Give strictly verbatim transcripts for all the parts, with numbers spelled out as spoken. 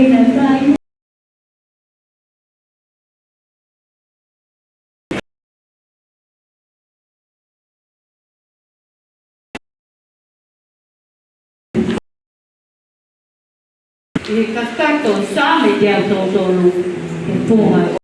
Ina sai. ʻI he kakato Saame teau tolu, ʻe punga.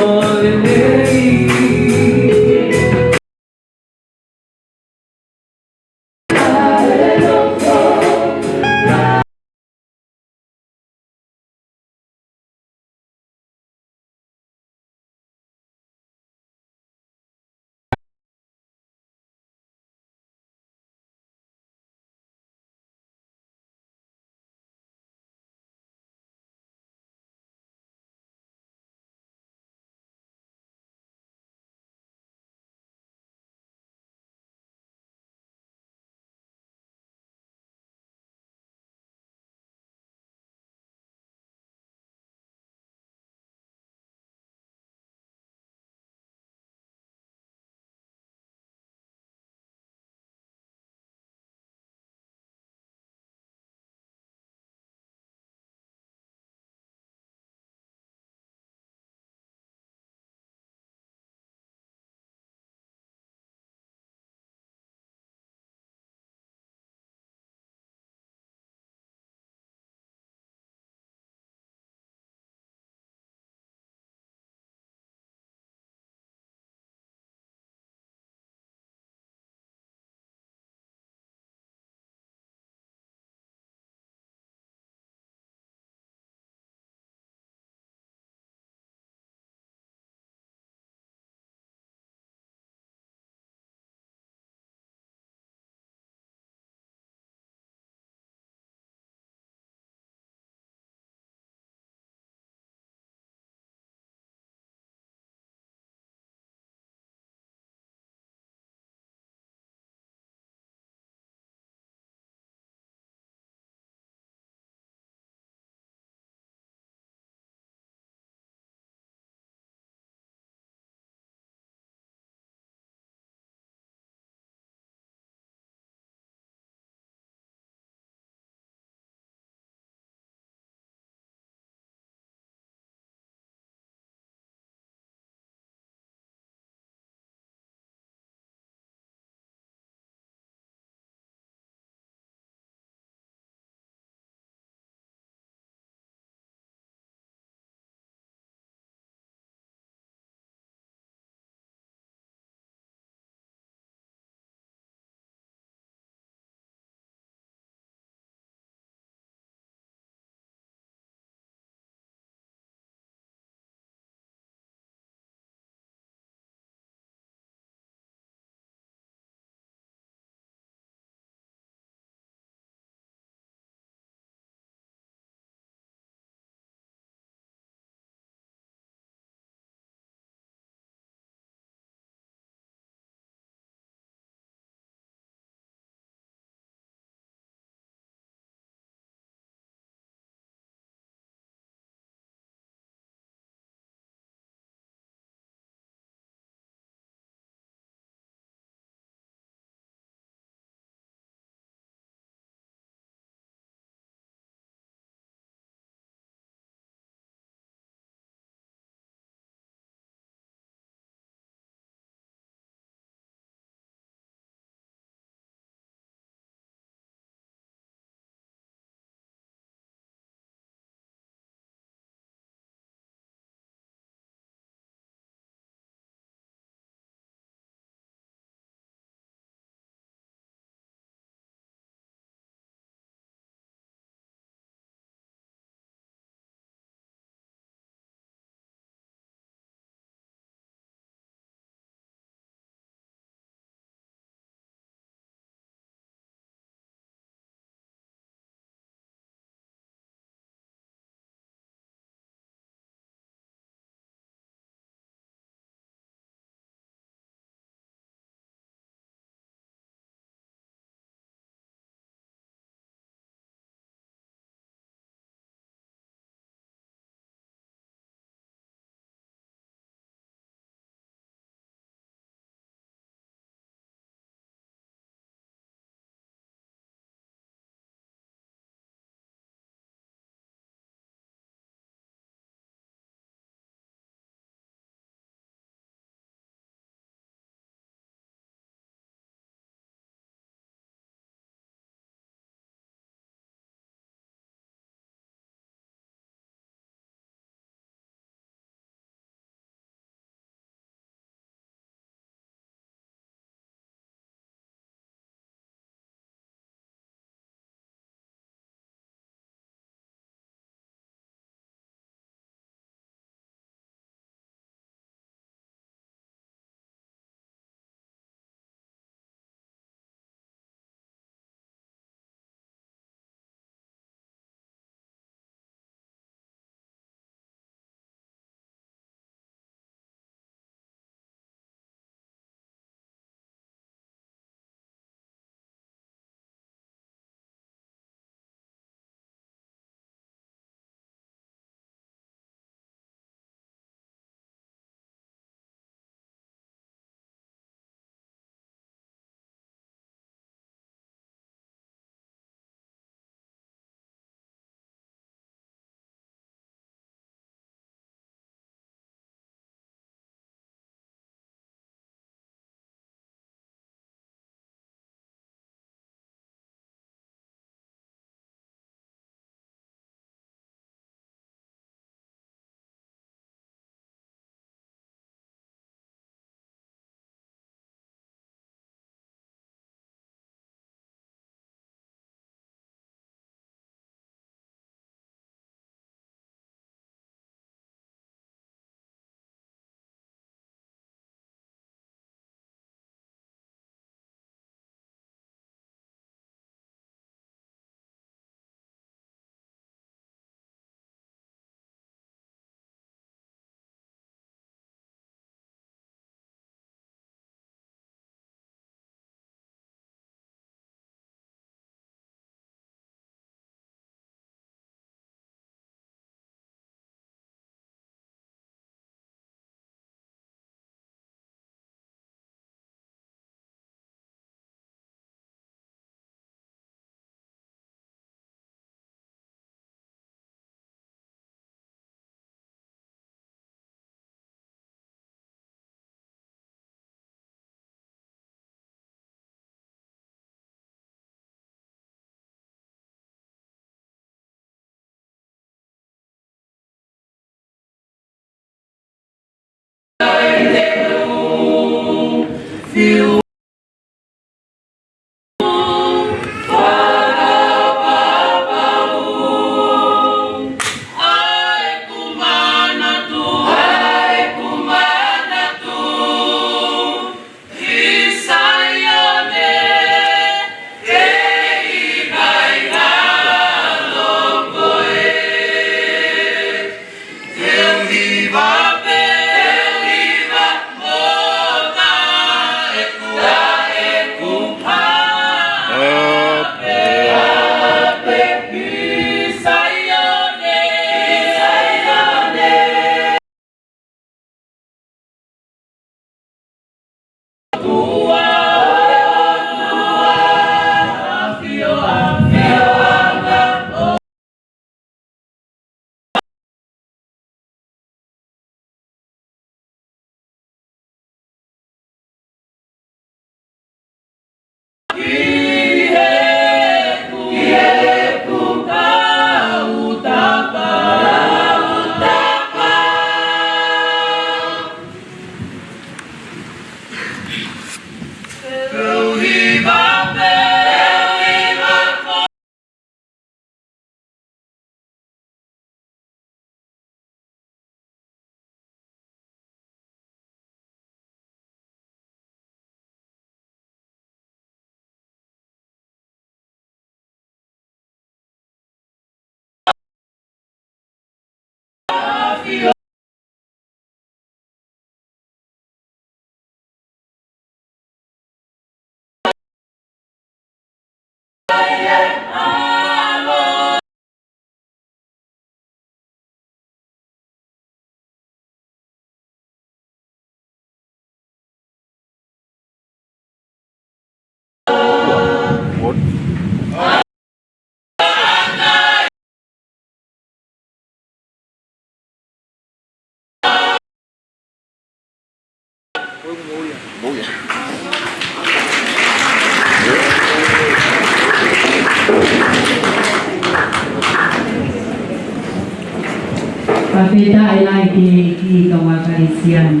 Fakafetaʻi lahi ki he ʻEiki, kau Kalisitiane.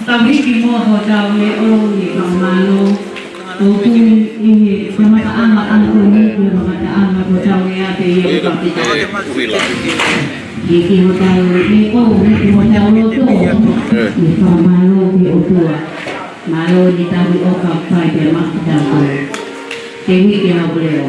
Tau hiki muʻa hotau leʻo ʻi he fakamālō. ʻOku tui ʻi he kamataʻanga ʻa e ʻaho ni, ʻi he kamataʻanga ko hotau lea pē ia ʻe fakafetaʻi. Hiki hotau leʻo, hiki hotau loto ʻi he fakamālō ki he ʻOtua. Mālō ʻi he tauhi ʻofa ʻoku fai pē maʻa kitautolu. Te u hiki hotau leʻo.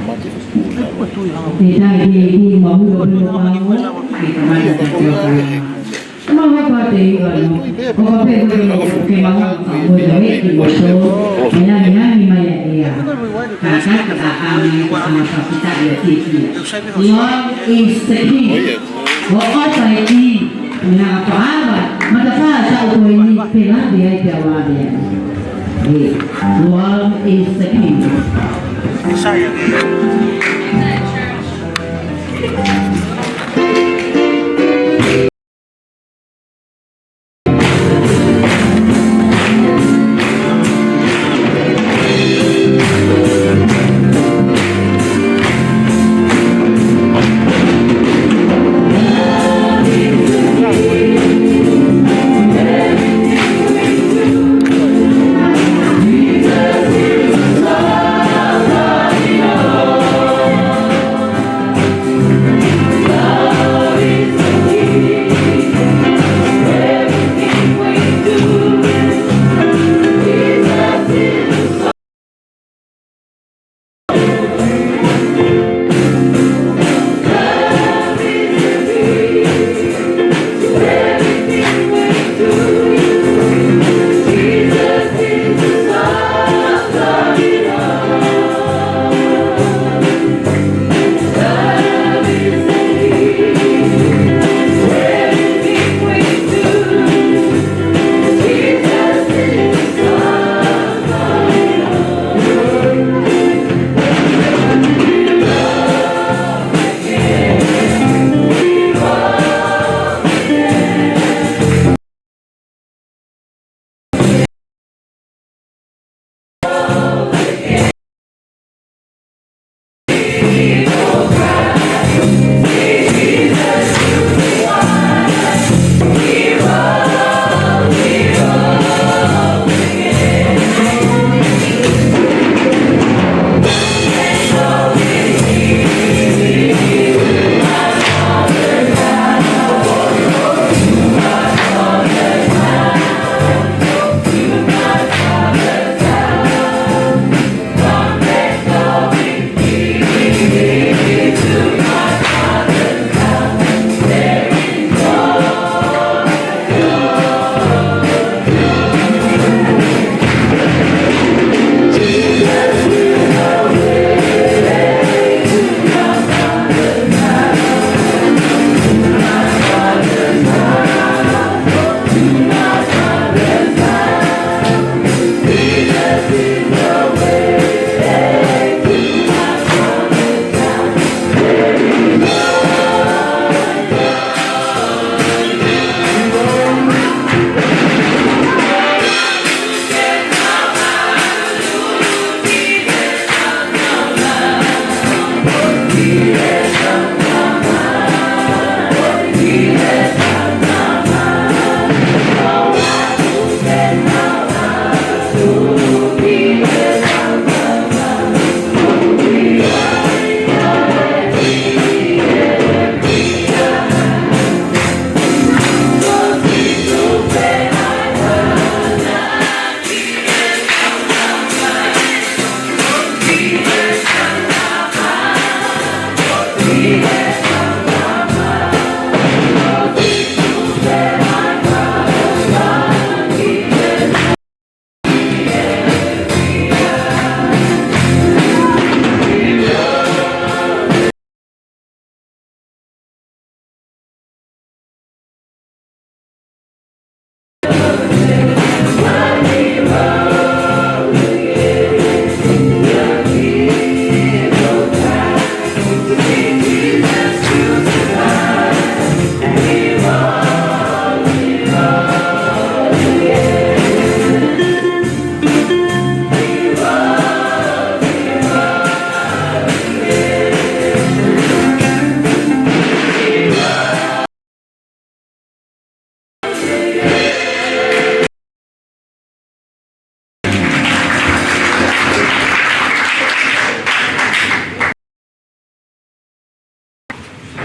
ʻE taʻe ke ki mahulo pelo pao, ke kamata ka teo ka. Mau hapa te iwa no, ko ka pe ko ke mau hapa mo e he ki mo so, e nani nani mai a ia. Ka ka ka ka mai ka ka ka kita ia ki ki. Love is the key. Ko ʻofa e key, na paava, matapā sa ko ini, pe labi ai pe labi ai. Love is the key.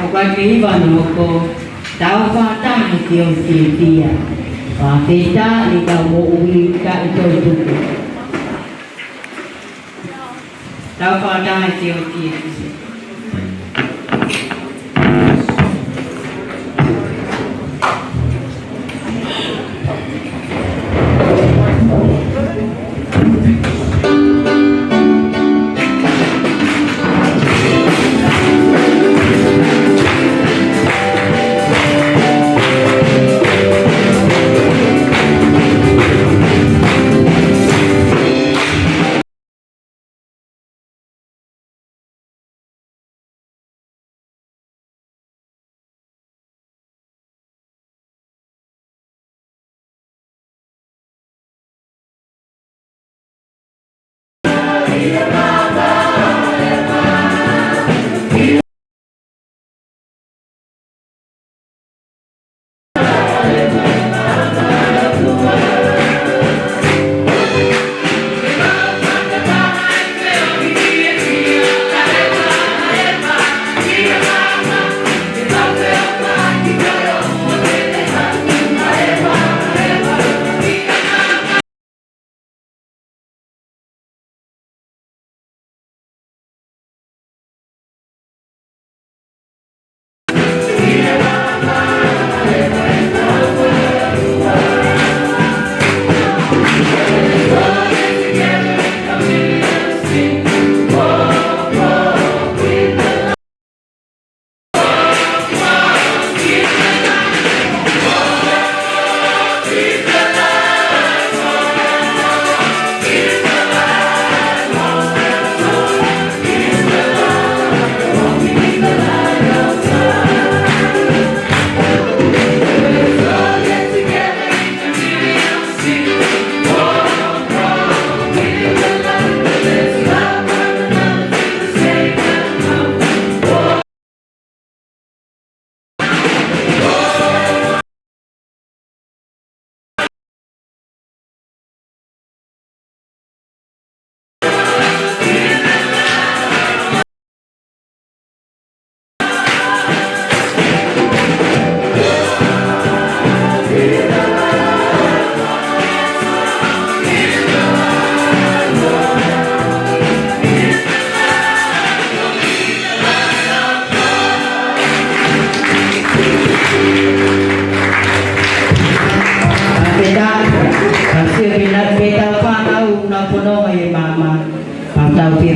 ʻOku ʻi ai e iva no ko tau fakataha ki he fiefia. Fakafetaʻi ka moʻui ka ʻi toʻutupu. Tau fakataha ʻi he ʻofa ki he ʻEiki. Pea, ka sio pina pea tau fanongo ki he maama. Pea tau pia.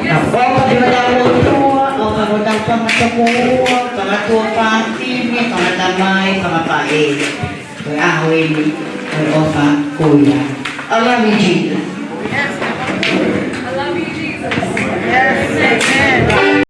Ka ʻofa ki hotau ʻOtua, ʻofa ki hotau fanga tokoua, fanga tuofāfine, fanga tamai, fanga faʻē. Ko e ʻaho eni, ko e ʻofa ko ia. I love you, Jesus. I love you, Jesus. Yes, amen.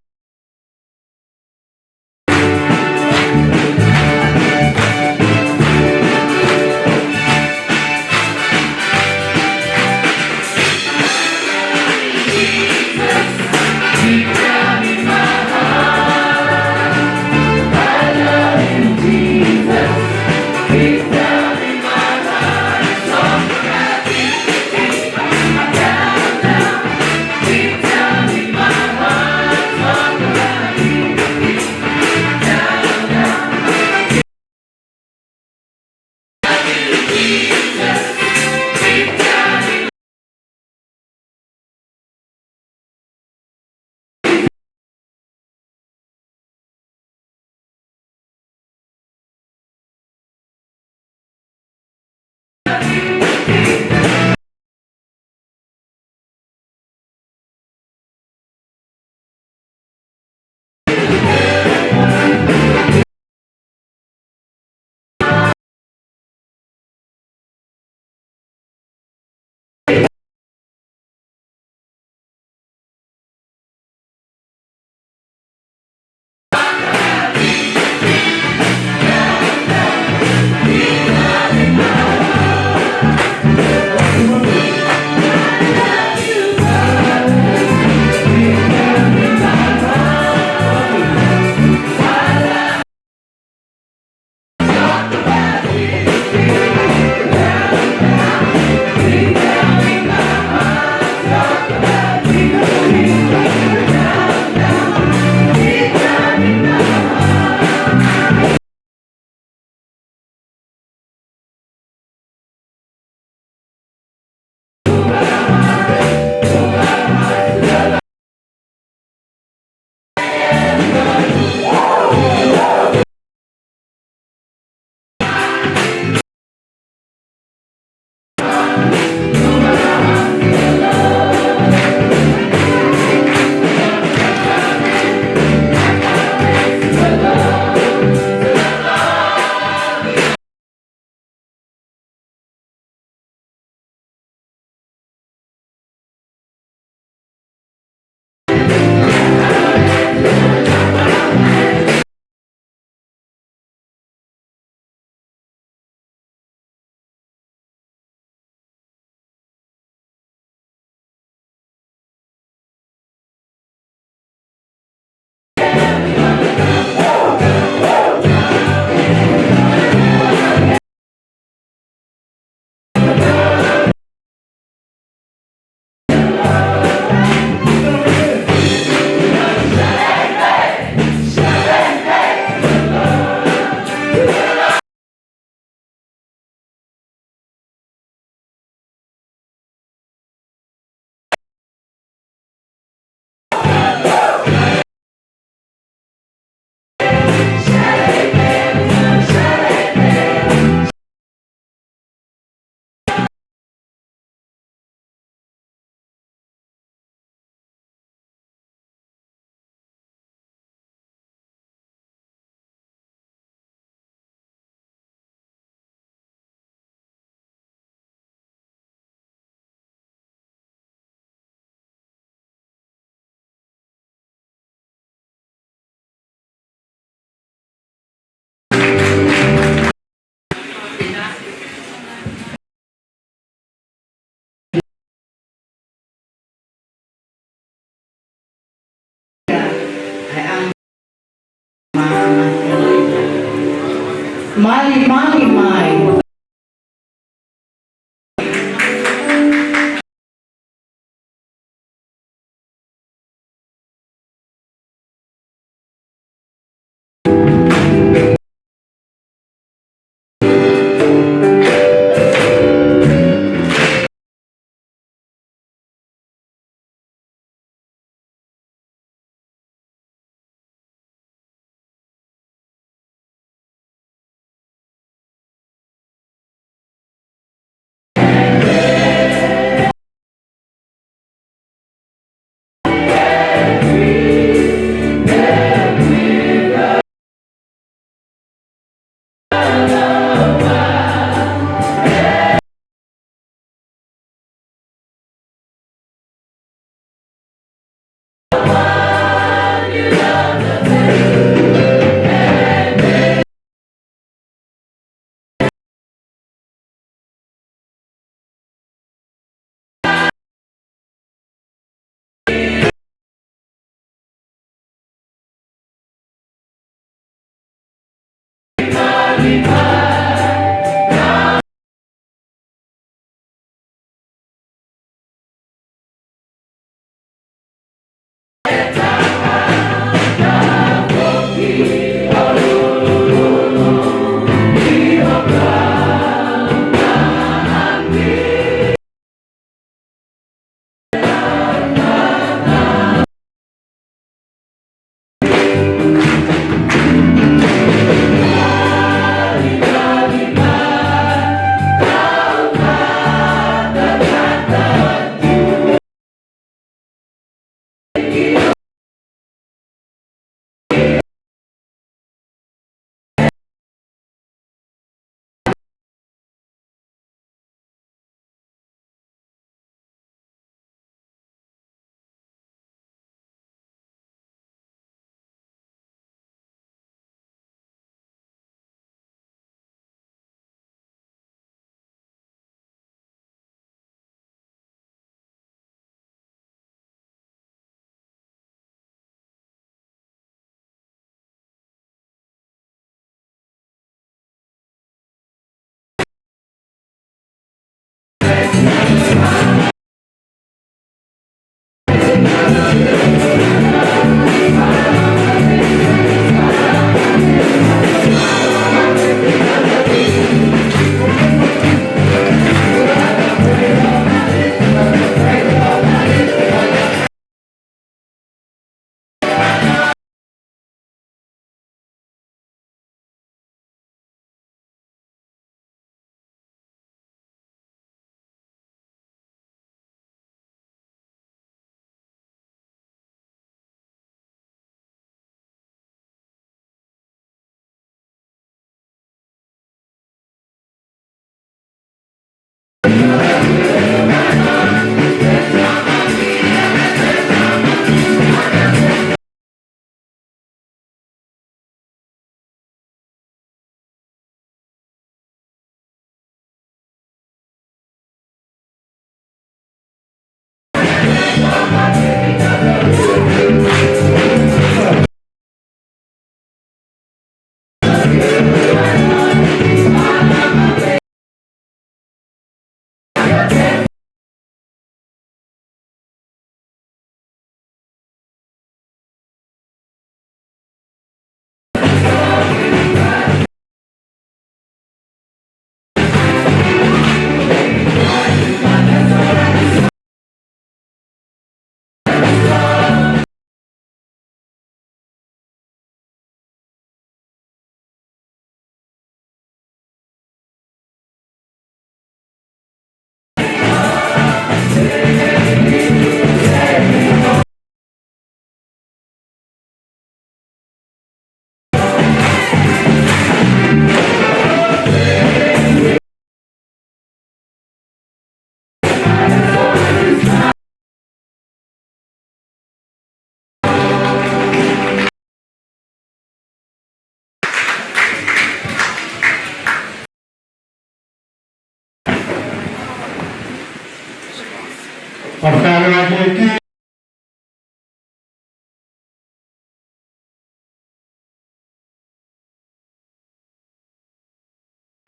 Ai, mai, mai.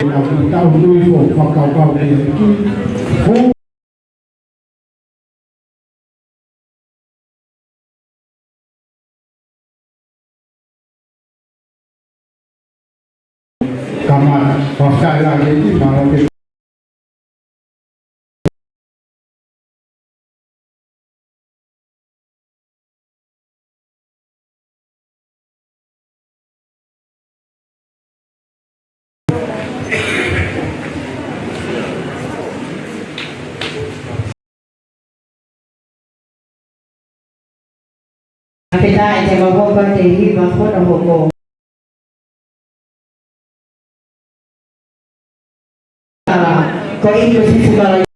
Naʻa ku tau nui ko fakakaukau ki he ki. Ko kama, fakakaila ki he ki, mara ke Pea te mavahe pea te hiva hono hoko. Ko e ʻEiki ko Sīsū Kalaisi.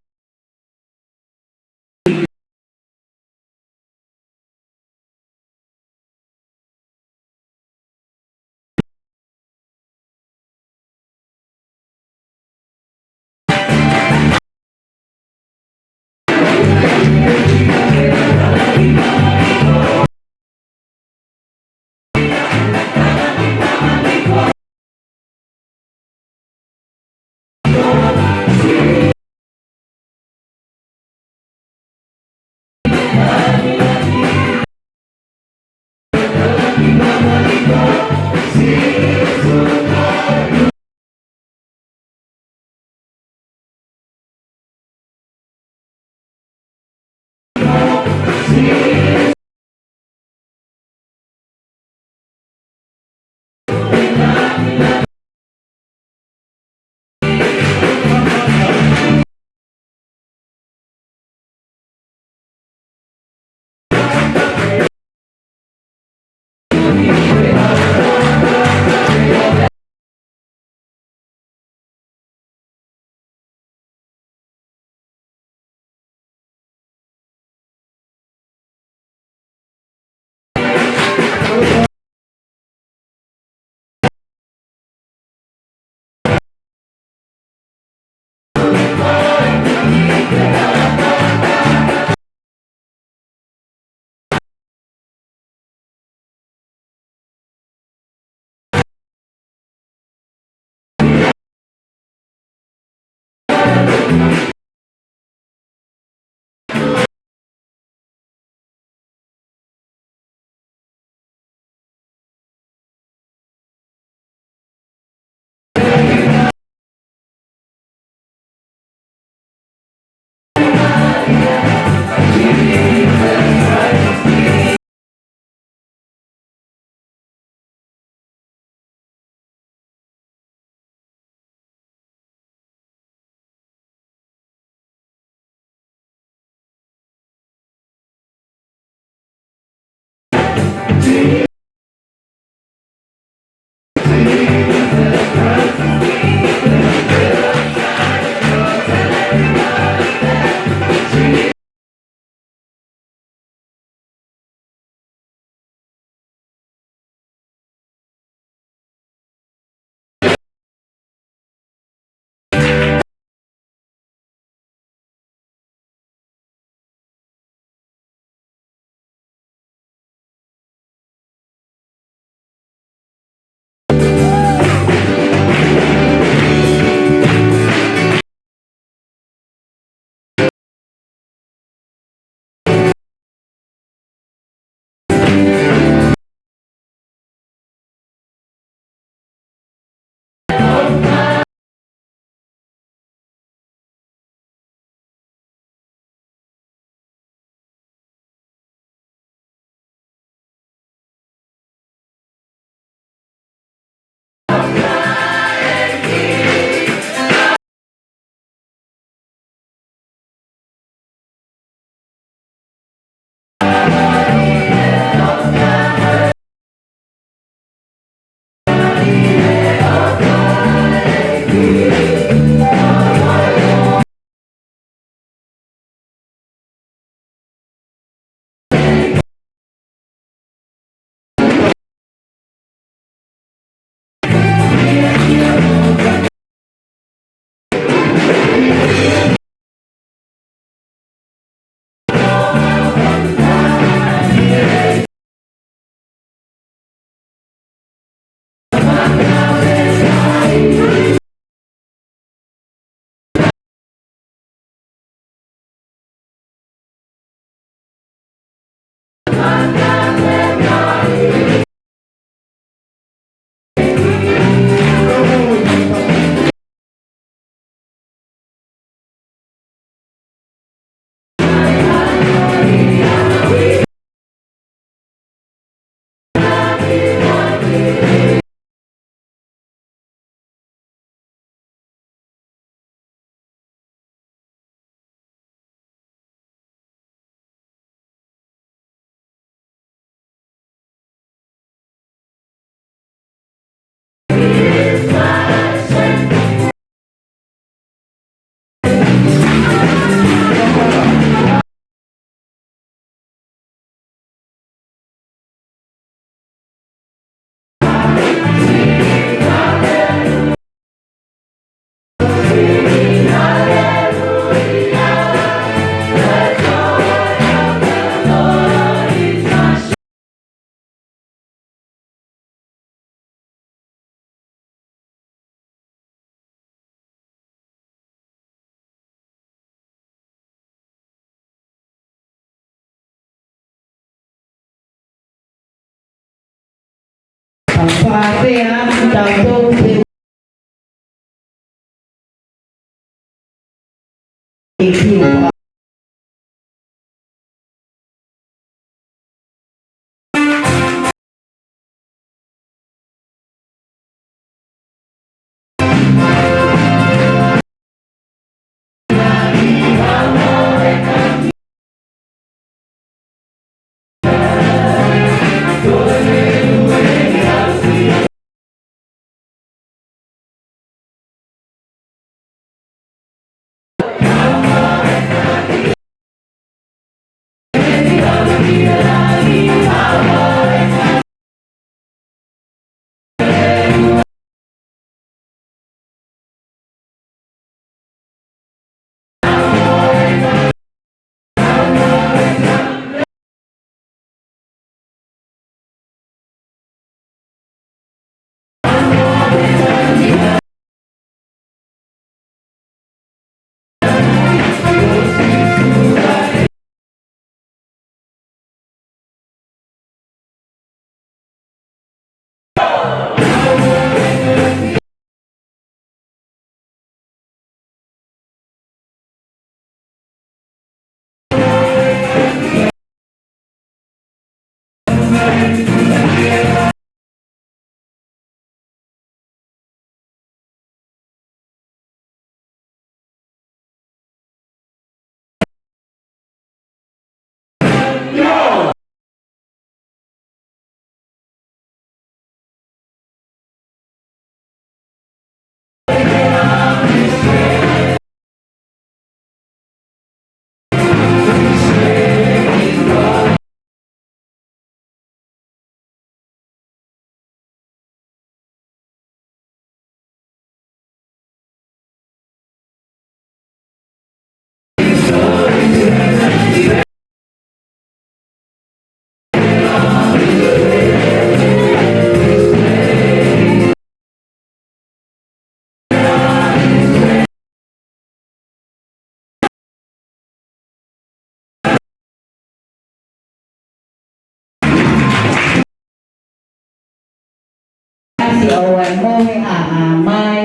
Siʻi ʻoua ʻe mohe ʻa, ʻa mai,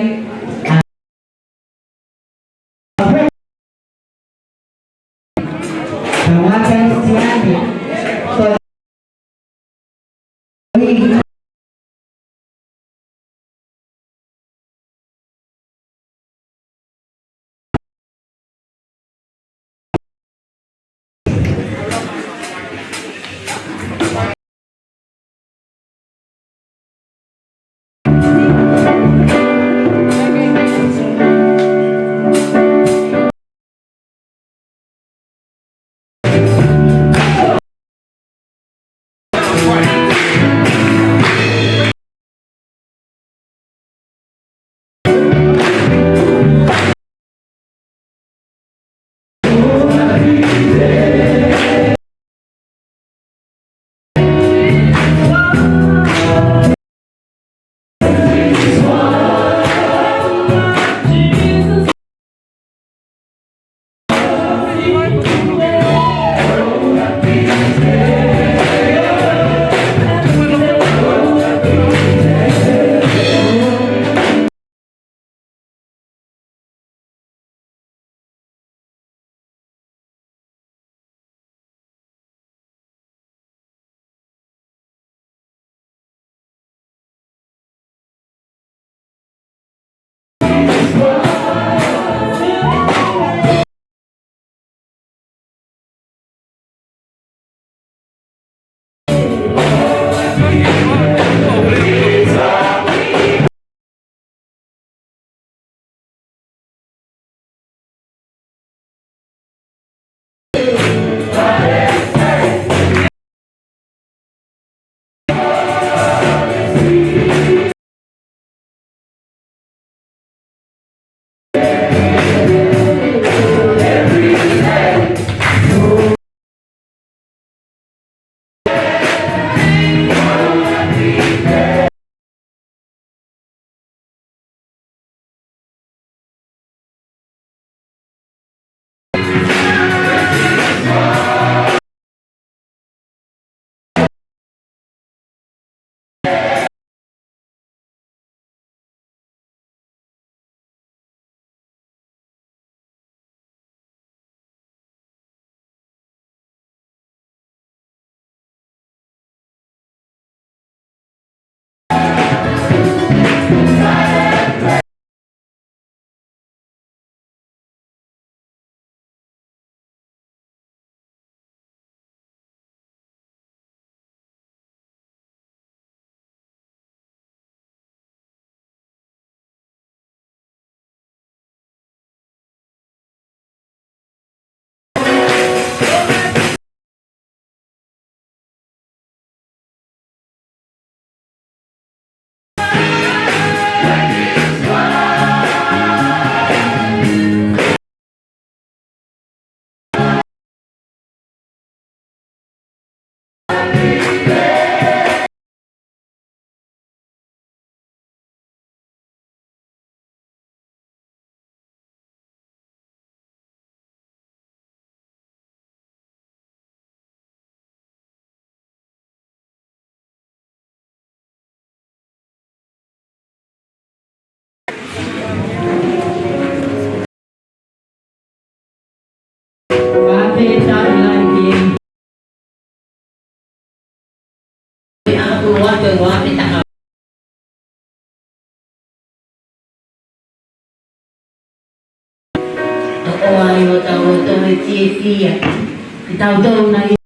ʻa, ʻa mai Kalisitiane. Ko Toʻo ai hotau loto ʻo fiefia, ke tau tau nai.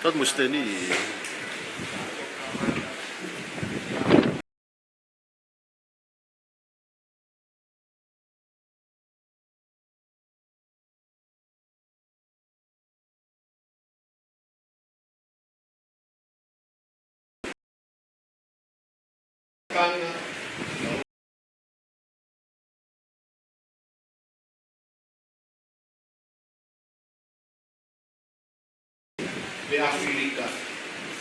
Tatu mo Siteni. Pea ʻAfilika,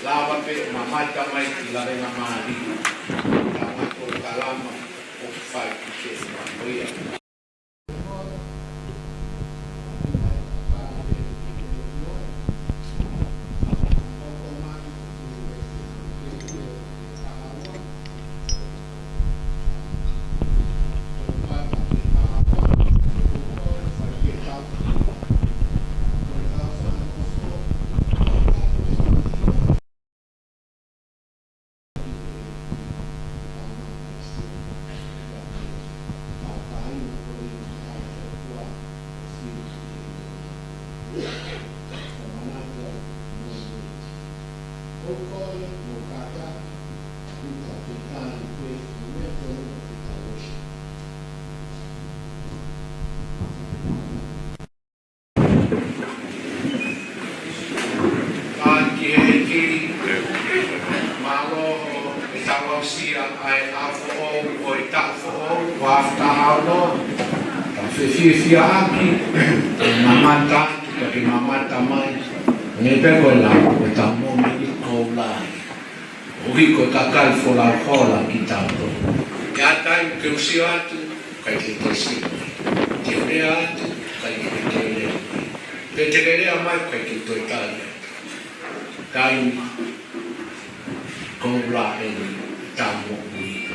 lava pē ʻo mamata mai ki he lavengamālie, ʻa e polokalama ʻoku fai ki he ko ia. Ka ki he ʻEiki, mālō ʻetau aʻusia ʻa e ʻaho foʻou ʻo e taʻu foʻou, ʻo e afe taha ono. Tau fefiefiaʻaki, mamata, ka ke mamata mai. Nge pe ko e lau, ko e tau mōmeni koula. ʻOku ʻi ai e kakai folau hola kitautolu. ʻI he taimi ke u sio atu, ʻikai ke ke sio mai. Te u lea atu, ʻikai ke ke lea mai. Pe te ke lea mai, ʻikai ke toe tali atu. Taimi, koula eni, tau moʻui.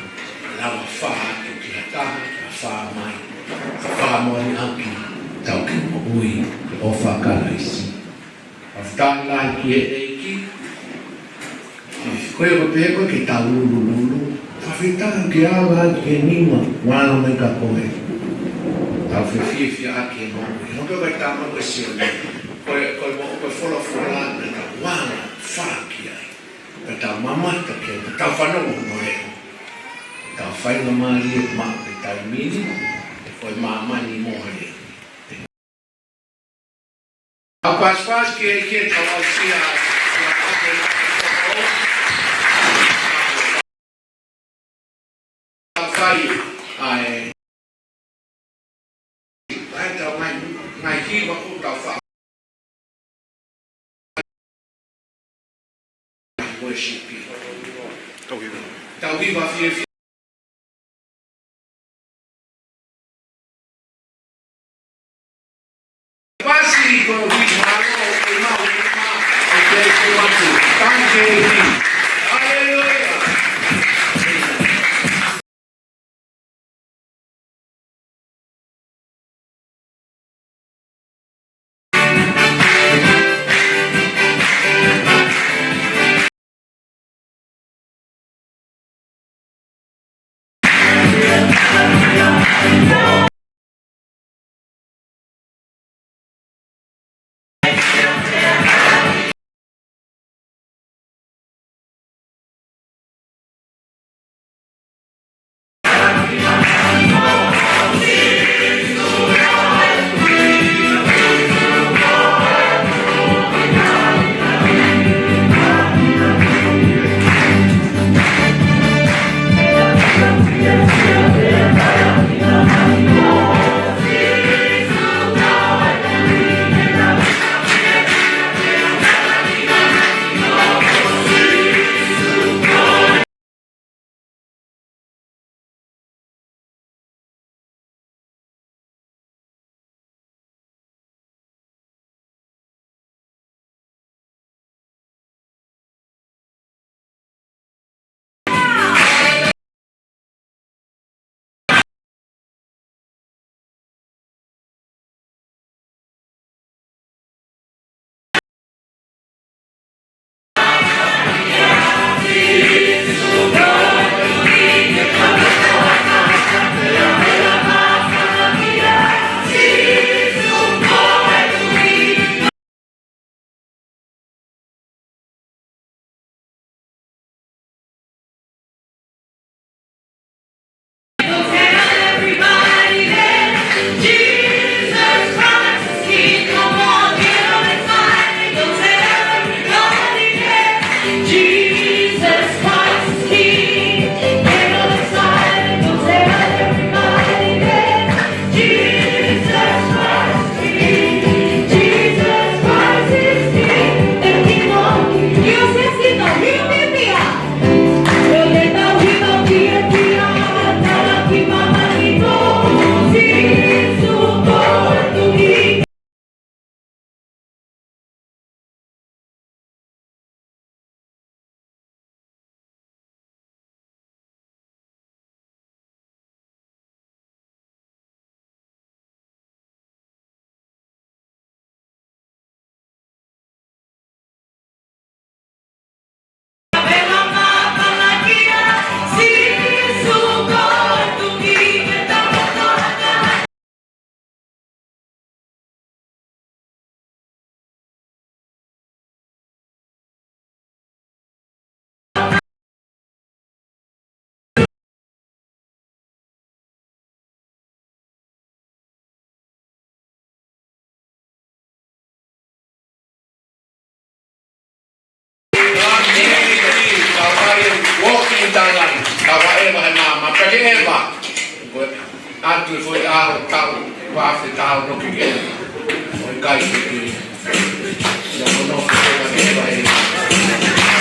Lava fā atu ki ha taha, ka fā mai. Ka fā moʻui ʻaki, tau ke moʻui, ʻo fakalaisi. Fakafetaʻi lahi ki he ʻEiki. Ko e ko pē ko e ke tau lulululu. Fakafetaʻi ke ala ki he nima, wana mai ka ko e. Tau fefiefiaʻaki e moʻui. Mo ke ko e tama ko e sio ni. Ko e, ko e mo, ko e folofola na ka wana fā ki ai. Ka tau mamata ki ai, ka tau fanongo mo e. Tau faingamālie maʻu e taimi ni, ko e māmani mo e. ʻA paspas ki he, ki he tau aʻusia, ʻa fai, ʻa e, ʻa e tau ngai, ngai hiva ʻoku tau fai. Worship. Tau hiva. Tau hiva fiefia. Pasi ko His Malo, e mau, e mau, e te te matu. Thank you. Hallelujah. ʻAu no ke ke, ʻo ʻikai ke ke, ia kono ke ke ke ke.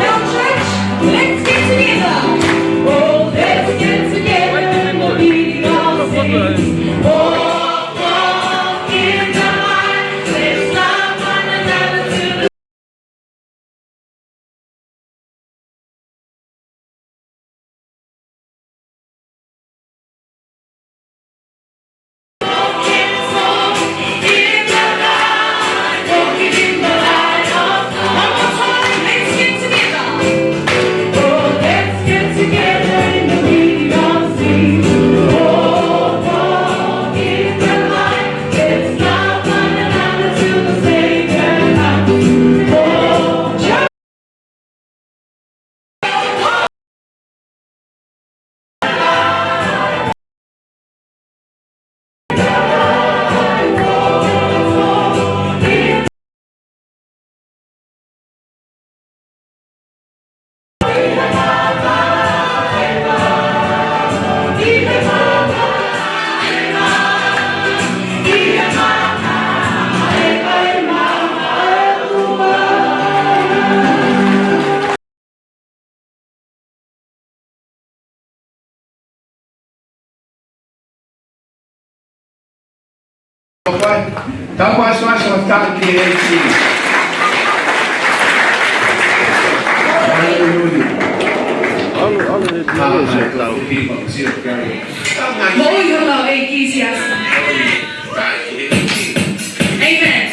Now, church, let's get together. Oh, let's get together in the meaning of things. Oh, walk in the light. Let's love one another to the Tau ʻasoaso atu ki he ʻEiki. Haleluia. Alu, alu, he tau ki. Moʻui holo ʻEiki siasi. Amen.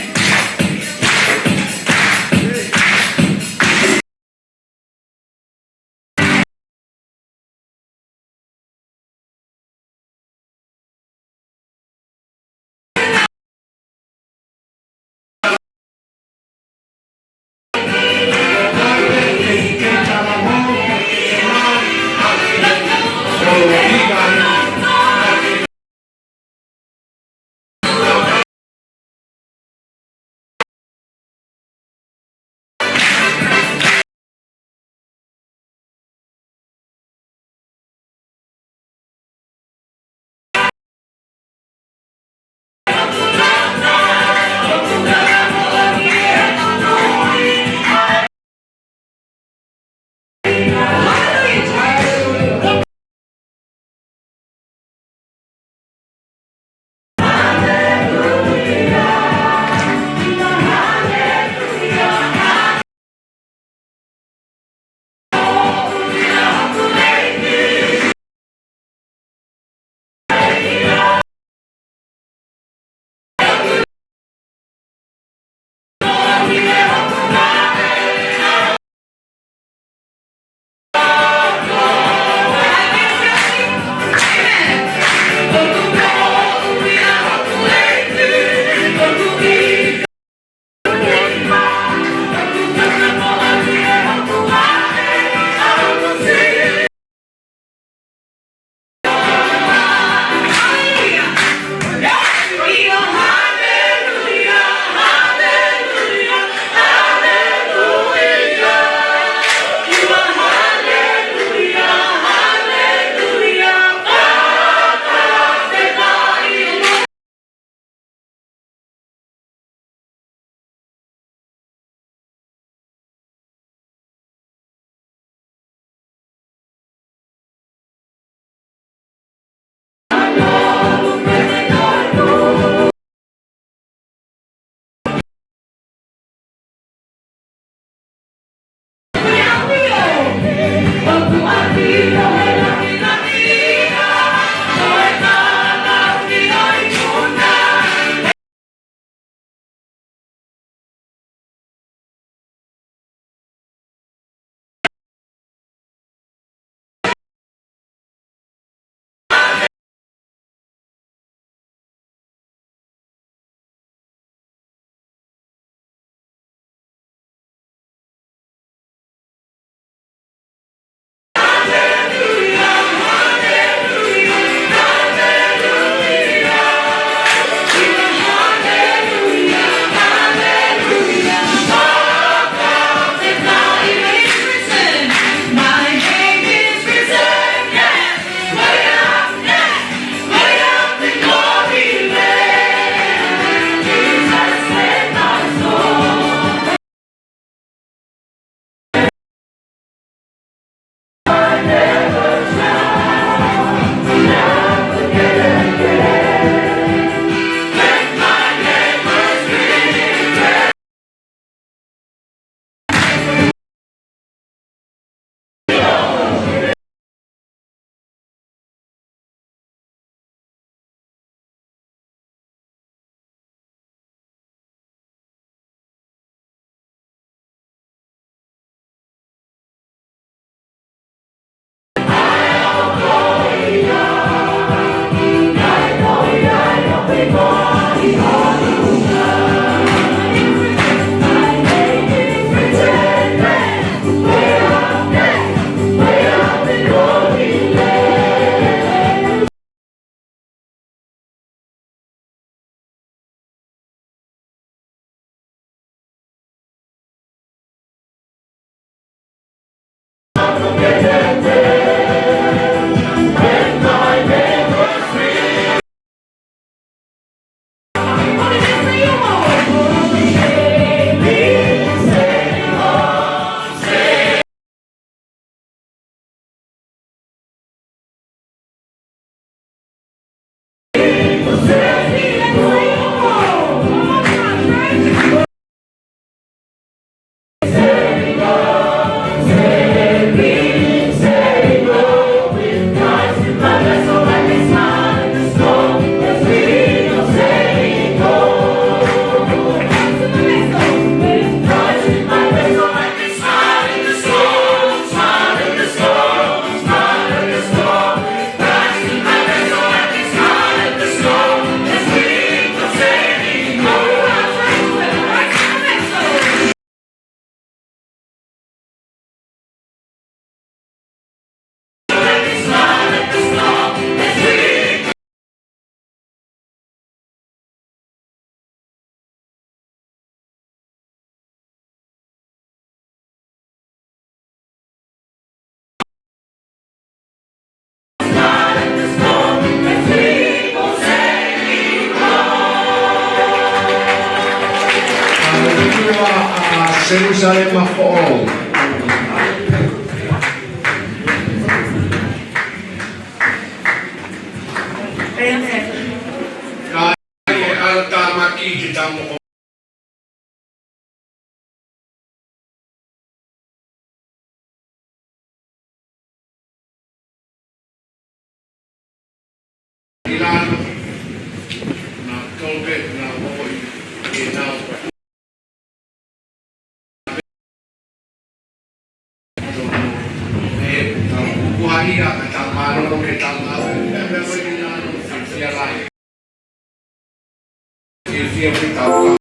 ʻOtua ʻa Selusalema foʻou. Ka ʻi he ʻalotāmaki ke tau moko ʻi lalo, na kope, na moʻi, ke nau ʻe, tau kuaʻia, ka tau mālōlō, ke tau mālōlō, ʻe, ʻe, ʻe, ʻe, ʻe, ʻe, ʻe, ʻe, ʻe,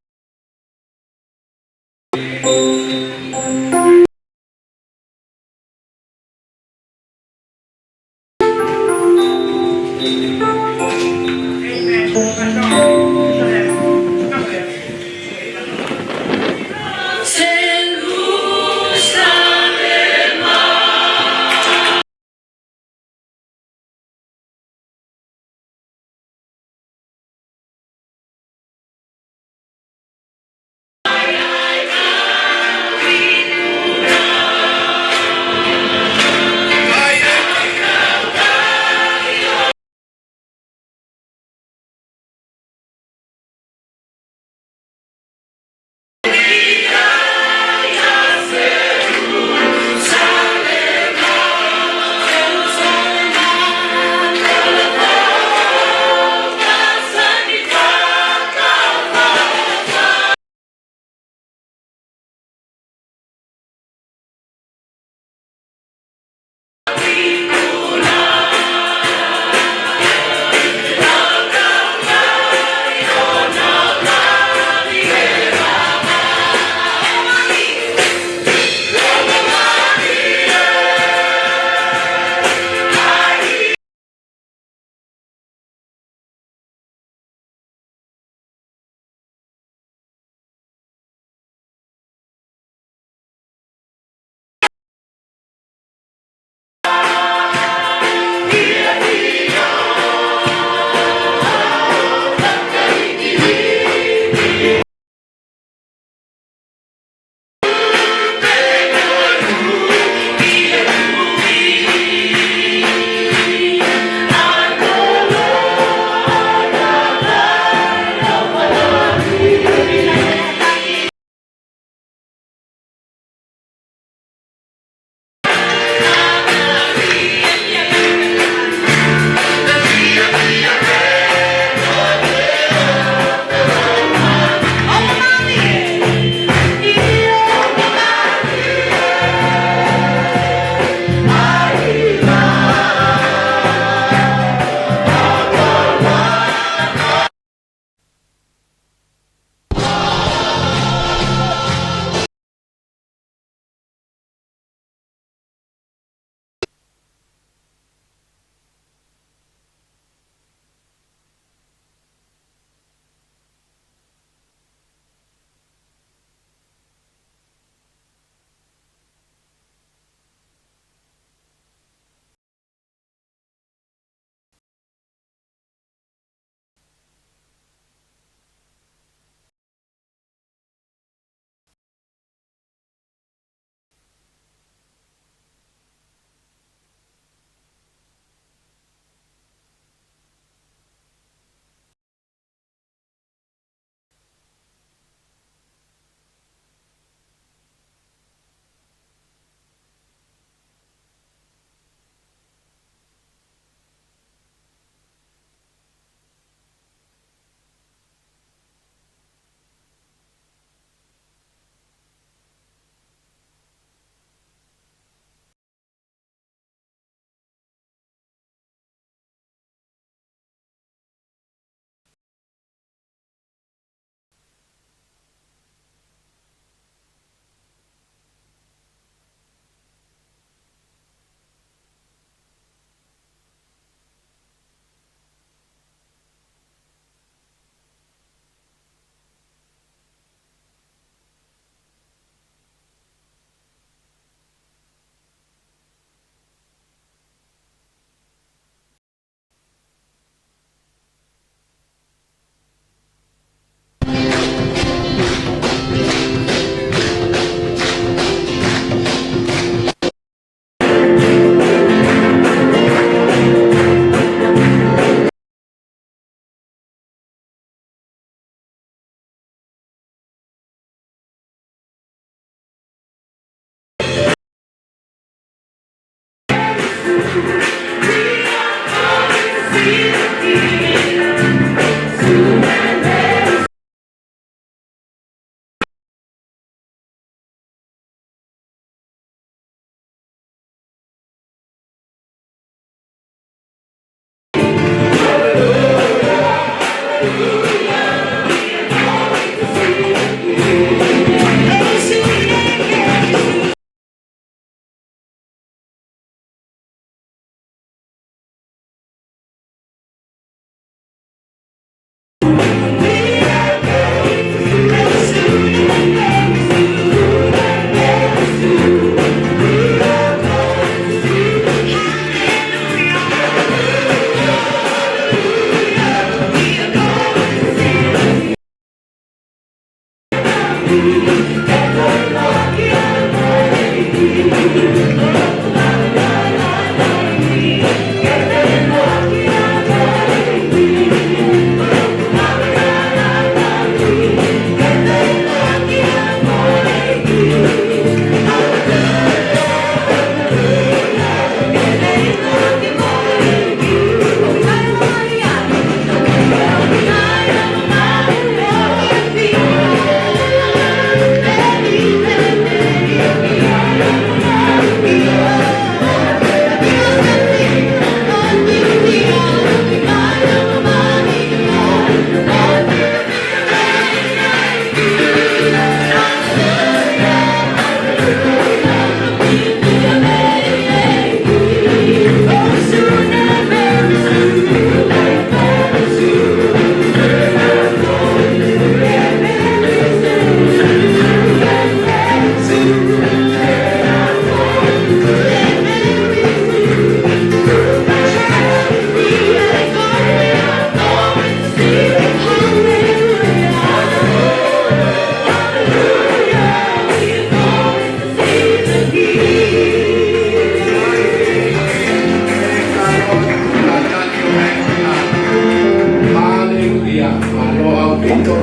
Haleluia. Mālō ʻaupito.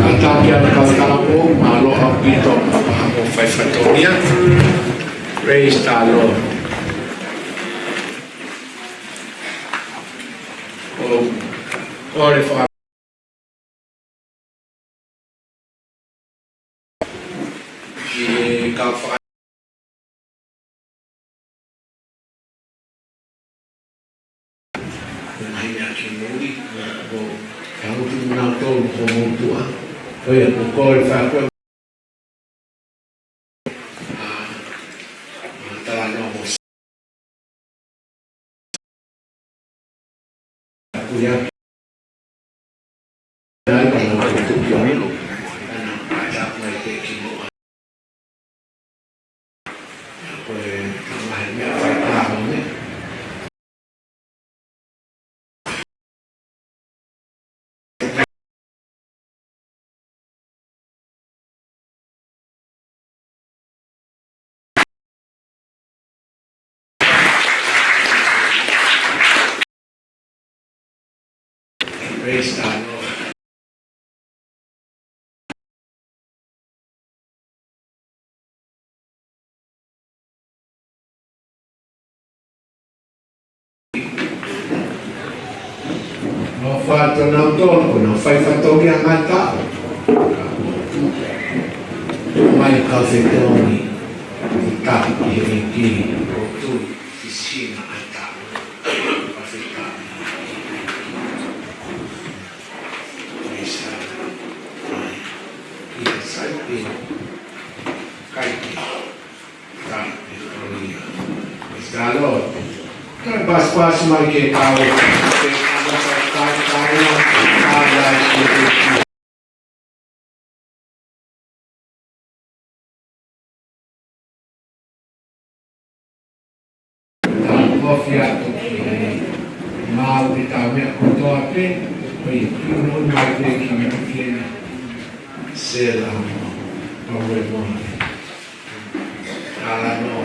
Kātaki ʻa e kau talapou, mālō ʻaupito. Haʻamou fai fatongia. Praise the Lord. ʻOku ou kole faka- ki he kau faka- Ko e ngaahi meʻa kimui, ʻo, ʻoku ou tui nautolu ko e motuʻa. Ko ia, ʻoku ou kole fakaʻosi. ʻA, ʻa, talanoa mo Kuia. Nai pana ko tuki ʻo ni. Pana pata mai te ki mo. Ko e tamahi meʻa fai pā mo ne. Praise the Lord. Nofo atu nautolu, ko e nau fai fatongia ngata. Mai kau fetongi, taki ki he ʻEiki, ʻo tui ki sina ata. Kau fetongi. Praise the Lord. Praise the Lord. Kai paspas mai ke kau. Ofi atu ki he mau ke tau meʻa kotoa pē, ko e tunu mai pē ki he meʻa ke na. Sela, pau e moa. Ala no.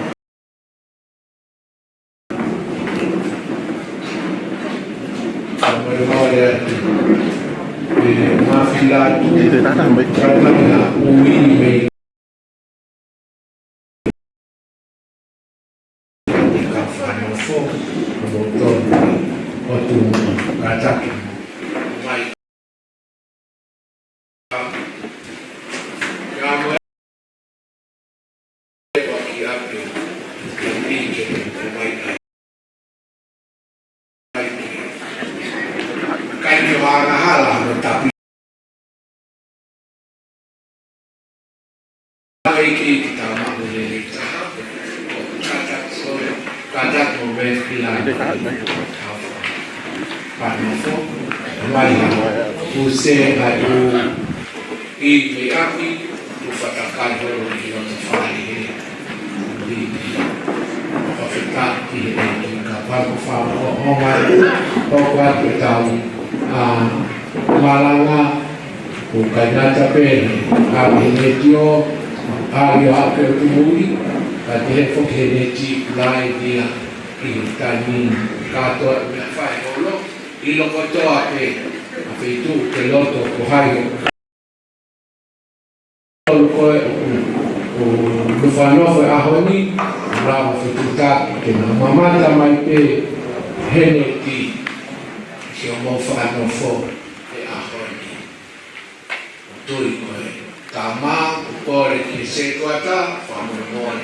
Pau e moa e atu. E mafila atu. Kai mai na ui mei. Ka fanofo, mo tonu, o tu, ka taki. Mai. Ka mai. Ki ape, ki ike, mai. Kai ke wāngahala, mo tapi. Ai ki ki tama mo le le taha. Kata, sorry. Kata mo me ki la. Panofo. Mai. Use ai u i me api. U fatakai holo i loto fale he. Fakafetaʻi he ʻEiki ka pako fa o mai. Ko kua ke tau. A, malanga. ʻOku ʻikai ngata pē ʻa e hēneti ʻo ʻalu ʻo aʻu ki he ʻutumuli, ka ʻi he foki hēneti live ia ʻi he taimi kātoa ʻi he meʻa fai holo, ʻi he kotoa pē ʻa e feituʻu ke loto ko hai ʻoku ʻi ai, ʻoku, ʻoku fakanofo he ʻaho ni, lava fetuʻutaki ke na mamata mai pē hēneti ki hoʻomou fakanofo he ʻaho ni. ʻOku tui ko e tama, ʻoku kole ki he sētuata, fakamolemole,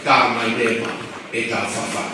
tā mai leva ʻetau fafa.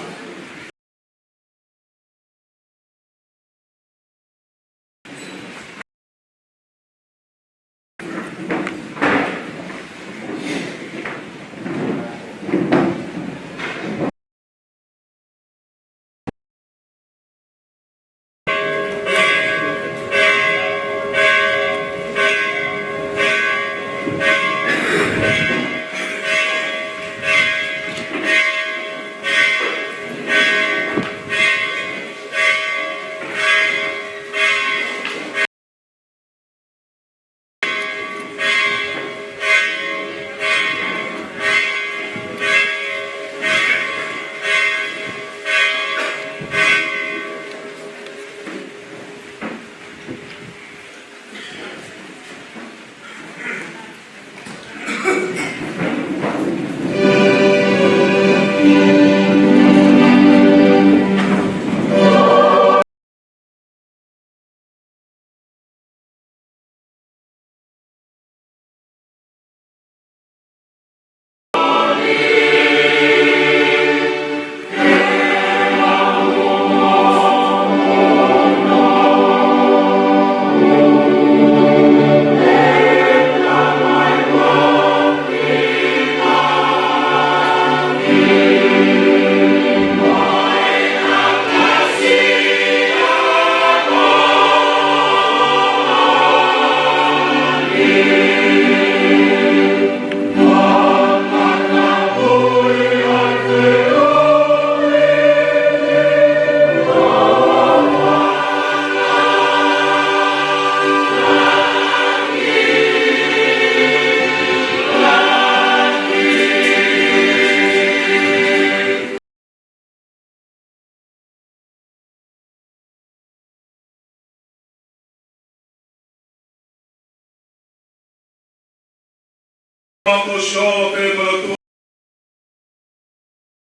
Ko Sihova pē ko e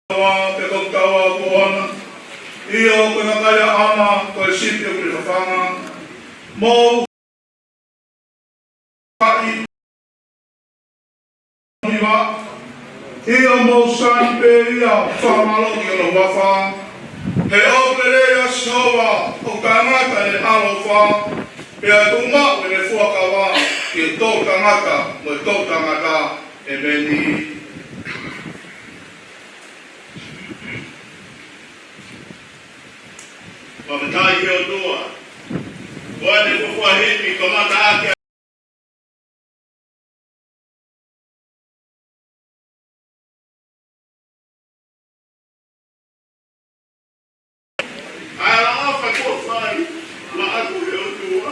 ʻOtua, pea ko e taua ʻoku ʻoʻona. ʻIo, ko e kakai ʻa ʻAma, ko e sipi ʻoku ne fafanga. Mou haʻi ʻi he hiva, ʻio mou sai pē ia ʻo fakamālō ki hono huafa. He ʻoku lelei ʻa Sihova, ʻoku taʻengata ʻene ʻaloʻofa, pea tuʻumaʻu ʻene fuakava ki he toʻutangata mo e toʻutangata. ʻEmeni. Fakafetaʻi ki he ʻOtua. Ko ʻene fuofua himi, kamata ʻaki ʻa e ʻaloʻofa kuo fai maʻaku ʻe he ʻOtua.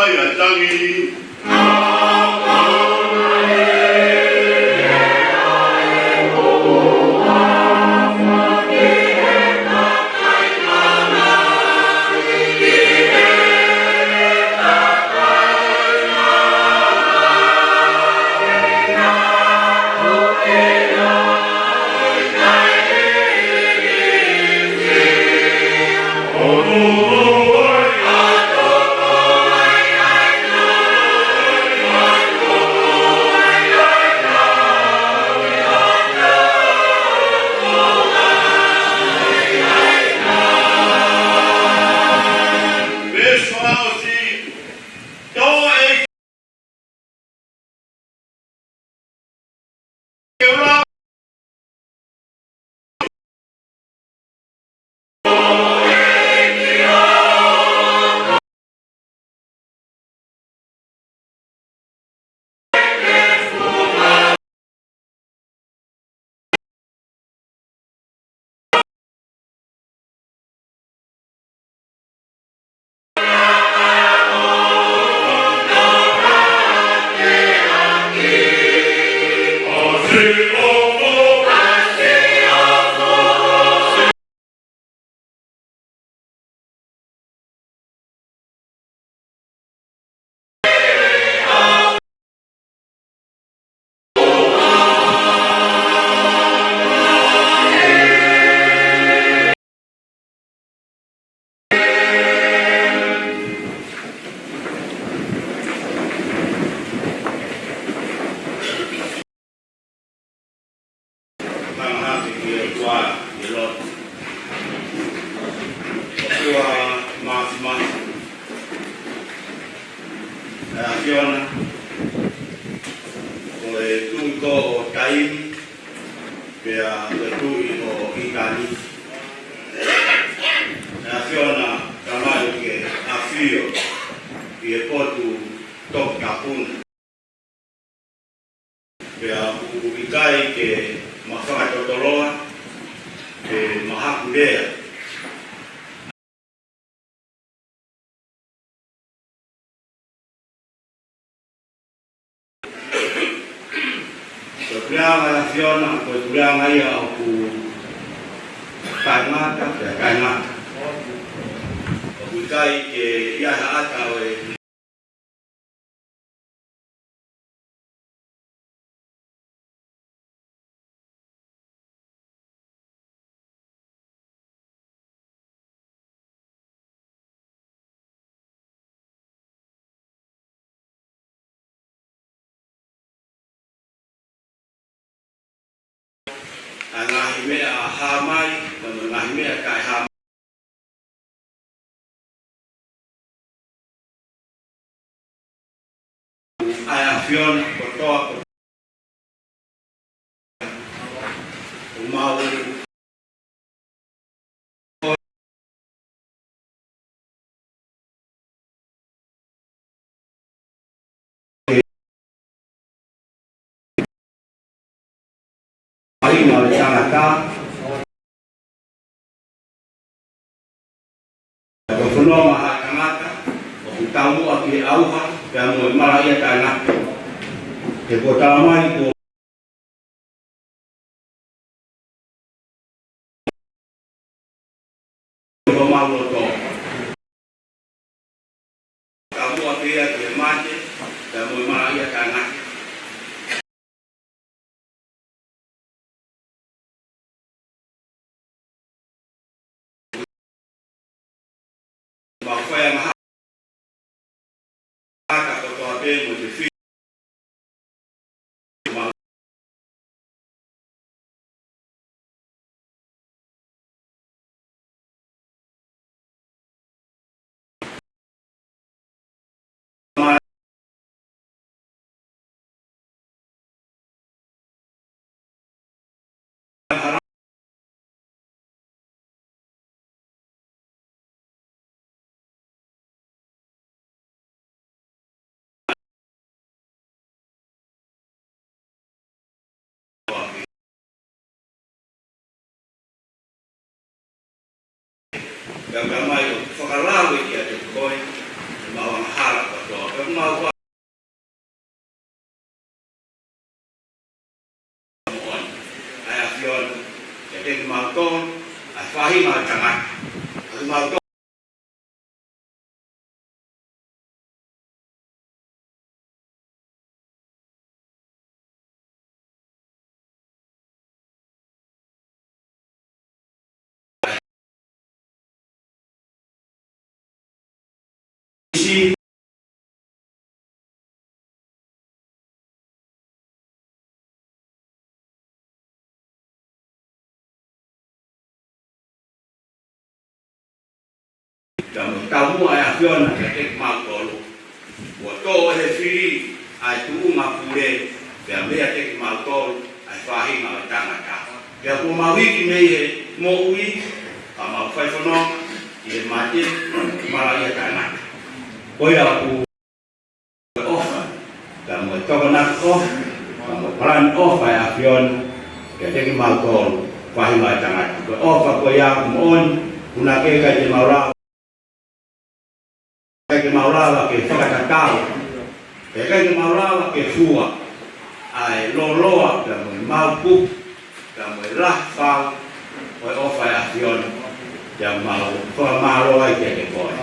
ʻa e tangi. Tangata ki he ʻOtua ʻi he lotu. ʻOtua Māfimafi, ʻa e ʻAfiona, ko e Tuʻi koe ʻo taimi, pea ko e Tuʻi ʻo ʻitāniti. ʻA e ʻAfiona, Tamai, ke ʻafio ʻi he potu toputapu na. Pea ʻoku ʻikai ke ma fakatotoloa pe ma hakulea. Ko e puleʻanga ʻa e ʻAfiona, ko e puleʻanga ia ʻoku taʻengata, pea taʻengata. ʻOku ʻikai ke ʻi ai ha ʻata ʻo e ʻa e ngaahi meʻa hā mai, mo e ngaahi meʻa taʻehā mai. ʻA e ʻAfiona kotoa ko ʻemau ʻaina ʻo e tangata. Ko e fononga ʻa e tangata ʻoku taumuʻa ki he ʻauha, pea mo e malaʻia taʻengata. He kuo tala mai kuo homau loto. Taumuʻa pē ia ki he mate, pea mo e malaʻia taʻengata. Mau fai angahala kotoa pē mo e fefine. Mau Pea ʻoku mai ʻo fakalave kiate koe, ʻemau angahala kotoa. ʻa e ʻAfiona kiate kimautolu, ʻa e faʻahinga ʻo e tangata. ʻA kimautolu Ka mo taumuʻa ʻa e ʻAfiona kiate kimautolu. Kuo toʻo ʻe he fili ʻa e tuʻunga pule, pea meiate kimautolu ʻa e faʻahinga ʻo e tangata. Pea kuo mau hiki mei he moʻui, ka mau fai fononga ʻi he mate, malaʻia taʻengata. Ko ia ʻoku ʻofa, ka mo e tokonaki ʻofa, ka mo e palani ʻofa ʻa e ʻAfiona kiate kimautolu, faʻahinga ʻo e tangata. Ko e ʻofa ko ia ʻoku moʻoni, ʻuhinga ke ʻikai te mau lava, ʻikai te mau lava ke fakatatau, ʻikai te mau lava ke fua ʻa e lōloa, ka mo e maopupu, ka mo e lahi fau ʻo e ʻofa ʻa e ʻAfiona, pea mau fakamālō ai kiate koe.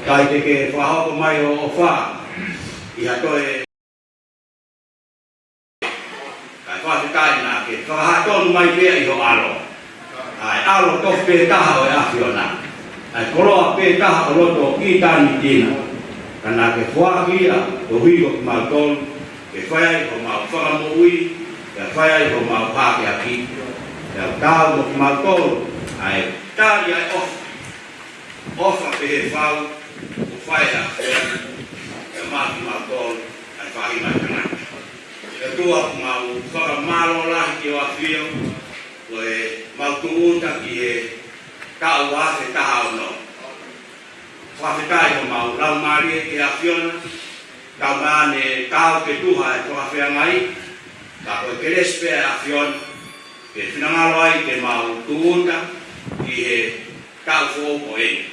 Kae te ke fakahoko mai hoʻo ʻofa ʻi ha toe, kae fakafetaʻi naʻa ke fakahā tonu mai pē ʻi ho ʻAlo, ʻa e ʻAlo tofu pē taha ʻo e ʻAfiona, ʻa e koloa pē taha ʻo loto ʻitāniti na, ka naʻa ke foaki ia koeʻuhi ko kimautolu, ke fai ai homau fakamoʻui, ke fai ai homau hākeakiʻi. Pea ʻoku taau mo kimautolu ʻa e tali ʻa e ʻofa, ʻofa pehē fau kuo fai ʻe he ʻAfiona kiate kimautolu, ʻa e faʻahinga ʻo e tangata. ʻE ʻOtua, ʻoku mau fakamālō lahi ki ho ʻAfio, ko ʻemau tūʻuta ki he taʻu ua afe taha ono. Fakafetaʻi homau laumālie ki he ʻAfiona, ka naʻa ne taau ke tuha e fakafeangai, ka ko e kelesi pē ʻa e ʻAfiona ke finangalo ai ke mau tūʻuta ki he taʻu foʻou ko eni.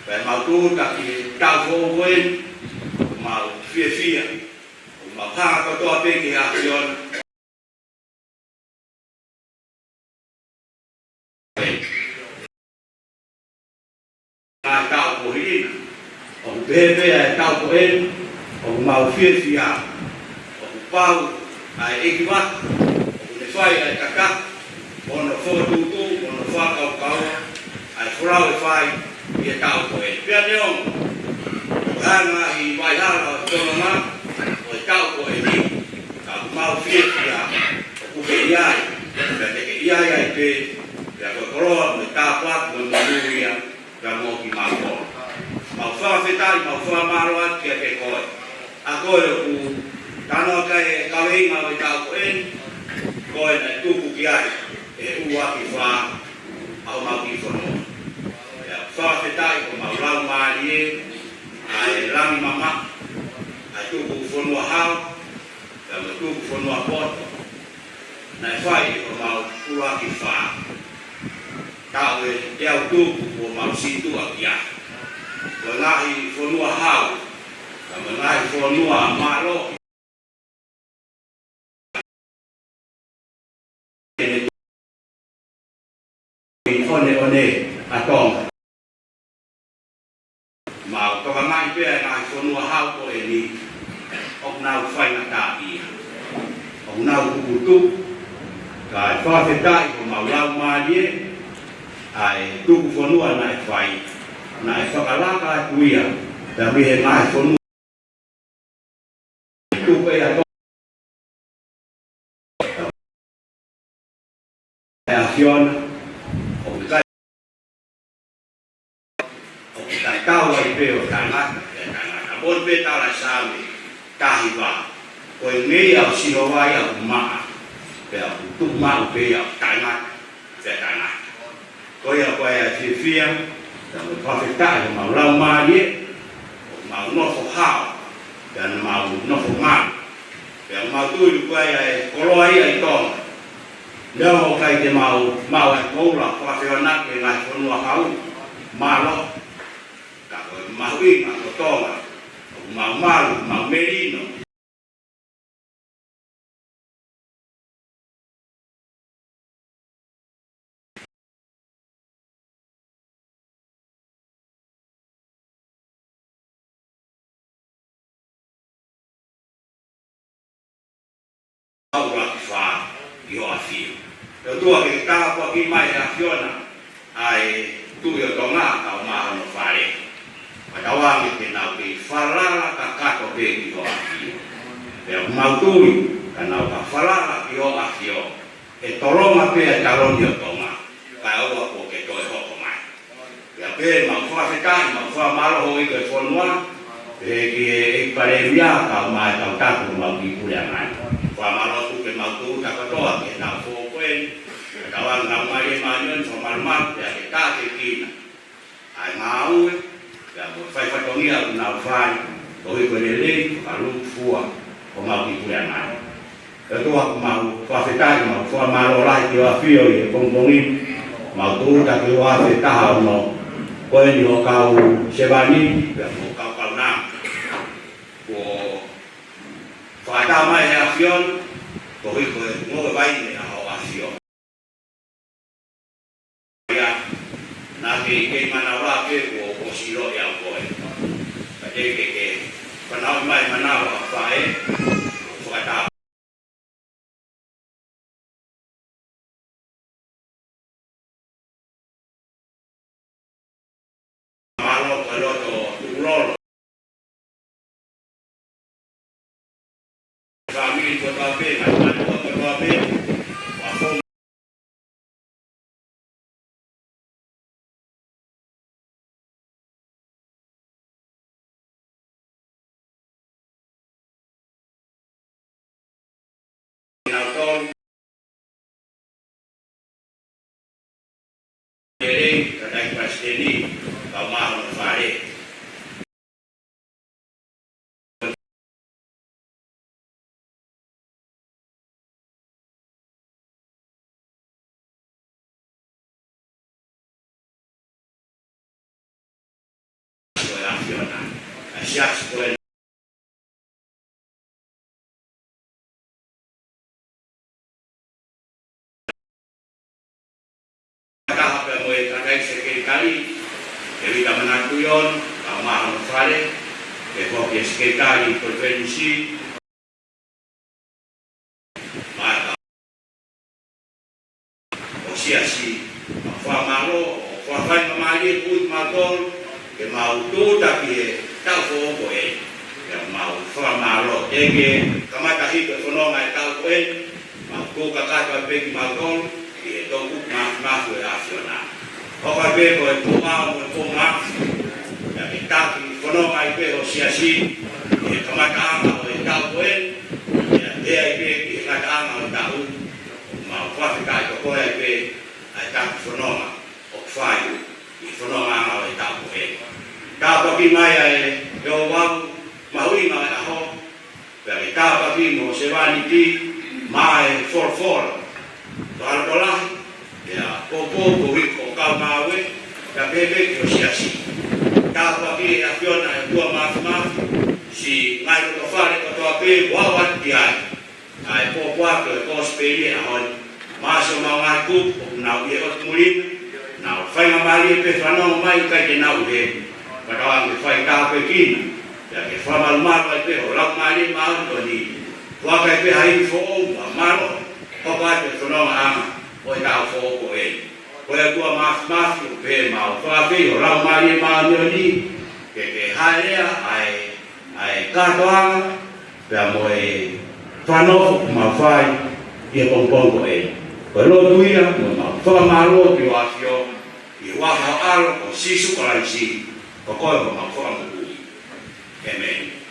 Pea mau tūʻuta ki he taʻu foʻou ko eni, mau fiefia, mau hanga kotoa pē ki he ʻAfiona. ʻA e taʻu ko eni, ʻoku pehē pē ʻa e taʻu ko eni, ʻoku mau fiefia, ʻoku pau ʻa e ʻeikivaka ʻoku ne fai ʻa e kaka, mo hono fokotuʻutuʻu, mo hono fakakaukau, ʻa e folau ʻe fai ʻi he taʻu ko eni. Pea neongo ʻoku hanga ʻi Vaihara ʻo Tonga ʻo e taʻu ko eni, ka ʻoku mau fiefia ʻoku ke ʻi ai, pea te ke ʻi ai ai pē, pea ko e koloa mo e tāpuaki mo e monūʻia, pea mo kimautolu. Mau fakafetaʻi, mau fakamālō atu kiate koe. ʻA koe ʻoku talanoa ki ai e kaveinga ʻo e taʻu ko eni, ko e naʻe tuku ki ai ʻe he ʻUluaki Fā ʻa homau kiʻi fonua. Pea fakafetaʻi ko homau laumālie, ʻa e langi mamaʻo, ʻa e tuku fonua hau, pea mo e tuku fonua poto, naʻe fai ʻe homau ʻUluaki Fā. Taʻu ʻe teau tupu kuo mau sītuʻa ki ai. Ko e ngaahi fonua hau, ka mo e ngaahi fonua mālohi ʻi he ʻoneʻone ʻa Tonga. Mau tokanga ai pē ʻa e ngaahi fonua hau ko eni, ʻoku nau faingataʻaʻia, ʻoku nau kukutu, kae fakafetaʻi ko homau laumālie, ʻa e tuku fonua naʻe fai, naʻe fakalaka atu ia, pea mei he ngaahi fonua tuku ʻe ia to ʻe ʻAfiona, ʻoku ʻikai, ʻoku ʻikai tau ai pē ʻo tangata, ʻe tangata. Moʻoni pē tala Saame taha hiva, ko e ngeia ʻo Sihova ia ʻoku maʻa, pea ʻoku tuʻu maʻu pē ia ʻo tangata, ʻe tangata. Ko ia ko e fiefia, pea mo e fakafetaʻi homau laumālie, ʻoku mau nofo hao, pea mau nofo malu. Pea mau tui ko ia e koloa ia ʻi Tonga. Neongo ʻoku ʻikai te mau maʻu ʻa e koula fakafehoanaki e ngaahi fonua hau, mālohi, ka ko e mahuʻinga ko Tonga, ʻoku Mau malu, mau melino. ʻUluaki fā ki hoʻo ʻafio. ʻE ʻOtua, ke tāpuakiʻi mai ʻe he ʻAfiona ʻa e Tuʻi ʻo Tonga kae ʻumaʻā hono fale. Fakatauange ke nau kei falala kakato pē ki hoʻo ʻafio. Pea ʻoku mau tui, ka nau ka falala ki hoʻo ʻafio, ʻe tolonga pē ʻa e taloni ʻo Tonga, kae ʻoua kuo ke toe hoko mai. Pea pehē mau fakafetaʻi, mau fakamālō houʻeiki ʻo e fonua, pehē ki he ʻEiki Palēmia, kae ʻumaʻā e kau taki ʻo ʻemau kiʻi puleʻanga ni. Fakamālō atu ke mau tūʻuta kātoa ki heʻenau foʻou ko eni, fakatauange ke nau maʻu e māʻoniʻoni, fakamalumalu, pea ke tākiekina ʻa e ngāue, pea mo e fai fatongia ʻoku nau fai, koeʻuhi ko e lelei fakalūkufua ʻo ʻemau kiʻi puleʻanga ni. ʻE ʻOtua, ʻoku mau fakafetaʻi, mau fakamālō lahi ki hoʻo ʻafio ʻi he pongipongi ni. Mau tūʻuta ki hoʻo afe taha ono ko eni ʻo e kau sevāniti, pea mo e kau kaunanga. Kuo fakatā mai ʻe he ʻAfiona, koeʻuhi ko e ngoue vaine ʻa hoʻo ʻAfio. Ia, naʻa ke kei manava pē kuo, kuo ʻosi ʻiloʻi au koe. Ka te ke ke fanauʻi mai manava faʻē, fakatā. Mālō ko e loto tukulolo. Fāmili kotoa pē, ngaahi mātuʻa kotoa pē, ʻoku fou kinautolu. Lelei, ka ʻikai Palesiteni, kae ʻumaʻā hono fale. Ko e ʻAfiona, ʻa e siasi ko ē. Taha pea mo e tangataʻeiki sekelitali, ʻa Vita Manatuʻiono, kae ʻumaʻā hono fale, pea foki e sekelitali konifelenisi, maʻa e kau ʻo e siasi, mau fakamālō, ʻo fakafaingamālie atu kimautolu, ke mau tūʻuta ki he taʻu foʻou ko ē. Pea mau fakamālō, teʻeki ke kamata hifo e fononga ʻo e taʻu ko ē, mau tūʻuta kakato pē kimautolu, ki he toʻukupu māfimafi ʻo e ʻAfiona. Hoko ai pē ko e tuʻa mo e ponga, pea ke taki fononga ai pē hoʻo siasi, ki he kamataʻanga ʻo e taʻu ko ē, pea pehē ai pē ki he ngataʻanga ʻo e taʻu, mau fakafetaʻi ko koe ai pē, ʻa e taki fononga ʻoku fai, ʻi he fonongaʻanga ʻo e taʻu ko ē. Tāpuakiʻi mai ʻa e, ʻa e ouau mahuʻinga ʻo e ʻaho, pea ke tāpuakiʻi mo e sevāniti, maʻa e folofola, tokolahi, pea poupou koeʻuhi ko e kau ngāue, pea pehē pē ki hoʻo siasi. Tāpuakiʻi ʻe he ʻAfiona ʻa e ʻOtua Māfimafi, siʻi ngaahi lotofale kotoa pē, ʻoku ʻalu atu ki ai ʻa e pōpoaki ʻo e kosipeli he ʻaho ni. Maʻa siʻomau ngaahi kupu ʻoku nau ʻi he ʻotu muli na, nau faingamālie pē fanongo mai ʻikai te nau ʻi heni. Fakatauange ke fai tāpuekina, pea ke fakamalumalu ai pē ho Laumālie Māʻoniʻoni. Foaki ai pē ha ivi foʻou mo ha mālohi, hoko atu e fonongaʻanga ʻo e taʻu foʻou ko ē. Ko e ʻOtua Māfimafi, ʻoku pehē mau fakaafeʻi ho Laumālie Māʻoniʻoni, ke ke hāʻelea ʻa e, ʻa e kātoanga, pea mo e fakanofo ʻoku mau fai ʻi he pongipongi ko ē. Ko e lotu ia, mo ʻemau fakamālō ki hoʻo ʻAfio, ʻi he huafa ho ʻAlo ko Sīsū Kalaisi, ko koe ko homau Fakamoʻui. ʻĒmeni.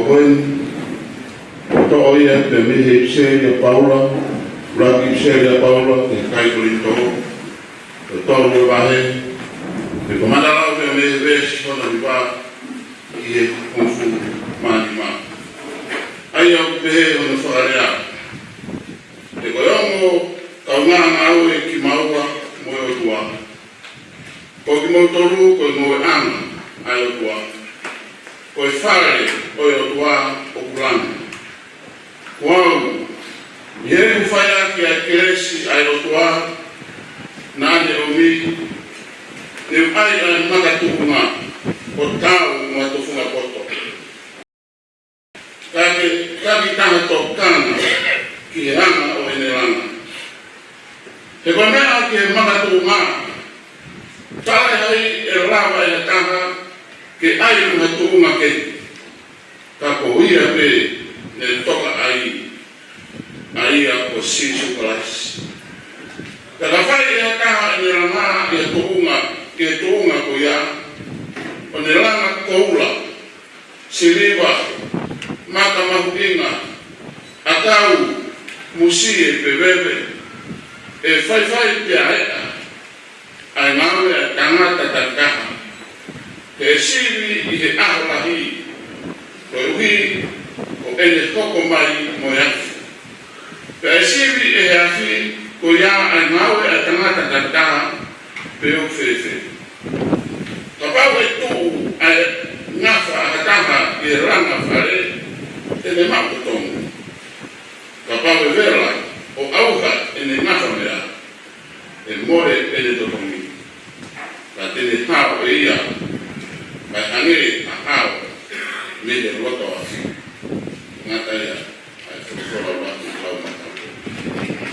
Koe, ʻoku toʻo ia pē mei he ʻipiseli ʻa Paula, ʻuluaki ʻipiseli ʻa Paula ki he kakai Kolinitō, ʻo e tolu e vahe, pea ko e matalau pē mei he veesi hono hiva ki he hongofulu mā nima. ʻA ia ʻoku pehē hono fakalea: He ko e ongo kaungā ngāue kimaua mo e ʻOtua. Ko kimoutolu ko e ngoueʻanga ʻa e ʻOtua. Ko e fale ʻo e ʻOtua ʻoku langi. Ko au, ʻi heʻeku fai ʻaki ʻa e kelesi ʻa e ʻOtua naʻa ne ʻomi, ne u ʻai ʻa e makatuʻunga ʻo tau mo ha tufunga poto. Ka ke, ka ke taha tokanga ki he anga ʻo ʻene langa. He ko e meʻa ki he makatuʻunga, talaʻehai ʻe lava ʻe ha taha ke ʻai mo ha tuʻunga kehe. Ka ko ia pē ne toka ʻai, ʻa ia ko Sīsū Kalaisi. Ka ka fai ʻe ha taha ʻene langa ʻi he tuʻunga, ʻi he tuʻunga ko ia, ʻo ne langa koula, siliva, maka mahuʻinga, ʻakau, musie pe veve, ʻe faifai pea eʻa ʻa e ngāue ʻa e tangata takitaha, he ʻe sivi ʻi he ʻaho lahi, koeʻuhi ko ʻene hoko mai mo e afi. Pea ʻe sivi ʻe he afi ko ia ʻa e ngāue ʻa e tangata takitaha, pe ʻoku fēfē. Kapau ʻe tuʻu ʻa e ngafa ʻa ha taha ʻi he langa fale, te ne maʻu totongi. Kapau ʻe vela ʻo ʻauha ʻene ngafa meʻa, ʻe mole ʻene totongi. Ka te ne hao ʻe ia, kae hangē ha hao mei he loto afi. Ngata ia ʻa e folofola ʻa e ʻOtua maʻatautolu.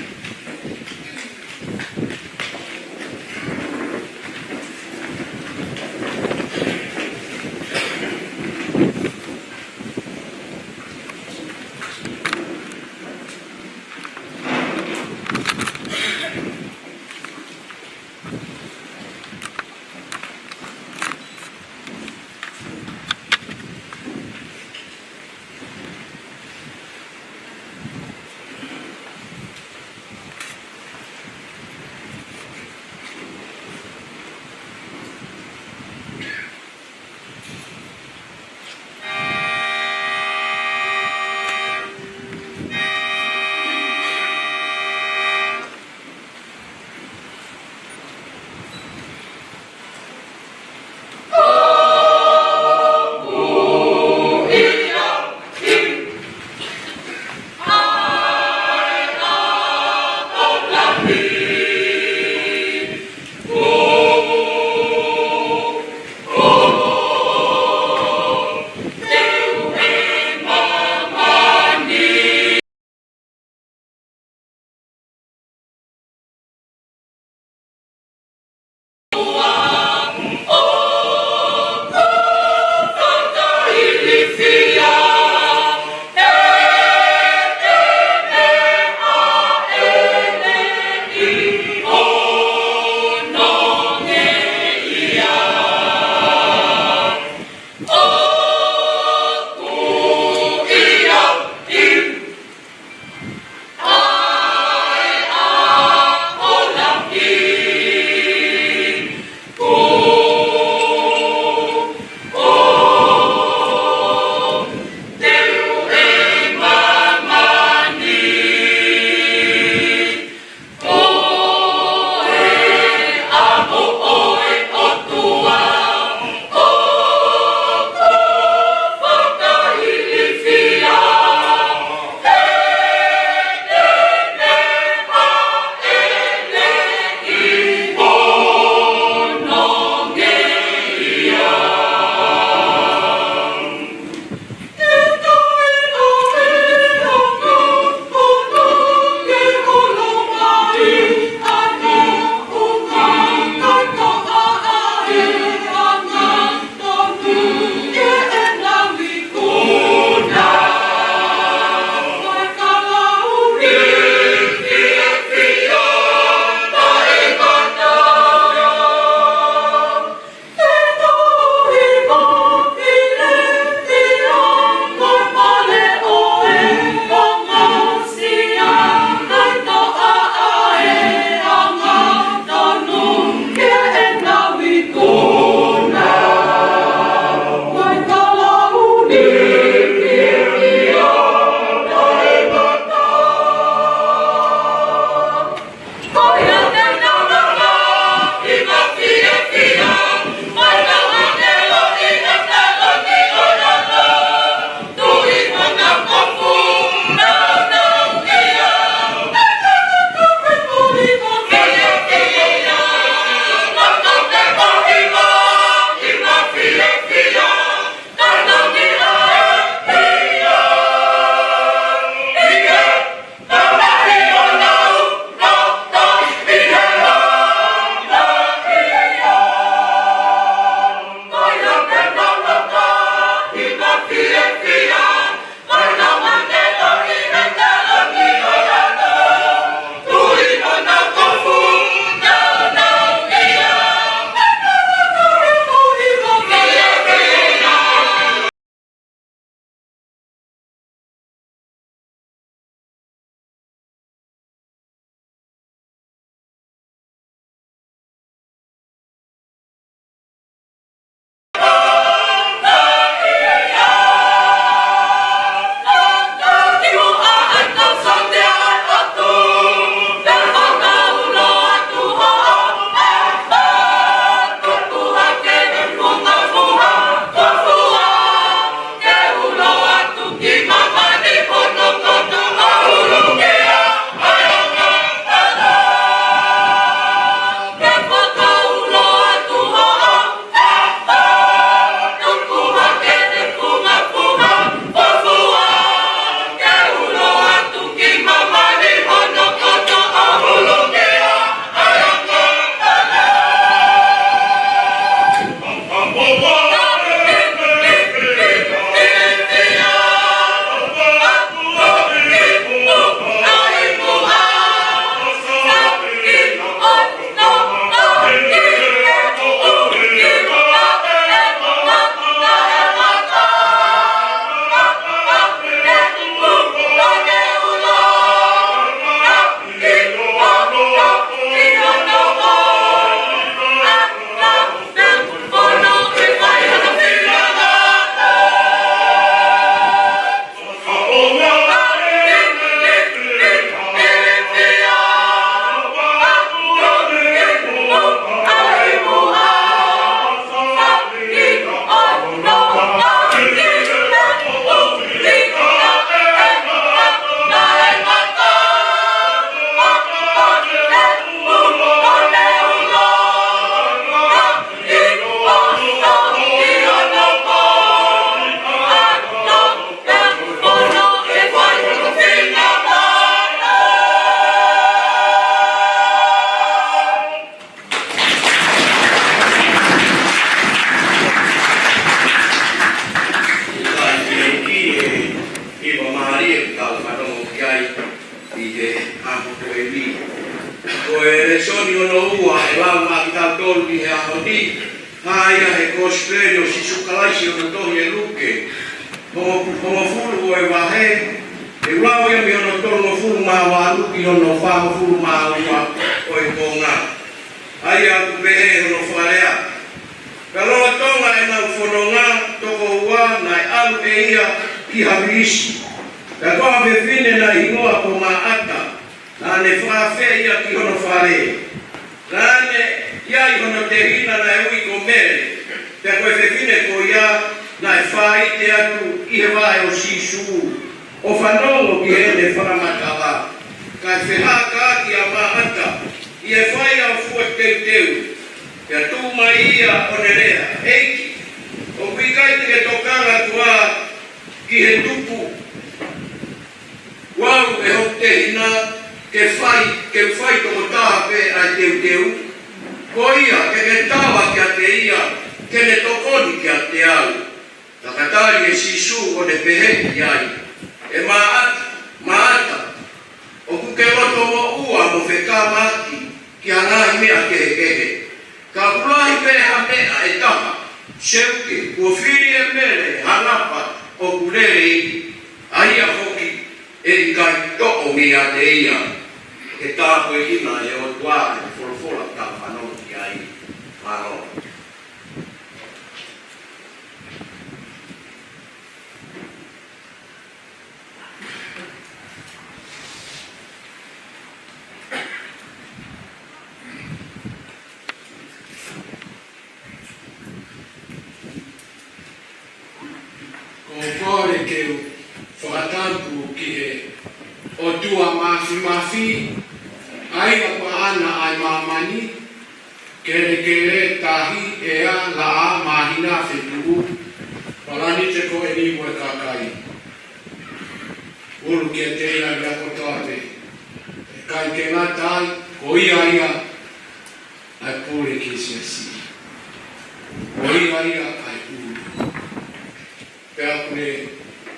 Ko e lēsoni hono ua ʻe lau maʻa kitautolu ʻi he ʻaho ni, hā ia he Kosipeli ʻo Sīsū Kalaisi ʻi hono tohi ʻe Luke, hono, hongofulu ʻo e vahe, ʻe lau ia mei hono tolungofulu mā valu ki hono fāngofulu mā ua ʻo e konga. ʻA ia ʻoku pehē hono fakalea: Pea lolotonga ʻenau fononga tokoua naʻe ʻalu ʻe ia ki ha vilisi. Pea ko ha fefine naʻe hingoa ko Māʻata, naʻa ne fakaafe ia ki hono fale. Naʻa ne ʻi ai hono tehina naʻe ui ko Mele, pea ko e fefine ko ia naʻe fāite atu ʻi he vahe ʻo Sīsū, ʻo fanongo ki heʻene fakamatala. Kae fehākaaʻi ʻa Māʻata ʻi he fai ʻa e fua teuteu. Pea tuʻu mai ia ʻo ne lea: ʻEiki, ʻoku ʻikai te ke tokanga koā ki he tuku ʻe au ʻe hoku tehina ke fai, ke fai tokotaha pē ʻa e teuteu? Ko ia, ke ke tala kiate ia ke ne tokoni kiate au. Pea ka tali ʻe Sīsū ʻo ne pehē ki ai: ʻE Māʻata, Māʻata, ʻoku ke loto moʻua mo fekamaki ki ha ngaahi meʻa kehekehe. Ka ʻoku lahi pē ha meʻa ʻe taha, seuke, kuo fili ʻe Mele ha napa ʻoku lelei, ʻa ia foki ʻe ʻikai toʻo meiate ia. Ke tāpuekina ʻe he ʻOtua ʻa e folofola ʻoku tau fanongo ki ai. Mālō. ʻOku ou kole ke u fakatampu ki he ʻOtua Māfimafi, ʻa ia ko ʻAna ʻa e māmani, kelekele, tahi, ʻea, laʻā, māhina, fetuʻu, palanite ko eni mo e kakai. ʻUlu kiate ia ʻa e meʻa kotoa pē. ʻIkai ke ngata ai, ko ia ia ʻa e pule ki he siasi. Ko ia ia ʻa e ʻulu. Pea ʻoku ne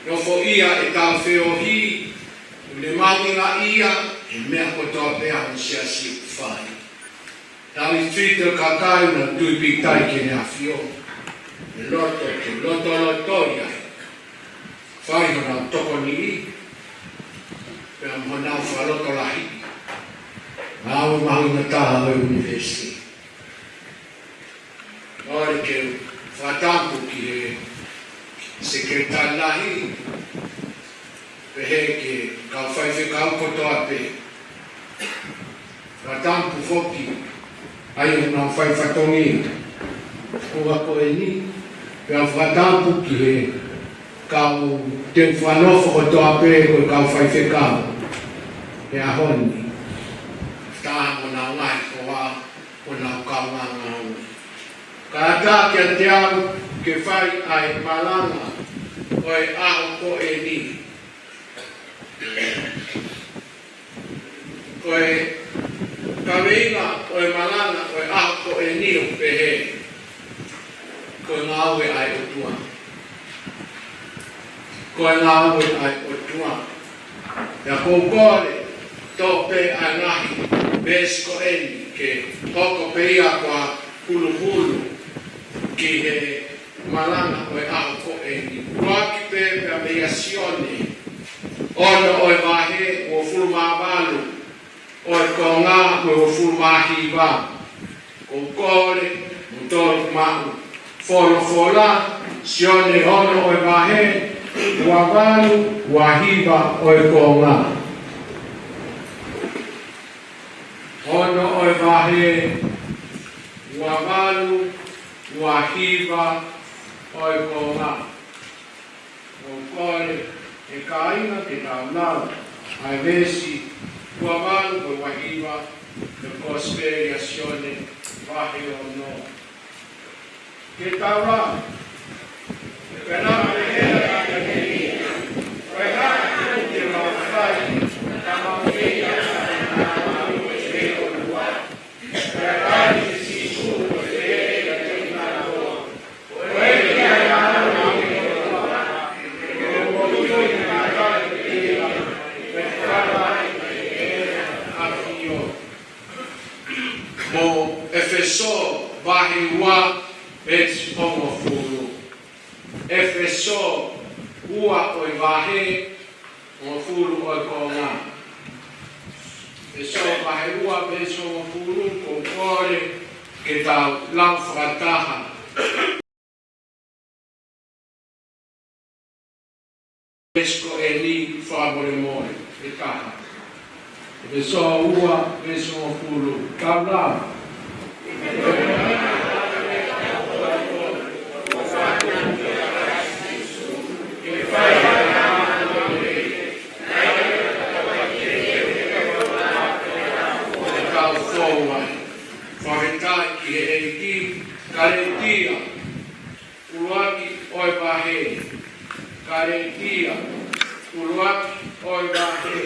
nofoʻia ʻetau feohi, ʻoku ne mahuʻingaʻia ʻa e meʻa kotoa pē ʻa hono siasi ʻoku fai. Tau ʻi fito kakai na tui pitai ke ne afio. ʻE loto ke lotoloto ia. Fai honau tokoniʻi, pea mo honau fakalotolahi. Ngāue mahuʻinga taha ʻo e ʻunivēsi. ʻOku ou kole ke u fakatampu ki he Sekelitali Lahi, pehē ki he kau faifekau kotoa pē. Fakatampu foki ʻa ia ʻoku nau fai fatongia ʻo e ʻaho ko eni, pea fakatampu ki he kau teu fakanofo kotoa pē ko e kau faifekau he ʻaho ni. Taha mo honau ngaahi hoa, mo honau kaungāngāue. Kae ʻatā kiate au ke fai ʻa e malanga ʻo e ʻaho ko eni. Ko e kaveinga ʻo e malanga ʻo e ʻaho ko eni ʻoku pehē: Ko e ngāue ʻa e ʻOtua. Ko e ngāue ʻa e ʻOtua. Pea ʻoku ou kole, toʻo pē ʻa e ngaahi veesi ko eni ke hoko pē ia ko ha huluhulu ki he malanga ʻo e ʻaho ko eni. ʻUluaki pē pea meia Sione, ono ʻo e vahe, uofulu mā valu ʻo e konga mo e uofulu mā hiva. ʻOku ou kole mou toki maʻu folofola, Sione ono ʻo e vahe, ua valu, ua hiva ʻo e konga. Ono ʻo e vahe, ua valu, ua hiva ʻo e konga. ʻOku ou kole ʻe kāinga ke tau lau ʻa e veesi ua valu mo e ua hiva ʻo e Kosipeli ʻa Sione vahe ono. Ke tau lau. Pea naʻe pehē ʻe Sione, ko e hā ʻoku te mau fai, ka mau fai ʻa e ngāue ʻa e ʻOtua? ʻEfesō vahe ua, veesi hongofulu. ʻEfesō ua ʻo e vahe, hongofulu ʻo e konga. ʻEfesō vahe ua, veesi hongofulu, ʻoku ou kole ke tau lau fakataha. Veesi ko eni fakamolemole, ʻe taha. ʻEfesō ua, veesi hongofulu, tau lau. Tau foua. Fakafetaʻi ki he ʻEiki. Kalētia ʻuluaki ʻo e vahe. Kalētia ʻuluaki ʻo e vahe.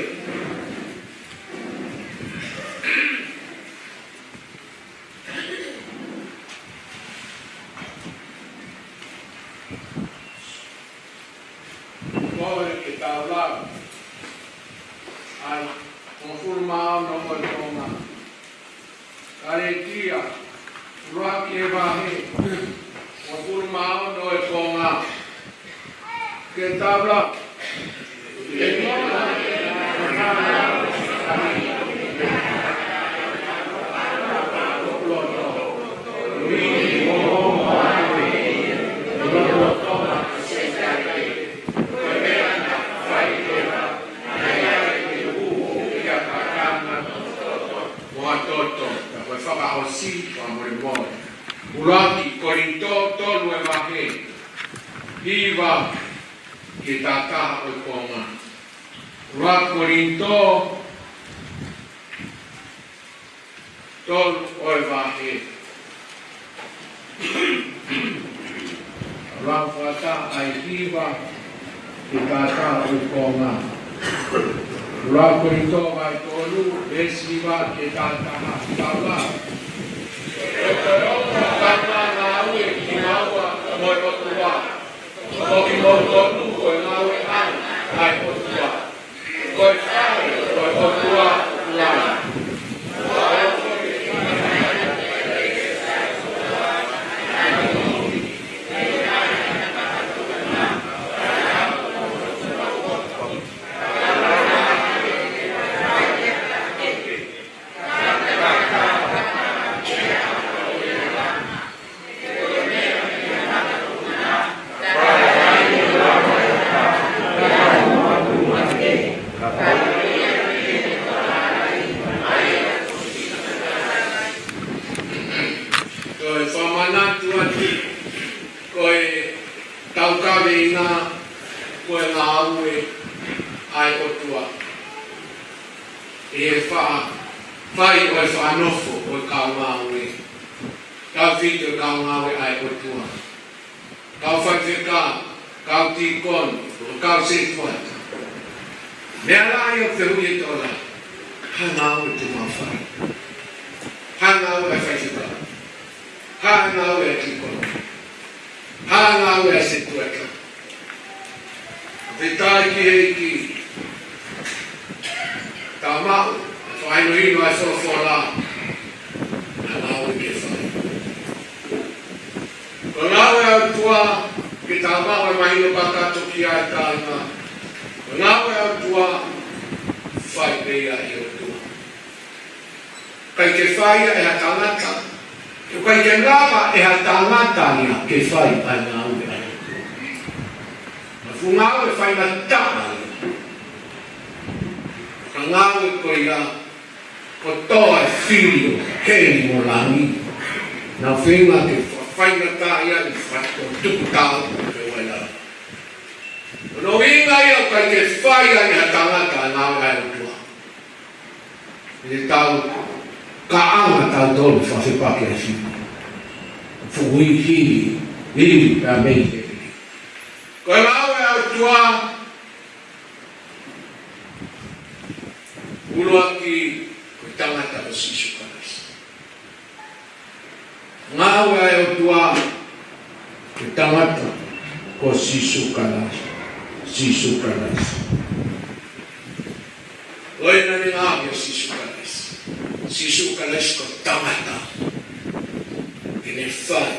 Kole ke tau lau ʻa e hongofulu mā ono ʻo e konga. Kalētia ʻuluaki ʻo e vahe, hongofulu mā ono ʻo e konga. Ke tau lau. Mo ha toto, ka ko e fakaʻosi, fakamolemole. ʻUluaki Kolinitō tolu ʻo e vahe, hiva ki he taha taha ʻo e konga. ʻUluaki Kolinitō tolu ʻo e vahe. Lau fakataha ʻa e hiva ki he taha taha ʻo e konga. ʻUluaki Kolinitō vahe tolu, veesi hiva ki he taha taha. Tau lau. Ko e ongo taha ngāue kinaua mo e ʻOtua. Ko kimoutolu ko e ngāue ʻa e ʻOtua. Ko e fale ʻo e ʻOtua ʻoku langi. Ko e fakamanatu atu, ko e taukaveʻi ʻa e ngāue ʻa e ʻOtua. ʻI he fa-, fai ʻo e fakanofo ʻo e kau ngāue. Tau fito kau ngāue ʻa e ʻOtua. Kau faifekau, kau tīkoni, kau setuata. Meʻa lahi ʻoku fehuʻi ʻe he tokolahi. Hā e ngāue te mau fai? Hā e ngāue ʻa e faifekau? Hā e ngāue ʻa e tīkoni? Hā e ngāue ʻa e setuata? Fakafetaʻi ki he ʻEiki. Tau maʻu, fakahinohino ʻa e folofola. Hā e ngāue ke fai? Ko e ngāue ʻa e ʻOtua, ke tau maʻu e mahino kakato ki ai kāinga. Ko e ngāue ʻa e ʻOtua, fai pē ia ʻe he ʻOtua. ʻIkai ke fai ia ʻe ha tangata, ʻikai ke lava ʻe ha tangata ia ke fai ʻa e ngāue ʻa e ʻOtua. Ko e fuʻu ngāue faingataʻa ia. Ko e ngāue ko ia, kotoa e fili ʻo heli mo langi. Naʻe feinga ke fa-, faingataʻaʻia ʻi he fakatukutau ke uela. Ko hono ʻuhinga ia ʻoku ʻikai ke fai ia ʻe ha tangata ʻa e ngāue ʻa e ʻOtua. ʻE tau kaʻanga tautolu fakafepaki ʻa e fili. Fuʻu hili, hili, pea mei he fili. Ko e ngāue ʻa e ʻOtua, ʻuluaki, ko e tangata ko Sīsū Kalaisi. Ngāue ʻa e ʻOtua, ko e tangata ko Sīsū Kalaisi. Sīsū Kalaisi. Ko e naʻe ngāue ʻa Sīsū Kalaisi. Sīsū Kalaisi ko e tangata. Ne fai.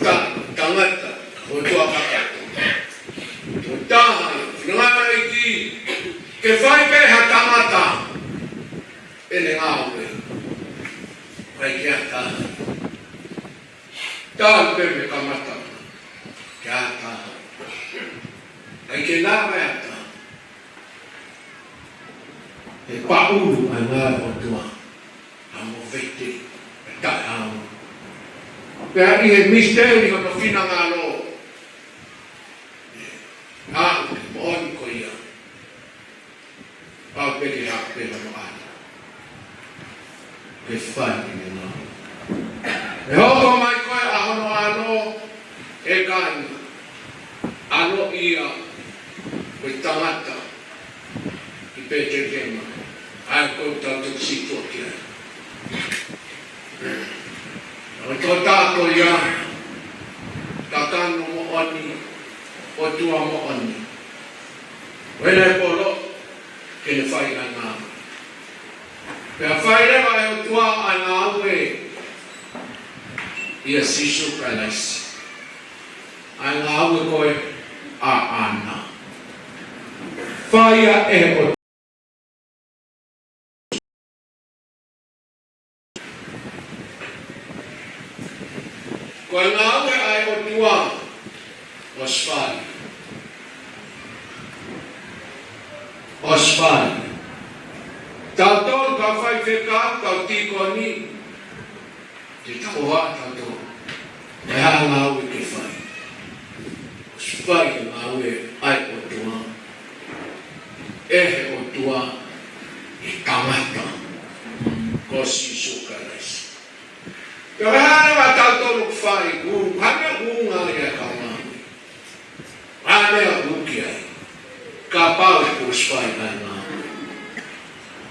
Ka, tangata, ko e ʻOtua kakato. Ko e taha, finangalo ʻEiki, ke fai pē ha tangata ʻene ngāue. ʻIkai ke ʻi ai ha taha. Talu pē mei he kamata, ke ʻi ai ha taha. ʻIkai ke lava ʻe ha taha. He paʻulu ʻa e ngāue ʻa e ʻOtua. ʻA e movete, ʻa e taʻeʻaonga. Pea ʻi he misiteli hono finangalo. ʻA, moʻoni ko ia. Pau pē ke haʻu pē hono ʻAlo. Ke fai ʻene ngāue. ʻE hoko mai ko e ʻa hono ʻAlo, ʻe kāinga. ʻAlo ia, ko e tangata. ʻI Petelihema, ʻa ia ʻoku tau toki sītuʻa ki ai. ʻA e tokotaha ko ia, kakano moʻoni, ʻOtua moʻoni. Ko ʻene poloʻi, ke ne fai ʻa e ngāue. Pea fai leva ʻe he ʻOtua ʻa e ngāue ʻia Sīsū Kalaisi. ʻA e ngāue ko e ʻaʻana. Fai ia ʻe he ʻOtua. Ko e ngāue ʻa e ʻOtua, ʻosi fai. ʻOsi fai. Tautolu kau faifekau, kau tīkoni, te tau ʻoatu tautolu. Ko e hā e ngāue ke fai? ʻOsi fai e ngāue ʻa e ʻOtua. ʻE he ʻOtua, ʻi he tangata. Ko Sīsū Kalaisi. Pea ko e hā leva ʻa tautolu ʻoku fai, ʻoku, hā e meʻa ʻoku ngāue ai e kau ngāue? Hā e meʻa ʻoku uki ai? Kapau ʻoku ʻosi fai ʻa e ngāue.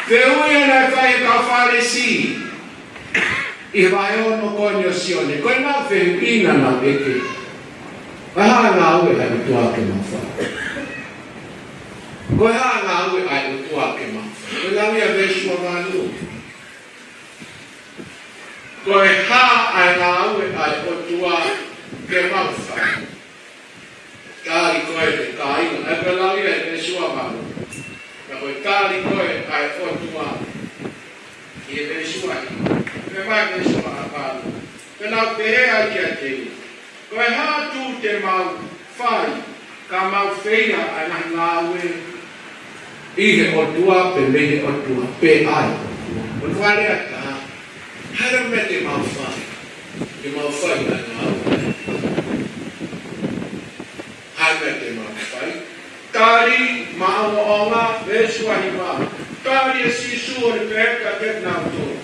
Fehuʻi naʻe fai ʻe he kau Fālesi. ʻI he vahe ono ko eni ʻo Sione. Ko e hā e fehuʻi naʻa nau ʻeke? Ko e hā e ngāue ʻa e ʻOtua ke mau fai? Ko e hā e ngāue ʻa e ʻOtua ke mau fai? Ko e lau ia veesi uavalu. Ko e hā ʻa e ngāue ʻa e ʻOtua ke mau fai? Tali ko ē ʻe he kāinga, ʻa ia ko e lau ia ʻi he veesi uavalu. Ka ko e tali ko ē ʻa e ʻOtua ʻi he veesi uahiva. Pea mo e veesi uavalu. Pea nau pehē ai kiate ia, ko e hā ʻoku te mau fai, ka mau feia ʻa e ngaahi ngāue ʻi he ʻOtua, pe mei he ʻOtua, pe ʻa e ʻOtua? Ko e fakalea ʻe taha, hā e meʻa te mau fai, te mau fai ʻa e ngāue? Hā e meʻa te mau fai? Tali maʻongoʻonga, veesi uahiva. Tali ʻe Sīsū ʻo ne pehē kiate kinautolu,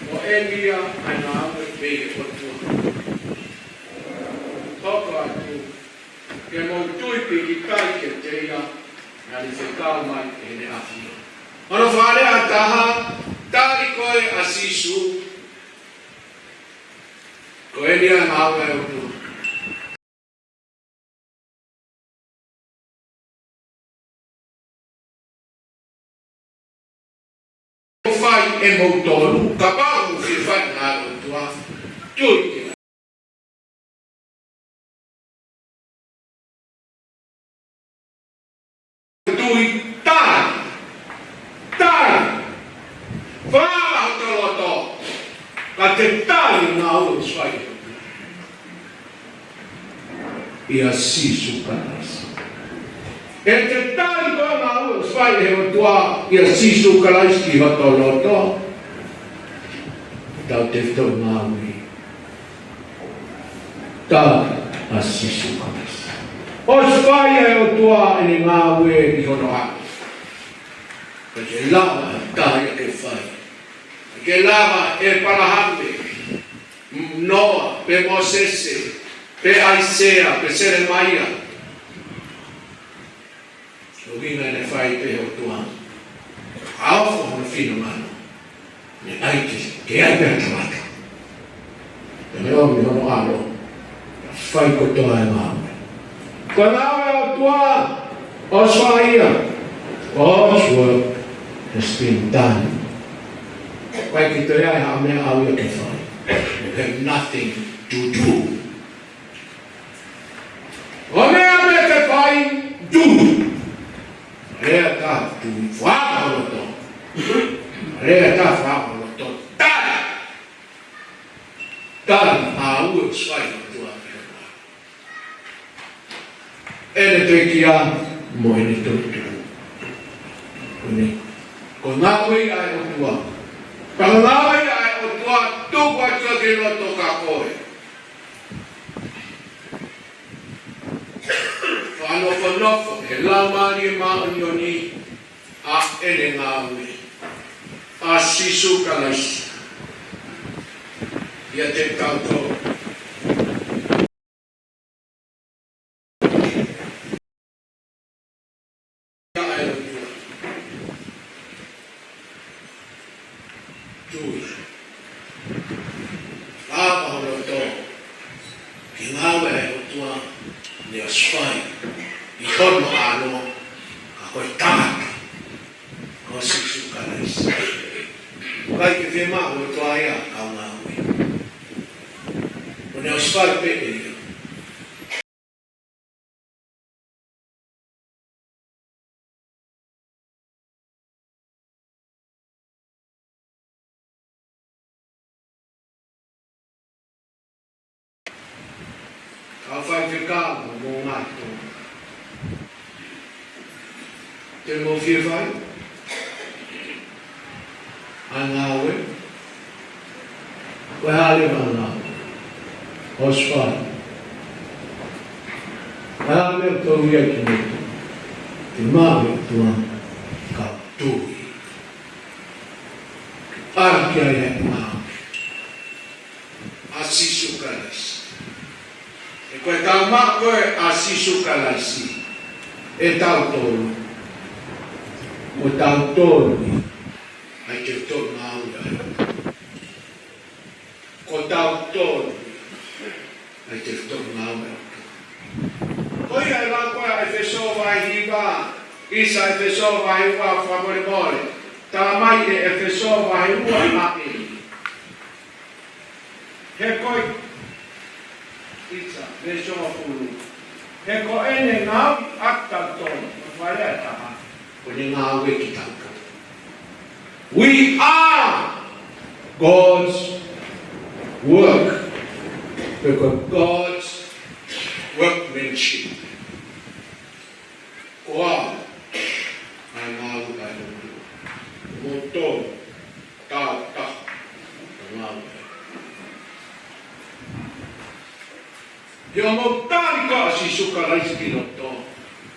ko eni ia ʻa e ngāue mei he ʻOtua. Hoko atu, ke mou tui pīkitai kiate ia naʻa ne fekau mai ʻe heʻene ʻAfio. Hono fakalea ʻe taha, tali ko ē ʻa Sīsū, ko eni ia ʻa e ngāue ʻa e ʻOtua. Fai ʻe moutolu, kapau ʻoku fie fai ʻa e ngāue ʻa e ʻOtua, tui ki ai. Tui, tali. Tali. Fāʻahi hoto loto. Ka te tali ʻa e ngāue ʻoku fai ʻia Sīsū Kalaisi. ʻE te tali ko e ngāue ʻoku fai ʻe he ʻOtua ʻia Sīsū Kalaisi ki hoto loto. Tau tefitoʻi ngāue. Tali ʻa Sīsū Kalaisi. ʻOsi fai ʻe he ʻOtua ʻene ngāue ʻi hono ʻAlo. ʻIkai ke lava ha taha ia ke fai. ʻIkai ke lava ʻe ʻĒpalahame, Noa, pe Mōsese, pe ʻAisea, pe Selemaia. Ko e ʻuhinga naʻe fai pē ʻe he ʻOtua. ʻOfa hono finangalo. Ne ʻai ke, ke ʻai pē ha tangata. Pea ne ʻomi hono ʻAlo. Fai kotoa e ngāue. Ko e ngāue ʻa e ʻOtua, ʻosi fai ia. God's work has been done. ʻIkai ke toe ʻi ai ha meʻa ʻaʻau ia ke fai. You have nothing to do. ʻO meʻa pē ke fai, do. Lea ka tu fakaʻotua. Lea ka fakaʻotua. Tali. Tali ʻa e ʻū fai ʻOtua ki he ʻOtua. ʻEne pekia mo ʻene toetuʻu. ʻOne. Ko e ngāue ia ʻa e ʻOtua. Ko e ngāue ia ʻa e ōtua, tuku atu ki loto kia koe. Fakanofonofo ʻe he Laumālie Māʻoniʻoni ʻa ʻene ngāue ʻa Sīsū Kalaisi ʻiate kitautolu. Tui. Lava ho loto ki he ngāue ʻa e ʻOtua naʻe ʻosi fai ʻi hono ʻAlo, ka ko e tangata ko Sīsū Kalaisi. ʻIkai ke fiemaʻu ʻe he ʻOtua ia ha kau ngāue. Ko ʻene ʻosi fai pē ʻe ia. Kau faifekau mo e ngaahi tokoua. Te mou fie fai ʻa e ngāue? Ko e hā leva ʻa e ngāue ʻoku ʻosi fai? Ko e hā e meʻa ʻoku tau ui ai ki he ʻOtua? Ke maʻu ʻe he ʻOtua ka tui. ʻAlu ki ai e ngāue ʻa Sīsū Kalaisi. He ko e tau maʻu ko ē ʻa Sīsū Kalaisi, ʻe tautolu, ko tautolu ia ʻa e tefitoʻi ngāue ʻa e ʻOtua. Ko tautolu ia ʻa e tefitoʻi ngāue ʻa e ʻOtua. Ko ia ʻe lau ko ē ʻa ʻEfesō vahe hiva, ʻisa ʻEfesō vahe ua fakamolemole, talamai ʻe ʻEfesō vahe ua naʻe He ko e, ʻisa, veesi hongofulu. He ko ʻene ngāue ʻatautolu, ko e fale ʻe taha, ko ʻene ngāue kitautolu. We are God's work. Pe ko God's workmanship. Ko au ʻa e ngāue ʻa e ʻOtua. Mo tō tāutaha ʻa e ngāue. He ʻoku mou tali ko ē ʻa Sīsū Kalaisi ki loto,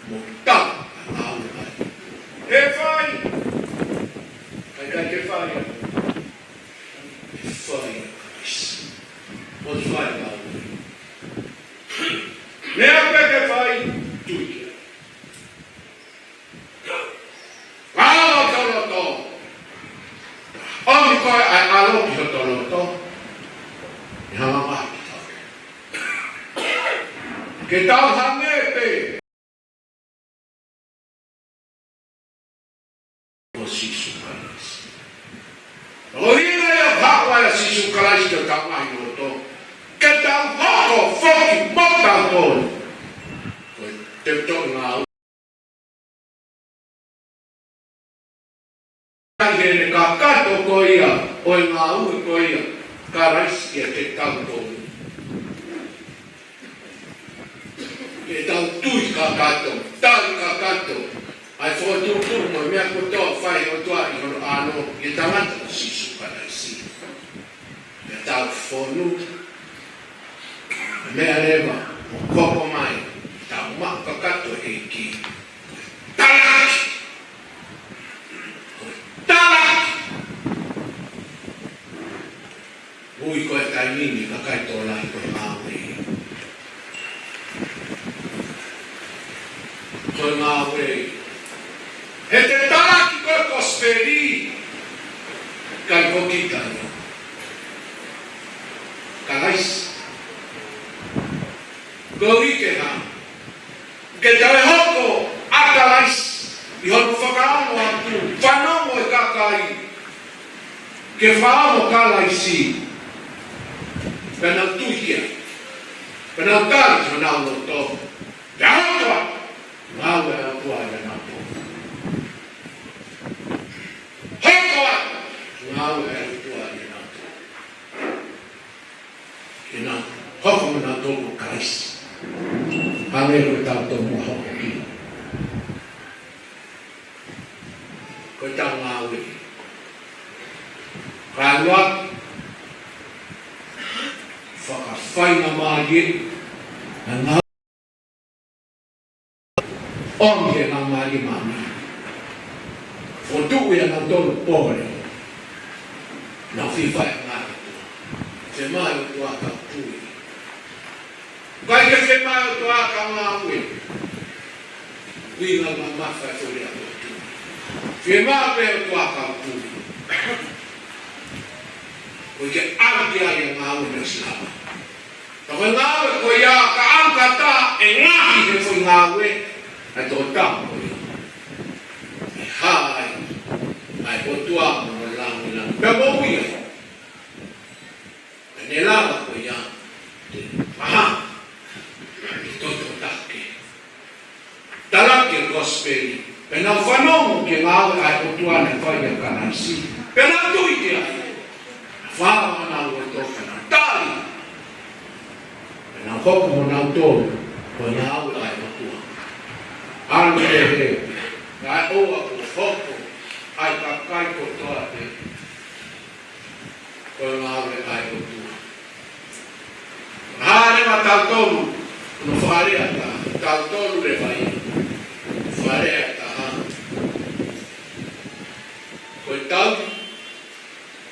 mou tali ʻa e ngāue ʻa e ʻOtua. ʻE fai. ʻIkai ke fai. ʻE fai ʻa Kalaisi. ʻOku fai ʻa e ngāue. Meʻa pē ke fai, tui ki ai. Lava ki ho loto. ʻOmi ko ē ʻa e ʻAlo ki hoto loto. ʻE hanga mai ki tau. Ke tau hangē pē ko Sīsū Kalaisi. ʻUhinga ia ʻoku haʻu ai ʻa Sīsū Kalaisi ki hotau ngaahi loto, ke tau hoko foki mo tautolu ko e tefitoʻi ngāue. ʻI heʻene kakato ko ia ʻo e ngāue ko ia ʻa Kalaisi ʻiate kitautolu. Ke tau tui kakato, tali kakato ʻa e fokotuʻutuʻu mo e meʻa kotoa ʻoku fai ʻe he ʻOtua ʻi hono ʻAlo, ʻi he tangata ko Sīsū Kalaisi. Ke tau fonu, meʻa leva ʻoku hoko mai, tau maʻu kakato ʻe he ʻEiki. Talaki! Talaki! Ui ko e taimi ni ka ʻikai tō lahi ko e ngāue. Ko e ngāue. He te talaki ko e kosipeli. ʻIkai ko kita ia. Kalaisi. Ko e ʻuhi ke hā? Ke tau hoko ʻa Kalaisi ʻi hono fakaongo atu, fanongo e kakai. ke fakaongo Kalaisi. Pea nau tui ki ai. Pea nau tali ki honau loto. Pea hoko atu e ngāue ʻa e ʻOtua ʻia nautolu. Hoko atu e ngāue ʻa e ʻOtua ʻia nautolu. Ke nau hoko mo nautolu ʻo Kalaisi. Hangē ko ʻetau tomuʻa hoko ki ai. Ko ʻetau ngāue. Kae ʻoua, fakafaingamālie, ʻa e ngāue ʻomi ʻe he Laumālie Māʻoniʻoni. Fokotuʻu ʻia nautolu pole. Nau fifai ngāue. Fiemaʻu ʻe he ʻOtua ke tau tui. ʻIkai ke fiemaʻu ʻe he ʻOtua ke tau ngāue. Ui ngā mamafa e fole a tui. Fiemaʻu pē ʻe he ʻOtua ke tau tui. Ko e ke ʻalu ki ai e ngāue naʻe ʻosi lava. Ka ko e ngāue ko ia ka ʻalu ka tā e ngaahi he foʻi ngāue ʻa e tokotaha ko ia. ʻE hā ai ʻa e ʻOtua mo hono lāngilangi. Pea moʻui ai. Pea ne lava ko ia ke maha ke toto take. Talaki e kosipeli. Pea nau fanongo ki he ngāue ʻa e ʻOtua naʻe fai ʻia Kalaisi. Pea nau tui ki ai. Fānau ʻo e toka na tali. Pea nau hoko mo nautolu ko e ngāue ʻa e ʻOtua. ʻAlu pehē, kae ʻoua kuo hoko ʻa e kakai kotoa pē ko e ngāue ʻa e ʻOtua. Hāʻele maʻa tautolu, ʻo fakalea ʻa tautolu leva ia. Fakalea ʻa taha. Ko e tau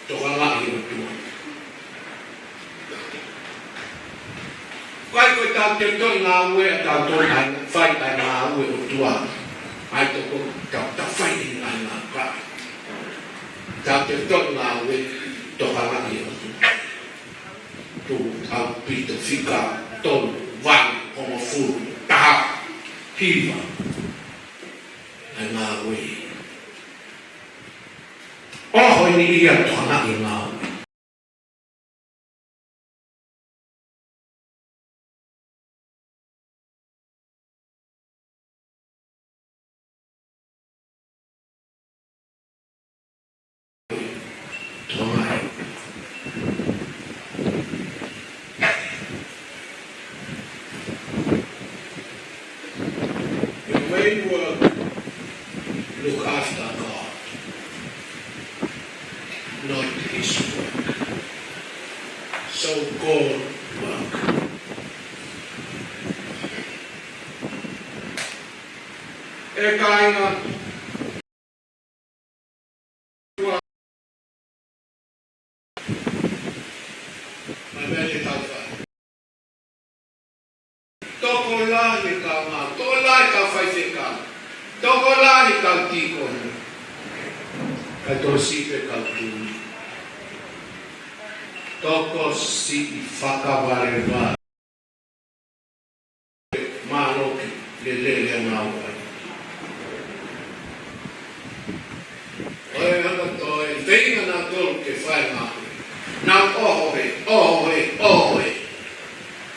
tokangaʻi ʻOtua. ʻIkai ko ʻetau tefitoʻi ngāue ʻa tautolu ʻa e fai ʻa e ngāue ʻOtua. ʻA e toko, tau, tau fai ʻi he ngāue ka. Tau tefitoʻi ngāue tokangaʻi ʻOtua. Tuku ʻaupito fika tolu, valu, hongofulu, taha, hiva. ʻA e ngāue. ʻOho eni ia tokangaʻi ngāue. Your main work, look after God, not his work. So God work. ʻE kāinga, ʻa e meʻa te tau fai. Tokolahi e kau ngāue, tokolahi e kau faifekau, tokolahi e kau tīkoni. Kae tokosiʻi pē e kau tui. Tokosiʻi fakavalevale. Mālō ke lelei e ngāue. ʻOi, hanga toe, feinga nautolu ke fai e ngāue. Nau ʻohoe, ʻohoe, ʻohoe.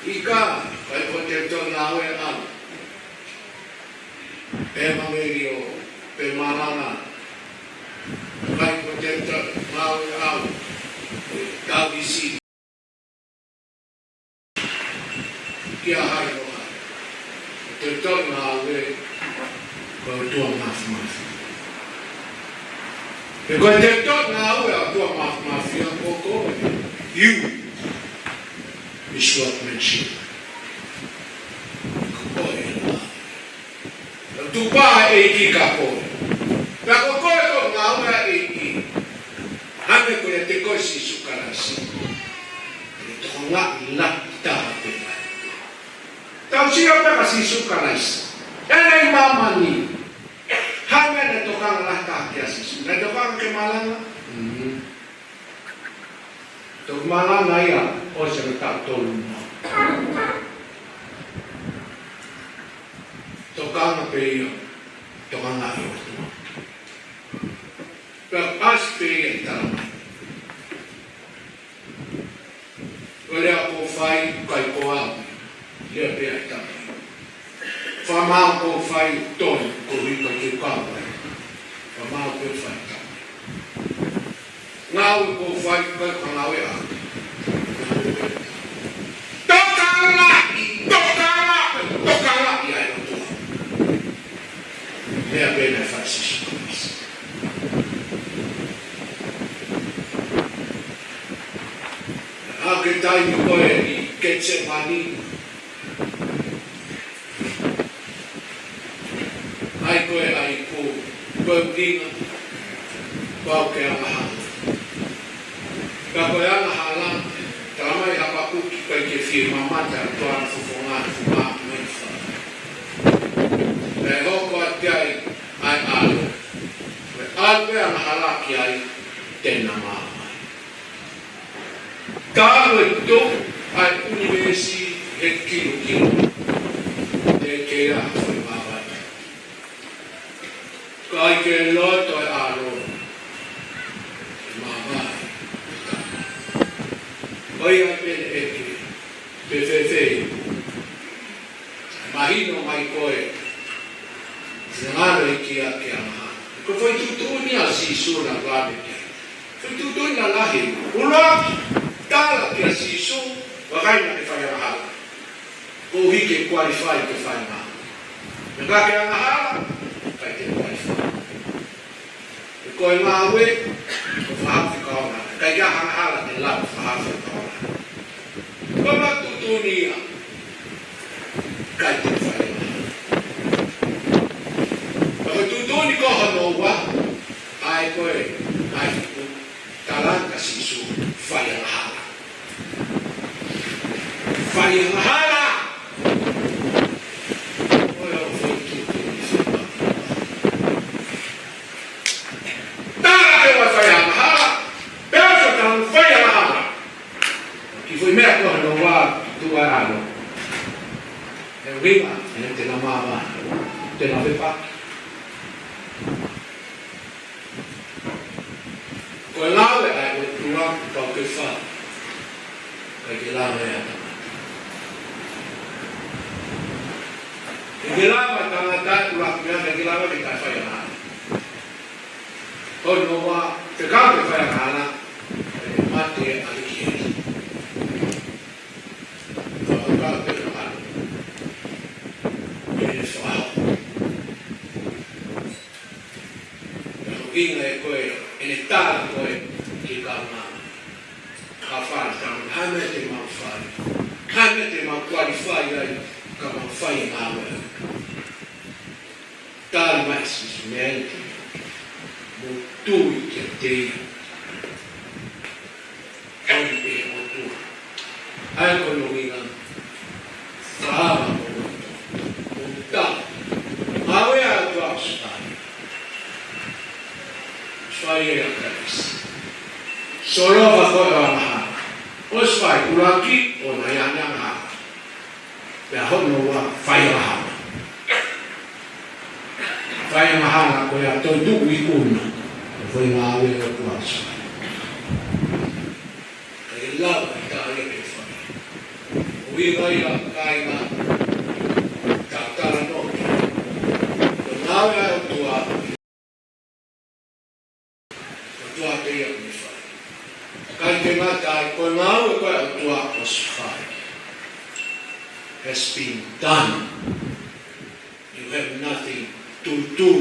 ʻIkai, ʻikai ko e tefitoʻi ngāue ʻaʻau. Pe ʻevangeliō, pe malanga. ʻIkai ko e tefitoʻi ngāue ʻaʻau. Tau ʻi si. Kia hai mo hai. Tefitoʻi ngāue ko e ʻOtua Māfimafi. He ko e tefitoʻi ngāue ʻa e ʻOtua Māfimafi ʻa ko koe. You is workmanship. Ko koe. Tuʻu pē ʻa e ʻEiki kia koe. Pea ko koe ko e ngāue ʻa e ʻEiki. Hangē ko ia ʻiate koe Sīsū Kalaisi. Ko e tokangaʻi lahi taha pē. Tau sio pē kia Sīsū Kalaisi. ʻEne ʻi māmani. Hangē naʻe tokanga lahi taha kia Sīsū. Naʻe tokanga ke malanga. Mm. Toki malanga ia, ʻosi e taʻu tolu noa. Tokanga pē ia, tokangaʻi ʻOtua. Pea ʻasi pē ia ʻi talamai. ʻoku ou fai, ʻikai ko au. Lea pē ʻa e Tamai. Fakamaau ʻoku ou fai, tonu, koeʻuhi ʻikai ke u kau ai. Fakamaau pē ʻoku fai ʻe he Tamai. Ngāue ʻoku ou fai, ʻikai ko ha ngāue ʻaʻaku. Tokanga, tokanga, tokanga ʻi he ʻOtua. Meʻa pē naʻe fai ʻe Sīsū Kalaisi. ʻA e taimi ko ē ʻi Ketisemani, ʻa ia ko e ʻai ko, ko e ʻuhinga, pau ke angahala. Ka ko e angahala, talamai ʻe Hapakuki ʻikai ke fie mamata ʻa e ʻOtua ʻi hono fofonga, ʻi hono ʻamanaki. Pea hoko atu ai ʻa e ʻAlo. Ko e ʻalu pē angahala ki ai, te na maama. Ka ko e tuʻu ʻa e ʻunivēsi he kilokilo, teʻeki ai ke maama. Ka ʻikai ke loto e ʻAlo, ʻe maama. ʻOiauē pē ʻe he ʻEiki, pe fēfē, mahino mai koe, ngalo e kia ke angahala. Ko e foʻi tuʻutuʻuni ʻa Sīsū naʻa ku lave ki ai. Foʻi tuʻutuʻuni lalahi. ʻUluaki, tala kia Sīsū, vakai naʻa ke fai angahala. Koeʻuhi ke qualify ke fai angahala. Meʻa ke angahala, ʻikai ke qualify. He ko e ngāue, ko e fakaafe kaunga. ʻIkai ke angahala ke lau fakaafe kaunga. Ko e tuʻutuʻuni ia, ʻikai ke fai. Ko e tuʻutuʻuni ko hono ua, ʻa ia ko e, ʻa ia ko e tala ʻa Sīsū, fai angahala. Fai angahala. Ko e ʻo fai tuʻutuʻuni. Tala ke ʻoua fai angahala, pea ʻoua tala fai angahala. Kiʻi foʻi meʻa ko hono ua, tuʻu ʻa e ʻAlo. ʻE ʻuhinga, ʻe te na maama, te na fepaki. Ko e ngāue ʻa e ʻOtua, pau ke fai. ʻIkai ke lava ia ʻe he tangata. ʻIkai ke lava ʻe he tangata, ʻuluaki meʻa, ʻikai ke lava ke ta fai angahala. Hono ua, fekau ke fai angahala, ʻe mate ʻa e ʻEiki. Fakakaukau pē ʻa e ʻAlo. ʻE fakahoko. Ka ko e ʻuhinga ē ko ē, ʻene tala ko ē ki he kaungā. Ka fai tau, hā e meʻa te mau fai. Hā e meʻa te mau qualify ai, ka mau fai e ngāue. Tali mai Sīsū, meʻa eni, mou tui kiate ia. Tali pē he ʻOtua. ʻA ia ko hono ʻuhinga, fakaava mo loto. Mo tau. Ngāue ʻa e ʻOtua ʻosi fai. Fai ʻe Kalaisi. Solova ko e angahala. ʻOsi fai, ʻuluaki, ʻoua naʻa ʻi ai ha angahala. Pea hono ua, fai angahala. Fai angahala ko e ʻa e toetuʻu ikuna. Ko e foʻi ngāue ʻa e ʻOtua ʻosi fai. ʻIkai lava ʻe taha ia ke fai. ʻUhinga ia, kāinga, tau talanoa ki ai. Ko e ngāue ʻa e ʻOtua, ʻOtua pē ia ʻoku ne fai. ʻIkai ke ngata ai, ko e ngāue ko ē ʻa e ʻOtua ʻosi fai. Has been done. You have nothing to do.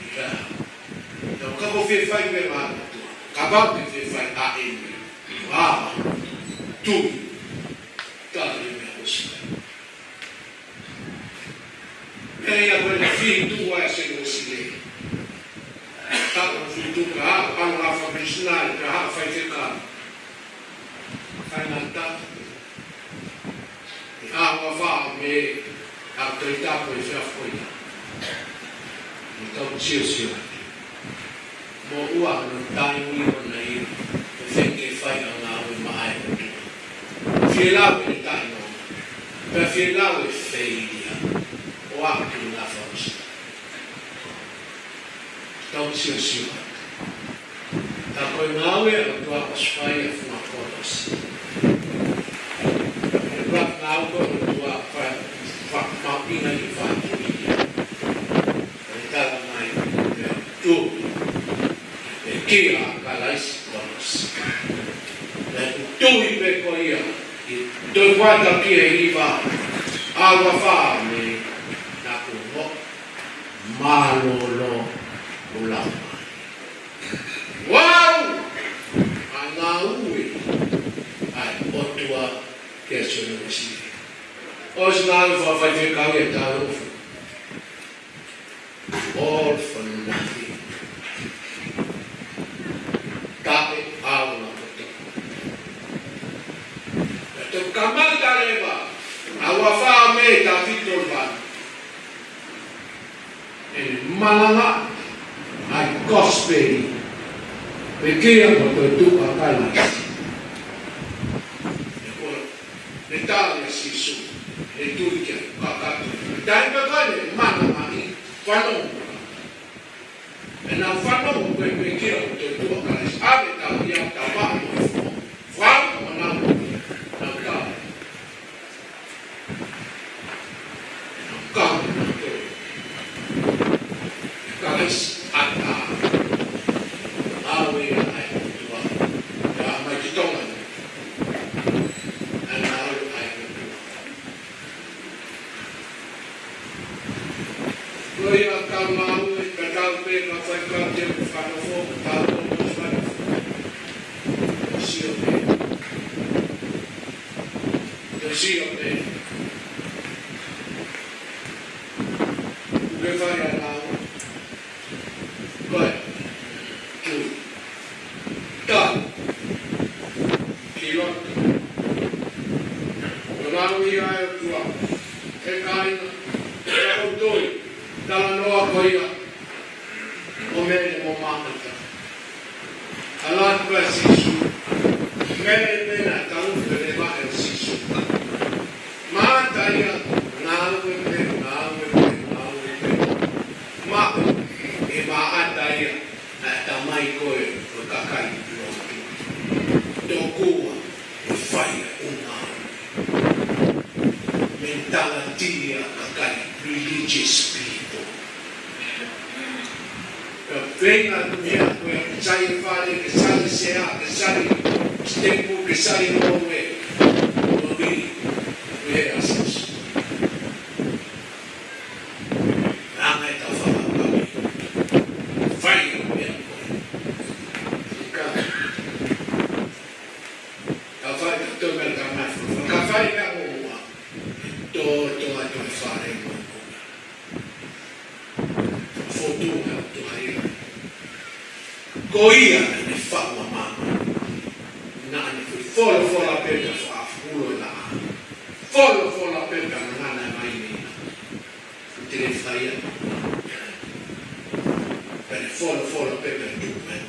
ʻIkai. Tau ka ko fē fai pē ʻa e ʻOtua. Kapau ke fē fai ʻa eni. Ua, tui. Tau e meʻa ʻosi fai. Meʻa ia ko ē naʻe fitu ai ʻa Sēnesi Sile. Taʻu fitu ka, ka ngā fakamisinale, ka faifekau. Faingataʻa. ʻI he ʻaho ʻe fā mei he Tohi Tapu ʻe fiha foʻi. ʻI he tau siosio. Moʻua hono taimi ʻoʻona ia, ʻe feinga ke fai ʻa e ngāue maʻa e ʻOtua. Fie lau ʻene taʻenonga. Pea fie lau e feilia. ʻO aʻu ki he ngaahi fakaʻosi. Tau siosio. Tā ko e ngāue ʻa e ʻOtua ʻosi fai ʻa e funga kolosi. Naʻe fai. Naʻe tala mai, pea u tui, pekia ʻa Kalaisi Kolosi. Naʻe tui pē ko ia, ʻi he toefuata ki he hiva, ʻa e afā mei, naʻa ku ongoʻi mālōlō ʻo lau mai. Wow! ʻA e ngāue ʻa e ʻOtua kia Sione Uēsile. ʻOsi ngāue fakafaifekau ia taʻu ʻe uofulu. All for nothing. Taʻeʻaonga kotoa. Naʻa tau kamata leva, ʻa e afā mei he taʻu fitu tolu valu. ʻEne malanga ʻa e kosipeli, pekia mo e toetuʻu ʻa Kalaisi. ʻE ko e, ʻe tala ʻe Sīsū, ʻe tui ki ai, kakato. Taimi pē ko ē ne malanga ʻi, fanongo. ʻE nau fanongo ko e pekia mo e toetuʻu ʻa Kalaisi. ʻAve tau ia tau ʻa mo e fo. Fau mo nau, nau tau. Kau nautolu. Kalaisi ʻatā. ʻAve ia ʻa e ʻOtua. Ka mai ki Tonga ni. ʻA e ngāue ʻa e ʻOtua. Ko ia ka ngāue, ka tau pē, ka fai ka te u fanofo, ka tau tō mo fanofo. Sio pē. Te sio pē. Kuo ke fai ʻa e ngāue. Ko e. Tui. Tau. Ki loto. Ko e ngāue ia ʻa e ʻOtua. ʻE kāinga. ʻE ʻOtua. Talanoa ko ia. ʻO Mele mo Māʻata. ʻAlu atu kia Sīsū. Mele pē naʻe tau pē leva ʻe Sīsū. Māʻata ia, ngāue pē, ngāue pē, ngāue pē. Maʻu ʻe Māʻata ia, ʻa e tamai ko ē ʻo e kakai lotu. Tokua ʻe fai ʻa e ʻū ngāue. Mentality ia kakai religious people. Ka pehē atu ia ko e ke sali fale, ke sali sea, ke sali sitepu, ke sali ngoue. Ko e, ko e asas. Langa e tau fakapapau. Fai ʻa e meʻa ko ē. Ka, ka fai ka tō mai ka mai. Ka fai ka mo ua. Tō, tō atu e fale mo ua. Fotu atu ai. Ko ia naʻa ne faʻu ʻa māmani. Naʻa ne folofola pē ka faʻa fulo e laʻā. Folofola pē ka ngana mai nei. Te ne fai ʻa. Pea ne folofola pē ka tuku mai.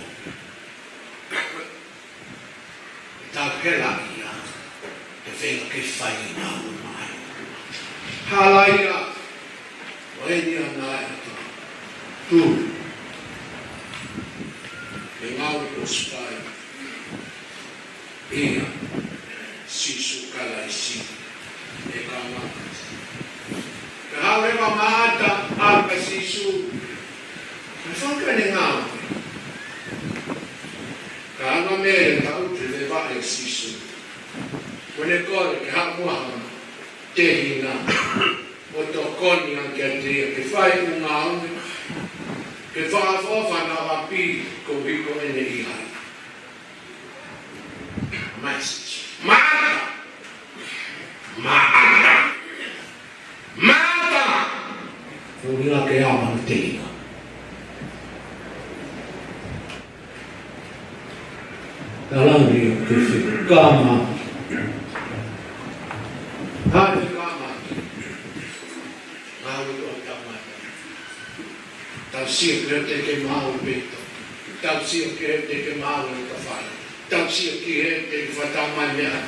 Tau hela ia, te fenga ke fai ʻa e ngāue mai. Hala ia, ʻo eni ʻa e ngāue ʻa e ʻOtua. Tui. ʻE ngāue ko e sipā. ʻIa. Sīsū Kalaisi. ʻE kamata. Ka haʻu leva Māʻata, ʻalu kia Sīsū. Naʻe fai ʻene ngāue. Ka ʻalu ʻa Mele ʻo tauhi e vaʻe ʻo Sīsū. Ko ʻene kole ke haʻu muʻa ha tehina ʻo tokoni ange kiate ia ke fai ʻū ngāue. Ke fakaʻofoʻofa ʻa e ʻapi koeʻuhi ko ʻene ʻi ai. Mai Sīsū. Māʻata! Māʻata! Māʻata! Ko ʻuhinga ke ʻalu ʻa e tehina. Kalani o te fekama. Hai fekama. Ngāue ʻo e tangata. Tau sio ki he ʻEiki ke maʻu pē tō. Tau sio ki he ʻEiki ke maʻu e kafai. Tau sio ki he ʻEiki ke fakatamai meʻa.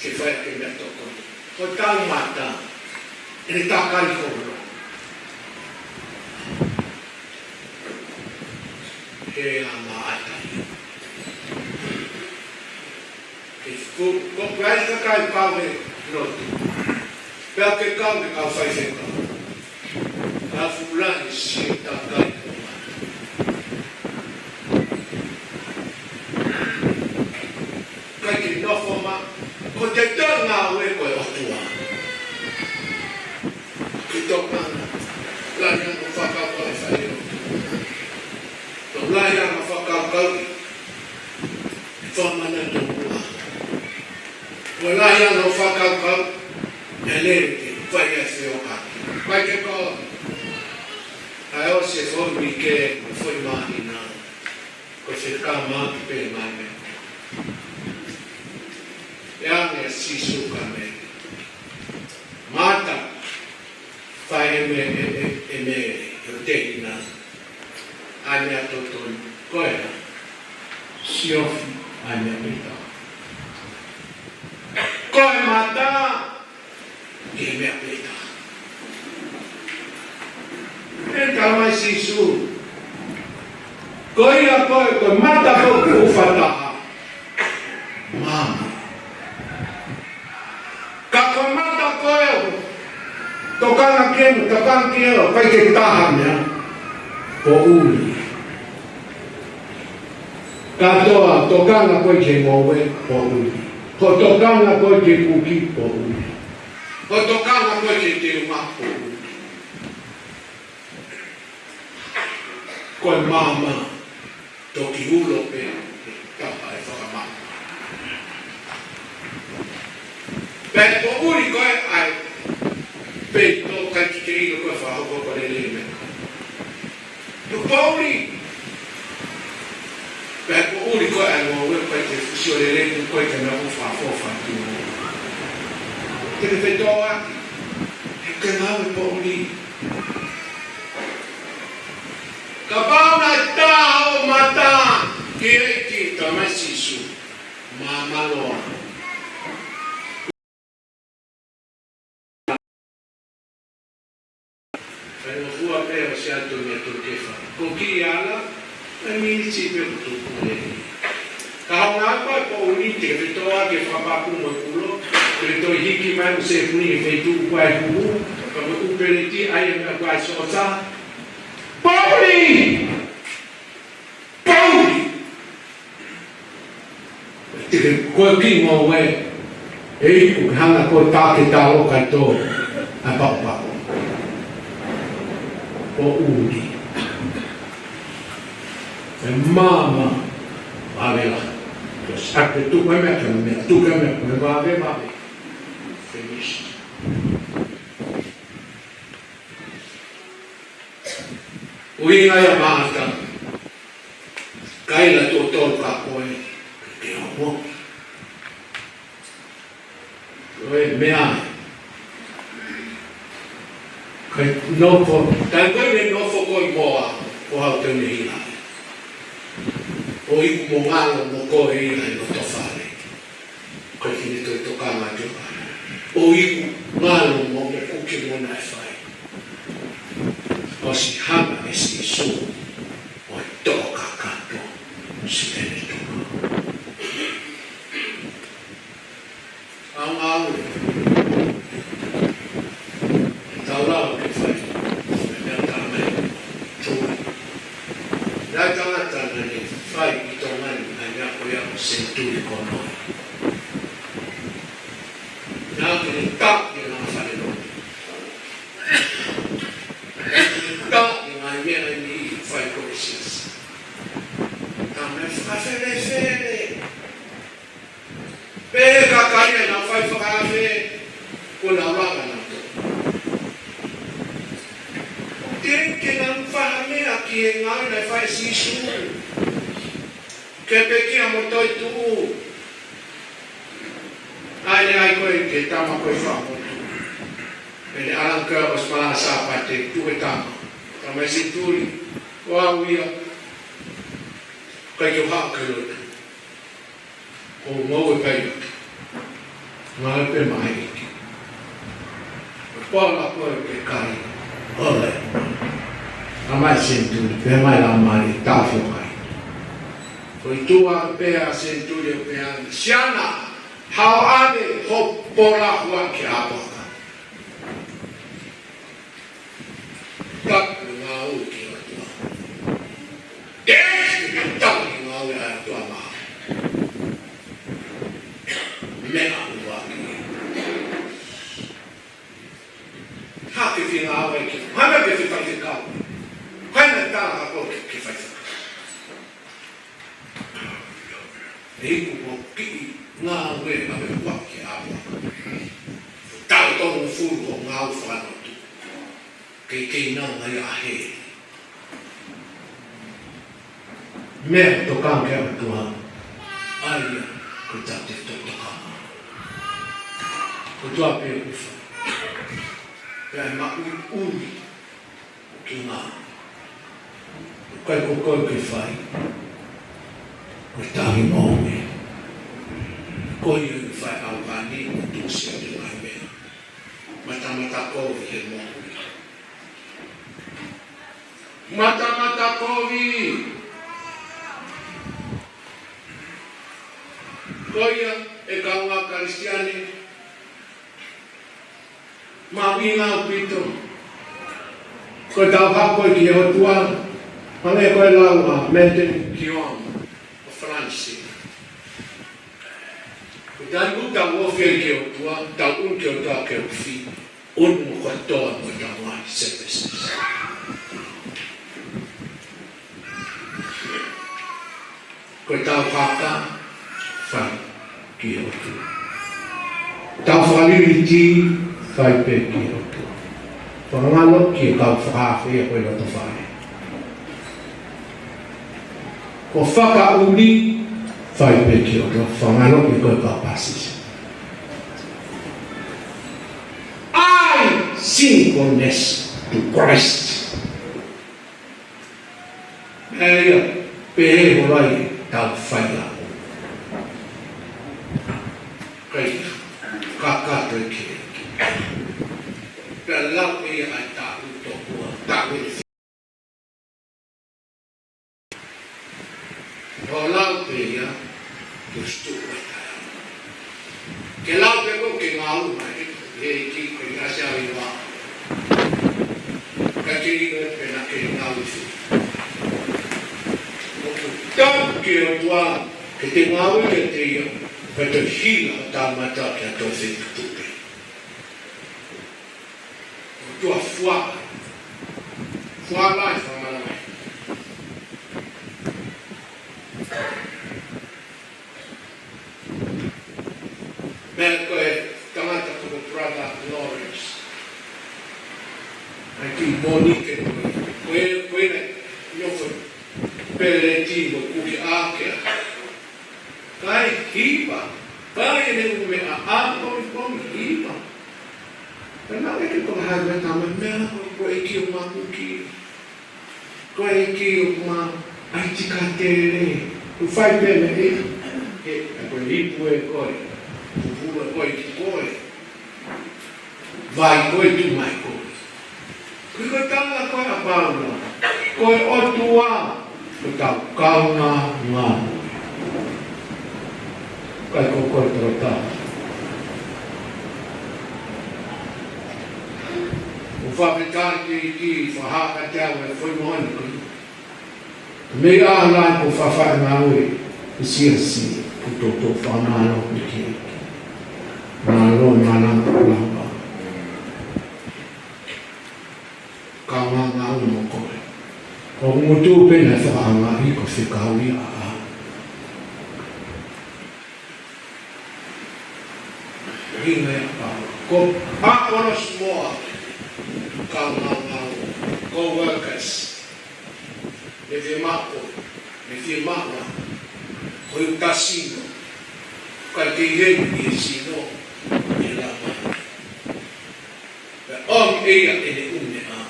Ke fai ke meʻa tokoni. Ko e tangata. ʻE takai holo. He ʻa Māʻata. Ke fu-, ko e kakai pau he lotu. Ka ke kau ke kau faifekau. Ka fula e sio takai ko mata. Kai ke nofo ma, ko te tau ngāue ko e ʻOtua. Ke tau mana, lahi ange hoʻo fakakaukau e fai ʻo. Tau lahi ange hoʻo fakakaukau, e fakamana tau kua. Ko e lahi ange hoʻo fakakaukau, e lele ke fai ai e feʻofaʻaki. Mai ke kau, ʻa e ʻosi e foʻi uike, foʻi māhina, ko e fekau mai pē mai me. ʻE ange ʻa Sīsū kia Mele. Mata, fai e me, e, e, e me, e te ina. ʻA e meʻa totonu, ko e hā? Siofi, ʻa e meʻa pē taha. Ko e mata, ʻi he meʻa pē taha. ʻE talamai ʻe Sīsū, ko ia ko e, ko e mata ko e ʻoku fakataha. Māmā. Ka ko e mata ko e ʻoku tokanga ki he, tokanga ki he, ʻoku ʻikai ke taha meʻa, poʻuli. Kātoa, tokanga ko ē ki he ngoue, poʻuli. Ko e tokanga ko ē ki he kuki, poʻuli. Ko e tokanga ko ē ki he teunga, poʻuli. Ko e māmā, toki ulo pē, tapa e fakamāmā. Pea poʻuli ko ē ʻa e, pea tō kai ki ke ʻilo ko e fakahoko ko e lelei meʻa. Ko e poʻuli. Pea poʻuli ko ē ʻa e ngoue, ʻoku ʻikai ke fusi ʻo lelei, ʻoku ʻikai ke meʻa ʻoku fakafoʻou fatu. Te ke fetōʻaki. He ke ngāue poʻuli. Kapau naʻe taha hoʻo mata ki he ʻEiki, talamai ʻe Sīsū, māmā loa. Kae ʻoua pē ʻo siʻi atu mei he tōkefa. Ko e kiʻi ala, ʻe miniti pē ʻoku tupu lelei. Ka hanga ko e poʻuli te ke fetōʻaki e fakapapū mo e kulo, te ke toe hiki mai mo e sēpuni he feituʻu ko ē ʻoku, ka mo e ʻū peleti ʻa ia mo e ʻū sōsa. Poʻuli! Poʻuli! Te ke, ko e kiʻi ngoue, ʻe iku ke hanga ko e tā ke talo kai tō, ʻa e paʻupaʻu. Poʻuli. ʻE māmā, vave la. Just ake tu, ko e meʻa, ko e meʻa, tu, ko e meʻa, ko e vave, vave. Finish. ʻUhinga ia mata. Kai la tuʻo tolu ka ko e, ke homo. Ko e meʻa. Kai nofo, tai ko e nofo ko e moa, ko hau te ne hila. ʻO iku mo ngalo mo ko e ila ʻi loto fale. Ko e fine toe tokanga atu. ʻO iku ngalo mo mo kuki mo naʻe fai. ʻOsi hanga ʻe Sīsū ʻo toka kato si ene toka. ʻAu ngāue. Tau lau ke fai. Meʻa tā mai. Tui. Naʻe tangata naʻe fai ʻi Tonga ni, ʻa ia ko ia ʻo Senituli Konoe. Naʻe kei taki ʻena falelotu. Taki ʻena meʻa ni fai ko e siasi. Ka me fakafelefele. Pea ka kai ʻena fai fakaafe, ko e lau lava naʻe tō. Te ke nau fahamea ki he ngāue naʻe fai ʻe Sīsū. Ke pekia mo toetuʻu. ʻAi le ai ko e ke tama ko e fakamotu. Pea ne ʻalu ko ē ʻo spala Sāpate, tuʻu e tama. Tama ʻi Senituli, ʻo au ia. Kai ke u haʻu ke lotu. Ko e ngoue kai atu. Ngāue pē maʻa e ʻEiki. Ko e paula ko e ke kai. ʻOle. Tama ʻi Senituli, pea mai la mai, tau fio kai. Ko e tuʻu pē ʻa Senituli ʻo pehē ange, Siana, hao ane ho pola hua ke apaka. Ke ngāue ke, hanga ke fai faifekau. Hanga tala ka ko ke, ke fai faifekau. He ʻoku ʻi ai e kiʻi ngāue ʻave ua ke ʻave. Taʻu tolungofulu ʻo ngāue fakalotu. Kei kei nau ngai a he. Meʻa tokanga ki he ʻOtua, ʻa ia ko e tau tefitoʻi tokanga. Ko e ʻOtua pē ʻoku fai. Pea maʻuiʻui ki ngā. ʻIkai ko koe ke fai. Ko e tauhi moʻui. Ko ia ʻoku fai ʻaupito, ʻoku tuʻusi ʻa e ngaahi meʻa. Matamata kovi he moʻui. Matamata kovi. Ko ia ʻe kāinga Kalisitiane, mahuʻinga ʻaupito. Ko ʻetau hako ki he ʻOtua, hangē ko e lau ʻa Martin Guillaume ʻo Falanisi. Ko e taimi ʻoku tau ofi ai ki he ʻOtua, tau ʻunu ki he ʻOtua ke ofi, ʻunu mo kotoa mo ʻetau ngaahi services. Ko ʻetau haka, fai ki he ʻOtua. Tau fakaliliti, fai pē ki he ʻOtua. Fakangaloʻi ki he kau fakaafe ia ko e loto fale. Ko e fakaʻuli, fai pē ki he ʻOtua. Fakangaloʻi ki he kau pāsisi. I singleness to Christ. Meʻa ia, pehē ʻoku ʻikai tau fai ia. Kai, kakato e ke. Pea lau ʻe ia ʻa e taʻu tokua, taʻu ʻe ʻo lau pē ia, ke stuʻu ʻa e taʻu. Ke lau pē ko ke ngāue mai, he ki ko i ʻasi ʻa e wa. Ka ke ʻilo pē naʻa ke ngāue fi. ʻOku tau ke o tua, ke te ngāue ke te ia, ka te hila ʻa tāmata ke a tau fei tupe. ʻOtua fua. Fua mai, fua mai. Meʻa ko e tangata ko Brother Lawrence. ʻAi ki Monike ko e, ko e, ko e, nofo peleti mo kuki ake. Kai hiva, kai ne ume a a ko ko hiva. Ka naʻe ke ko hai me tama meʻa ko, ko e ki o maku ki. Ko e ki o ma, ʻai tika tele. Ku fai pē me e, ke, ko e lipu e ko e. Ku fulu e ko e ki ko e. Vai ko e tu mai ko e. Ko e tala ko e a Paula. Ko e ʻOtua, ko e tau kaunga ngā. Kai ko ko e tau tau. ʻO fakafetaʻi ki, ki, fakahaka te au e foʻi moana ko e. Mei ʻaho ni ko e faʻahinga ngāue, ʻi siasi, ko e toto fakamālō ki he. Mālō, mālō, mālō. Ka ngā ngā ʻo mo koe. Ko ngutu pē naʻe fakaanga i ko fekau ia a. Ringa ia pa. Ko a oros moa. Ka ngā ngā ʻo. Ko workers. Ne fie maʻu. Ne fie maʻu. Ko i utasino. Ka te ihe ni e sino. E lama. Pea ʻomi ʻe ia ʻene ʻume a.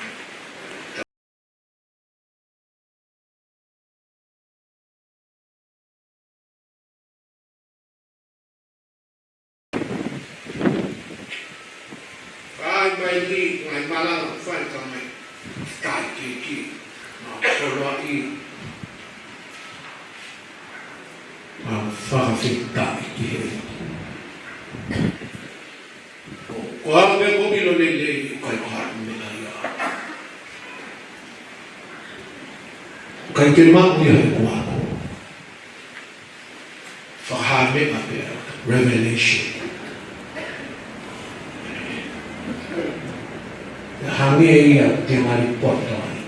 Ai mai ni, ngai malanga fai ka mai. Tai ki ki. Ma koloa i. Ma fakafetaʻi ki he. Ko, ko au pē ko ʻilo lelei, ʻikai ko ha meʻa ia. ʻIkai ke maʻu ia he kuako. Fakahā meʻa pē, revelation. Ia ha Hangē ia te ngali poto ai.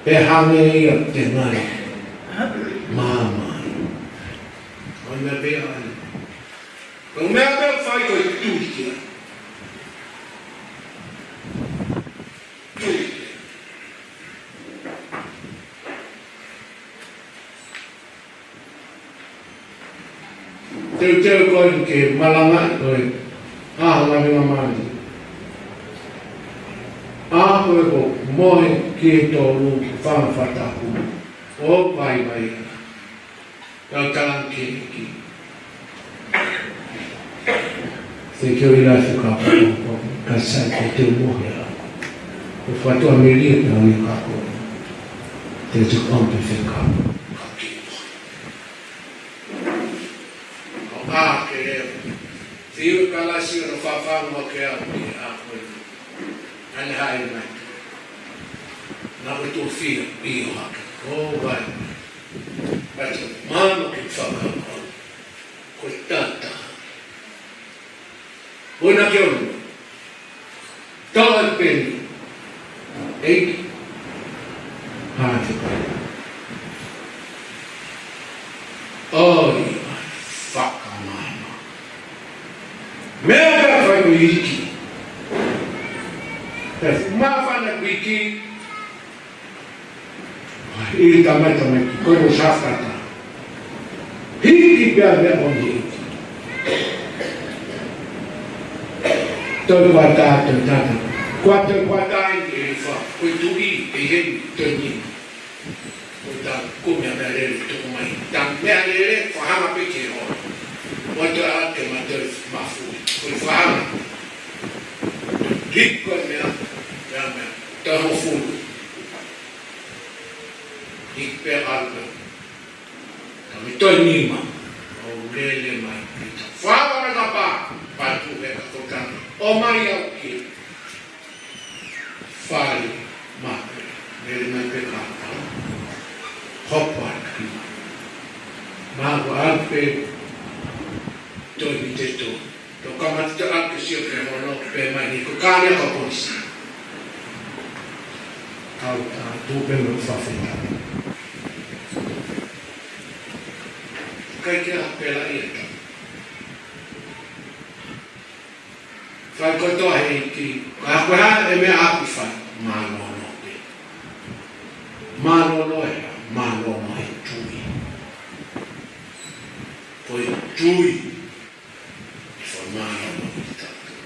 Pe hangē ia te ngali maama ai. ʻOi, meʻa pē ʻa e. Ko e meʻa pē ʻoku fai ko e tui ki ai. Tui. Teuteu ko eni ke malangaʻi ko e ʻaho lavengamālie. ʻA ko e ko mohe ki he tolu ki fanga fataku. ʻO vaivai. Kau talange ki he ʻEiki. Thank you, ʻEiki, ʻi he fakapapau ko e kakai ʻoku teu mohe ai. Ko e fakaʻamu melie pē ʻa e ʻEiki ko e. Te u ʻomai pē fekau. ʻO ʻā ke leo. Fiu e kalasi ʻo e fafanga ke au ki he ʻaho ko eni. ʻAne haʻi mai. Naʻa ko e tuʻo fiha ʻi ʻo hake. ʻO vai. Atu, mālō ki he fakapapau. Ko e tata. Ona ke ono. Tau ai peni. ʻEiki. Hā te kai. ʻOi, fakamālō. Meʻa ka fai ko e ʻEiki. He māfana ko e ʻEiki. ʻI he tamai tamai ki ko e safata. Hiki pea meʻa ʻo ni. Toi kuata, toi tata. Kuata, kuata ʻi he fa. Ko e tuʻi, ʻi he, toi ni. Ko e ta, ko e meʻa meʻalele, toko mai. Ta meʻalele, fakahanga pē ke ho. Mo e toe ake ma toe mafu. Ko e fakahanga. Hiki ko e meʻa, meʻa, meʻa. Toe hongofulu. Hiki pē ʻalu pē. Ka me toe nima. ʻO lele mai. Pita. Fala me tapa. Patu he ka kotana. ʻOmai au ki. Fale. Mate. Lele mai pē ka. Hopa ki. Ma ko ʻalu pē. Toe ni te toe. Tau kamata te ake sio ke hono pe mai ni ko kāne ka polisi. Kau tā tū pe mo fafeta. Kai ke a pela ia ta. Fai kotoa he ʻEiki. Ka ko e hā e meʻa ʻoku fai. Mālōlō pē. Mālōlō e hā. Mālōlō e tui. Ko e tui. Ko e mālōlō ki tautolu.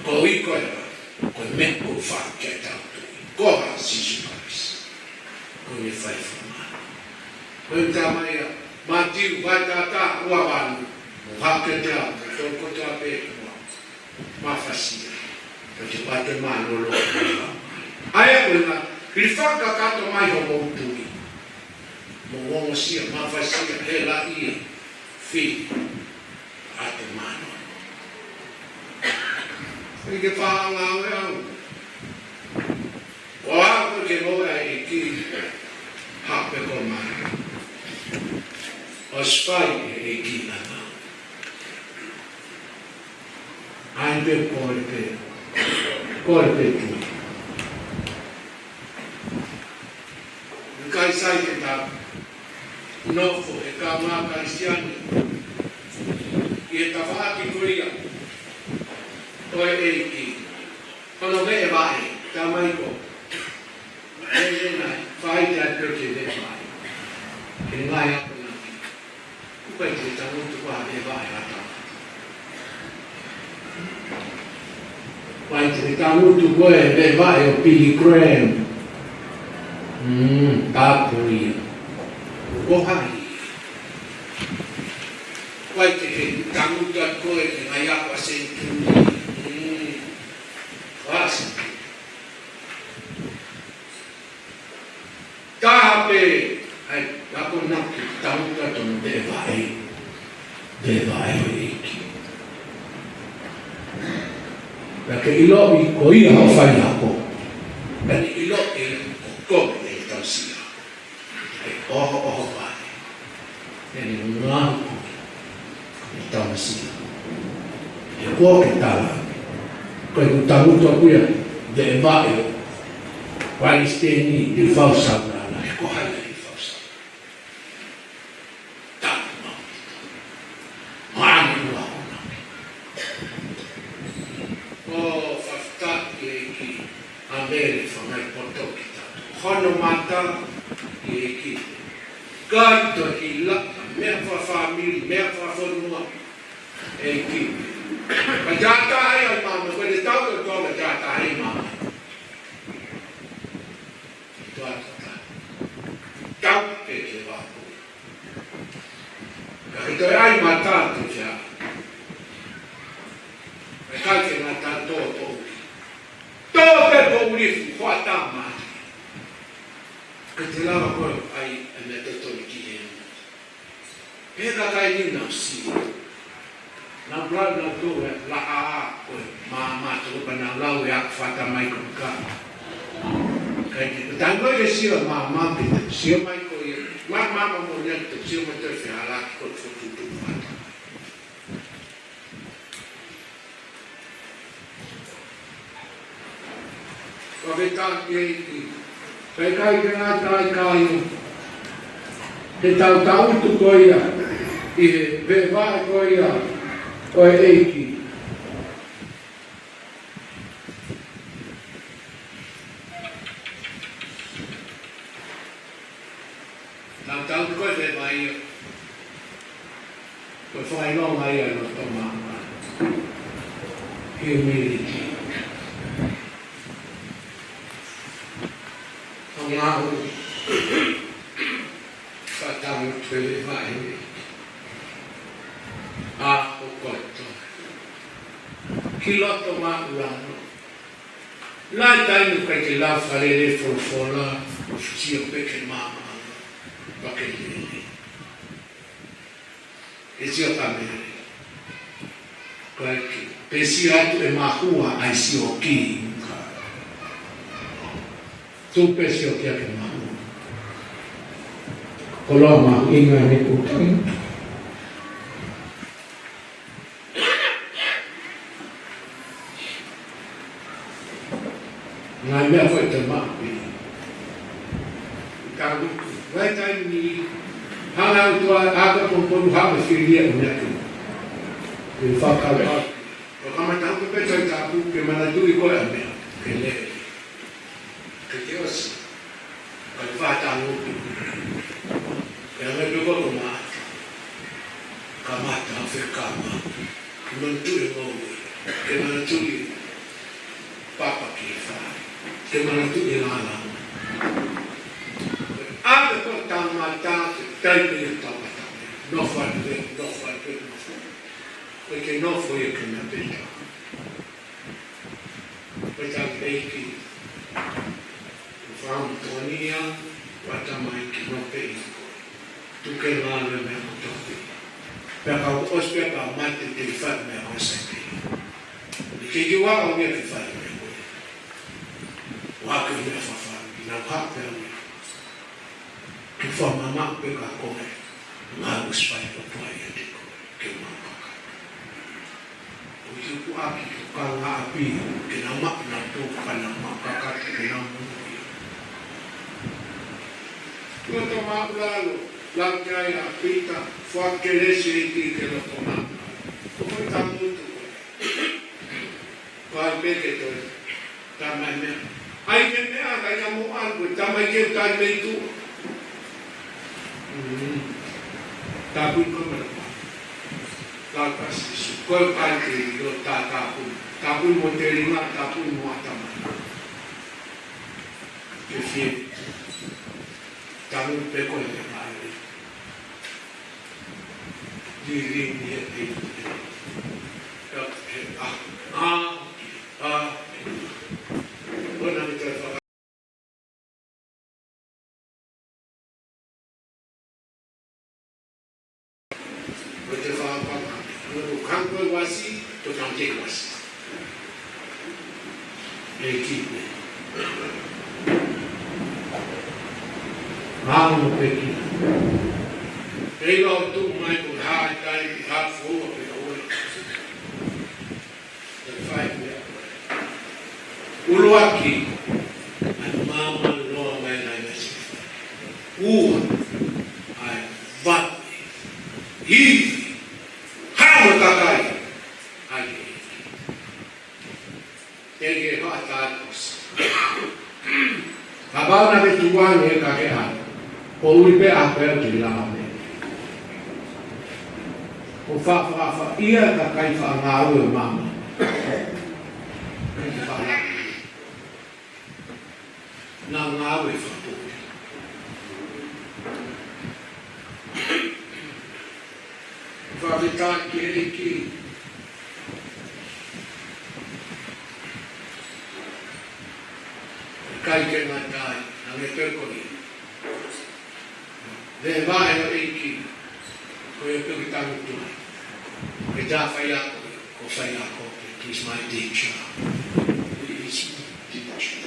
Ko e ʻuhi ko e hā, ko e meʻa ko e fai kia tautolu. Ko e hā Sīsū Kalaisi. Ko e fai fakamālō. Ko e tamai ʻa Mātiu vahe taha taha ua valu. Mo hake te au, ka tau kotoa pē ua. Mafasia. Ka te pate mālōlō. ʻA ia ko e ngā, ʻi fakakakato mai hoʻomou tui. Mo ongosia, mafasia, hela ia. Fi. ʻA e mālōlō. ʻIkai ke faʻa ngāue au. ʻO aʻu ke moʻui ʻa e ʻEiki. Hape ko mai. ʻOsi fai ʻe he ʻEiki ʻa e ngāue. ʻAi pē kole pē. Kole pē tui. ʻIkai sai ke ta nofo he kaungā Kalisitiane ʻi he tafaʻaki ko ia ʻo e ʻEiki. Hono veʻe vaʻe, tamai ko. Veʻe nai, fai te atu ke veʻe vaʻe. Ke ngai akonaki. Kuo ʻikai te tangutu ko ha veʻe vaʻe ha tangata. Kuo ʻikai te tangutu ko e veʻe vaʻe ʻo Billy Graham. Mm, tāpuni ia. Ko hai. Kuo ʻikai te tangutu ko e ngaahi ako ʻa Saint Paul. Mm, kasi. Taha pē, ʻai, akonaki, tangutu atu hono veʻe vaʻe, veʻe vaʻe ʻo e ʻEiki. Pea ke ʻiloʻi ko ia hoʻo faiako. Pea ke ʻiloʻi ko koe ʻe tausia. ʻE ʻohoʻoho pē. ʻE ngāue ko e tausia. ʻE ko ke tala. Ko e tangutu ʻaku ia. Te vaʻe ʻo Palesiteni Lifau Saunala, he ko hai ʻa Lifau Saunala? Tau mau. Maʻani ua ona. ʻO fakafetaʻi ki he ʻEiki, ʻa Mele Fangaipoto ki tautolu. Hono mata ki he ʻEiki. Kae toki la, meʻa fakafāmili, meʻa fakafonua. ʻEiki. Ka te ʻatā ai ʻa māmani, ko e tau ko e tau ka te ʻatā ai māmani. Tau ʻatā. Tau pē ke vā. Ka ke toe ʻai mata ke fea. Ka kai ke ngata tō poʻuli. Tō pē poʻuli fu hoa tā māmani. Ka te lava ko e ʻai, ʻai meʻa totonu ki he. He kakai ni nau sio. Nau lau, nau tō e laʻā ko e māmā tō pea nau lau e ako fata mai ko ka. Kai te, tango ke sio māmā pē te sio mai ko ia. Mā, māmā mo nia te sio mai te fehālaaki ko e fotu tu fata. Fakafetaʻi ki he ʻEiki. Pea ʻikai ke ngata ai ka ʻi he tautau tu ko ia, ʻi he veʻe vaʻe ko ia ʻo e ʻEiki. Tautau ko e veʻe vaʻe ia. Ko e fakaʻilonga ia ʻo e loto māmā. Humility. Ko e ngāue. Fakatau atu e veʻe vaʻe. ʻA ʻo koto. Ki loto māʻulalo. Lahi taimi ʻoku ʻikai ke lava fakalele folofola, ʻo sio pē ki he māmā, pea ke lele. ʻE sio ka Mele. Kae ke, pē sio atu e mahua ʻa e sioki. Tuku pē sioki ʻa e mahua. Koloa mahuʻinga ʻi he ʻuta. Ngaahi meʻa ko e te maʻu pē. Ka u, vakai taimi ni, hanga ʻo tuʻu ʻa e ʻaka ko e ponu hanga fili ʻa e meʻa ke. Ke fakakau. Ko e kamata ʻoku pē tai tapu, ke manatuʻi ko e meʻa. Ke lele. Ke ke ʻosi. Ka te fātā ngutu. Ke anga pē ko ko mata. Kamata fekama. Ke manatuʻi e ngoue. Ke manatuʻi papa ki he fai. Ke manatuʻi e lālanga. ʻA e ko e tangata, ke tai pē e tangata. Nofo atu pē, nofo atu pē, nofo. Ko e ke nofo ia ke na pē tā. Ko e taki ʻEiki. Ko fāmu tōnia, ʻo ʻatamai ke nofo pē ʻi koe. Tuku ke ngalo e meʻa kotoa pē. Pea ka ʻosi pē ka mate te fai meʻa ko sai pē. ʻIkai ke ʻi ai ha meʻa ke fai meʻa ko. ʻOku ʻi ai e meʻa fafanga, nau haʻu pē au ia. Ke fakamamaʻu pē ka koe. Ngalo ʻosi fai kotoa ia te koe. Ke makaka. ʻOku ʻi ai e tukuʻaki ʻo e kau ngaahi ʻapi, ke nau maʻu nautolu ka nau maʻu kakato ke nau monūʻia. Loto māʻulalo, lau ki ai ʻa Pita, foaki kelesi ʻa e ʻEiki ki he loto māʻulalo. Ko e tangutu ko e. Ko au pē ke toe. Tamai meʻa. ʻAi ke meʻa, ʻikai ka mo ʻalu, ko e tamai ke u tai mei tuʻa. Mm. Tāpuni ko e meʻa. Tāpasi Sīsū, ko e kai ke ʻilo tā tāpuni. Tāpuni mo telinga, tāpuni mo ʻatamai. Ke fie. Tāpuni pē ko e meʻa. Lili ni e te. Ka he a. A. A. Ko na me te fa. Ko te fa pa. Ko kanko wasi, ko tante wasi. ʻEiki pē. Mālō pē ki. Pea ʻilo tuʻu mai ko e hā e kai, hā fua pē ʻoe. Ko e fai meʻa. ʻUluaki, ʻa e maama loa mai ʻa e ngaahi meʻa sīpinga. Ua, ʻa e vave, ivi, hanga kakai ʻa e ʻEiki. Teʻeki ke haʻa tākosa. Kapau naʻa ke tuʻu ange ka ke ʻalu, ʻoku ʻuli pē ʻa e pea te lava mei. ʻOku faʻa, faʻa, faʻa, ia kakai faʻa ngāue maama. Kakai faʻa ngāue. Naʻa ngāue fakapōpuli. Fakafetaʻi ki he ʻEiki. ʻIkai ke ngata ai, hangē pē ko ia. Veʻe vaʻe ʻo e ʻEiki, ko ia pē ke tangutu ai. Ko e tā faiako, ko e faiako, he's my teacher. He's my teacher.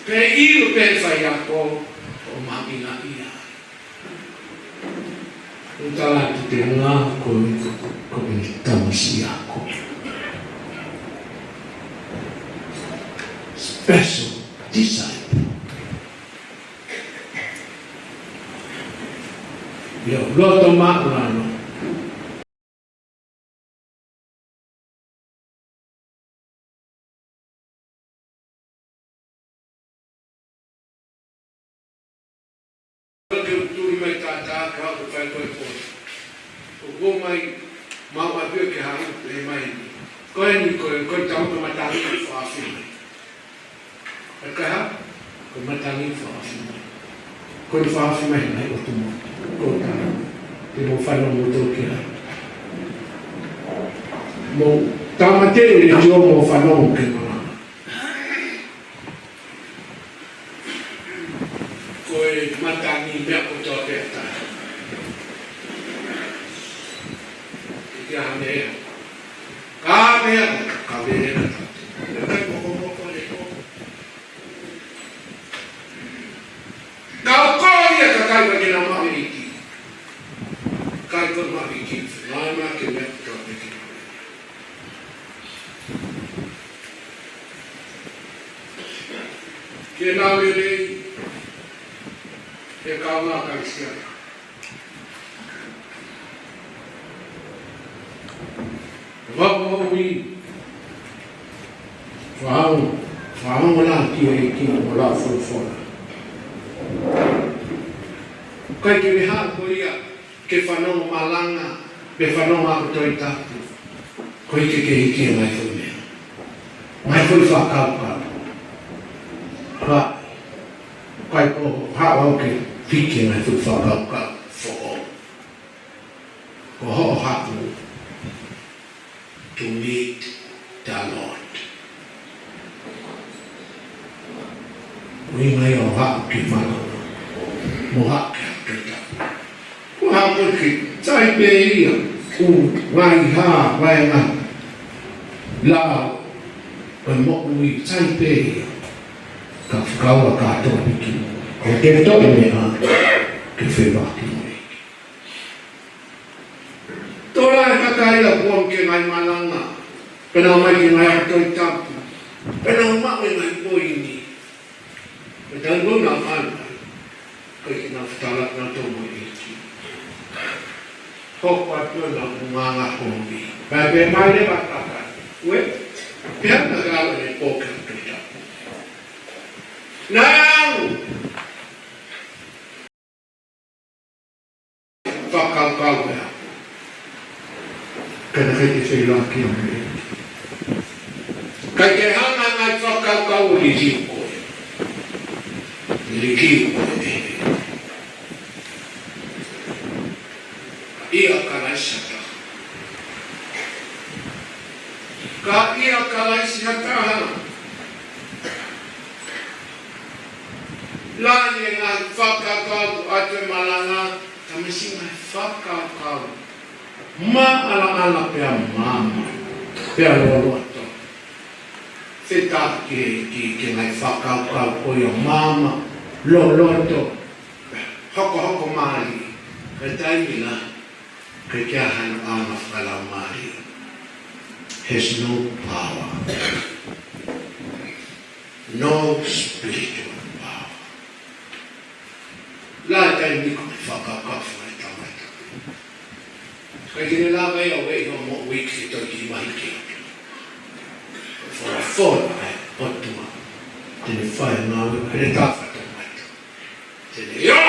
Pea ʻilo pē faiako, ʻoku mahuʻinga ia. ʻOku tala atu te ngā ko, ko, ko e tamasiʻi ako. Special disciple. Ia, loto maʻulalo. Ke u tuli mai tātā ka u fai ko e pō. ʻOku ou mai, mau ʻapi ke haʻu, ʻe mai ni. Ko eni, ko e, ko e tau ka matangi fāfina. ʻE kaha, ko e matangi fāfina. Ko e fāfina he mai o tumo. Ko e taha, te mo fanongo mo tō ki ai. Mo tāmateʻi e tio mo fanongo ke mala. Ko e matangi meʻa kotoa pē ʻa taha. ʻIkai ha meʻa. Ka meʻa, ka meʻa, ka meʻa. Ka mokomoko le ko. Ka ko ia ka kai ma ke na maʻu ʻEiki. Kai ko maʻu ʻEiki. Nai ma ke meʻa kotoa pē ke maʻu. Ke nau lelei, he kaungā Kalisitiane. Vau ui, vau, vau la ki he ʻEiki mo la folofola. ʻIkai ke ne haʻu ko ia ke fanongo malanga, pe fanongo ako Tohi Tapu. Ko e ke ke hiki e ngaahi foʻi meʻa. Ngaahi foʻi fakakaukau. Ka, ʻikai ko haʻu au ke hiki e ngaahi foʻi fakakaukau foʻou. Ko hoʻo haʻu to meet the Lord. ʻUhinga ia ʻo haʻu ki he mālō. Mo haʻu ki he Tohi Tapu. Ko haʻu ko ē ke sai pē ia. Ko e ngaahi hā, ngaahi ngaahi. Lao. Ko e moʻui sai pē ia. Ka fakaua kātoa piki. Ko e ke toʻi meʻa. Ke fevaki mo e. Tola e kakai ʻa kuo ke ngaahi malanga, pea nau mai ke ngaahi ako Tohi Tapu, pea nau maʻu e ngaahi poini. Pea tau nau malu, ko e ke nau fetala nau tō mo e ʻEiki. Hoko atu ʻenau nganga kovi. Pea pē mai le mataka. Ue, pea na kala le poka Tohi Tapu. Nau! Fakakaukau ʻe hā? Ka naʻe ʻikai ke feilaaki ʻa e meʻa. ʻIkai ke hanga ʻe he ngaahi fakakaukau ʻo liliu koe. Liliu koe. ʻIa Kalaisi ha taha. Ka ʻia Kalaisi ha taha. Lahi e ngaahi fakakaukau ʻoku ʻoatu he malanga, ka mei he ngaahi fakakaukau maʻalaʻala pea maama, pea loloto. Fetaʻi ki he, ki, ki he ngaahi fakakaukau ko ia maama, loloto, hokohoko mālie, ka taimi lahi, ʻikai ke ʻi ai hano ʻaonga fakalaumālie. has no power. No spiritual power. Lahi e taimi ko e fakakaukau fakaetangata. Ka ke ne lava ia ʻo ʻi hoʻo moʻui ke toe kiʻi mahiki atu. Folofola ʻa e ʻOtua. Te ne fai e ngāue, heletā fakataumaitai. Te ne ʻio!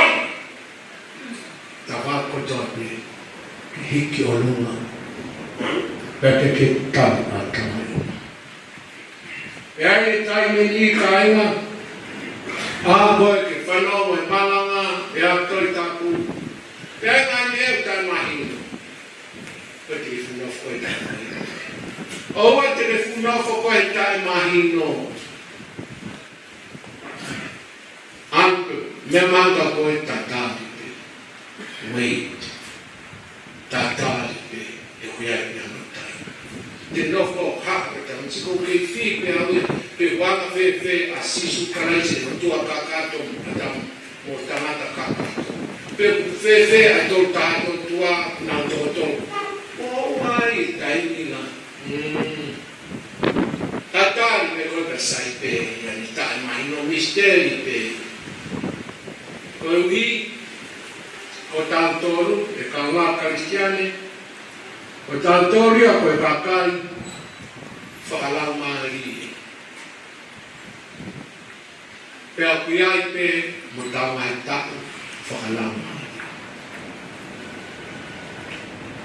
Tava kotoa pē, ke hiki ʻolunga. Pea ke ke tau ʻa Tamai. Pea ʻi he taimi ni kāinga, ʻa ko ē ke fanongo e malanga, pea Tohi Tapu. Pea ʻi he ngaahi meʻa ʻoku taʻemahino. Ko e te ke fuʻu nofo ko e taʻemahino. ʻOua te ke fuʻu nofo ko e taʻemahino. ʻA ia, meʻa mahuʻinga ko e tatali pē. Wait. Tatali pē, he ʻoku ʻi ai pē hono taimi. Te nofo ʻo haʻu e taimi, sio ko e kei fī pē au ia, pe ʻoku anga fēfē ʻa Sīsū Kalaisi, ʻa e ʻOtua kakato mo ʻAtama mo tangata kakato. Pe ʻoku fēfē ʻa e Tolu Tahaʻi ʻOtua, nau toko tolu. ʻOku ʻi ai e taimi na. Mm. Tatali pē ko e ka sai pē, ia ni taʻemahino, misteli pē. Koeʻuhi, ko tautolu, e kāinga Kalisitiane, ko tautolu ia ko e kakai fakalaumālie. Pea ʻoku ʻi ai pē mo ʻetau ngaahi taʻu fakalaumālie.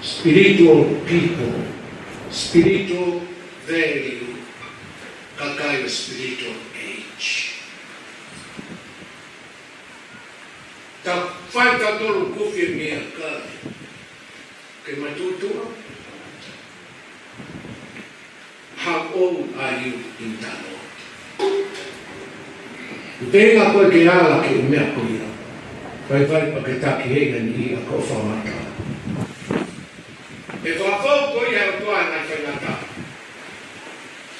Spiritual people, spiritual value, kakai ʻo e spiritual age. Ta fai tautolu kufi e meʻakai ke matuʻotuʻa. How old are you in the Lord? Te na ko e ke ala ki he meʻa ko ia. Vaivai pea ke taki hei na ni ia ko fangata. ʻE fakafou ko ia ʻa e ʻOtua ʻi he ngaahi faingataʻa.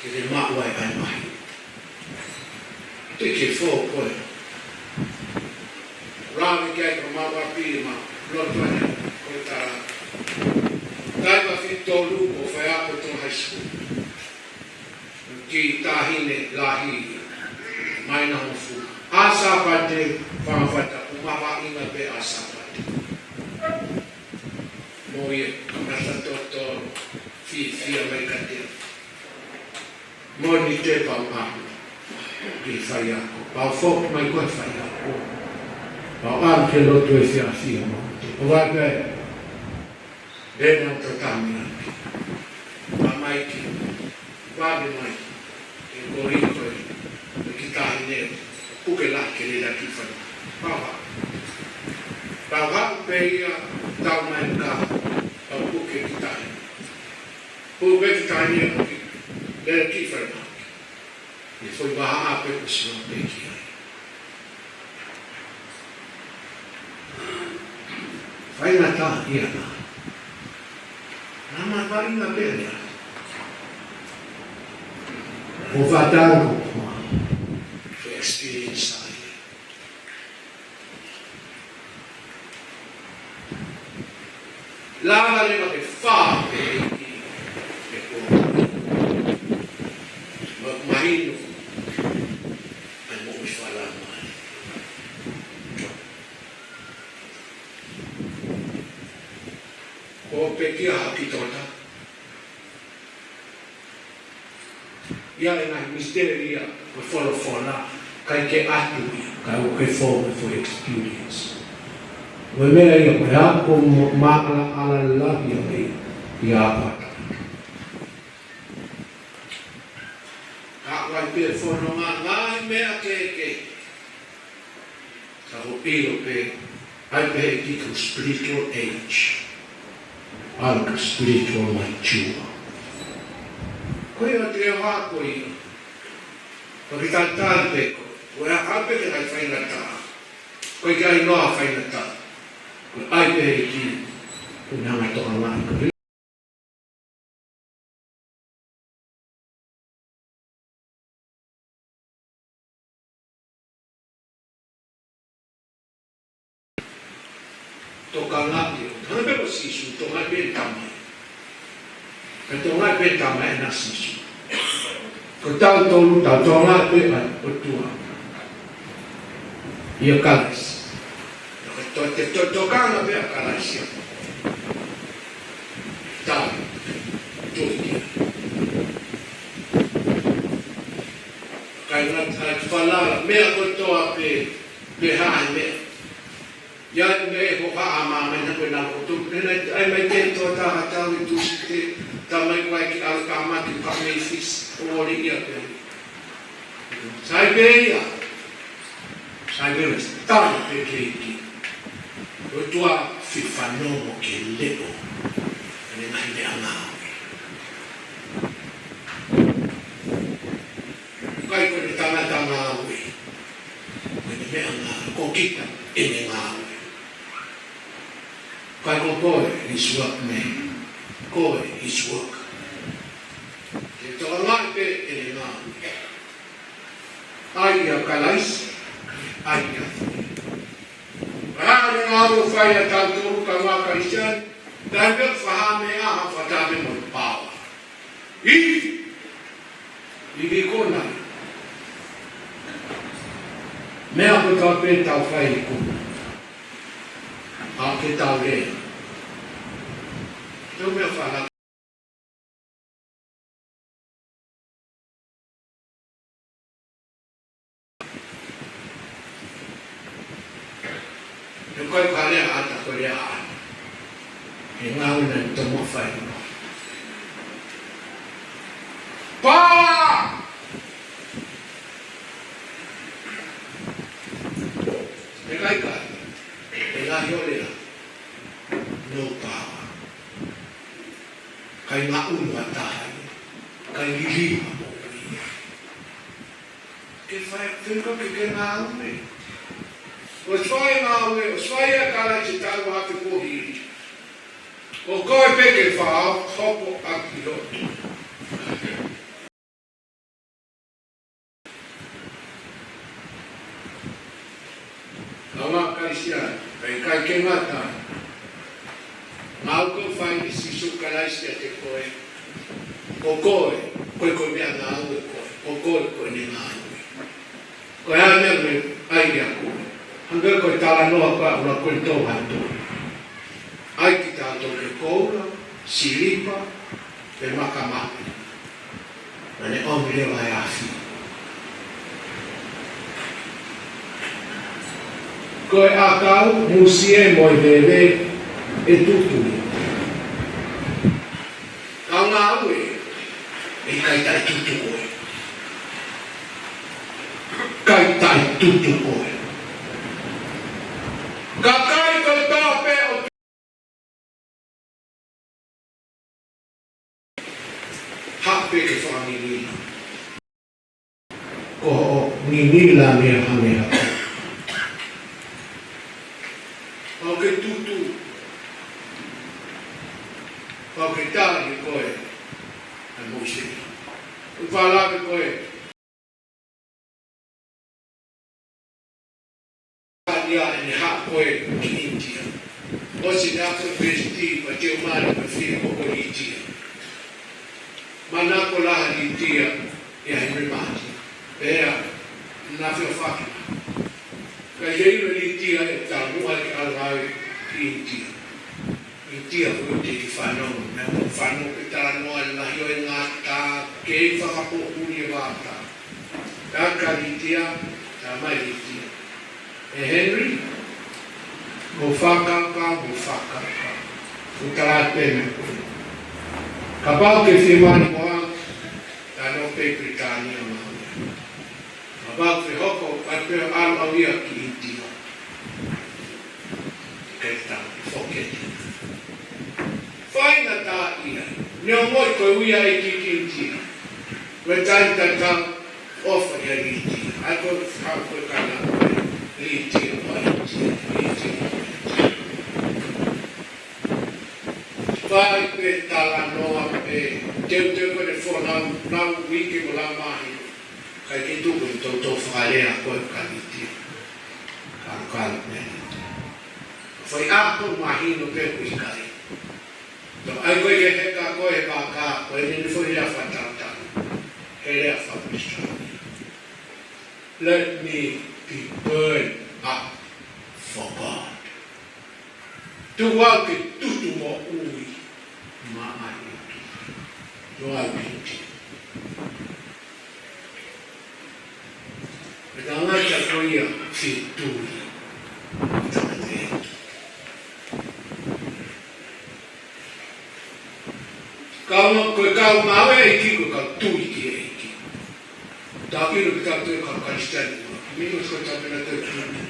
Ke te maʻu ai ʻa e mahi. Te ke fou ko e. Lave ki ai ka mau ʻapi ma loto ane ko e tala. Taimi ʻe fitu tolu ko e faiako Tonga High School. Kiʻi taʻahine lahi mai na hofu. ʻA Sāpate, fanga fata, ʻoku māvaʻinga pē ʻa Sāpate. Mo ia, kamata totolo, fiefia mai kiate au. Mōnite pea u ʻalu ki he faiako. Pea u foki mai ko e faiako. Pea u ʻalu ki he lotu efiafi ʻa Mōnite. ʻO vai pē, lena u tatami ake. Pea mai ki, vave mai. ʻE ko i ko e, e kiʻi taʻahine, puke lahi ke lelaki fai. Pea u ʻalu. Pea u ʻalu pē ia, tau mai ka, pea u puke kiʻi taʻahine. Ko e kiʻi taʻahine ʻoku lelaki fai. ʻI he foʻi vahaʻa pē ko e sino pē ki ai. Faingataʻa ia na. Na ma faingataʻa pē ia. Ko fātau ko e experience ai. Lava leva ke fā pē ʻi he kuonga. Ma-, mahino. ʻA e moʻui fakalangi. Ko e pekia ha ki tota. Ia e ngaahi misteli ia, ko e folofola, ʻikai ke ʻatu ia, ka ʻoku ke fou, ko e experience. Ko e meʻa ia, ko e ako mo-, maʻalaʻala lahi ʻa e, ia apa. Ka ʻoku ʻi ai pē fononga, ngaahi meʻa kehekehe. Ka ko e ʻilo pē, ʻai pē ʻe he ʻEiki ko e spiritual age. ʻAlu ki he spiritual mature. Ko ia te u hā ko ia. Ko e talitali pē ko. Ko e hā pē ke ʻai faingataʻa. Ko e ʻikai noa faingataʻa. Ko e ʻai pē ʻe he ʻEiki. Ko e hanga tokangaʻi ko e Tokangaʻi ʻe he ʻOtua. Hangē pē ko Sīsū, tokangaʻi pē ʻe he Tamai. Tau tokangaʻi pē Tamai ʻEna Sīsū. Ko tautolu, tau tokangaʻi pē ʻa e ʻOtua ʻia Kalaisi. Ko to-, te to-, tokanga pē ʻa Kalaisi ia. Tau, tui ia. Kae ngata ai, falala, meʻa kotoa pē, pe ko e hā e meʻa. ʻI ai e meʻa ʻe hohaʻa mai, mai na ko e na ko tu. Pehē ʻai mai ke to ta ha tau i Tūsite, ta mai kuai ki ala ka ma ki pa me fis, ʻo ʻoli ia pē. Sai pē ia. Sai pē ia. Tau pē ke ki. ʻOtua fefano mo ke leʻo. ʻAne ngai meʻa ngāue. ʻIkai ko e tangata ngāue. Ko e meʻa ngāue, ko kita ʻene ngāue. ʻIkai ko koe his work, man. Koe his work. Ke tokangaʻi pē ʻene ngāue. ʻAi ʻia Kalaisi, ʻai ʻia. Pea ʻene ngāue ʻoku fai ʻa tautolu kāinga Kalisitiane, taimi ʻoku fakahā mai ai ha fakataha mo e pāoa. ʻI, ʻi he kona. Meʻa kotoa pē tau fai ʻi kona. ʻA ke tau lea. Tau meʻa fala. He ko e kalea ʻata, ko e lea ʻata. He ngāue naʻe tomuʻa fai. Pā! He ʻikai ka, he ngaahi ʻo lea. No power. Kai ngaʻunu ʻa taha ia. Kai liliu ʻa moʻui ia. Ke fai, ke fai ke ke ngāue. ʻOsi fai ngāue, ʻosi fai ʻa Kalaisi talu ʻa e kuohili. Ko koe pē ke fai, hopo ʻaki hotu. Kāinga Kalisitiane, ʻikai ke ngata ai. Ngāue ʻoku fai ʻe Sīsū Kalaisi kiate koe. Ko koe, ko e ko e meʻa ngāue koe. Ko koe, ko ʻene ngāue. Ko e hā e meʻa ʻoku ʻai ʻia koe. Hangē ko e talanoa ko ē ʻa ʻUluaki Kolinitō vahe tolu. ʻAi kitautolu e koula, silipa, pe makamape. Naʻa ne ʻomi leva e afi. Ko e ʻakau, musie mo e veve ʻe tutu. Ka ngāue, ʻe ʻikai taʻe tutu koe. ʻIkai taʻe tutu koe. Kakai kotoa pē ʻoku haʻu pē ke fakanginila. Ko hoʻo nginila meʻa hangē ha. Pau ke tutu. Pau ke tali koe. ʻAi mo se. Ko e fālave koe. Ia ʻene haʻu ko ē ki ʻInitia. ʻOsi ʻene ako ʻi ʻunivēsiti, pea teu mai pea fili ko ē ki ʻInitia. Manako lahi ʻa ʻInitia ʻia Henry Martyn. Pea, naʻe feʻofaʻaki. Ka ʻi he ʻilo ʻe ʻInitia ʻe taumuʻa ke ʻalu ai ki ʻInitia. ʻInitia ko e teʻeki fanongo, naʻe fanongo ki he talanoa ʻa e lahi ʻo e ngata, kei fakapoʻuli e vaka. Ka ka ʻInitia, tā mai ʻInitia. ʻE Henry, mou fakakaukau, mou fakakaukau. Ko e tala pē meʻa ko ē. Kapau ʻoku ke fiemālie mo au, tā no pē Pilitānia mahuʻinga. Kapau ʻoku ke hoko, ʻai pē ʻalu au ia ki ʻInitia. Ke ta, forget it. Faingataʻaʻia. Neongo ʻoku ui ʻa e ʻEiki ki ʻInitia. Ko e taimi tatau, ʻofa ʻia ʻInitia. ʻAi ko e fau ko e kana ʻInitia, ʻo ʻInitia, ʻInitia. Fai pē talanoa pē, teuteu ko ʻene fōnau, lau uike mo lau māhina. ʻIkai ke tuku ʻene toutou fakalea ko e ka ʻInitia. Kalokalo pē. Fai ako mahino pē ko e ʻikai. Naʻe ʻai ko ē ke heka ko ē he vaka, ko ʻene foʻi lea fakatātā, he lea fakatātā. Let me be burned up for God. Tuku au ke tutu moʻui maʻa e ʻOtua. Tuku au ke tutu. Ko e tangata ko ia fetui. Tangata ē. Kau, ko e kau ngāue ʻEiki, ko e kau tui ki he ʻEiki. Tau ʻilo ki he kau tui, kau Kalisitiane ʻuluaki. Mei ʻosi ko e tau pena tau tui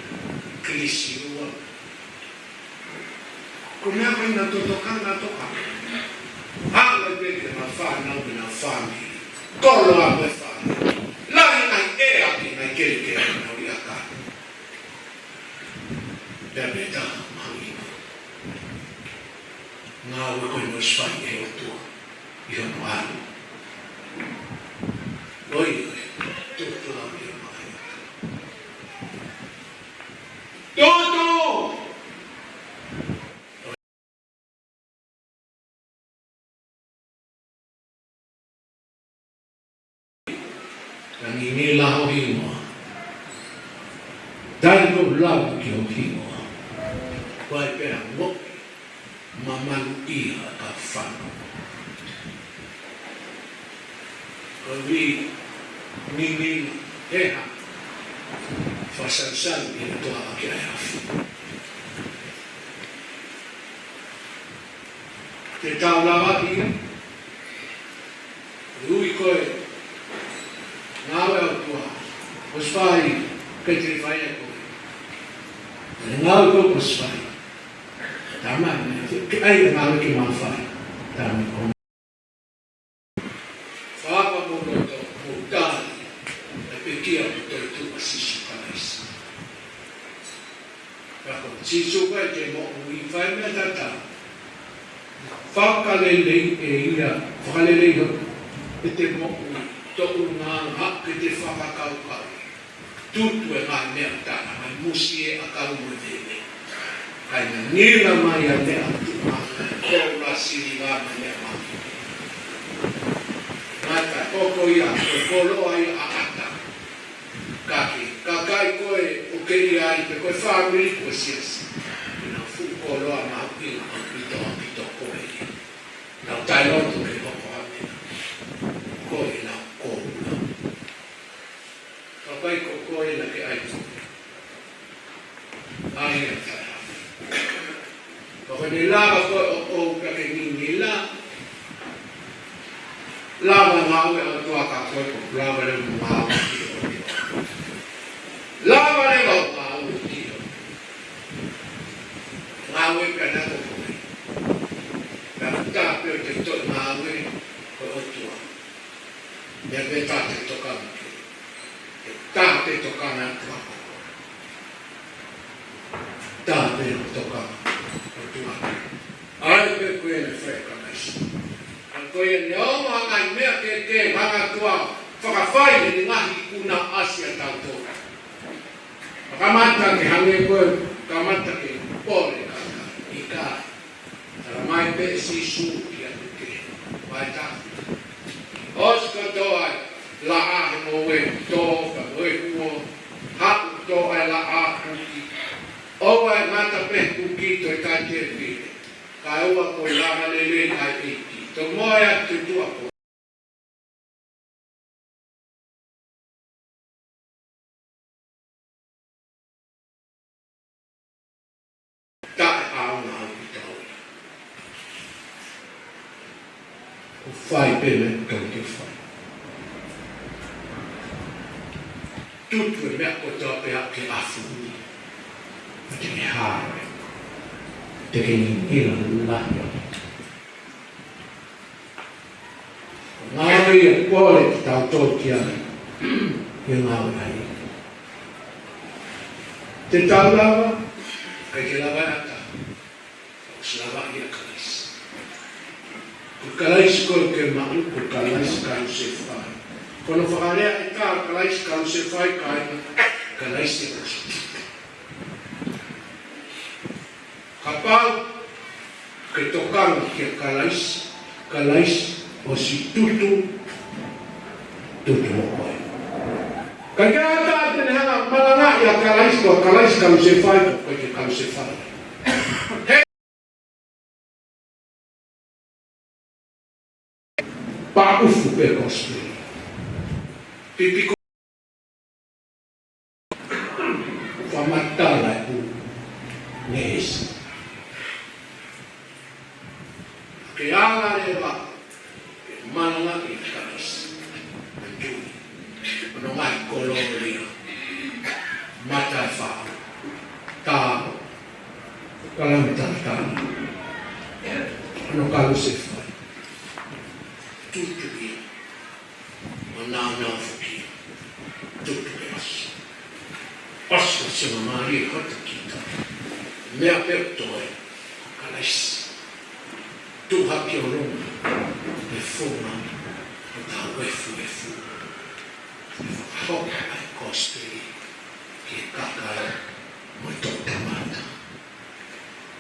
Kilisi ua. Ko e meʻa ko ē naʻa nau tokanga, tokanga. Hanga pē ki heʻenau fānau mo ʻenau fāmili. Koloa mo e fāmili. Lahi ai ʻa e ʻea ki he ngaahi kelekele naʻa nau ʻi ai. Pea pehē ʻe he tangata mahuʻinga. Ngāue ko ē naʻe ʻosi fai ʻe he ʻOtua ʻi hono ʻAlo. Oi, oi, tuku au ia maʻa e ʻOtua. Tutu! Ka ngingila ho hingoa. Tali ko lau ki ho hingoa. Ko e pea mo mamalu ia ka fano. Ko e ngingila he ha. Fakasausau ia toa ki ai afu. Te tau lava ia. Ui ko e ngāue ʻa e ʻOtua. ʻOsi fai, ke te fai ʻe koe. Ko e ngāue ko ē ʻosi fai. Tama, ke ʻai e ngāue ke mau fai. Tama ko. Fakamoʻoni mo tali, ʻa e pekia mo e toetuʻu ʻa Sīsū Kalaisi. Ka ko Sīsū ko ē te moʻui fai meʻa tatau. Fakalelei ʻe ia, fakalelei hoʻo, ʻete moʻui, toʻu ngaahi ke te fakakaukau. Tutu e ngaahi meʻa tatau, mai musie ʻakau mo e veve. Kae ngingila mai ʻa e meʻa tuʻa, ko ula siliva mo e meʻa mahuʻinga. Ngata ko ko ia, ko e koloa ia ʻa ʻAtama. Ka ke, kakai ko ē ʻoku ke ʻi ai, pe ko e fāmili ko e siasi. Nau fuʻu koloa mahuʻinga ʻaupito, ʻaupito ko ē. Nau taʻeloto ke hoko ʻa e meʻa. Ko e nau koloa. Kakai ko ko ē naʻa ke ʻai ko ē. ʻAi ʻa e taha. Ka ko ʻene lava ko ē ʻo, ʻo ka ke ngingila. Lava ngāue ʻa e ʻOtua ka ko e ko lava leva ngāue ki ʻo. Lava leva ngāue ki ʻo. Ngāue pea na ko ko ē. Pea tā pē ʻo te toe ngāue ko e ʻOtua. Meʻa pē tā te tokanga ki ai. Ke tā pē tokanga atu ako. Tā pē ʻo tokanga atu ako. ʻAi pē ko e na fai Kalaisi. ʻA ko e ne o ma ngai meʻa ke ke hanga tua fakafai ni ngaahi kuna ʻasi ʻa tautolu. Kamata ke hangē ko e, kamata ke pole ka ka, ʻikai. Tala mai pē ʻe Sīsū kiate koe. Vaitā. ʻOsi kotoa e laʻā he ngoue, tō ka ngoue huo, haʻu kotoa e laʻā kuki. ʻOua ʻe ngata pē kuki toe kae tēpile. Kae ʻoua ko e lava lelei ʻa e ʻEiki. Tomuʻa ʻa e tuʻa ko taʻeʻaonga ʻaupito. ʻOku fai pē meʻa ʻoku tau ke fai. Tutu e meʻa kotoa pē ʻa ke afu. Te ke hā. Te ke ngingila lahi. Ngāue ia kuo ʻoua te tau tō ki ai. Ia ngāue ai. Te tau lava, ʻikai ke lava ʻe ha taha. ʻOsi lava ia Kalaisi. Ko Kalaisi ko ē ke maʻu, ko Kalaisi Kalusefai. Ko hono fakalea ʻe taha Kalaisi Kalusefai, kāinga, Kalaisi ʻoku ʻosi. Kapau Ke tokanga kia Kalaisi, Kalaisi ʻosi tutu, tutu mo koe. Ka ʻikai ha taha te ne hanga ʻo malangaʻi ʻa Kalaisi, ko Kalaisi kalusefai, ko koe ke kalusefai. He paʻufu pē kosipeli. Pipi ko fakamatala e ʻū ngeʻesi. Ke ala leva ke malangaʻi ʻa Kalaisi. Hono ngaahi kolōlia. Matafaʻu. Tao. Kalama talatala. Hono kalusefai. Tutu ia. ʻO nāunau foki ia. Tutu ke ʻosi. ʻOsi ʻosi ʻo mālie hoto kita. Meʻa pē ʻoku toe. Kalaisi. Tuʻu hake ʻo longa. He funga. ʻO tau efuefu. He fakahoko ʻa e kosipeli. Ki he kakai. Mo e toʻu tangata.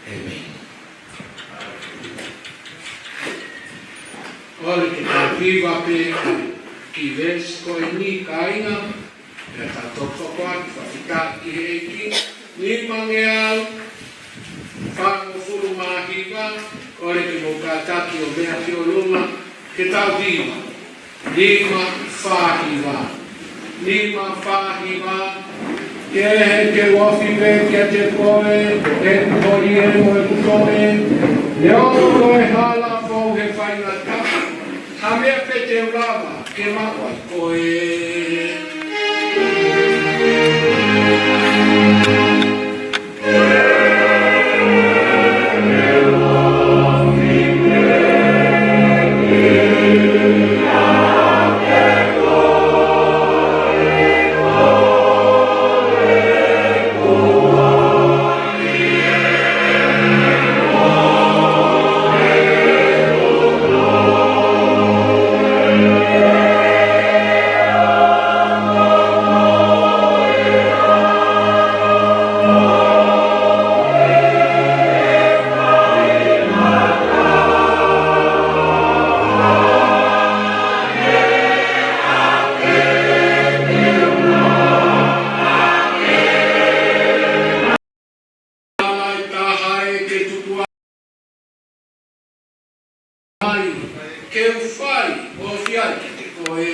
ʻĒmeni. ʻOku ou kole ke tau hiva pē ki he veesi ko eni kāinga, pea tau toki hoko atu fakafetaʻi ki he ʻEiki. Nimangeau fāngofulu mā hiva, kole ke mou kātaki ʻo meʻa ki ʻolunga, ke tau hiva. Nima fā hiva. Nima fā hiva. Kehe ke u ofi pē kiate koe, ʻeku holi ē mo ʻeku toʻe. Neongo ko e hala fou he faingataʻa. Ha meʻa pē te u lava ke maʻu ai koe. Ala e taha ē ke tuku ai, ke u fai ʻo fai kiate koe.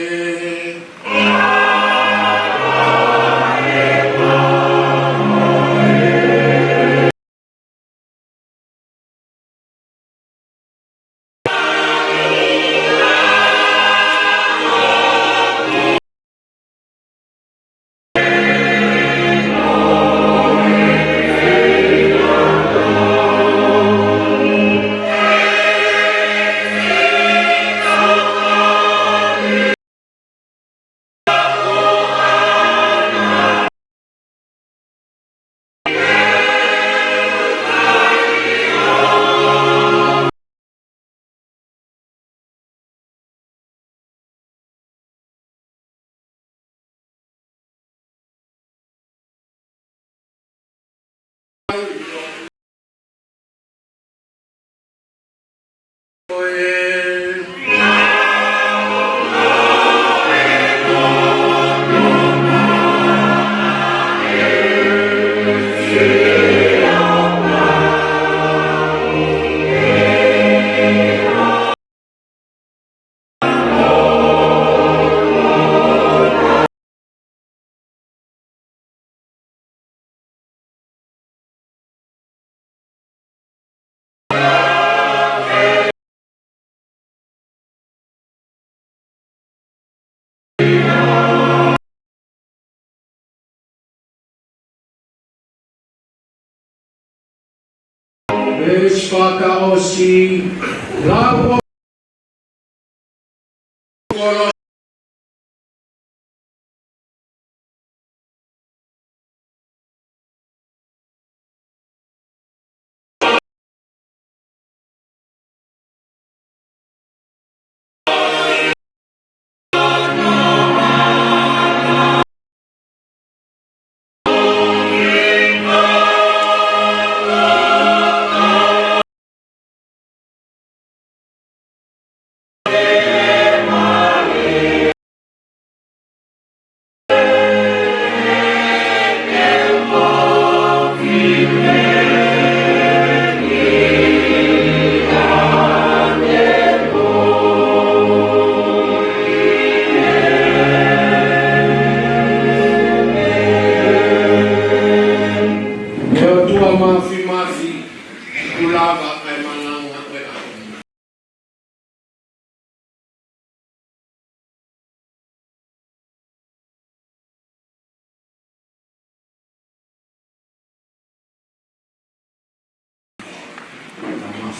Veesi fakaʻosi, lau ʻo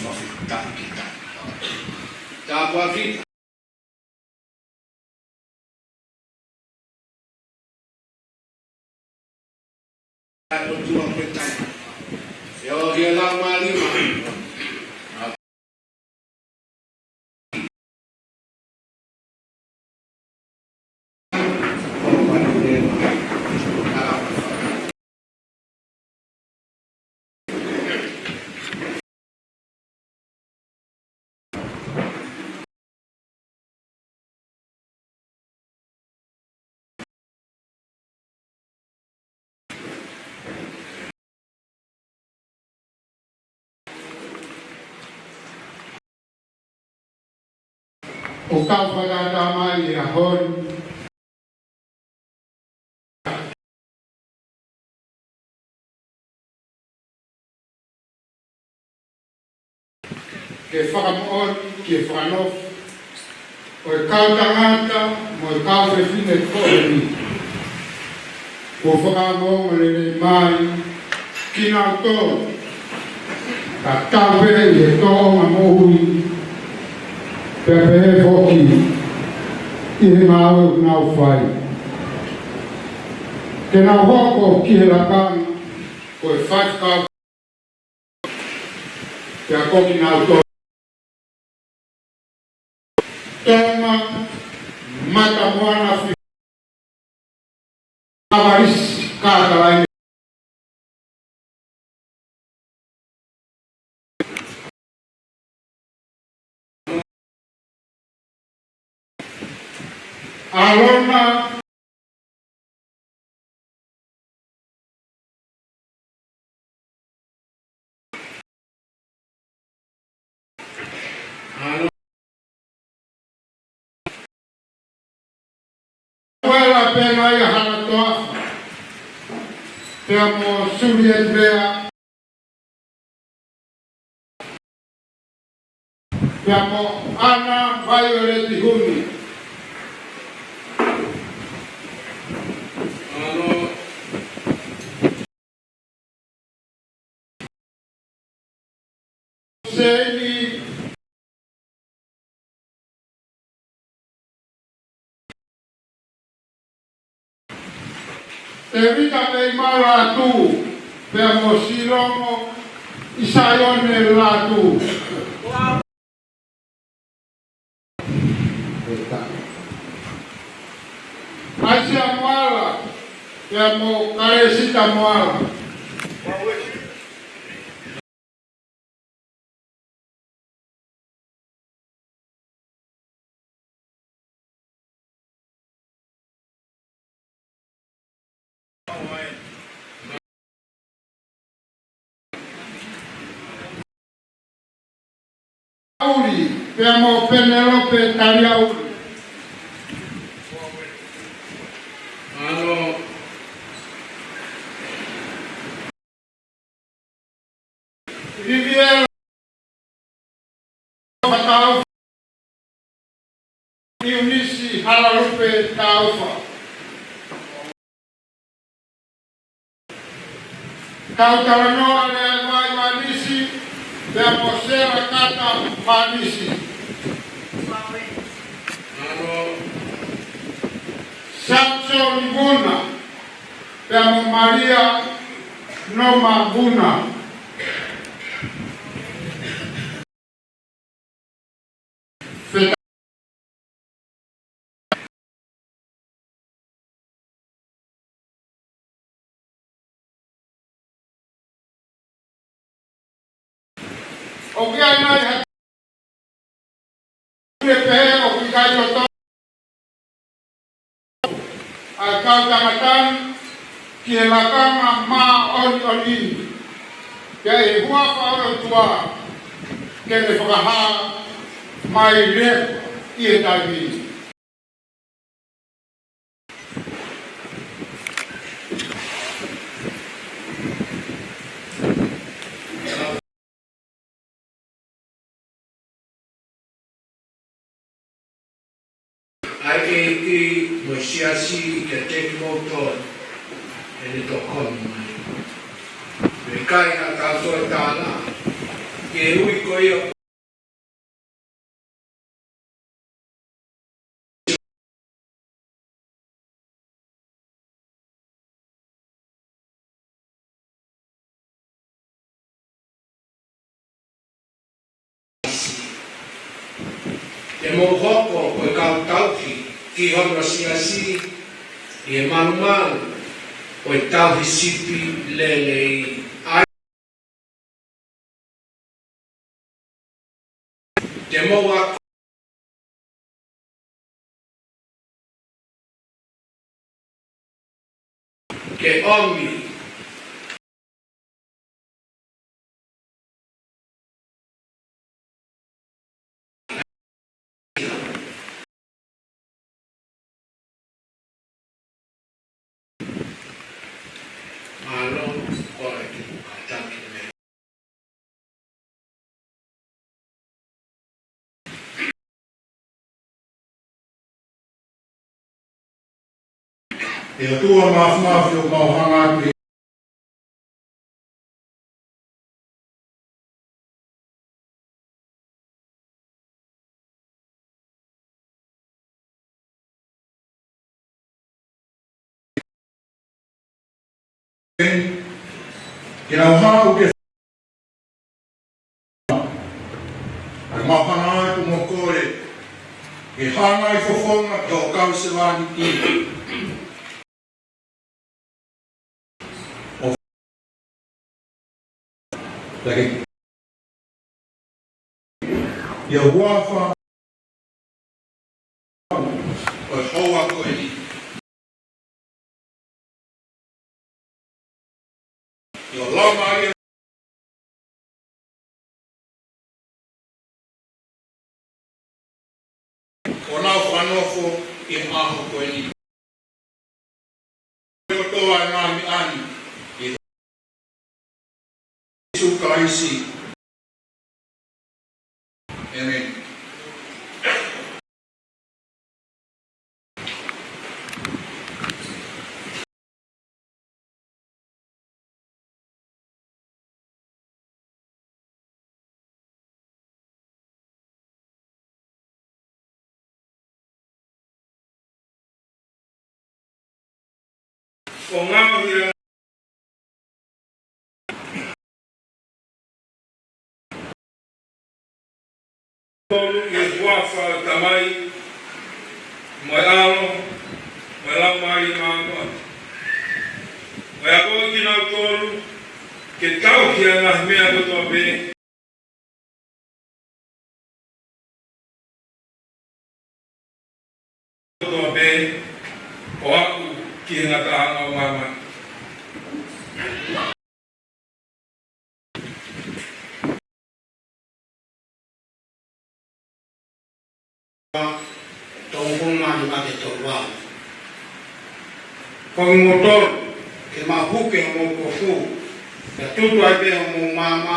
Mafutahi kita. Tāpuaki. ʻOtua pē tai. ʻIo, ke lau mālie. ʻOku tau fakataha mai he ʻaho ni ke fakamoʻoni ki he fakanofo ʻo e kau tangata mo e kau fefine ko eni. Kuo fakaongoongo lelei mai kinautolu, ka tau pehē ʻi he tōʻonga moʻui, pea pehē foki ʻi he ngāue ʻoku nau fai. Ke nau hoko ki he lakanga ko e faifekau pea ko kinautolu. Tonga, Matamoana, Fifine, Avalisi, Kākalaine, ʻAlona, ʻAlona, Uela, pea mo ʻAhana Toafa, pea mo Sulieti Vea, pea mo ʻAna Vaioleti Huni. ʻAlona, Seini, Tevita Meimau Lātū, pea mo Silomo ʻIsaione Lātū. ʻAisea Moala, pea mo Kalesita Moala. ʻUli, pea mo Penelope Taliaʻuli. ʻAlona, Viviela Taufa, Iunisi Halalupe Taufa. Tau talanoa Leaʻi Mānisi, pea mo Sela Kata Mānisi. ʻAlona, Samsoni Vuna, pea mo Malia Noma Vuna. Feta. ʻOku ʻi ai nai ha ʻoku pehē ʻoku ʻikai totonu ʻa e kau tangata ni ki he lakanga māʻoniʻoni ni, pea ʻi he huafa ʻo e ʻOtua ke ne fakahā mai leva ʻi he taimi ni. ʻA e ʻEiki mo e Siasi ke teki mou tō ʻene tokoni mai. Mo e kai ha tau toe tāla ʻi ʻE ui ko ia. Te mou hoko ko e kau tauhi ki hono siasi, ʻi he malumalu ʻo e tauhi sipi lelei. ʻAi te mou ako ke ʻomi ʻa e ʻalu ʻo e kiʻi kātaki me ʻe ʻOtua Māfimafi, ʻoku mau hanga atu ke nau haʻu ke ʻa e mau hanga atu mo kole ke hanga ʻi fofonga ki hoʻo kau sevāniti. ʻO, ʻi he huafa ʻo e houa ko eni. ʻI ho laumālie ʻo nau fakanofo ʻi he ʻaho ko eni. Ko e kotoa e ngaahi meʻa ni ʻi he Sīsū Kalaisi. ʻĒmeni. ʻO ngaohi ʻa e ʻOtua ʻi he huafa ʻo e Tamai, mo e ʻAlo, mo e Laumālie Māʻoniʻoni. ʻO akoʻi kinautolu ke tauhi ʻa e ngaahi meʻa kotoa pē. Kotoa pē ʻo aʻu ki he ngataʻanga ʻo māmani. Tolungofulu mā nima ki he tolu valu. Ko kimoutolu, ke maʻu huke homou kofu, pea tutu ai pē homou maama,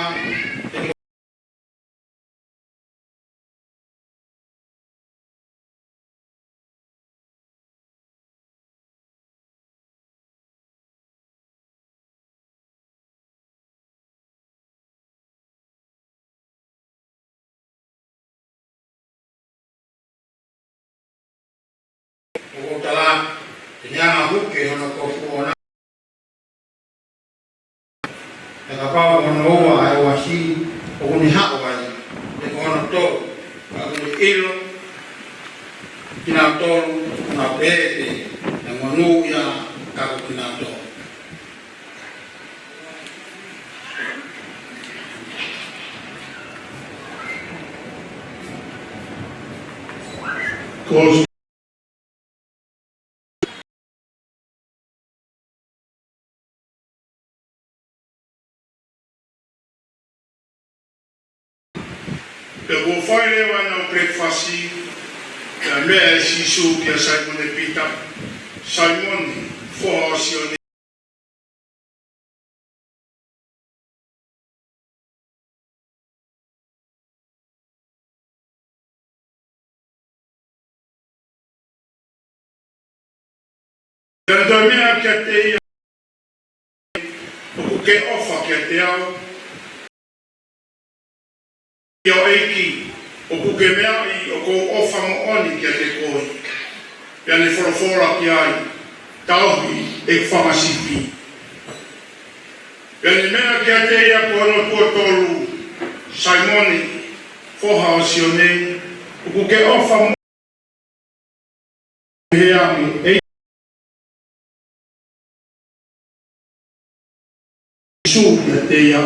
ʻoku tala, te ne hanga ʻo huke hono kofu ʻoʻona. Pea kapau ko hono ua ʻa e uasi, ʻoku ne haʻu ai, pea ko hono tolu, ka ʻoku ne ʻilo kinautolu, ʻoku nau pehē pē, ʻe monūʻia ka ko kinautolu. Ko Pea kuo fai leva ʻenau pelekifasi, pea meʻa ʻe Sīsū kia Saimone Pita, Saimone, foha ʻo Sione. Pea toe meʻa kiate ia, ʻoku ke ʻofa kiate au? ʻIo ʻEiki, ʻoku ke meaʻi ʻoku ou ʻofa moʻoni kiate koe. Pea ne folofola ki ai, Tauhi ʻeku fanga sipi. Pea ne meʻa kiate ia ko hono tuʻo tolu, Saimone, foha ʻo Sione, ʻoku ke ʻofa moʻoni he ange, ʻEiki Sīsū kiate ia,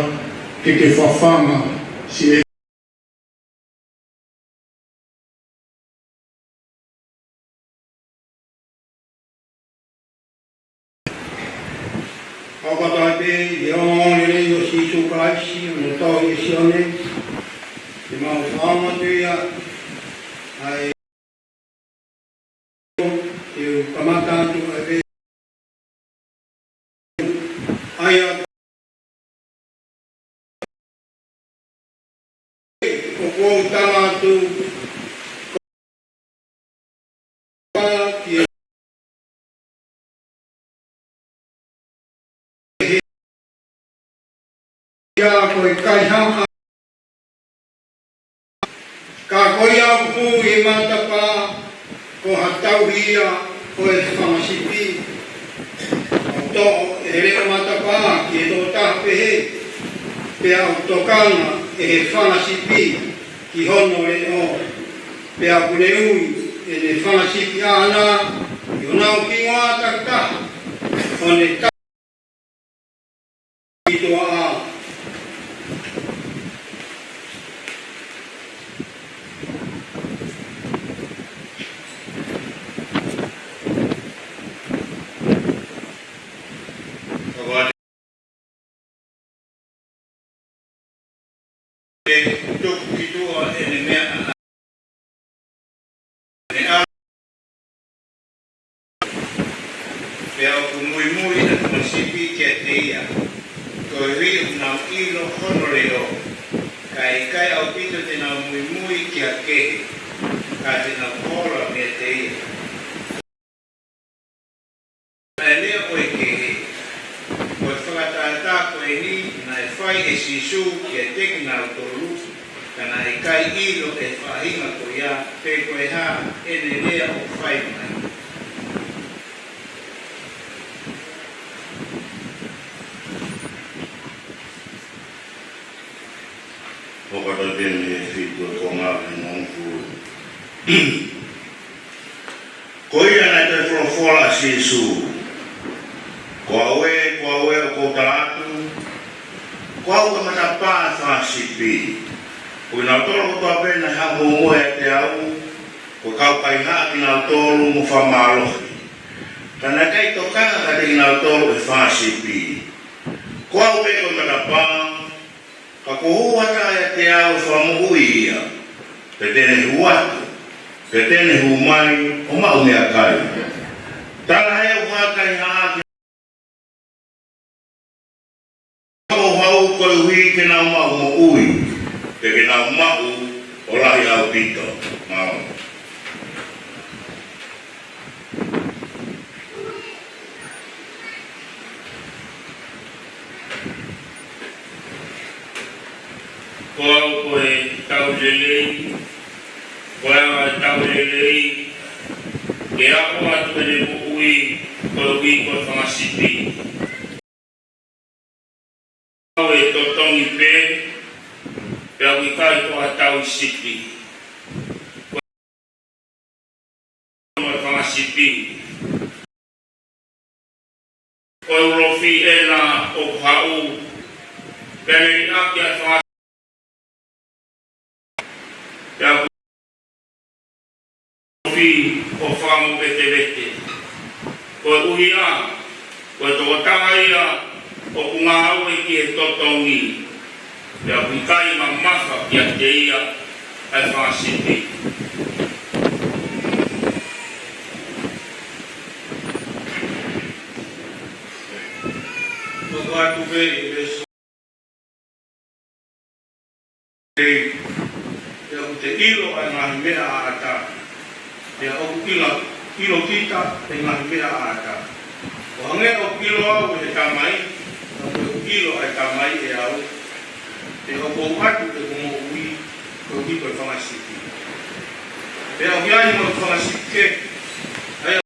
ke ke fafanga siʻi Fakataha pē ʻi he ongoongolelei ʻo Sīsū Kalaisi, ʻo ne tohi ʻe Sione, ke mau fakaongo atu ia, ʻa e ʻe u kamata atu ʻa e, ʻa ia ʻoku ou tala atu ki he ia ko e kaihaʻa. Ka ko ia ʻoku hū ʻi he matapā, ko ha tauhi ia ʻo e fanga sipi. ʻOku toʻo ʻe he leʻo matapā ki he tokotaha pehē, pea ʻoku tokanga ʻe he fanga sipi ki hono leʻo. Pea ʻoku ne ui ʻene fanga sipi ʻaʻana ʻi honau hingoa takitaha, ʻo ne Pea ʻoku muimui ʻa e fanga sipi kiate ia, koeʻuhi ʻoku nau ʻilo hono leʻo. Ka ʻe ʻikai ʻaupito te nau muimui ki ha kehe, ka te nau hola meiate ia. Naʻe lea ʻo e kehe, ko e fakatātā ko eni naʻe fai ʻe Sīsū kiate kinautolu, ka naʻe ʻikai ʻilo ʻe he faʻahinga ko ia pe ko e hā ʻene lea ʻoku fai mai. Hoko atu pē mei he fitu ʻo e konga ʻe hongofulu. Ko ia naʻe toe folofola ʻa Sīsū, Ko au ē, ko au ē, ʻoku ou tala atu, ko au ko e matapā ʻo e fanga sipi. Ko kinautolu kotoa pē naʻe haʻu muʻomuʻa ʻiate au, ko e kau kaihaʻa kinautolu mo fakamālohi. Ka naʻe ʻikai tokanga kiate kinautolu ʻe he fanga sipi. Ko au pē ko e matapā, ka kuo hū ha taha ʻiate au ʻe fakamoʻui ia, pea te ne hū atu, pea te ne hū mai ʻo maʻu meʻakai. Talaʻehau ha kaihaʻa ki ʻo haʻu koeʻuhi ke nau maʻu moʻui, pea ke nau maʻu ʻo lahi ʻaupito. Mālō. Ko au ko e tau lelei, ko e anga e tau lelei, ke aʻu atu ʻene moʻui koeʻuhi ko e fanga sipi. Ko au ʻe totongi pē, pea ʻoku ʻikai ko ha tauhi sipi. Ko e fanga sipi. Ko e ulofi ʻena ʻoku haʻu, pea ne liʻaki ʻa e fanga sipi. Pea ʻoku fi ʻo fakamovetevete. Koeʻuhi ā, ko e tokotaha ia ʻoku ngāue ki he totongi, pea ʻoku ʻikai mamafa kiate ia ʻa e fanga sipi. Ko atu pē ʻi he veesi Pea ʻoku te ʻilo ʻa e ngaahi meʻa ʻaʻata, pea ʻoku ʻilo, ʻilo kita ʻe he ngaahi meʻa ʻaʻata. ʻO hangē ʻoku ʻilo au ʻe he Tamai, ka ʻoku ʻilo ʻa e Tamai ʻe au, pea ʻoku ou ʻatu ʻeku moʻui Ko e hiko e fanga sipi. Pea ʻoku ʻi ai mo e fanga sipi kehe. ʻA ia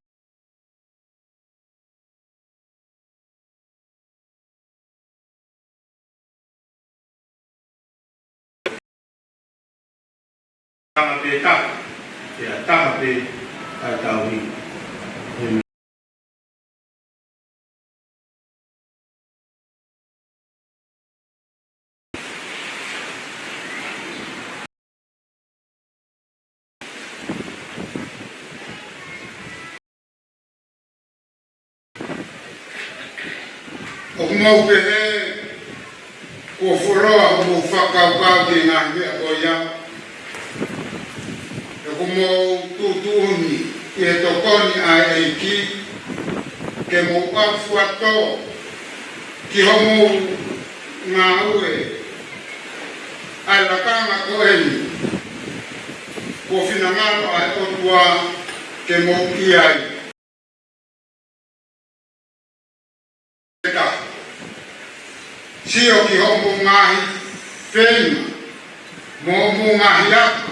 taha pē taha, pea taha pē ʻa e tauhi. ʻOku mou pehē kuo fuoloa hoʻomou fakakaukau ki he ngaahi meʻa ko ia. ʻOku mou tuʻutuʻuni ʻi he tokoni ʻa e ʻEiki ke mou ʻafuatō ki hoʻomou ngāue ʻa e lakanga ko eni kuo finangalo ʻa e ʻOtua ke mou ʻi ai. Pea sio ki hoʻomou ngaahi feinga mo hoʻomou ngaahi ako,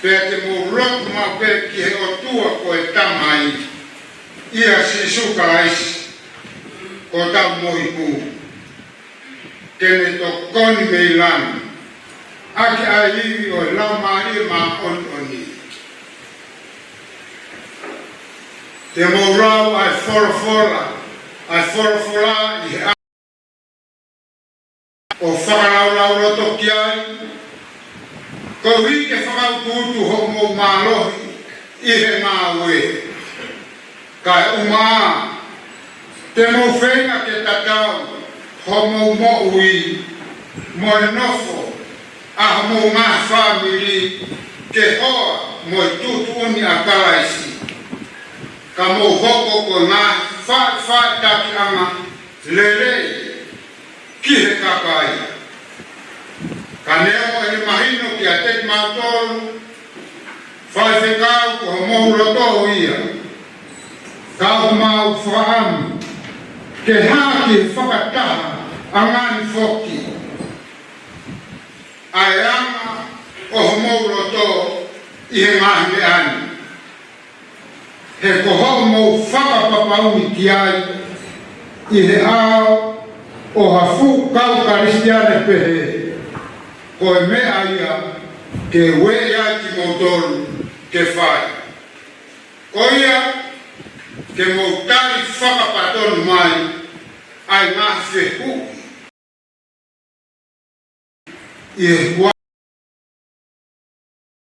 pea te mou lotu maʻu pē ki he ʻOtua ko e Tamai, ʻia Sīsū Kalaisi, ko hotau Moʻui, ke ne tokoni mei langi ʻaki ʻa e ivi ʻo e Laumālie Māʻoniʻoni. Te mou lau ʻa e folofola, ʻa e folofola ʻi he ʻao ʻo fakalaulauloto ki ai, koeʻuhi ke fakautuutu hoʻomou mālohi ʻi he ngāue. Kaeʻumaʻā te mou feinga ke tatau hoʻomou moʻui mo e nofo ʻa hoʻomou ngaahi fāmili ke hoa mo e tuʻutuʻuni ʻa Kalaisi, ka mou hoko ko e ngaahi faʻifaʻitakiʻanga lelei ki he kakai. Ka neongo ʻene mahino kiate kimautolu, faifekau, ko homou loto ia, ka ʻoku mau fakaʻamu ke hā ki he fakatahaʻanga ni foki ʻa e anga ʻo homou loto ʻi he ngaahi meʻa ni. He ko hoʻomou fakapapauʻi ki ai ʻi he ʻao ʻo ha fuʻu kau Kalisitiane pehē, ko e meʻa ia ke ueʻi ai kimoutolu ke fai. Ko ia ke mou tali fakapatonu mai ʻa e ngaahi fehuʻi ʻi he huafa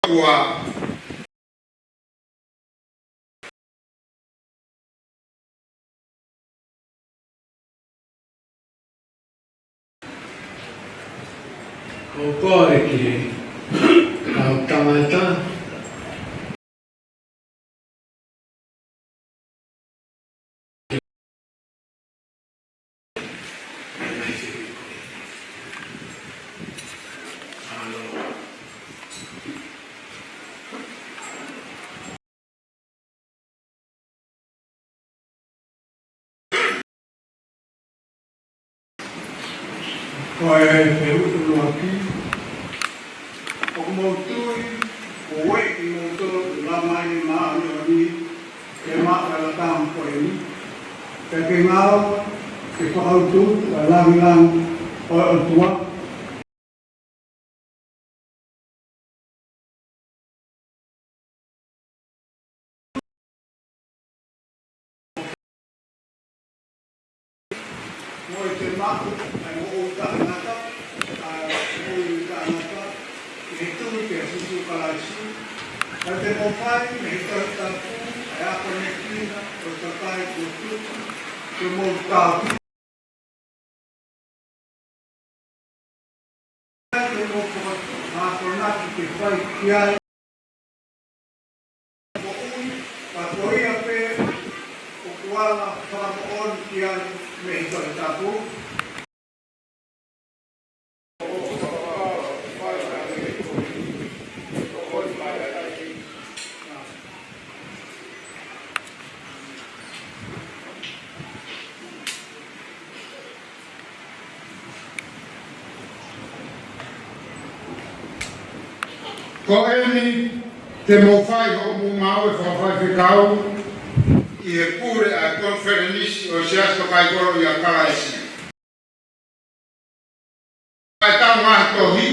ʻo e ʻOtua. Ko e kole ki he kau tangata. Ko e fehuʻi ʻuluaki, ʻoku mou tui kuo ueʻi kimoutolu ʻe he Laumālie Māʻoniʻoni ke maʻu ʻa e lakanga ko eni, pea ke ngāue ke fakautuutu ʻa e lāngilangi ʻo e ʻOtua? Mo e te maʻu ʻa e moʻui taʻengata, ʻa e moʻui taʻengata, ʻi he tui kia Sīsū Kalaisi. Ka te mou fai mei he Tohi Tapu ʻa e akonekina ʻo e kakai kuo tuku ke mou tauhi. Te mou fakaakonaki ke fai ki ai. Moʻui, ka ko ia pē ʻoku ala fakamoʻoni ki ai mei he Tohi Tapu. Ko eni te mou fai hoʻomou ngāue fakafaifekau ʻi he pule ʻa e Konifelenisi ʻo e Siasi Tokāteline ʻia Kalaisi. ʻA e tau ngaahi tohi,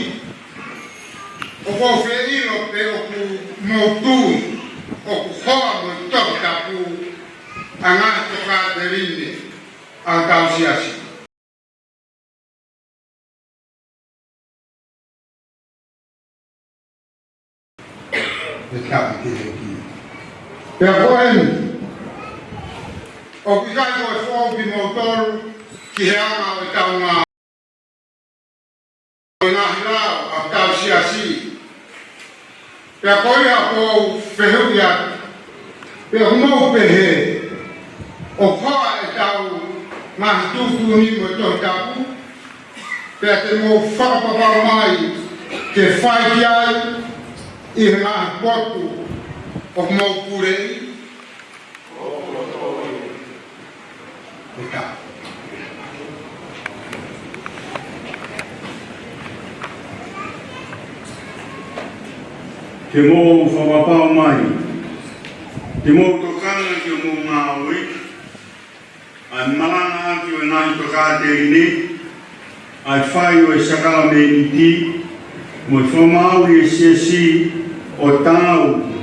ʻoku ou fie ʻilo pe ʻoku mou tui ʻoku hoa mo e Tohi Tapu ʻa e ngaahi tokāteline ʻa hotau siasi. ʻE tapu ki he ʻEiki. Pea ko eni, ʻoku ʻikai ko e foʻou kimoutolu ki he anga ʻo e tau ngā-, ʻo e ngaahi lao ʻa hotau siasi. Pea ko ia ʻoku ou fehuʻi atu, pe ʻoku mou pehē ʻoku hoa ʻetau ngaahi tuʻutuʻuni mo e Tohi Tapu, pea te mou fakapapau mai ke fai ki ai ʻi he ngaahi potu ʻoku mou puleʻi? ʻE tapu. Ke mou fakapapau mai, ke mou tokanga ki hoʻomou ngāue, ʻa e malangaʻaki ʻo e ngaahi tokāteline, ʻa e fai ʻo e sākalamēniti, mo e fakamaauʻi ʻo e siasi ʻo taau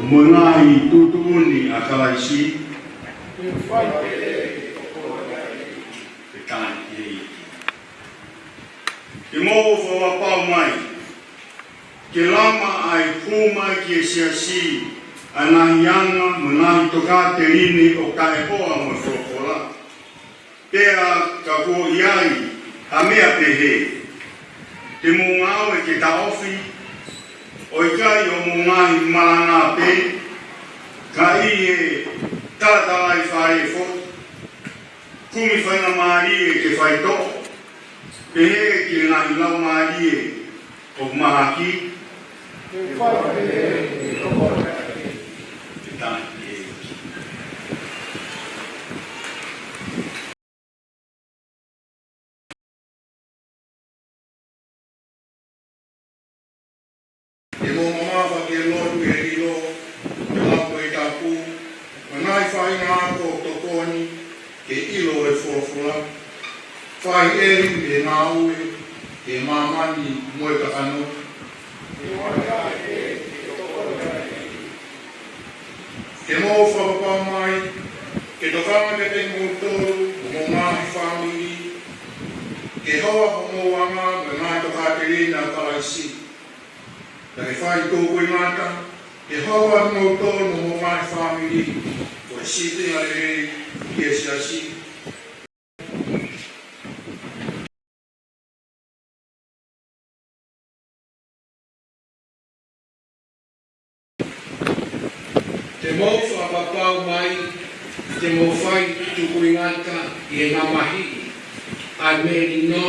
mo e ngaahi tuʻutuʻuni ʻa Kalaisi. ʻE tapu. Ke mou fakapapau mai, ke lama ʻa e hū mai ki he siasi ʻa e ngaahi anga mo e ngaahi tokāteline ʻoku taʻehoa mo e folofola. Pea ka kuo ʻi ai ha meʻa pehē, te mou ngāue ke taʻofi, ʻo ʻikai ʻo mou ngaahi malanga pē, ka ʻi he talatalaifale foki, kumi faingamālie ke faitoʻo, pehē ki he ngaahi laumālie ʻoku mahaki. ʻE tapu. Ke mou mamafa ke lotu ʻi he ʻilo ʻo e Tohi Tapu, mo e ngaahi faʻahinga ako ʻoku tokoni ke ʻilo e folofola, fai ʻi he ngāue, ʻi māmani mo e kakano. Ke mou fakapapau mai, ke tokanga kiate kimoutolu mo homou ngaahi fāmili, ke hoa hoʻomou anga mo e ngaahi tokāteline ʻa Kalaisi. Pea ke fai tuʻukuingata, ke hoa kimoutolu mo homou ngaahi fāmili, ko e sīpinga lelei ki he siasi. Ke mou fakapapau mai, ke mou fai tuʻukuingata ʻi he mamahiʻi ʻa e melino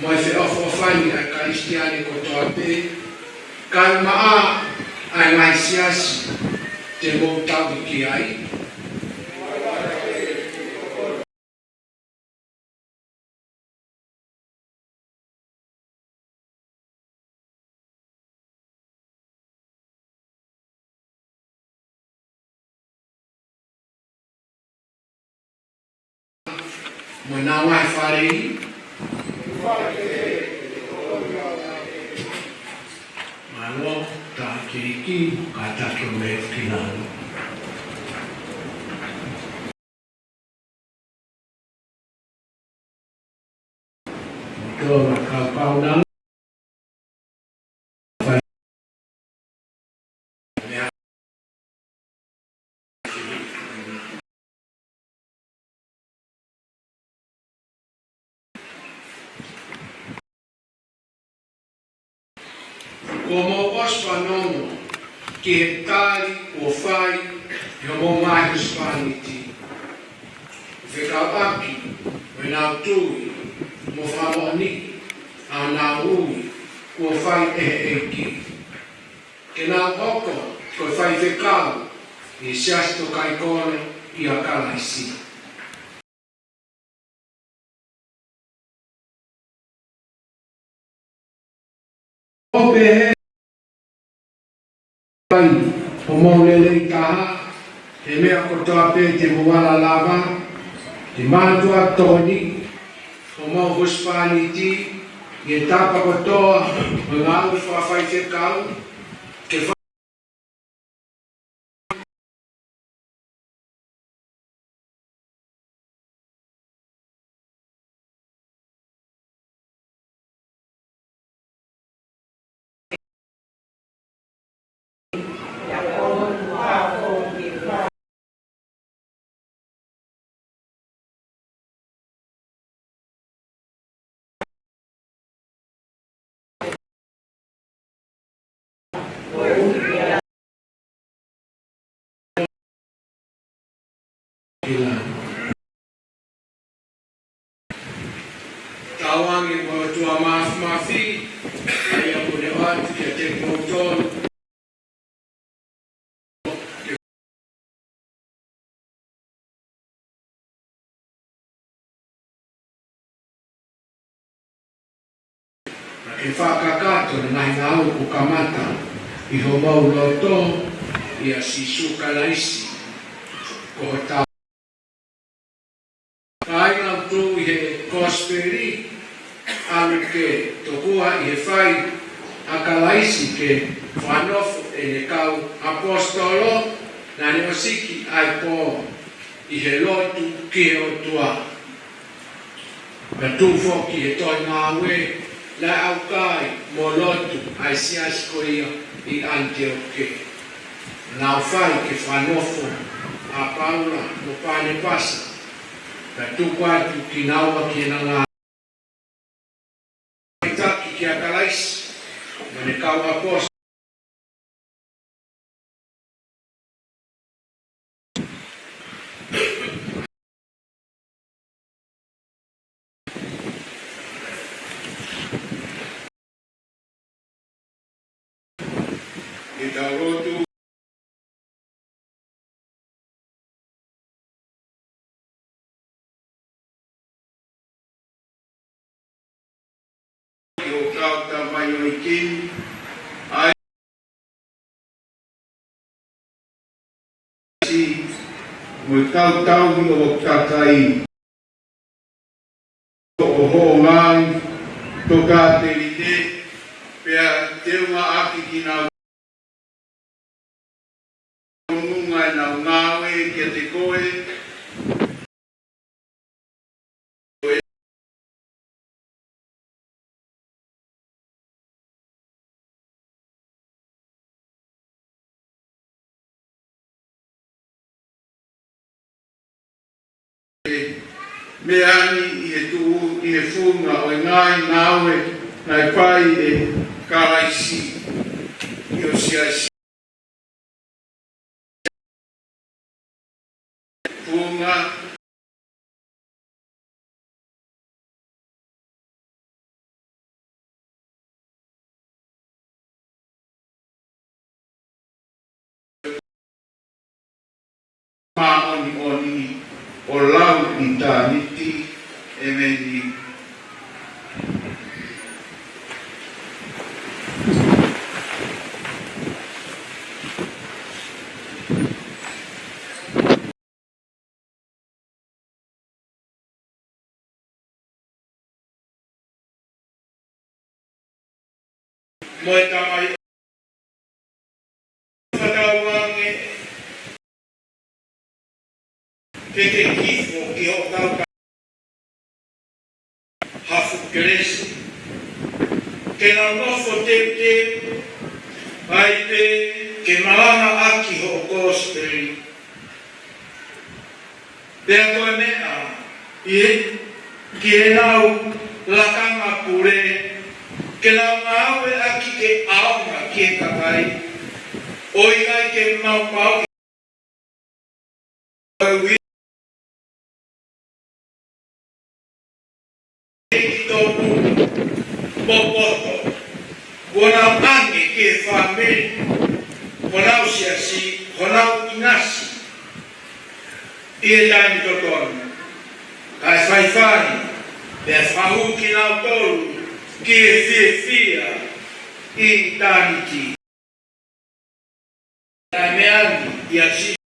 mo e feʻofoʻofani ʻa e Kalisitiane kotoa pē, kae ʻumaʻā ʻa e ngaahi siasi te mou tauhi ki ai. Mo e ngaahi fāmili. Mālō, tā ki he ʻEiki, kātaki ʻo mei ki lalo. Tō na kapau na. Kuo mou ʻosi fanongo ki he tali kuo fai ʻe homou ngaahi husepāniti, fekauʻaki mo ʻenau tui mo fakamoʻoniʻi ʻa honau ui kuo fai ʻe he ʻEiki, ke nau hoko ko e faifekau ʻi he Siasi Tokaikonaki ʻia Kalaisi. ʻO pehē, Mou lelei taha, he meʻa kotoa pē te mou ala lava, ke mātuʻaki tokoni homou husepāniti ʻi he tapa kotoa ʻo e ngāue fakafaifekau, ke fa- Tauange mo e ʻOtua Māfimafi, ʻa ia ʻoku ne ʻoatu kiate kimoutolu. Naʻa ke fakakakato ʻa e ngaahi ngāue kuo kamata ʻi homou loto ʻia Sīsū Kalaisi ko hotau kāinga ʻoku tuʻu ʻi he Kosipeli, ʻalu ke tokua ʻi he fai ʻa Kalaisi ke fakanofo ʻene kau ʻaposetolo, naʻa ne ʻosiki ʻa e pō ʻi he lotu ki he ʻOtua. Naʻe tuʻu foki he tohi Ngāue naʻe ʻaukai mo lotu ʻa e siasi ko ia ʻi ʻAniteoke. Naʻe fai ke fakanofo ʻa Paula mo Panepasa, naʻe tuku atu kinaua ki heʻena ngāue. Taki kia Kalaisi mo ʻene kau ʻaposetolo. Ke tau lotu. Ki hoʻo kau tamaioʻeiki ni, ʻa e mo e kau tauhi ʻo hoku kakai. Hoʻo hoʻo ngaahi tokāteline, pea teunga ʻaki kinautolu ʻa ʻenau ngāue kiate koe. Meʻa ni ʻi he tuʻu, ʻi he funga ʻo e ngaahi ngāue naʻe fai ʻe Kalaisi ʻi ho siasi. Funga māʻoniʻoni ʻo lau ʻitāniti. ʻEmeni. Mo e Tamai, fakatauange ke ke hifo ki hoʻo kau hafu kelesi, ke nau nofo teuteu ai pē ke malangaʻaki hoʻo kosipeli. Pea ko e meʻa ʻi he, ki heʻenau lakanga pule, ke nau ngāueʻaki ke ʻaonga ki he kakai, ʻo ʻikai ke maumauʻi ʻe he ʻEiki tonu popoto, kuo nau ʻange ki he fāmili, honau siasi, honau ʻinasi, ʻi he taimi totonu, kae faifai, pea fakahū kinautolu ki he fiefia ʻi ʻitāniti. Naʻe meʻa ni ʻia Sīsū.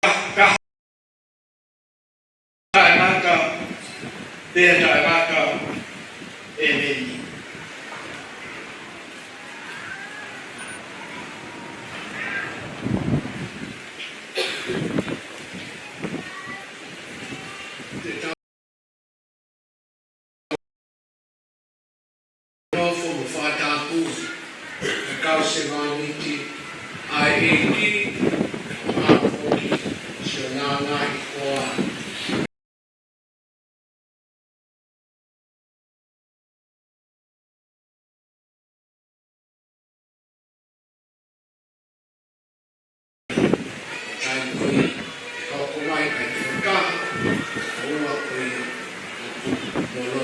Ka, ka, taʻengata, pea taʻengata, ʻēmeni. Nofo mo fakatāpui ʻa e kau sevāniti ʻa e ʻEiki, ʻo aʻu foki siʻonā ngaahi hoa. Taimi ko ia ʻe hoko mai ai ʻa e tokotaha ʻe ua ko ia, mo lo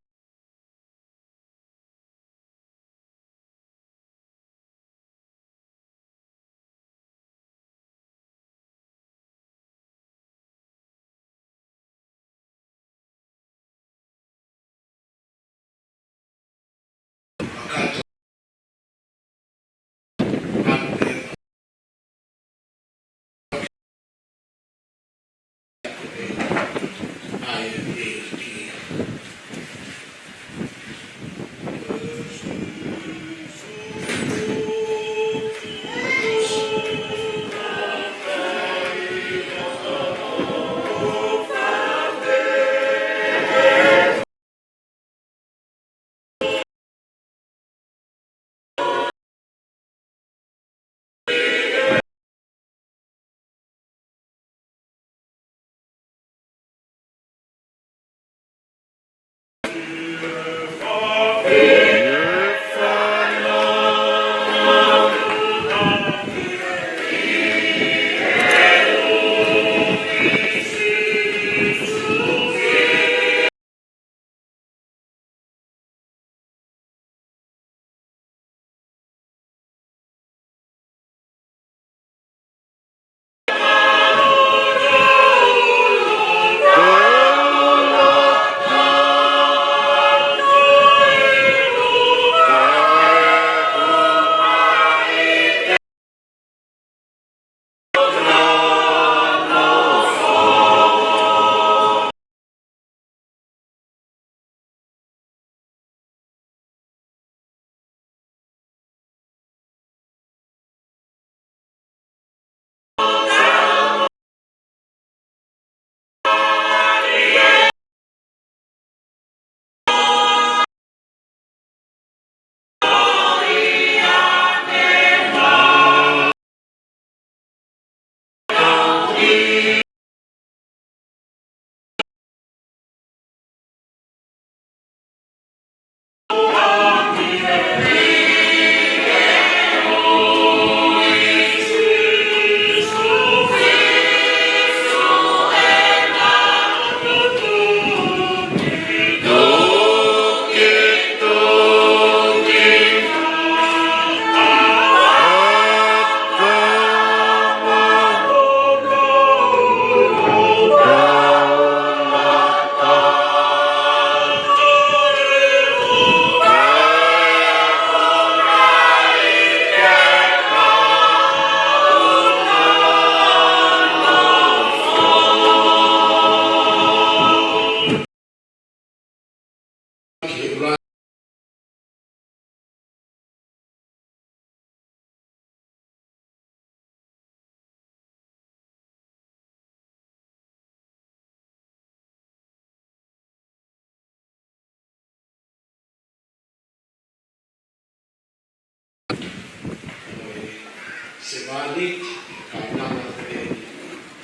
Sevāniti, kainanga ko eni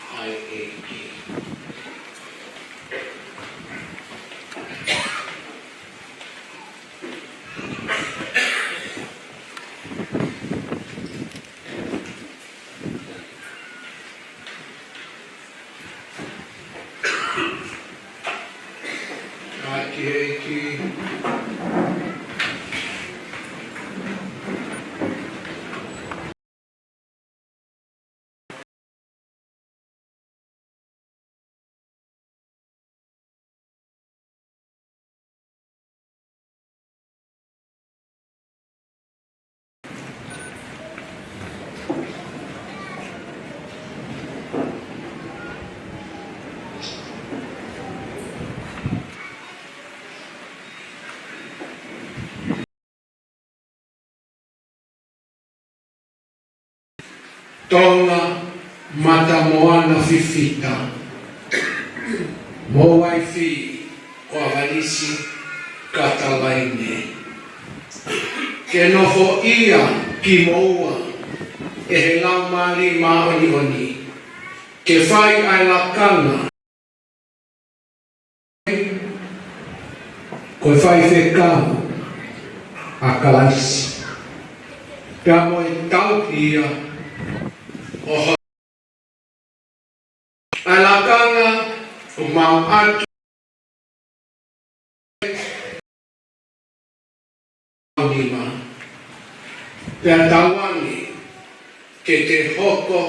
ʻa e ʻEiki. Ka ki he ʻEiki. Tonga Matamoana Fifita, mo e uaifi ko ʻAvanisi Katalaine. Ke nofoʻia kimoua ʻe he Laumālie Māʻoniʻoni, ke fai ʻa e lakanga ko e faifekau ʻa Kalaisi, pea mo e tauhi ia ʻo ho-, ʻa e lakanga ʻoku mau ʻatu nima, pea tauange ke ke hoko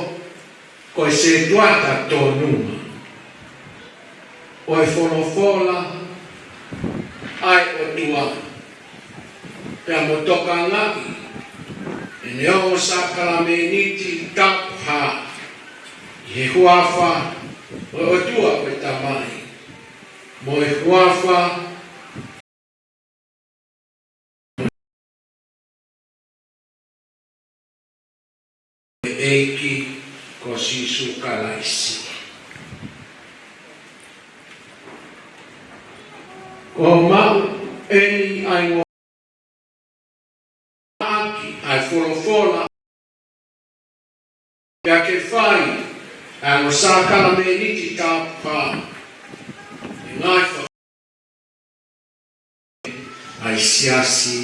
ko e setuata tōnunga ʻo e folofola ʻa e ʻOtua, pea mo tokangaʻi ʻene ongo sākalamēniti tapu hā, ʻi he huafa ʻo e ʻOtua ko e Tamai, mo e huafa ʻEiki ko Sīsū Kalaisi. Ko e maʻu eni ʻa e ongo ʻaki ʻa e folofola, pea ke fai ʻa e ongo sākalamēniti tapu hā, ʻe ngaahi fa-, ʻa e siasi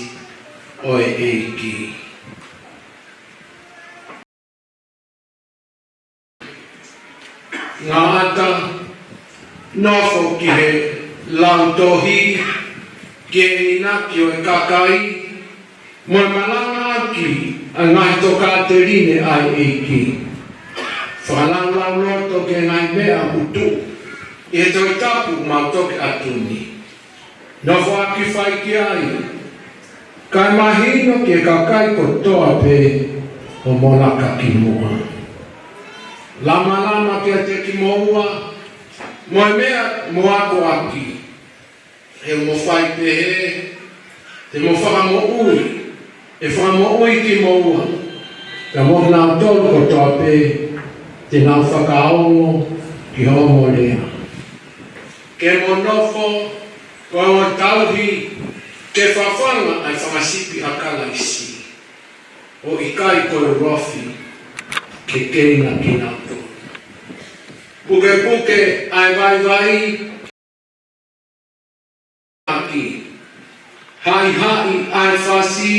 ʻo e ʻEiki. Ngata, nofo ki he lautohi, ki he ʻinasi ʻo e kakai, mo e malangaʻaki ʻa e ngaahi tokāteline ʻa e ʻEiki. Fakalaulauloto ki he ngaahi meʻa ʻoku tuʻu ʻi he Tohi Tapu ʻoku mau toki ʻatu ni. Nofoʻaki fai ki ai, kae mahino ki he kakai kotoa pē hoʻomo laka ki muʻa. Lamalama kiate kimoua, mo e meʻa ʻoku mo akoʻaki. He ʻoku mo fai pehē, te mo fakamoʻui, ʻe fakamoʻui kimoua, pea mo kinautolu kotoa pē te nau fakaongo ki hoʻomo lea. Ke mo nofo ko e ongo tauhi, ke fafanga ʻa e fanga sipi ʻa Kalaisi, ʻo ʻikai ko e ulofi ke keina kinautolu. Pukepuke ʻa e vaivai, ʻaki, haʻihaʻi ʻa e fasi,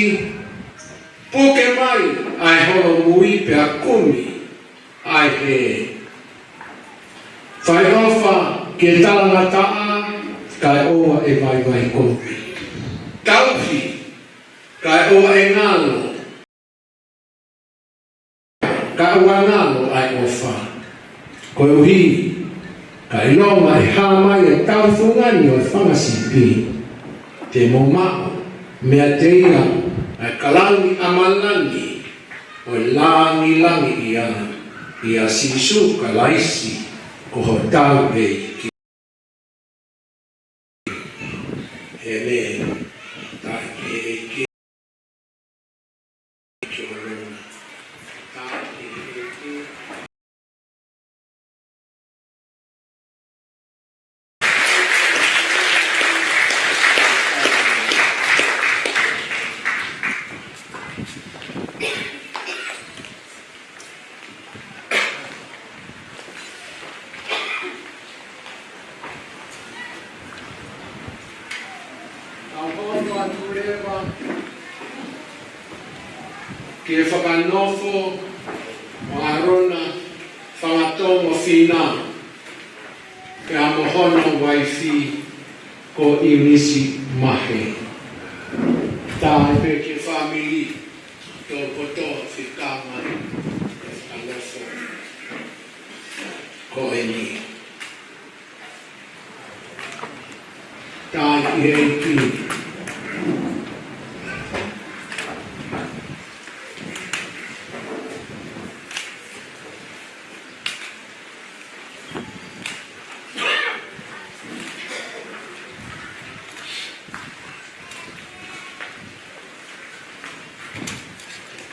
puke mai ʻa e holomui pea kumi ʻa e hē. Fai ʻofa ki he talangataʻa, kae ʻoua ʻe vaivai kovi. Tauhi, kae ʻoua ʻe ngalo, kae ʻoua ngalo ʻa e ʻofa. Koeʻuhi, ka ʻilonga ʻe hā mai ʻa e tauhi fungani ʻo e fanga sipi, te mo maʻu meiate ia ʻa e kalauni ʻamalanga ʻo e langilangiʻia, ʻia Sīsū Kalaisi ko hotau ʻEiki. ʻĒmeni. Tauhi ki he ʻEiki. Tauhi ki he ʻEiki. Tau hono atu leva ki he fakanofo ʻo ʻAlona Fangatongofina, pea mo hono uaifi ko ʻIunisi Mahe. Tauhi pē ki he fāmili, tau kotoa fika mai, ʻa e nofo ko eni. Tauhi ki he ʻEiki.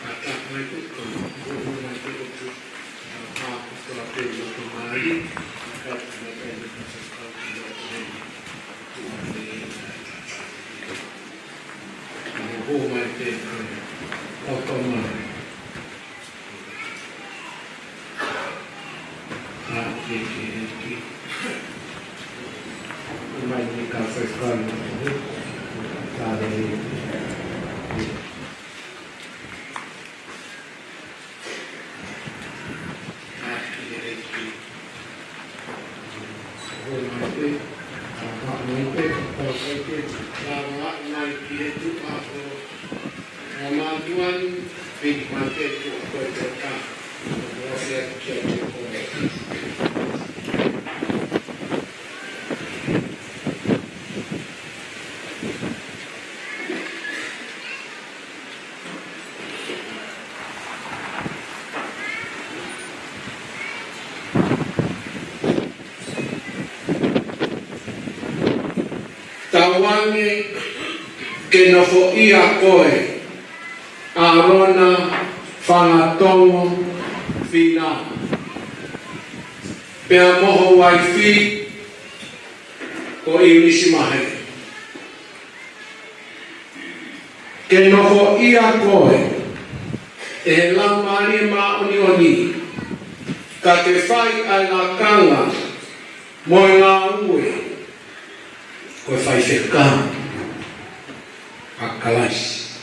Ata mai kuko, kuko mai kuko. Tauange ke nofoʻia koe, ʻAlona Fangatongo Fina, pea mo ho uaifi ko ʻIunisi Mahele. Ke nofoʻia koe ʻe he Laumālie Māʻoniʻoni, ka ke fai ʻa e lakanga mo e ngāue ko e faifekau ʻa Kalaisi,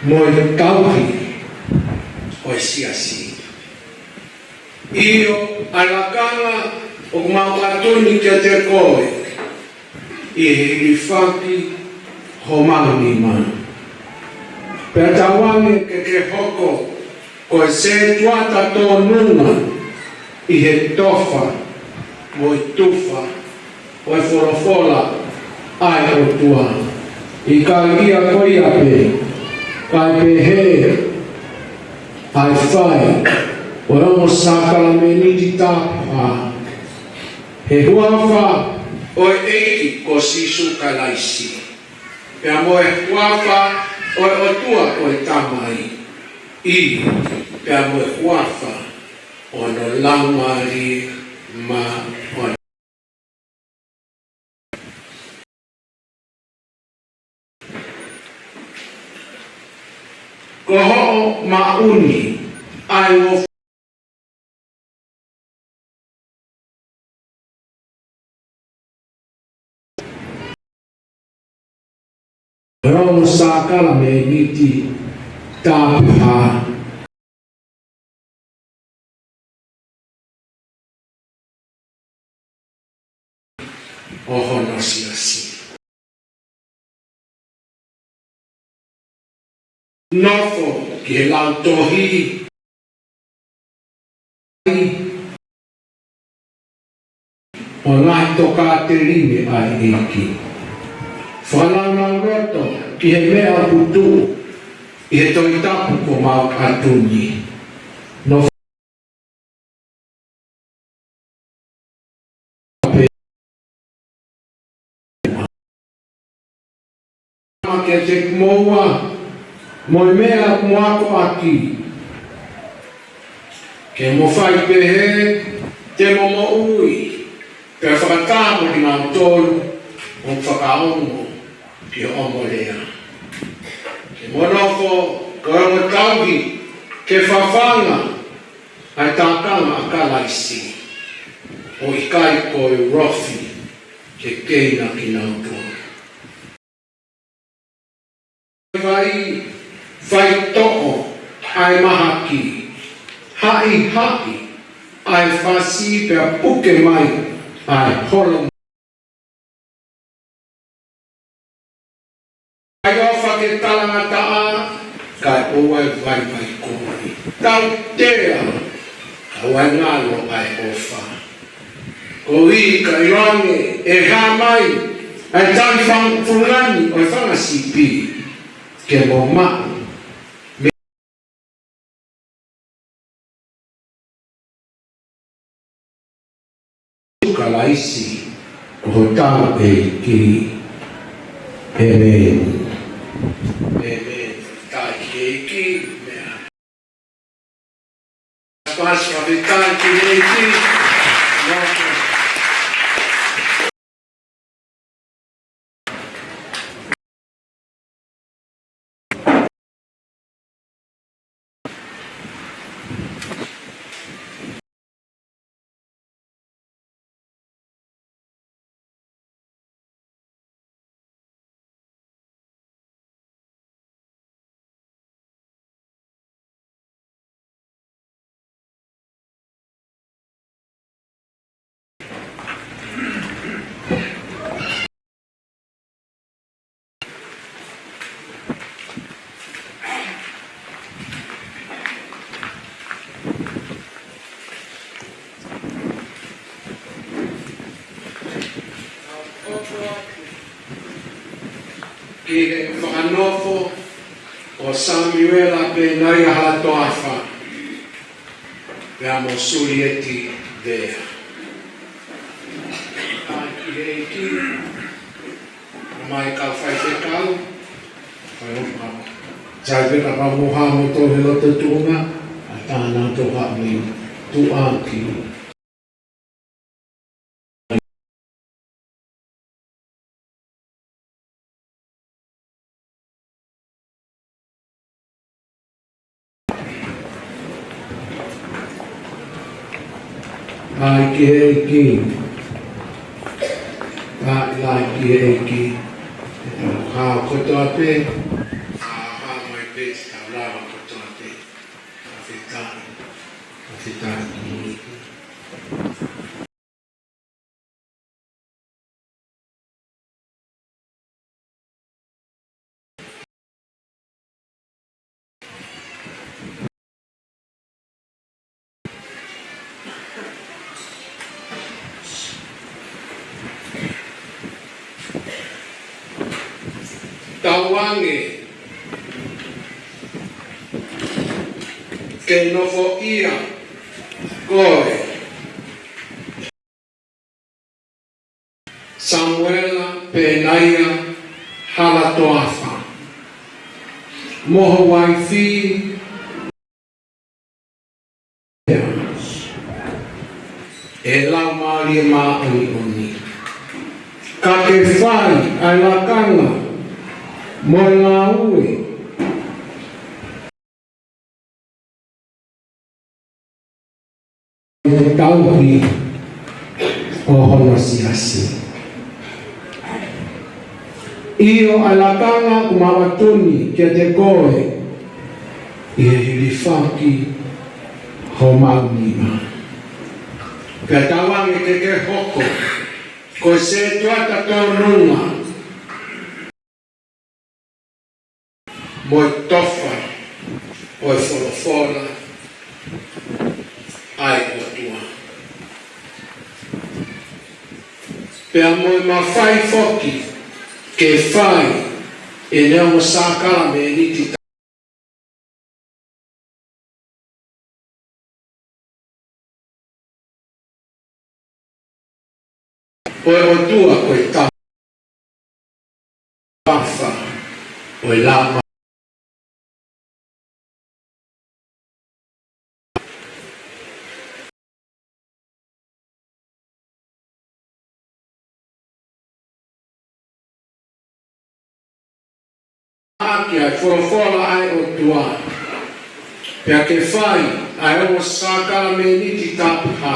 mo e tauhi ʻo e siasi. ʻIo, ʻa e lakanga ʻoku mau ʻatu ni kiate koe, ʻi he hilifaki homau nima. Pea tauange ke ke hoko ko e sētuata tōnunga ʻi he tofa mo e tufa ʻo e folofola ʻa e ʻOtua. ʻIkai ia ko ia pē, kae pehē ʻa e fai ʻo e ongo sākalamēniti tapu hā, he huafa ʻo e ʻEiki ko Sīsū Kalaisi, pea mo e huafa ʻo e ʻOtua ko e Tamai, ʻio, pea mo e huafa ʻo hono Laumālie Māʻoniʻoni. Ko hoʻo maʻu ni ʻa e ngofua ʻo e ongo sākalamēniti tapu hā ʻo hono siasi. Nofo ki he lautohi ʻo e ngaahi tokāteline ʻa e ʻEiki. Fakanaunauloto ki he meʻa ʻoku tuʻu ʻi he Tohi Tapu kuo mau ʻatu ni. Nofo pē kiate kimoua mo e meʻa ʻoku mo akoʻaki, ke mo fai pehē te mo moʻui, pea fakataha mo kinautolu ʻoku fakaongo ki hoʻomo lea. Ke mo nofo ko e ongo tauhi ke fafanga ʻa e tākanga ʻa Kalaisi, ʻo ʻikai ko e ulofi ke keina kinautolu. Fai, faitoʻo ʻa e mahaki, haʻihaʻi ʻa e fasi pea puke mai ʻa e holo. ʻAi ʻofa ke talangataʻa, kae ʻoua ʻe vaivai kovi. Tautea, kae ngalo ʻa e ʻofa. Koeʻuhi ka ʻiloange ʻe hā mai ʻa e tali fang-, fungani ʻo e fanga sipi, ke mo maʻu Kalaisi ko hotau ʻEiki. ʻĒmeni. ʻĒmeni. Tau kiʻi meʻa. Fakafetaʻi ki he ʻEiki. Ki he fakanofo ʻo Samiuela Penaia Halatoafa, pea mo Sulieti Vea. ʻAi ki he ʻEiki, mai kau faifekau, fai o pau. Sai pē ka pau mo ha mo tō he loto tuʻunga, ʻa tāna tō ka mei tuʻaki. ʻAi ki he ʻEiki. ʻAi, ʻai ki he ʻEiki. Hao kotoa pē. Hao mai pē, tau lava kotoa pē. Fakafetaʻi. Fakafetaʻi. Tauange ke nofoʻia koe. Samuela Penaia Halatoafa. Mo ho uaifi ʻe Laumālie Māʻoniʻoni. Ka ke fai ʻa e lakanga mo e ngāue ʻi he tauhi ʻo hono siasi. ʻIo, ʻa e lakanga ʻoku mau ʻatu ni kiate koe ʻi he hilifaki homau nima. Pea tauange ke ke hoko ko e sētuata tōnunga mo e tofa ʻo e folofola ʻa e ʻOtua. Pea mo e mafai foki ke fai ʻene ongo sākalamēniti ʻo e ʻOtua ko e tafaʻaki ʻo e Laumālie. ʻAki ʻa e folofola ʻa e ʻOtua, pea ke fai ʻa e ongo sākalamēniti tapuhā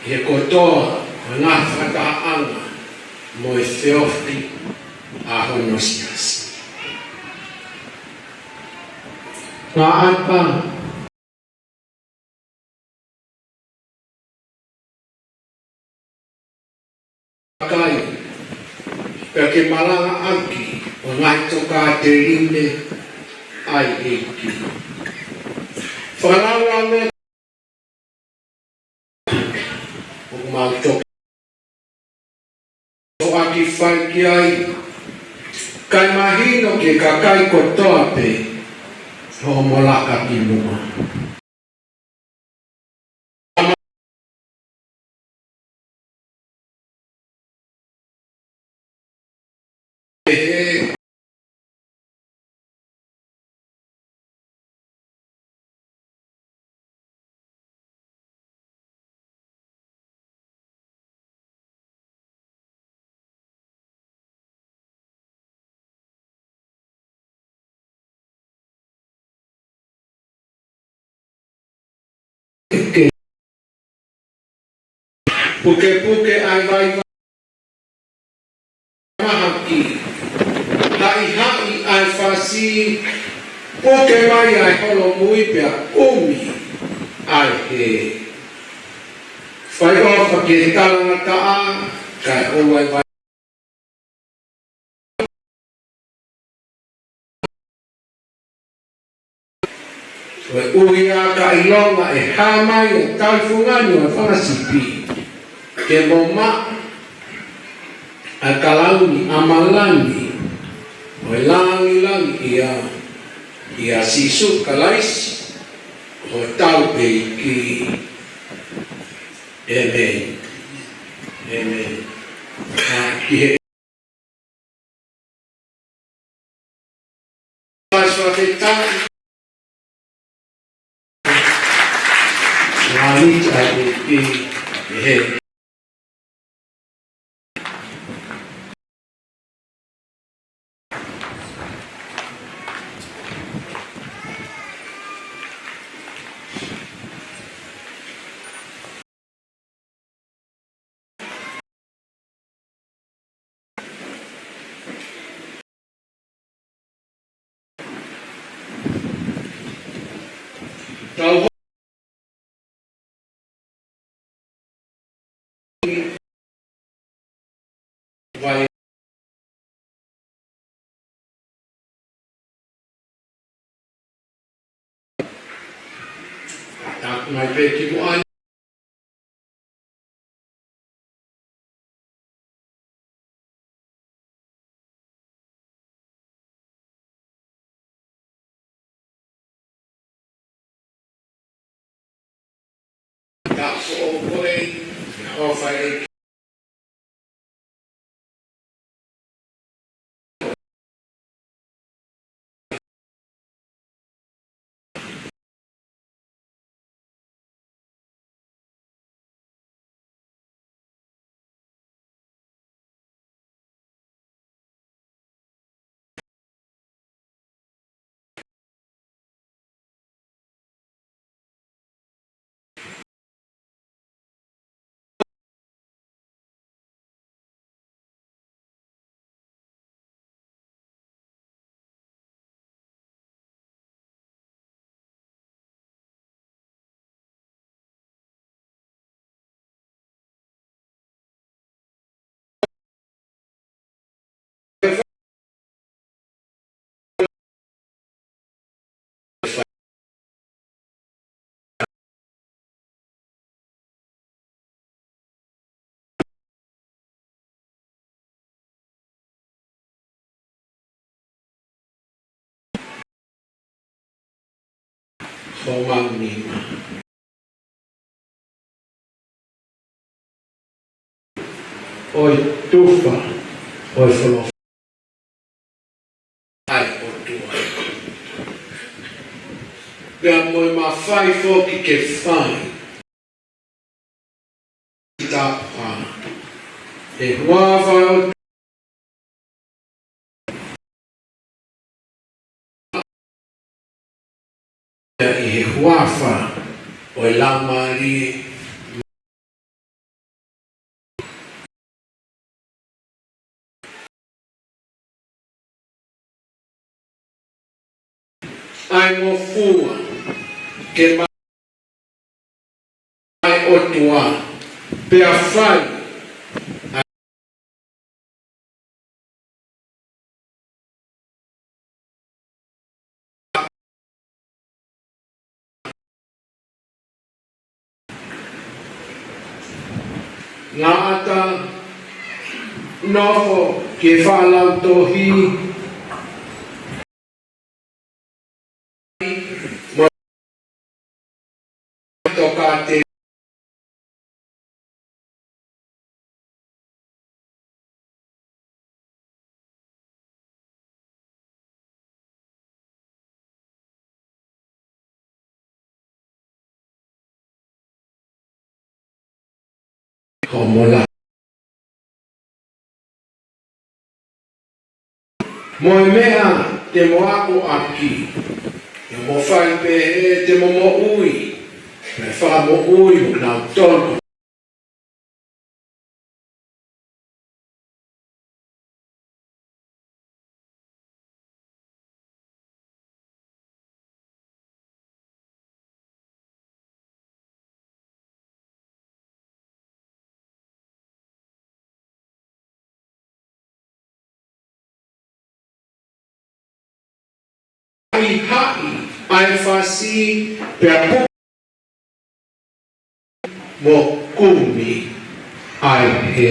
ʻi he kotoa ʻo e ngaahi fakatahaʻanga mo e feohi ʻa hono siasi. Ngaahi ʻata kai, pea ke malangaʻaki ʻa e ngaahi tokāteline ʻa e ʻEiki. Fakalaulau ʻoku mau toki ʻoaki fai ki ai, kae mahino ki he kakai kotoa pē hoʻomo laka ki muʻa. Pukepuke ʻa e vaivai mahaki. Haʻihaʻi ʻa e fasi. Puke mai ʻa e holomui pea ʻumi ʻa e hē. Fai ʻofa ki he talangataʻa, kae ʻoua ʻe vai- Koeʻuhi ka ʻilonga ʻe hā mai ʻa e tauhi fungani ʻo e fanga sipi, ke mo maʻu ʻa e kalauni ʻamalani ʻo e lāngilangi ʻia, ʻia Sīsū Kalaisi, ko hotau ʻEiki. ʻĒmeni. ʻĒmeni. ʻA, ki he Pastor Feta. Ngālita e ki he. Tau vai. Tapu mai pē ki muʻa. Tapu ʻo koe, ʻofa e Homau nima. ʻO e tufa ʻo e folofola ʻa e ʻOtua. Pea mo e mafai foki ke fai ki taha. ʻI he huafa ʻo ʻI he huafa ʻo e Laumālie. ʻA e ngofua ke ma- ʻa e ʻOtua, pea fai Ngata nofo ke falau tohi. Mo tokate. Ko mola. Mo e meʻa te mo aʻu ʻaki, te mo fai pehē te mo moʻui, mo fakamoʻui mo nau tolu. haʻihaʻi ʻa e fasi pea puke mo kumi ʻa e hē.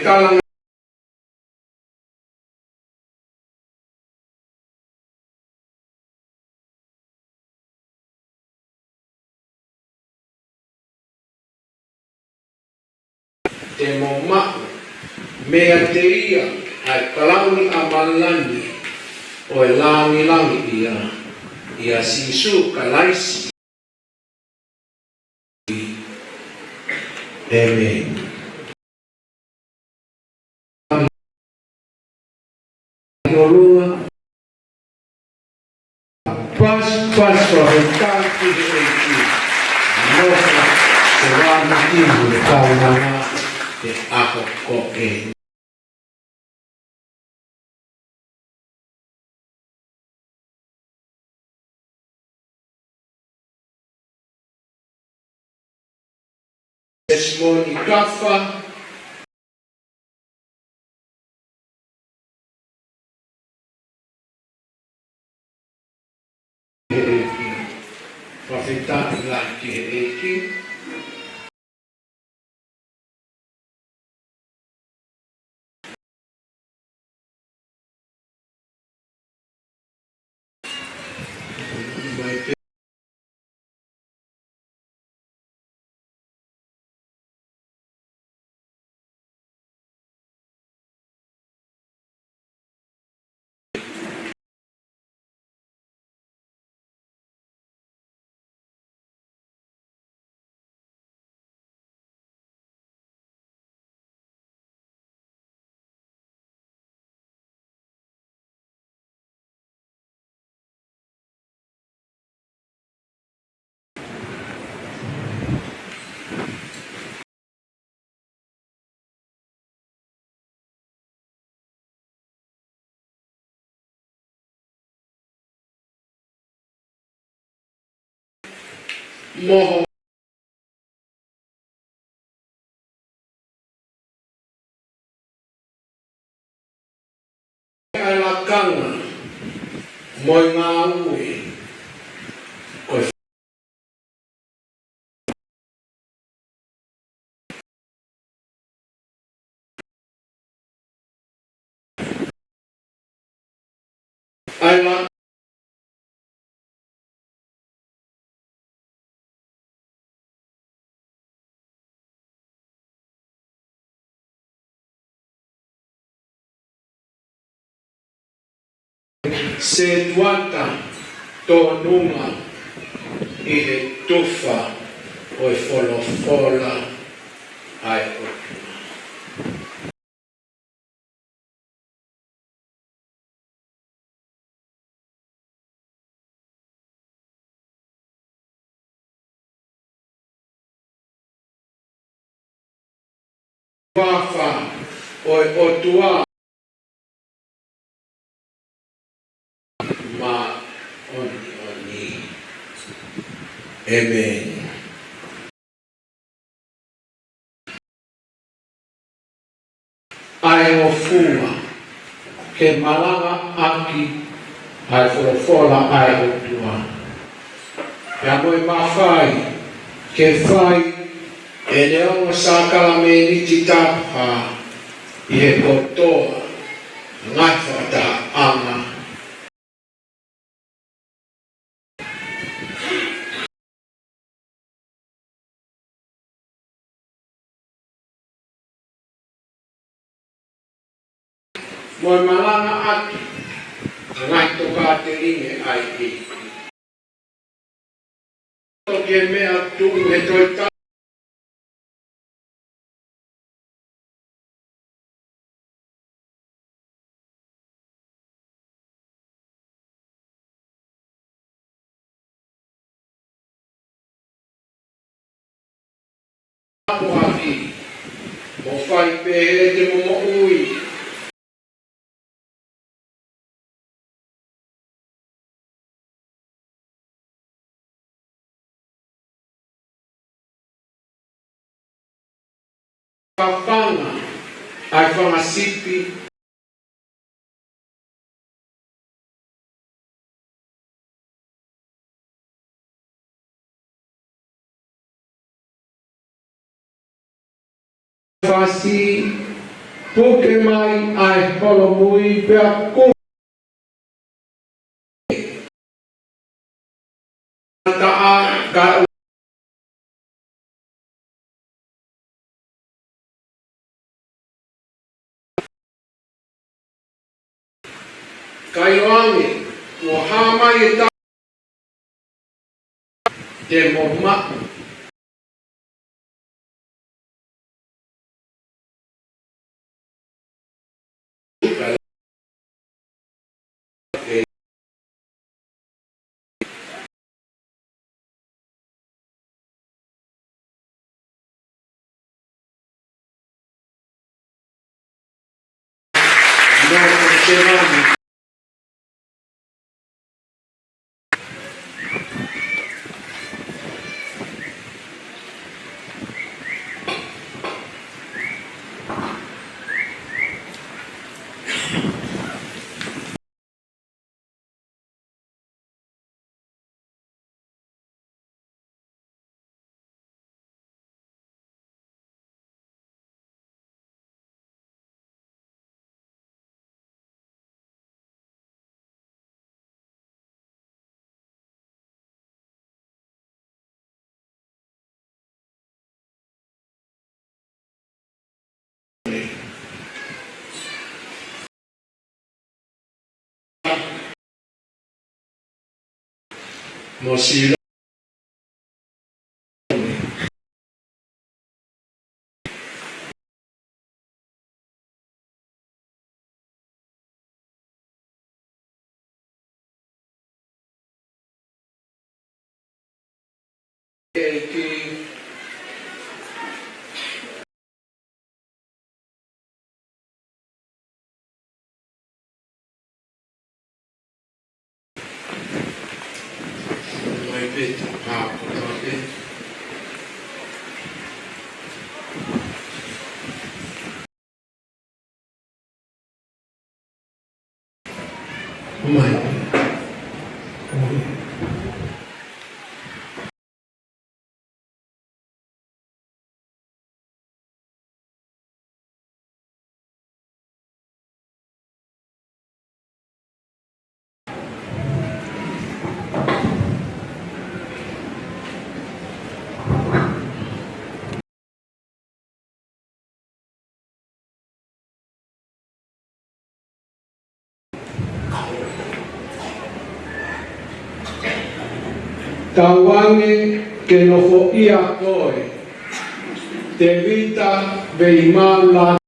Kalanga Te mo maʻu meiate ia ʻa e kalauni ʻa māmani ʻo e langilangi ia, ʻia Sīsū Kalaisi. ʻĒmeni. ʻOlunga, pass, pass, fakafetaʻi ki he ʻEiki. Nofo, se vā mati mo e kaunanga, he ʻaho ko ē. Tesimoni Kafa. Fakafetaʻi lahi ki he ʻEiki. Moho. ʻA e lakanga mo e ngāue. Ko e ʻa e la- Setuata tōnunga ʻi he tufa ʻo e folofola ʻa e ʻOtua. Fafa ʻo e ʻOtua māʻoniʻoni. ʻĒmeni. ʻA e ngofua ke malangaʻaki ʻa e folofola ʻa e ʻOtua. Pea mo e mafai ke fai ʻene ongo sākalamēniti tapu hā ʻi he kotoa ngaahi fakatahaʻanga. Mo e malangaʻaki ʻa e ngaahi tokāteline ʻa e ʻEiki. Toki e meʻa tuʻu he Tohi Tapu. Apoaki, mo fai pehē te mo moʻui. Fafanga. ʻa e fanga sipi. Fasi, puke mai ʻa e holomui pea ku taʻa ka Kae ʻoange, kuo hā mai e ta-, te mo ma. Mo sila. ʻEiki. Mai pē, a, ko tā pē. Mai. Tauange ke nofoʻia koe, Tevita Veimaula.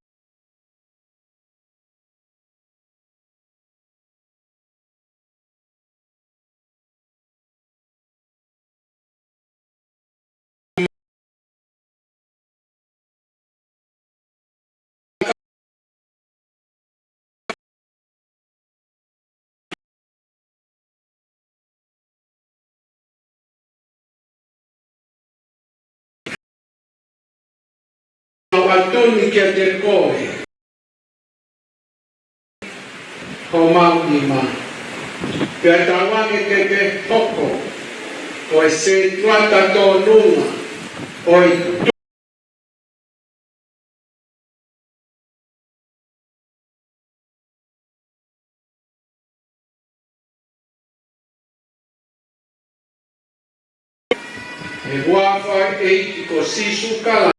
Tau atu ni kiate koe. Homau nima. Pea tauange ke ke hoko ko e sētuata tōnunga ʻo e He huafa ʻo e ʻEiki ko Sīsū Kalaisi.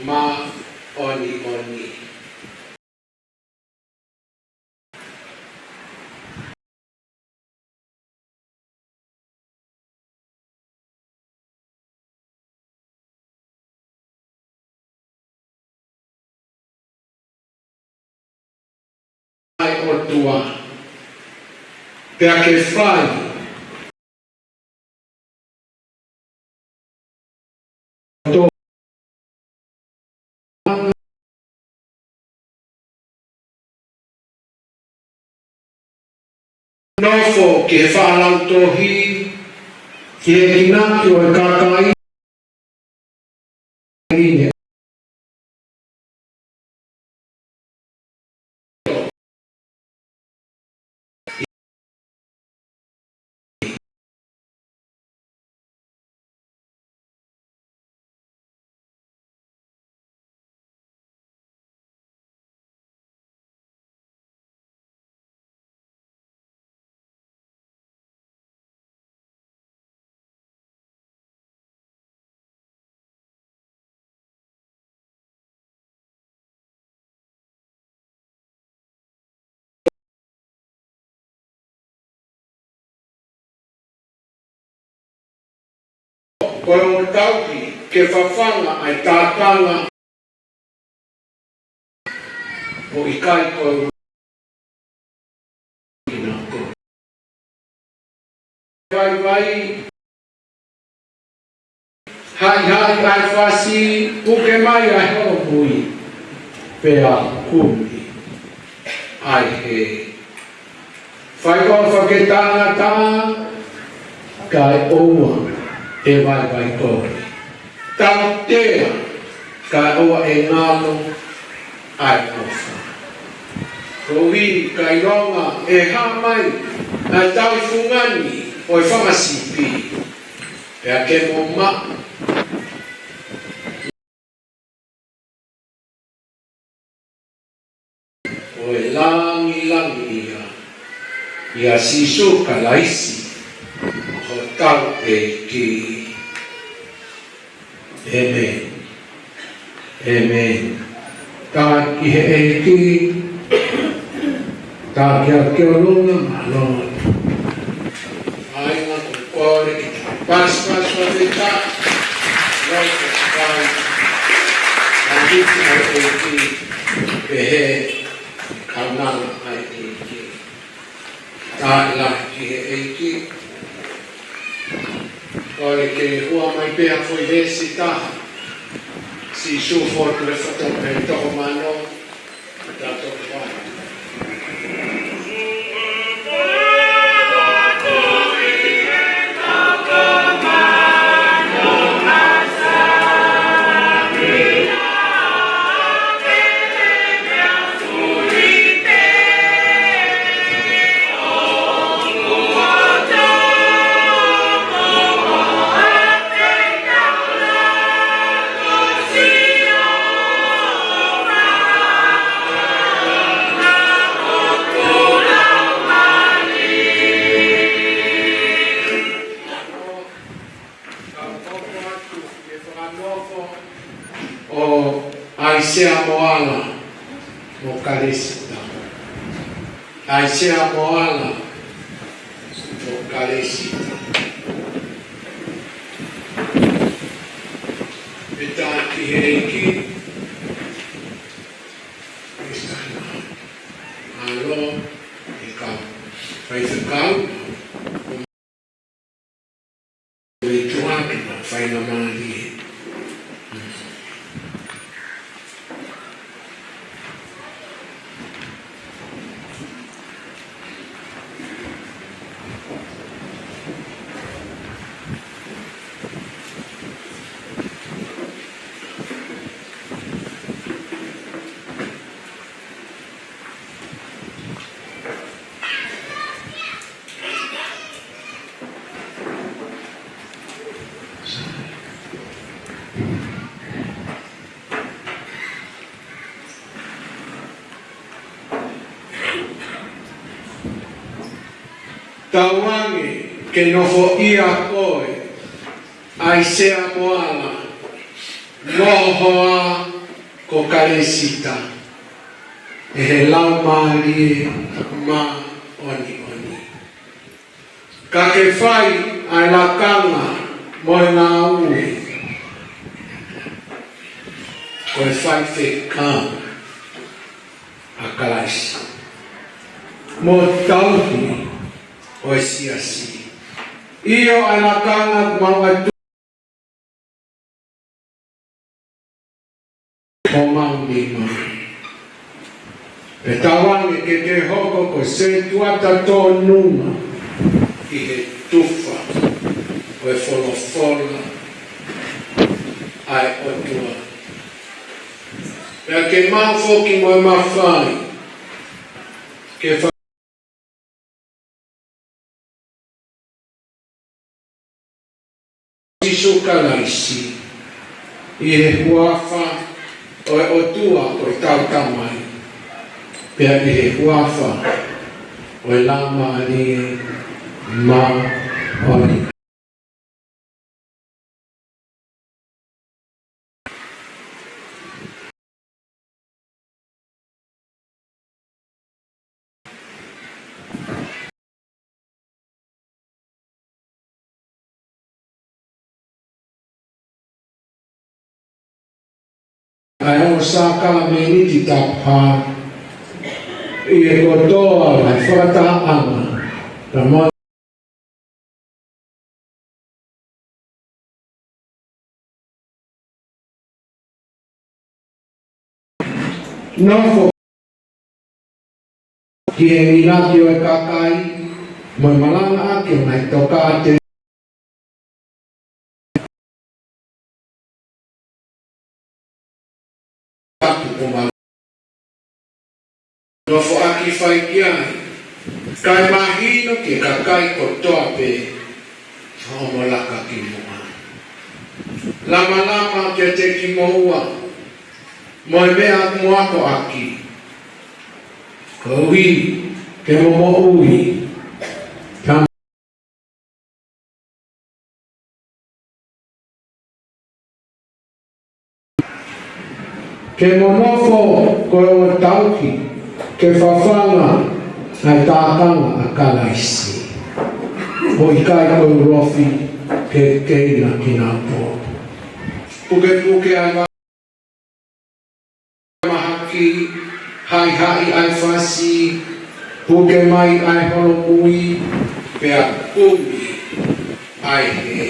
Māʻoniʻoni. ʻAi ʻOtua. Pea ke fai. Nofo ki he faʻa lautohi, Ki he ʻinasi ʻo e kakai ʻi he Ko e tauhi ke fafanga ʻa e tākanga ʻo ʻikai ko e ʻuhinga ko e vaivai, haʻihaʻi ʻa e fasi, puke mai ʻa e holomui, pea kumi ʻa e hē. Fai ʻofa ki he tangata, kae ʻoua ʻe vaivai kovi. Tautea, kae ʻoua ʻe ngalo ʻa e ʻofa. Koeʻuhi kae ʻilonga ʻe hā mai ʻa e tauhi fungani ʻo e fanga sipi, pea ke mo maʻu ʻo e langilangi ia, ʻia Sīsū Kalaisi, ko hotau ʻEiki. ʻĒmeni. ʻĒmeni. Tāki he ʻEiki, tāki ā ki ʻolunga, mālō. ʻAi ngā kole ki tā. Pasi, pasi, pasi, tā. Loi ke tā. Tāki he ʻEiki, pehē, kaunanga ʻa e ʻEiki. Tālahi ki he ʻEiki. Kole ke hua mai pē ha foʻi veesi ʻe taha. Sīsū Fotu Lefatoʻa pē toko mano. Tātou fai. Ka u hoko atu ki he fakanofo ʻo ʻAisea Moala mo Kalesita. ʻAisea Moala mo Kalesita. Pea tāki he ʻEiki. Mālō, e kau faifekau. Veituʻa ke mau faingamālie. Tauange ke nofoʻia koe, ʻAisea Moala, mo ho hoa ko Kalesita, ʻe he Laumālie Māʻoniʻoni. Ka ke fai ʻa e lakanga mo e ngāue, ko e faifekau ʻa Kalaisi mo e tauhi ʻo e siasi. ʻIo, ʻa e lakanga kuo mau ʻatu ʻo mau nima. Pea tauange ke ke hoko ko e setuata tōnunga ʻi he tufa ʻo e folofola ʻa e ʻOtua. Pea ke maʻu foki mo e mafai ke fa- Sīsū Kalaisi, ʻi he huafa ʻo e ʻOtua ko hotau Tamai, pea ʻi he huafa ʻo e Laumālie Māʻoniʻoni. ʻA e ongo sākalamēniti tapu hā, ʻi he kotoa ʻa e fakatahaʻanga, ka mo nofo ki he ngilaki ʻo e kakai, mo e malangaʻaki ʻo e ngaahi tokāteline ʻoku mau nofoʻaki fai ki ai, kae mahino ki he kakai kotoa pē hoʻomo laka ki muʻa. Lamalama kiate kimoua, mo e meʻa ʻoku mo akoʻaki, koeʻuhi ke mo moʻui. Ka ke mo nofo ko e ongo tauhi, ke fafanga ʻa e tākanga ʻa Kalaisi, ʻo ʻikai ko e ulofi ke keina kinautolu. Pukepuke ʻa e mahaki, haʻihaʻi ʻa e fasi, puke mai ʻa e holomui, pea kumi ʻa e hē.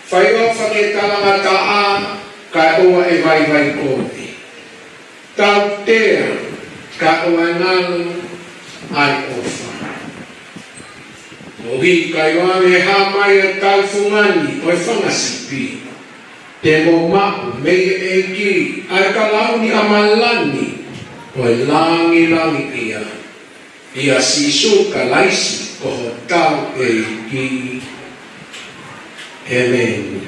Fai ʻofa ke talangataʻa, kae ʻoua ʻe vaivai kovi. Tautea, kae ʻoua ʻe ngalo ʻa e ʻofa. ʻOku ʻikai ʻoange ha mai ʻa e tau fungani ʻo e fanga sipi. Te mo maʻu mei he ʻEiki ʻa e kalauni ʻa mālani ʻo e langilangiʻia, ʻia Sīsū Kalaisi ko hotau ʻEiki. ʻĒmeni.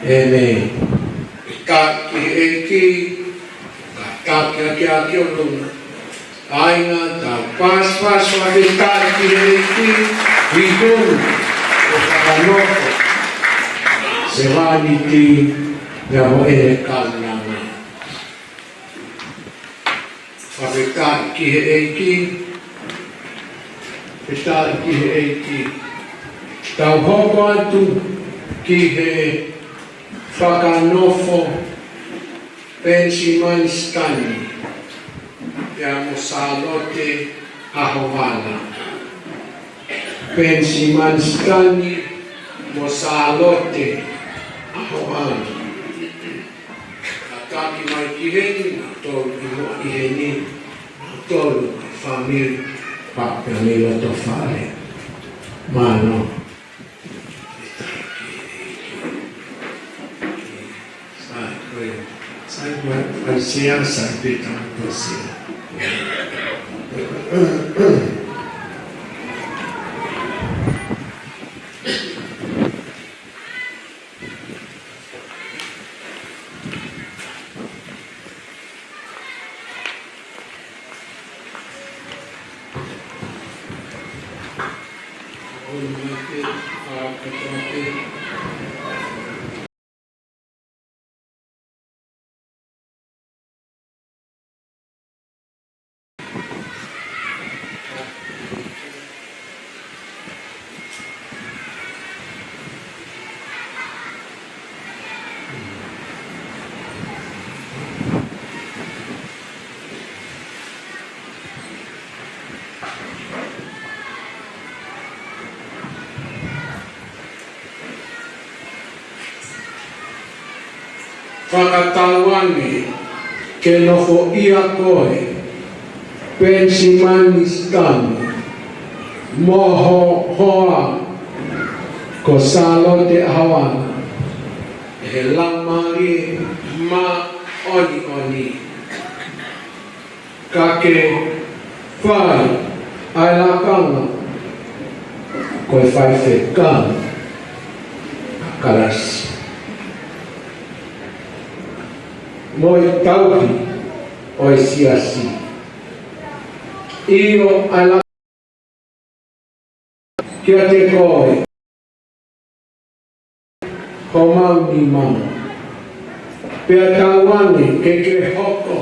ʻĒmeni. Fakafetaʻi ki he ʻEiki, ka taki aki ʻa e ʻolunga. Kāinga, tau paspas fakafetaʻi ki he ʻEiki, ʻi he ʻofa ʻo e fakanofo, sevāniti, pea mo ʻene kaunanga. Fakafetaʻi ki he ʻEiki, fakafetaʻi ki he ʻEiki. Tau hoko atu ki he fakanofo, Penisimani Sitani, pea mo Sālote ʻAhovala. Penisimani Sitani mo Sālote ʻAhovala. Kātaki mai ki heni, naʻa tau ʻi muʻa ʻi heni, naʻa tau fāmili, pea pea mei loto fale. Mālō. Sai, ko e, sai, ko e, ʻai sea, sai, pē tau ko sea. Fakatauange ke nofoʻia koe, Penisimani Sitani, mo ho hoa, Ko Sālote ʻAhoana, ʻe he Laumālie Māʻoniʻoni. Ka ke fai ʻa e lakanga, ko e faifekau ʻa Kalaisi, mo e tauhi ʻo e siasi. ʻIo, ʻa e la- kiate koe, homau nima. Pea tauange ke ke hoko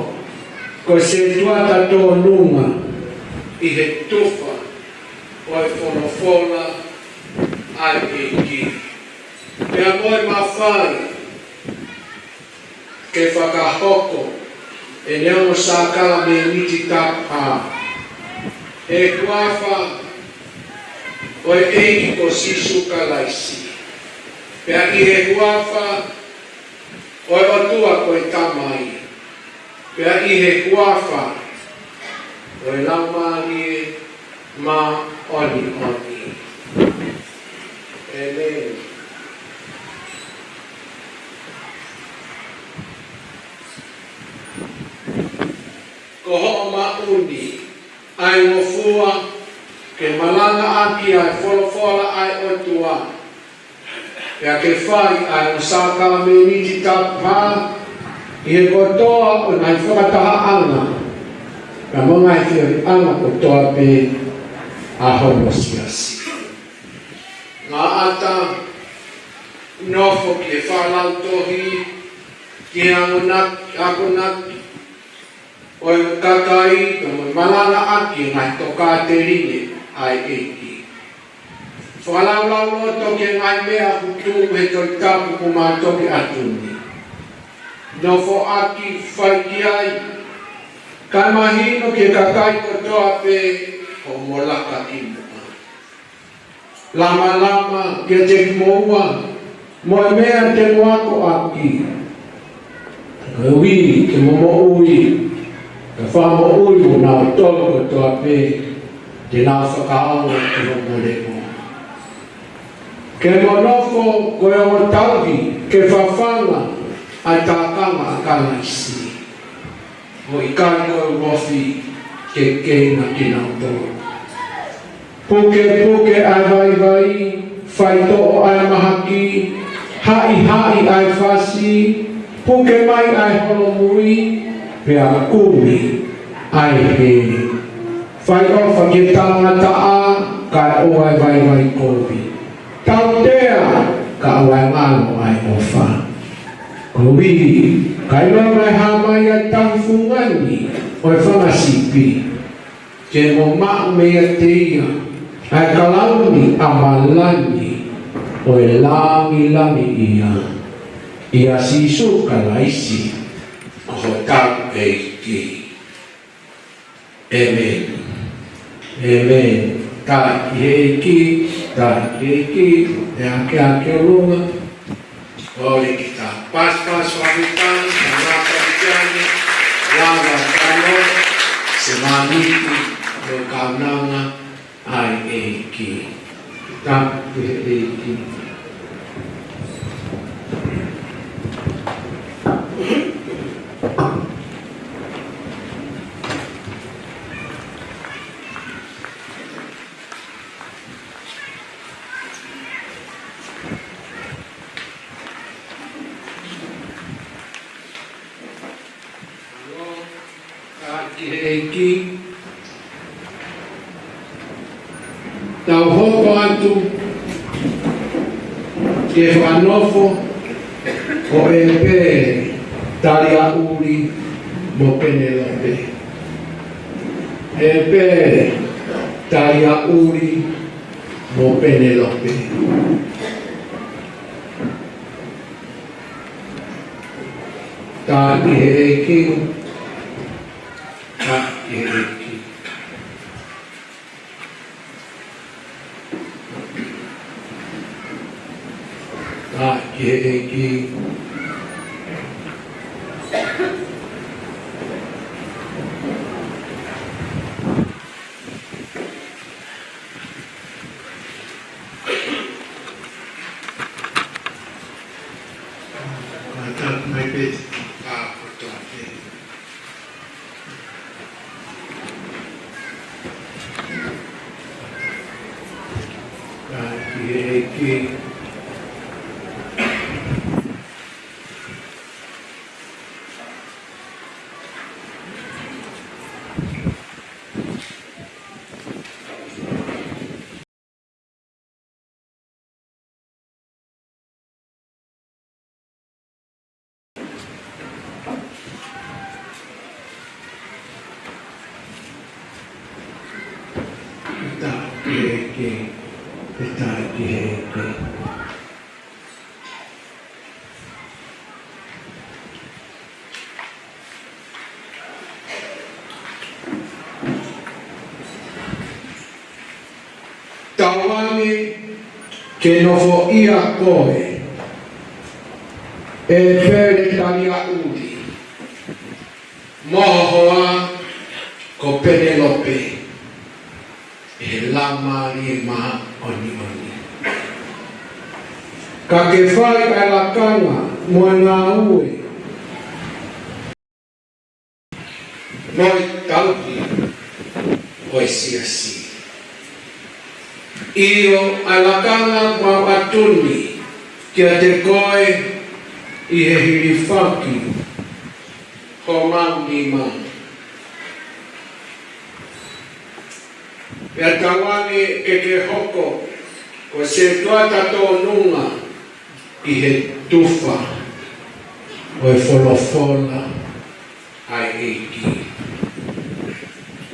ko e sētuata tōnunga ʻi he tufa ʻo e folofola ʻa e ʻEiki, pea mo e mafai ke fakahoko ʻene ongo sākalamēniti tapu hā, ʻi he huafa ʻo e ʻEiki ko Sīsū Kalaisi, pea ʻi he huafa ʻo e ʻOtua ko e Tamai, pea ʻi he huafa ʻo e Laumālie Māʻoniʻoni. ʻĒmeni. Ko hoʻo maʻu ni ʻa e ngofua ke malangaʻaki ʻa e folofola ʻa e ʻOtua, pea ke fai ʻa e sākalamēniti tapu hā ʻi he kotoa ʻo e ngaahi fakatahaʻanga, pea mo e ngaahi feohiʻanga kotoa pē ʻa hono siasi. Ngata, nofo ki he fakalautohi, ki he akonaki, akonaki ʻo e kakai, pea mo e malangaʻaki e ngaahi tokāteline ʻa e ʻEiki. Fakalaulauloto ki he ngaahi meʻa ʻoku tuʻu he Tohi Tapu kuo mātuku atu ni. Nofoʻaki, fai ki ai, kae mahino ki he kakai kotoa pē hoʻomo laka ki muʻa. Lamalama kiate kimoua mo e meʻa te mo akoʻaki, koeʻuhi ke mo moʻui, ke fakamoʻui mo nautolu kotoa pē te nau fakaongo ki hoʻomo leʻo. Ke mo nofo ko e ongo tauhi ke fafanga ʻa e tākanga ʻa Kalaisi, ʻo ʻikai ko e ulofi ke keinga kinautolu. Pukepuke ʻa e vaivai, faitoʻo ʻa e mahaki, haʻihaʻi ʻa e fasi, puke mai ʻa e holomui, pea kumi ʻa e hē. Fai ʻofa ki he talangataʻa, kae ʻoua ʻa e vaivai kovi. Tautea, kae ʻoua ʻe ngalo ʻa e ʻofa. Koeʻuhi, kae ʻiloa naʻe hā mai ʻa e tauhi fungani ʻo e fanga sipi, ke mo maʻu meiate ia ʻa e kalauni ʻamalani ʻo e lāngilangiʻia, ʻia Sīsū Kalaisi ko hotau ʻEiki. ʻĒmeni. ʻĒmeni. Tali ki he ʻEiki, tali ki he ʻEiki, ʻe ake ake ʻolunga. ʻOi kita. Paspas wamita, tangata ikiani, lava tano, semamiti, no kaunanga, ʻa e ʻEiki. Tali ki he ʻEiki. Tali ki he ʻEiki. Tau hoko atu ki he fakanofo ʻo ʻEpele, Taliaʻuli mo Penelope. ʻEpele, Taliaʻuli mo Penelope. Tali ki he ʻEiki. Tali ki he ʻEiki. Tali ki he ʻEiki. ʻEiki, ʻe tali ki he ʻEiki. Tauange ke nofoʻia koe, ʻe Peletania ʻuli, mo ho hoa ko Penelope, ʻi he Laumālie Māʻoniʻoni. Ka ke fai ʻa e lakanga mo e ngāue mo e tauhi ʻo e siasi. ʻIo, ʻa e lakanga kuo u ʻatu ni kiate koe ʻi he hilifaki homau nima. Pea tauange ke ke hoko ko e sētuata tōnunga ʻi he tufa ʻo e folofola ʻa e ʻEiki.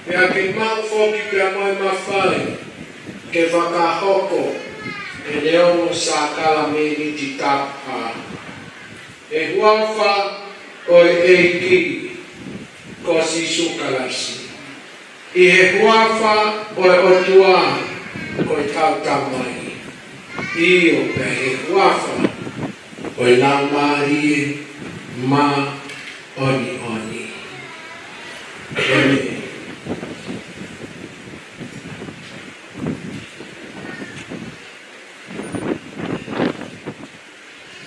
Pea ke maʻu foki pea mo e mafai ke fakahoko ʻene ongo sākalamēniti tapu hā. ʻI he huafa ʻo e ʻEiki ko Sīsū Kalaisi. ʻI he huafa ʻo e ʻOtua ko ʻetau Tamai. ʻIo, pea ʻi he huafa ʻo e Laumālie Māʻoniʻoni. ʻĒmeni.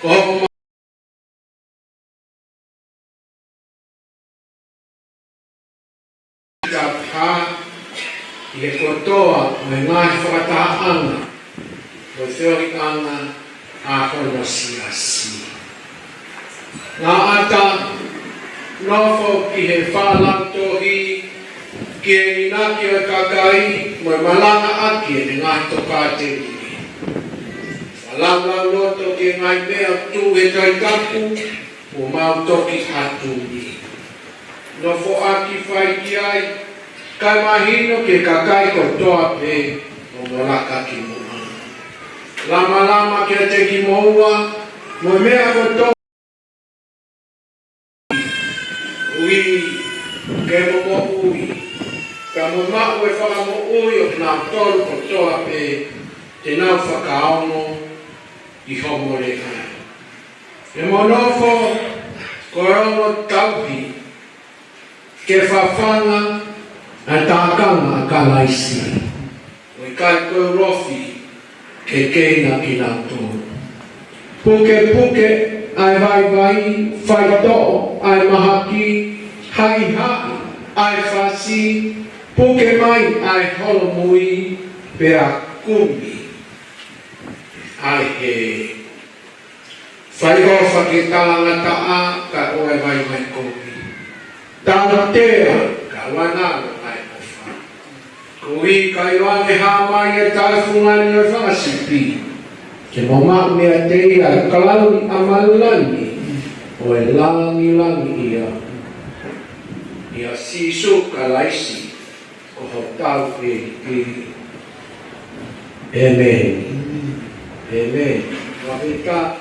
Ko hoku tapu hā ʻi he kotoa ʻo e ngaahi fakatahaʻanga ʻo e feohiʻanga ʻa hono siasi. Ngāue ʻa e nofo ki he fakalautohi, ki he ʻinasi ʻo e kakai, mo e malangaʻaki ʻene ngaahi tokāteline. Fakalaulauloto ki he ngaahi meʻa ʻoku tuʻu he Tohi Tapu, ʻoku mau toki ʻatu ni. Nofoʻaki fai ki ai, kae mahino ki he kakai kotoa pē ʻoku mou laka ki muʻa. Lamalama kiate kimoua, mo e meʻa kotoa ui, ke mo moʻui, ka mo maʻu e fakamoʻui ʻo kinautolu kotoa pē te nau fakaongo ʻi hoʻomo leʻaʻi. Ke mo nofo ko e ongo tauhi, ke fafanga ʻa e tākanga ʻa Kalaisi, ʻo ʻikai ko e ulofi ke keina kinautolu. Pukepuke ʻa e vaivai, faitoʻo ʻa e mahaki, haʻihaʻi ʻa e fasi, puke mai ʻa e holomui, pea kumi ʻa e hē. Fai ʻofa ki he talangataʻa, kae ʻoua ʻe vaivai kovi. Tautea, kae ʻoua naʻa ʻi ai ʻofa. Koeʻuhi kae ʻoua ʻe hā mai ʻa e taʻefungani ʻo e fanga sipi, ke mo maʻu meiate ia ʻa e kalauni ʻamanaki ʻo e langilangiʻia, ʻia Sīsū Kalaisi ko hotau ʻEiki. ʻĒmeni. ʻĒmeni. Fakafetaʻi.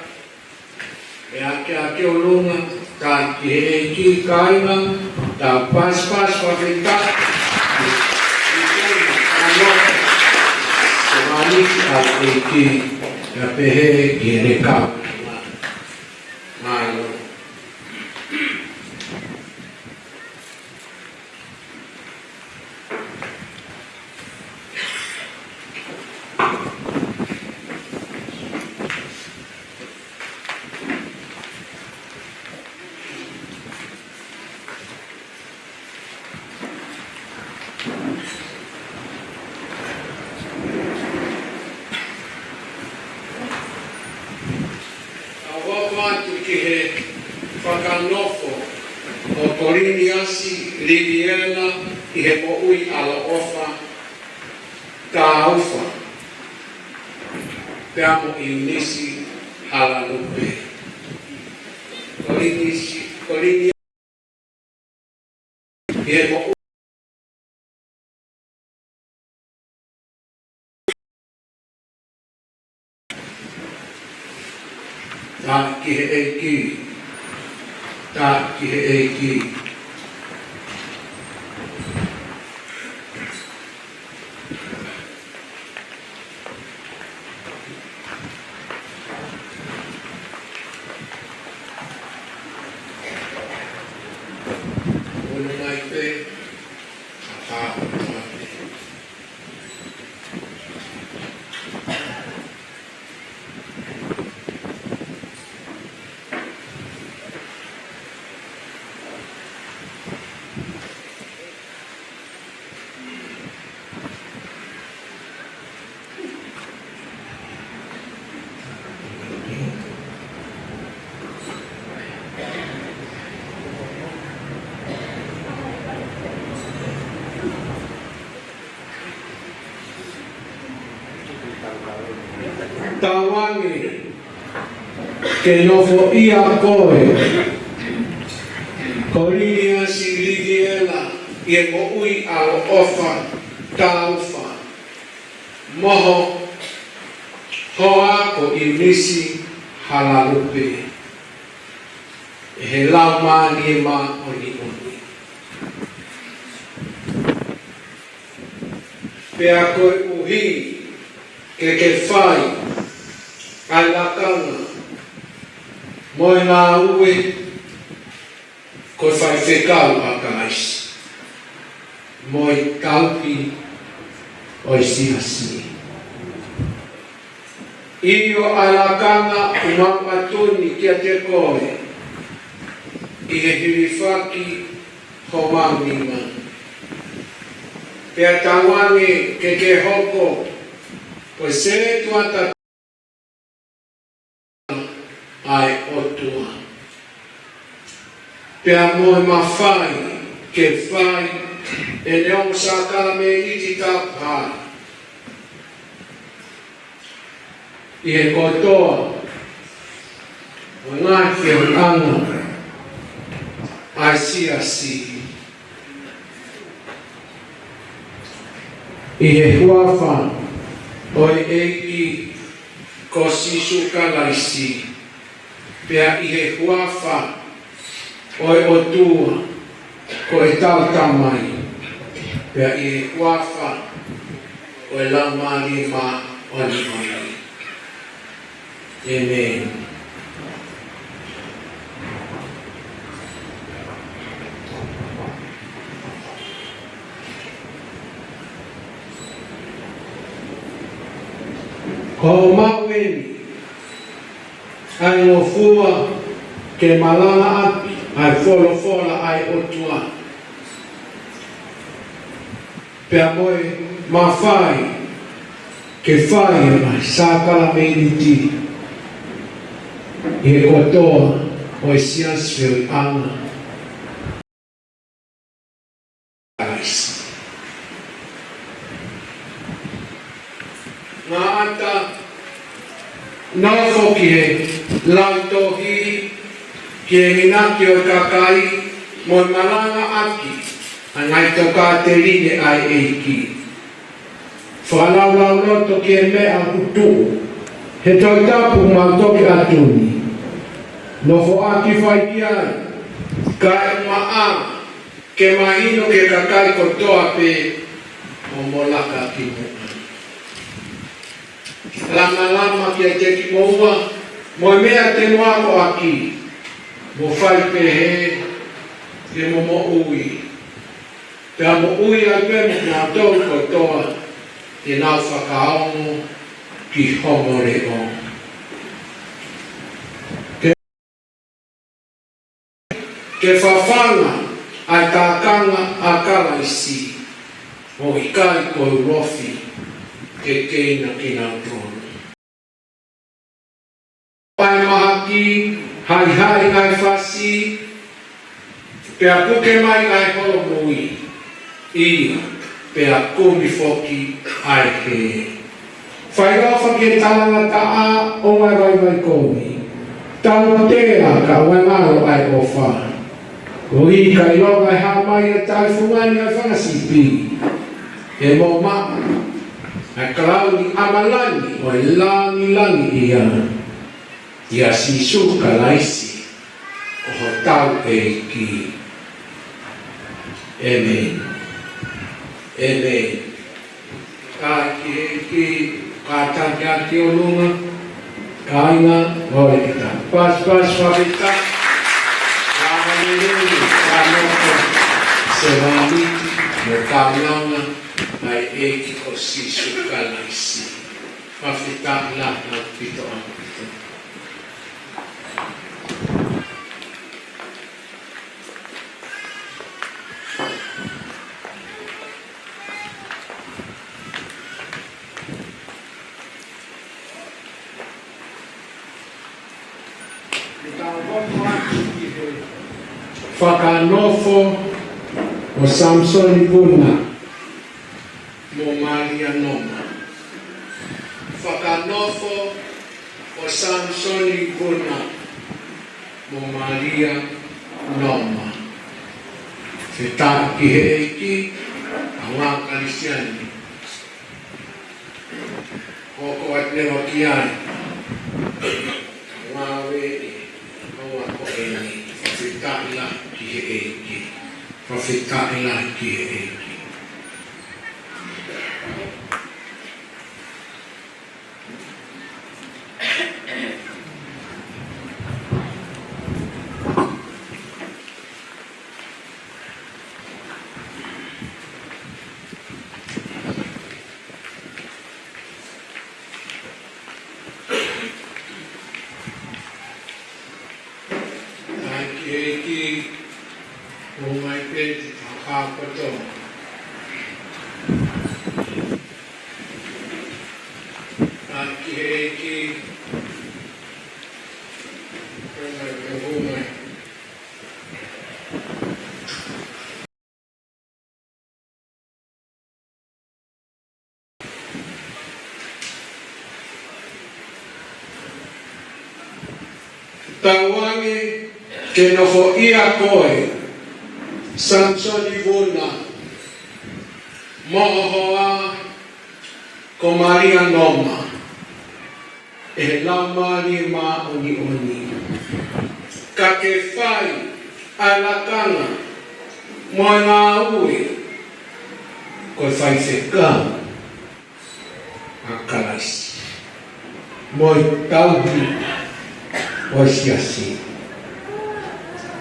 Meʻa ke ʻalu ki ʻolunga, tali ki he ʻEiki kāinga, tau pasipasi fakafetaʻi. ʻI he ʻaho ni, ʻa e ʻEiki, ʻa e ʻEiki, ʻa e pehē ki he kau. Mālō. Tau hoko atu ki he fakanofo ʻo Koliniasi Liviela ʻi he moʻui ʻaloʻofa, Taufa, pea mo ʻIunisi Halalupe. Koliniasi, Koliniasi ʻi he moʻui ki he ʻEiki. Taaʻi ki he ʻEiki. Ono mai pē, a pā, pā pē. Tauange ke nofoʻia koe, Koliniasi Liviela, ʻi he moʻui ʻaloʻofa, taufa, mo ho hoa ko ʻIunisi Halalupe, ʻe he Laumālie Māʻoniʻoni. Pea koeʻuhi ke ke fai ʻa e lakanga mo e ngāue ko e faifekau ʻa Kalaisi mo e tauhi ʻo e siasi. ʻIo, ʻa e lakanga ʻoku mau ʻatu ni kiate koe ʻi he hilifaki homau nima. Pea tauange ke ke hoko ko e setuata ʻa e ʻOtua. Pea mo e mafai ke fai ʻene ongo sākalamēniti tapu hā ʻi he kotoa ʻo e ngaahi feohiʻanga ʻa e siasi. ʻI he huafa ʻo e ʻEiki ko Sīsū Kalaisi, pea ʻi he huafa ʻo e ʻOtua ko e tau Tamai, pea ʻi he huafa ʻo e Laumālie Māʻoniʻoni. ʻĒmeni. Ko hoʻo maʻu eni ʻa e ngofua ke malangaʻaki ʻa e folofola ʻa e ʻOtua. Pea mo e mafai ke fai ʻa e sākalamēniti ʻi he kotoa ʻo e siasi feohiʻanga. Ngata nofo ki he lautohi, ki he nginaki ʻo e kakai, mo e malangaʻaki ʻa e ngaahi tokāteline ʻa e ʻEiki. Fakalaulauloto ki he meʻa ʻoku tuʻu he Tohi Tapu ʻoku mau toki ʻatu ni. Nofoʻaki fai ki ai, kae ʻumaʻā ke mahino ki he kakai kotoa pē ʻoku mou laka ki muʻa. Lamalama kiate kimoua mo e meʻa te mou akoʻaki, mo fai pehē ke mou moʻui. Pea moʻui ai pē mo kinautolu kotoa te nau fakaongo ki homo leʻo. Ke, ke fafanga ʻa e tākanga ʻa Kalaisi, ʻo ʻikai ko e ulofi ke keina kinautolu. ʻA e mahaki, haʻihaʻi ʻa e fasi, pea puke mai ʻa e holomui, ʻio, pea kumi foki ʻa e hē. Fai ʻofa ki he talangataʻa ʻo e vaivai kovi, tautea kae ʻoua ʻe ngalo ʻa e ʻofa. Koeʻuhi ka ʻilonga ʻe hā mai ʻa e taʻefungani ʻa e fanga sipi, ʻe mou maʻu ʻa e kalauni ʻamalani ʻo e lāngilangiʻia. ʻia Sīsū Kalaisi ko hotau ʻEiki. ʻĒmeni. ʻĒmeni. Kātaki ki he ʻEiki, kātaki ʻaki ʻolunga, kāinga, mole kita. Pasipasi, fakafetaʻi. Lava lelei, kāinga, sevāniti mo e kaunanga ʻa e ʻEiki ko Sīsū Kalaisi. Fakafetaʻi lahi ʻaupito, ʻaupito. Fakanofo ʻo Samisoni Vuna mo Malia Noma. Fakanofo ʻo Samisoni Vuna mo Malia Noma. Fakafetaʻi ki he ʻEiki, kaungā Kalisitiane. Hoko atu leva ki ai. Ngāue ʻi he ʻaho ko eni. Fakafetaʻi lahi ki he ʻEiki. Fakafetaʻi lahi ki he ʻEiki. ʻEiki, ʻEiki, ʻomai pē ʻa e kotoa. ʻEiki, ʻEiki, ʻomai pē, ʻomai. Tauange ke nofoʻia koe, Samisoni Vuna, mo ho hoa ko Malia Noma, ʻe he Laumālie Māʻoniʻoni. Ka ke fai ʻa e lakanga mo e ngāue ko e faifekau ʻa Kalaisi mo e tauhi ʻo e siasi.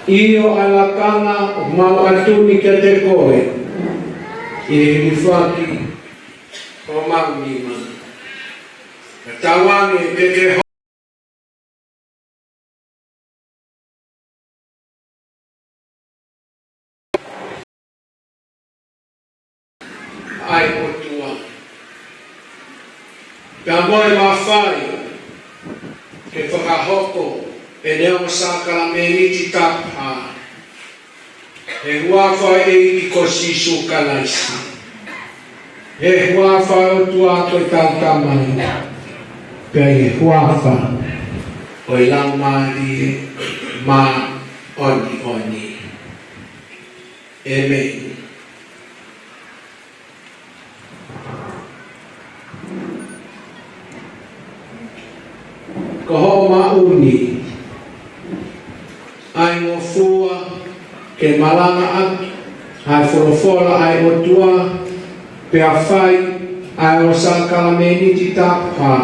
ʻIo, ʻa e lakanga ʻoku mau ʻatu ni kiate koe, ʻi he hilifaki ʻo homau nima. Ka tauange ke ke ho- ʻa e ʻOtua. Pea mo e mafai ke fakahoko ʻene ongo sākalamēniti tapu hā. He huafa ʻo e ʻEiki ko Sīsū Kalaisi. He huafa ʻo e ʻOtua ko e Tamai. Pea he huafa ʻo e Laumālie Māʻoniʻoni. ʻĒmeni. Ko hoʻo maʻu ni ʻa e ngofua ke malangaʻaki ʻa e folofola ʻa e ʻOtua, pea fai ʻa e ongo sākalamēniti tapu hā,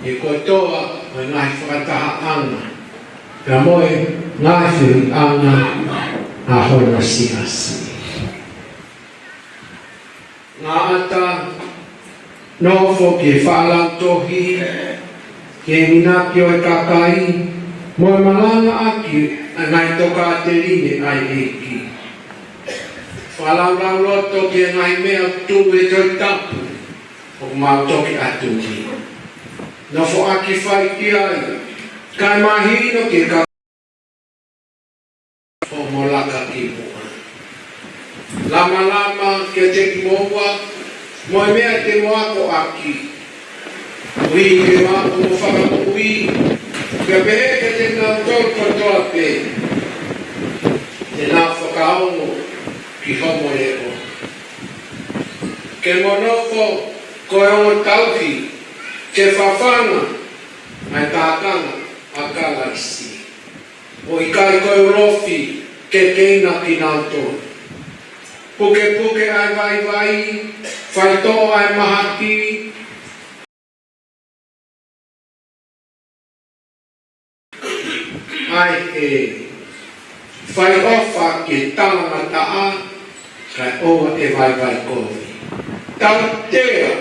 ʻi he kotoa ʻo e ngaahi fakatahaʻanga, pea mo e ngaahi feohiʻanga ʻa hono siasi. Ngata, nofo ke fakalautohi, ke enginaki ʻo e kakai, mo e malangaʻaki ʻa e ngaahi tokāteline ʻa e ʻEiki. Fakalaulauloto ki he ngaahi meʻa ʻoku tuʻu he Tohi Tapu ʻoku mau toki ʻatu ni. Nofoʻaki fai ki ai, kae mahino ki he ka- ʻo mo laka ki muʻa. Lamalama kiate kimoua, mo e meʻa te mo akoʻaki. Ui ke mo ako mo fakamoʻui, pea pehē kiate kinautolu kotoa pē te nau fakaongo ki hoʻomo leʻo. Ke mo nofo ko e ongo tauhi, ke fafanga ʻa e kākanga ʻa Kalaisi, ʻo ʻikai ko e ulofi kekeina kinautolu. Pukepuke ʻa e vaivai, faitoʻo ʻa e mahaki, ʻa e hē, fai ʻofa ki he talangataʻa, kae ʻoua ʻe vaivai kovi. Tautea,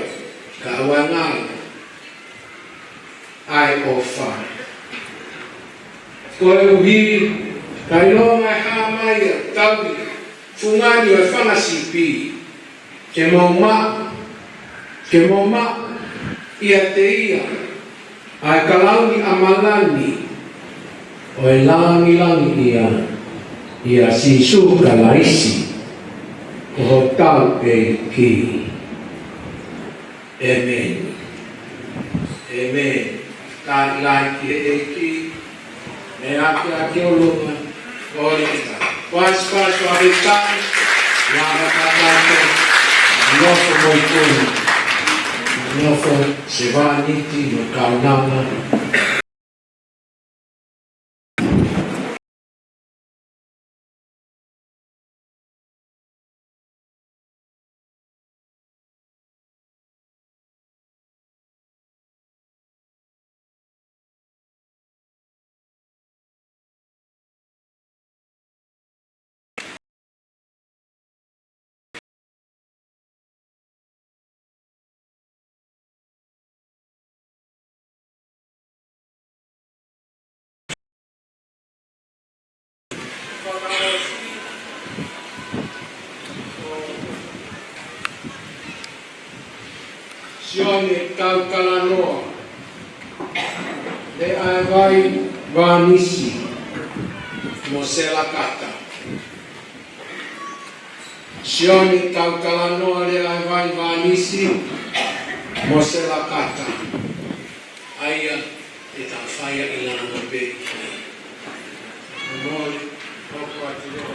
kae ʻoua ʻe ngalo ʻa e ʻofa. Koeʻuhi, kae ʻilonga ʻe hā mai ʻa e tauhi fungani ʻo e fanga sipi, ke mou maʻu, ke mou maʻu ʻiate ia ʻa e kalauni ʻamalani ʻo e langilangiʻia, ʻia Sīsū Kalaisi, ko hotau ʻEiki. ʻĒmeni. ʻĒmeni. Ka ʻi ai ki he ʻEiki, ʻe ake ake ʻo luma, ʻo lika. Paspas ʻo ʻapitai, ia makakai, nofo mo i kuni, nofo sevāniti mo kaunanga. Sione Tautalanoa, Leaivai Vānisi mo Selakata. Sione Tautalanoa, Leaivai Vānisi mo Selakata. ʻA ia ʻe tau fai ʻi lalo pē. Mole, hoko atu leva.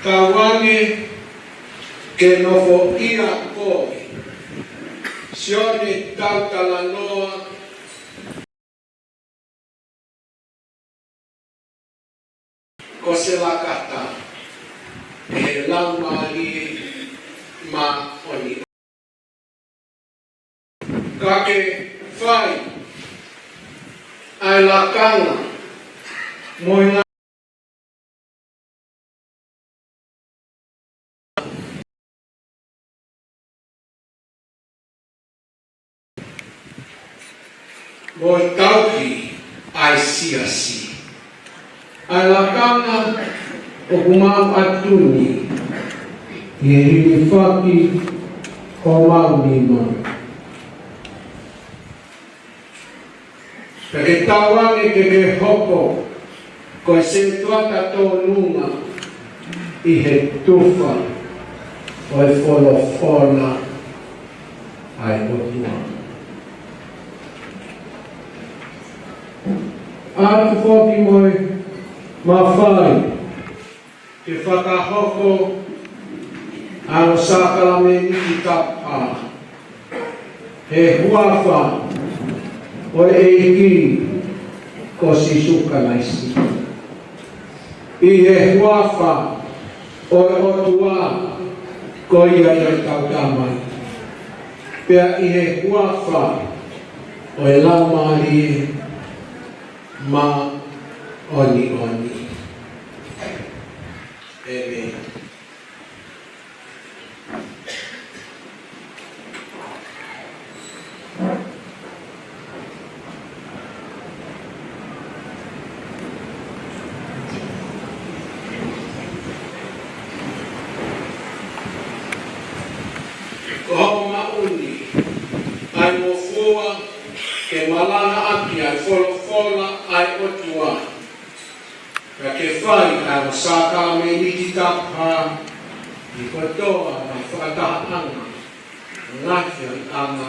Tauange ke nofoʻia koe. Sione Tautalanoa, ko Selakata, ʻe he Laumālie Māʻoniʻoni. Ka ke fai ʻa e lakanga mo e ngā- mo e tauhi ʻa e siasi. ʻA e lakanga ʻoku mau ʻatu ni ʻi he hilifaki homau nima. Pea ke tauange ke ke hoko ko e sētuata tōnunga ʻi he tufa ʻo e folofola ʻa e ʻOtua. ʻOatu foki mo e mafai ke fakahoko ʻa e sākalamēniti tapu hā he huafa ʻo e ʻEiki ko Sīsū Kalaisi. ʻI he huafa ʻo e ʻOtua ko ia ʻa ʻetau Tamai, pea ʻi he huafa ʻo e Laumālie Māʻoniʻoni. ʻĒmeni. Ko hoʻo maʻu ni ʻa e ngofua ke malangaʻaki ʻa e folofola ʻa e ʻOtua, pea ke fai ʻa e sākalamēniti tapu hā ʻi he kotoa ʻa e fakatahaʻanga ngaahi ʻahiʻanga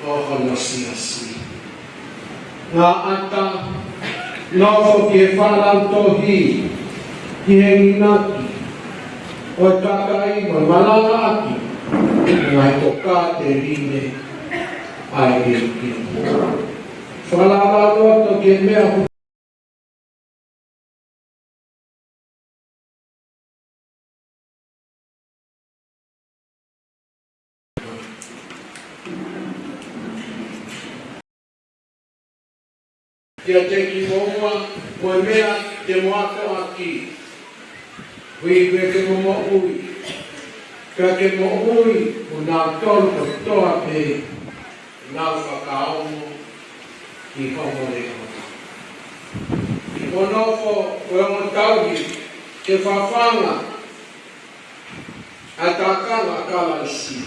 ʻo hono siasi. Ngaahi ʻata, nofo ki he fakalautohi, ki he nginaki ʻo e kakai mo e malangaʻaki ʻa e tokāteline ʻa e ʻEiki. Fakalaulauloto ki he meʻa kiate kimoua, mo e meʻa te mo akoʻaki. Ui pē ke mo moʻui, pea ke moʻui ʻonautolu kotoa pē ʻoku nau fakaongo ki hoʻomo leʻo. ʻI hoʻo nofo ʻo e ongo tauhi ke fafanga ʻa e tākanga ʻa Kalaisi,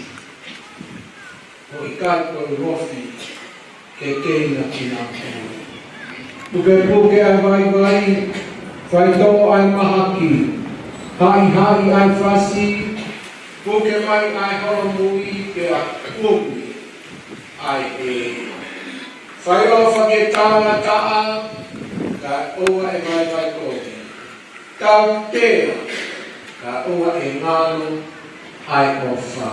ʻo ʻikai ko e ulofi ke keina kinautolu. Pukepuke ʻa e vaivai, faitoʻo ʻa e mahaki, haʻihaʻi ʻa e fasi, puke mai ʻa e holomui pea kumi ʻa e hē. Fai ʻofa ke tangataʻa, kae ʻoua ʻe vaivai kovi. Tautea, kae ʻoua ʻe ngalo ʻa e ʻofa.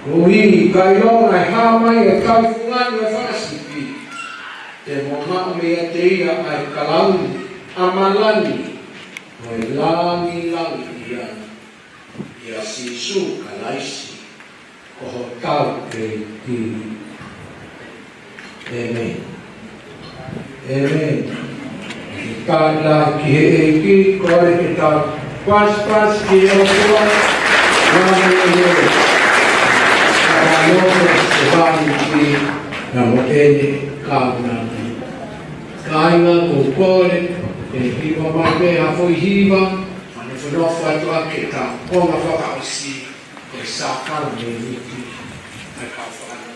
Koeʻuhi ka ʻilonga ʻe hā mai ʻa e kau fungani ʻo e fanga sipi, te mo maʻu meiate ia ʻa e kalauni ʻamalani mo e lāngilangiʻia, ʻia Sīsū Kalaisi ko hotau ʻEiki. ʻĒmeni. ʻĒmeni. Ke tau lau ki he ʻEiki, kole ke tau paspas ki he ʻOtua, ngaahi ʻEiki. Ka ʻi loto ʻi he vāniti, naʻa mo ʻene kaunani. Kāinga, ʻoku ou kole ke hiva mai pē ha foʻi hiva, ʻa e nofo atu ā ke tau konga fakaʻosi ʻo e sākalamēniti ʻa e kau fānau.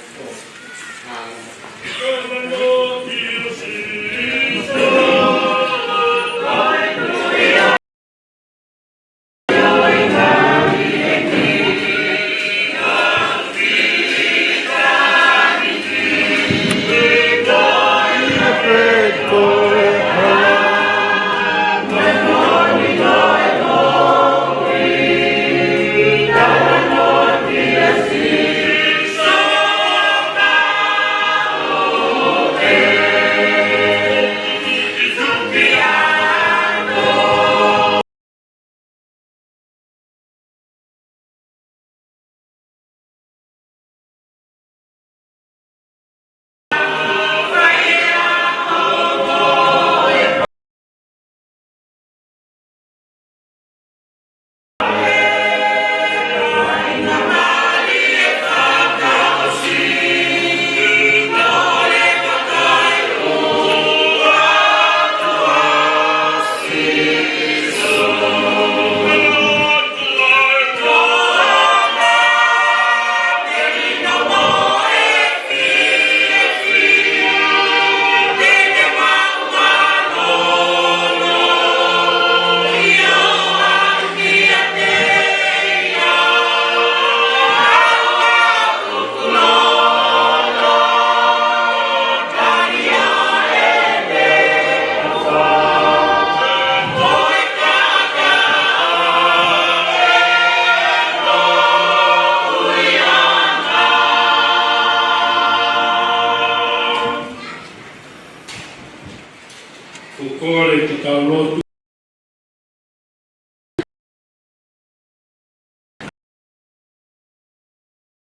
Ko e kole ke tau lotu.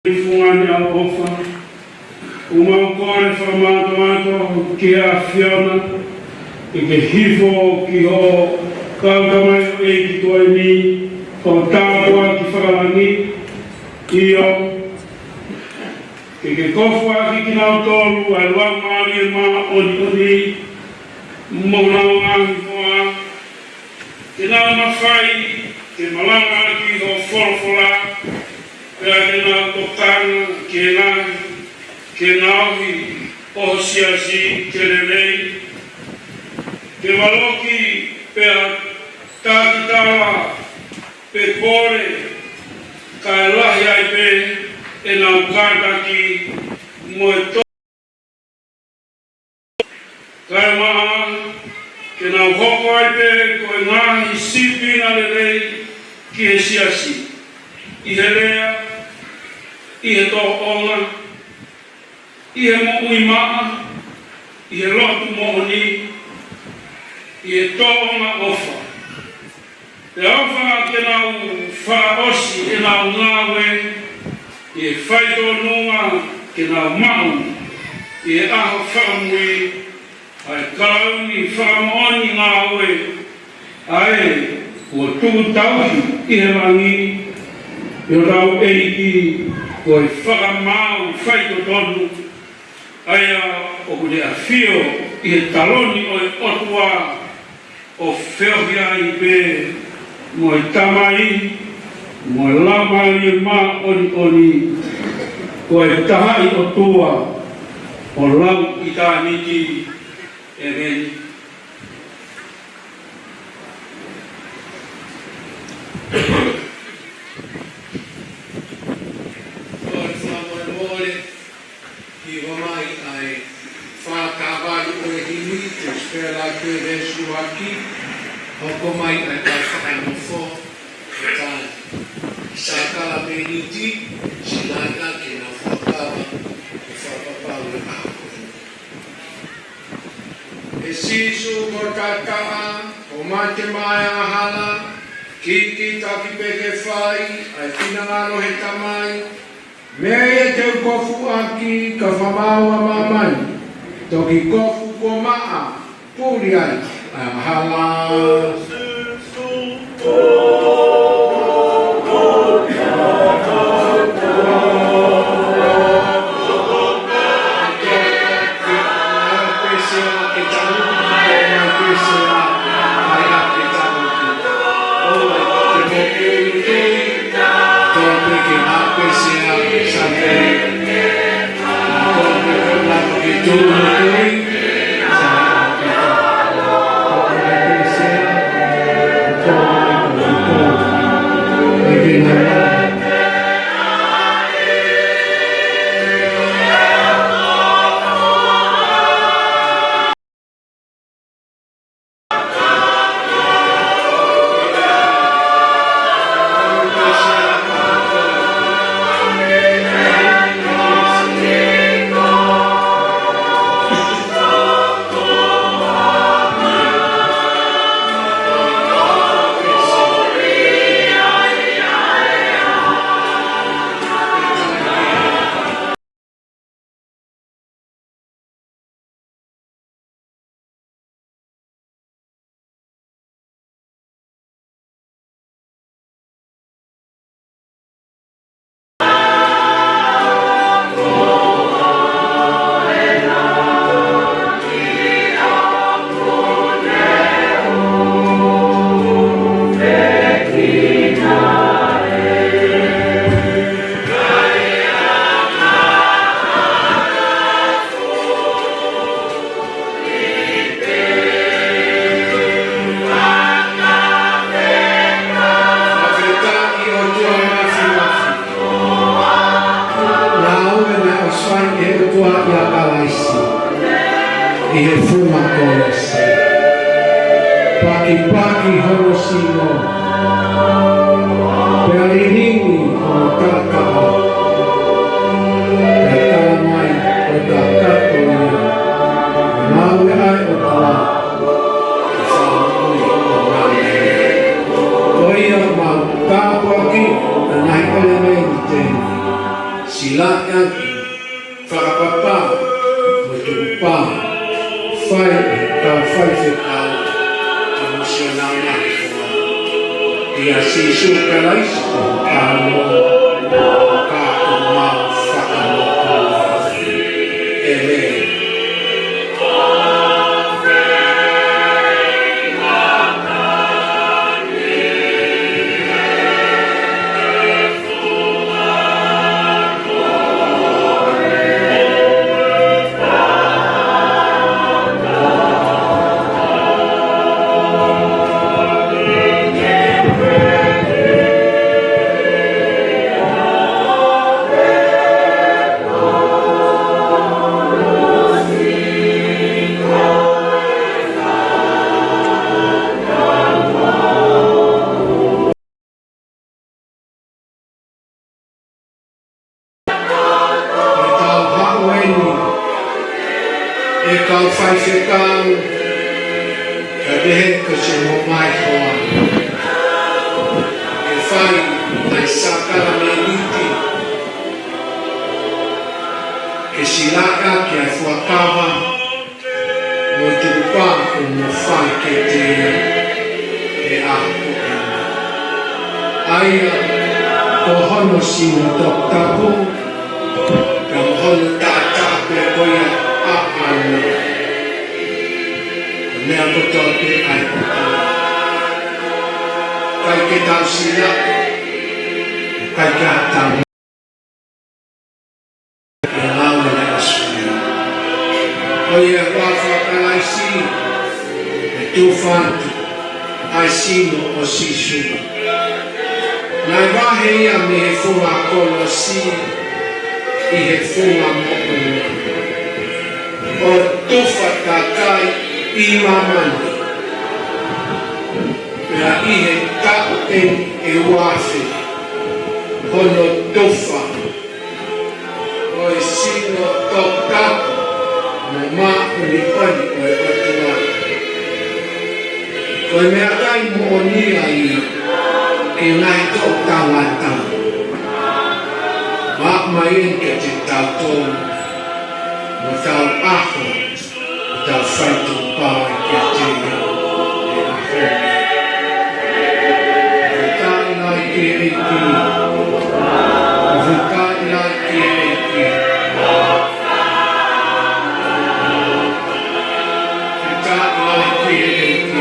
Fungani ʻa e ʻofa, ʻoku mau kole fakamātoato ki he ʻAfiona, ke ke hifo ki hoʻo kau tamaioʻeiki ko eni, ko e tāpuaki fakalangi, ʻio, ke ke kofuʻaki kinautolu ʻa e Laumālie Māʻoniʻoni, mo honau ngaahi hoa, ke nau mafai ke malangaʻaki hoʻo folofola, pea ke nau tokanga ki he ngaahi, ki he ngaohi ʻo ho siasi ke lelei, ke valoki pea takitala pe kole, kae lahi ai pē ʻenau kātaki mo e to-, kae maʻa, ke nau hoko ai pē ko e ngaahi sīpinga lelei ki he siasi, ʻi he lea, ʻi he tōʻonga, ʻi he moʻui maʻa, ʻi he lotu moʻoni, ʻi he tōʻonga ʻofa. Pea ʻofa ke nau fakaʻosi ʻenau ngāue, ʻi he faitōnunga ke nau maʻu ʻi he ʻaho fakamui ʻa e kalauni fakamoʻoni ngāue, ʻa ē kuo tuku tauhi ʻi he langi, ʻi hotau ʻEiki, ko e fakamaau faitotonu, ʻa ia ʻoku ne ʻafio ʻi he taloni ʻo e ʻOtua, ʻo feohi ai pē mo e Tamai, mo e Laumālie Māʻoniʻoni, ko e tahaʻi ʻOtua ʻo lau ʻitāniti. ʻĒmeni. Kole fakamolemole ki he ʻomai ʻa e fā taha valu ʻo e himi, te u spell atu e veesi ʻuluaki, hoko mai ʻa e kau fakanofo, ʻe tā, Sākalamēniti, Sinaia, ke nau fakakava, ʻe fakapapau e ʻaho ko eni. ʻE Sīsū, ko e taʻataʻa, ko e mate maʻa e angahala, kikitaki pē ke fai ʻa e finangalo ʻo e Tamai, meʻa ia te u kofuʻaki ka fakamaau ʻa māmani, toki kofu kuo maʻa, puli ai ʻa e angahala. Fakafetaʻi ʻOtua Māfimafi. Ngāue naʻe ʻosi fai ʻe he ʻOtua ʻia Kalaisi ʻi he funga kolose. Pakipaki hono sino, pea lilingi hono taʻataʻa. Pea tala mai ʻo kakato ia. Ngāue ʻa e ʻOtua. Tau fai fekau, ka mo siʻo nau mahi koa. ʻIa Sīsū Kalaisi ko e pālo, ka ko homau fakamoʻui. ʻĒmeni. Ko e tau haʻu eni, ʻe kau faifekau, kae pehē ki siʻomo ngaahi hoa, ke fai ʻa e sākalamēniti, ke silaʻaki ʻa e fuakava mo e tukupā kuo mo fai kiate ia he ʻaho ko eni. ʻA ia ko hono sino toputapu, pea mo hono taʻataʻa pē ko ia ʻaʻana. Ko e meʻa kotoa pē ʻa e ʻOtua. ʻIkai ke tau silaʻi, ʻikai ke ʻatā ʻi he ngāue naʻe ʻosi fai. Ko ia ko e huafa ʻo Kalaisi, ʻe tufa atu ʻa e sino ʻo Sīsū. Naʻe vahe ia mei he funga kolosi ʻi he funga moʻunga, ʻo tufa takai ʻi māmani. Pea ʻi he taʻu ʻe ua afe hono tufa, ko e sino toputapu mo māʻoniʻoni ʻo e ʻOtua. Ko e meʻakai moʻoni ia ki he ngaahi toʻu tangata. Maʻu mai eni kiate kitautolu, mo tau ʻaho, tau fai tukupā kiate ia he ʻaho ni. Fakafetaʻi lahi ki he ʻEiki. Fakafetaʻi lahi ki he ʻEiki. Fakafetaʻi lahi ki he ʻEiki.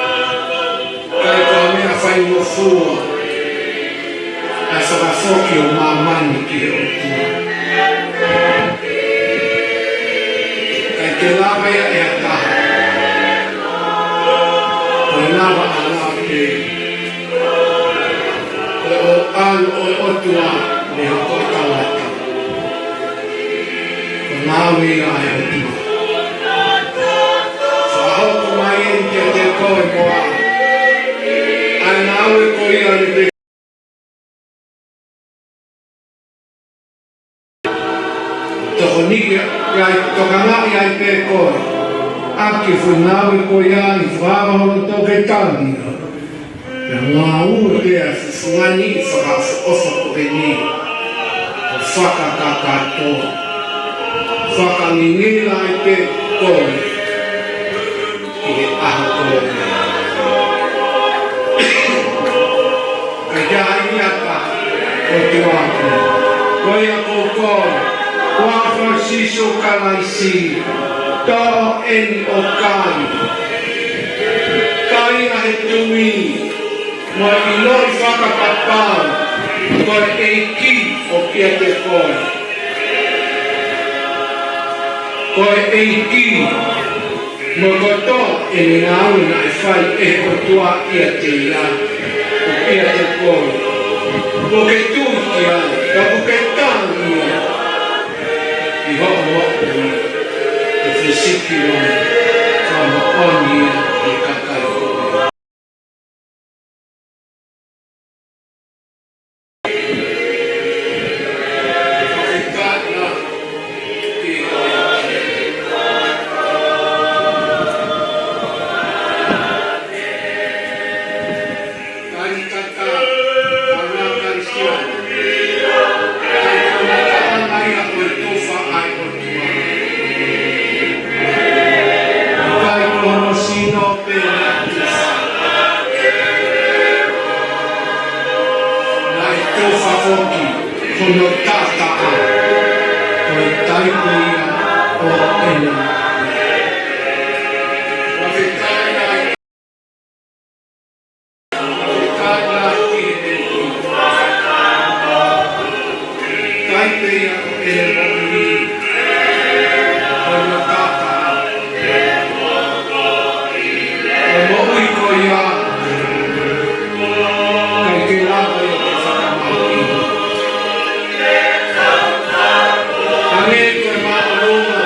ʻIkai ko ha meʻa faingofua ʻa e fakafoki ʻo māmani ki he ʻOtua. ʻIkai ke lava ia ʻe ha taha. Ko e lava ʻa e lava pē. Ko e ʻalu ʻo e ʻOtua mei he hoko ʻo e tangata. Ko e ngāue ia ʻa e ʻOtua. Fakahoko mai eni kiate koe mo au ʻa e ngāue ko ia ni pē. Tokoniʻi ai, tokangaʻi ai pē koe ʻaki e foʻi ngāue ko ia ʻi he fakaava hono toketā ni. Pea ngāue pē ʻa e fungani fakaʻofoʻofa ko eni ʻo fakakakato, fakangingila ai pē koe ʻi he ʻaho ko eni. Ka ʻi ai ha meʻa ʻoku tuʻu atu, ko ia ʻoku ou kole, ko e huafa ʻo Sīsū Kalaisi, toʻo eni ʻo kai. Kai ʻa e tui, mo e ʻiloʻi fakapapau, ko e ʻEiki ʻoku ʻiate koe. Ko e ʻEiki, mo e kotoa ʻene ngāue naʻe fai ʻe he ʻOtua ʻiate ia, ʻoku ʻiate koe. Kuo ke tui ki ai, ka kuo ke tali ia ʻi hoʻo moʻui, ʻe fisiki mai, fakamoʻoni ia ki he kakai. Hono taʻataʻa, ko e taipe ia ʻo ʻene moʻui. Fakafetaʻi, fakafetaʻi ki he ʻEiki. Taipe ia ʻo ʻene moʻui, hono taʻataʻa. Ko e moʻui ko ia, ʻikai ke lava ia ke fakamāuʻi. Hangē ko e māʻolunga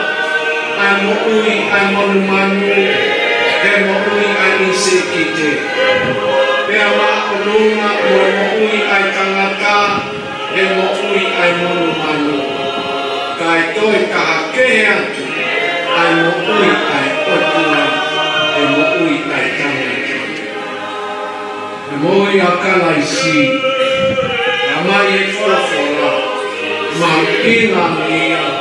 ʻa e moʻui ʻa e monumanu, he moʻui ʻa e ʻinisēkite. Pea māʻolunga mo e moʻui ʻa e tangata, he moʻui ʻa e monumanu. Kae toe taha kehe atu ʻa e moʻui ʻa e ʻOtua, he moʻui ʻa e tangata. He moʻui ʻa Kalaisi, ʻa mai e folofola, mahuʻinga mei ai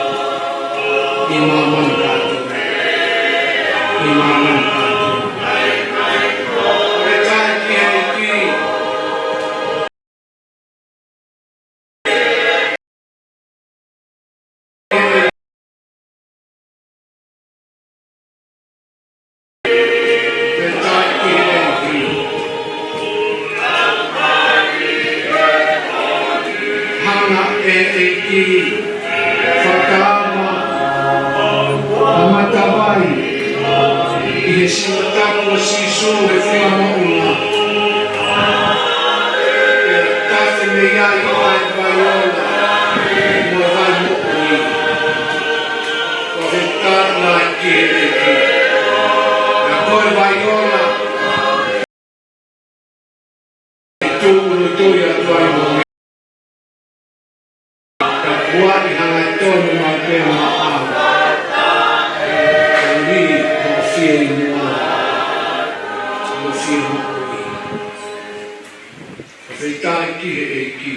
ʻi māmani kātoa. ʻI māmani kātoa. Fakafetaʻi ki he ʻEiki. Hanga ʻe he ʻEiki ʻo fakaava ʻa Matavai ʻi he sino tapu ʻo Sīsū he funga moʻunga. Pea tafe mei ai ʻa e vai ola mo e vai moʻui. Fakafetaʻi ki he ʻEiki. Pea ko e vai ola ʻe tūʻulutui atu ai mo e kapuaʻi hangatonu mai pē maʻau. Ko e lī mo e fieinua, mo e fiemoʻui. Fakafetaʻi ki he ʻEiki.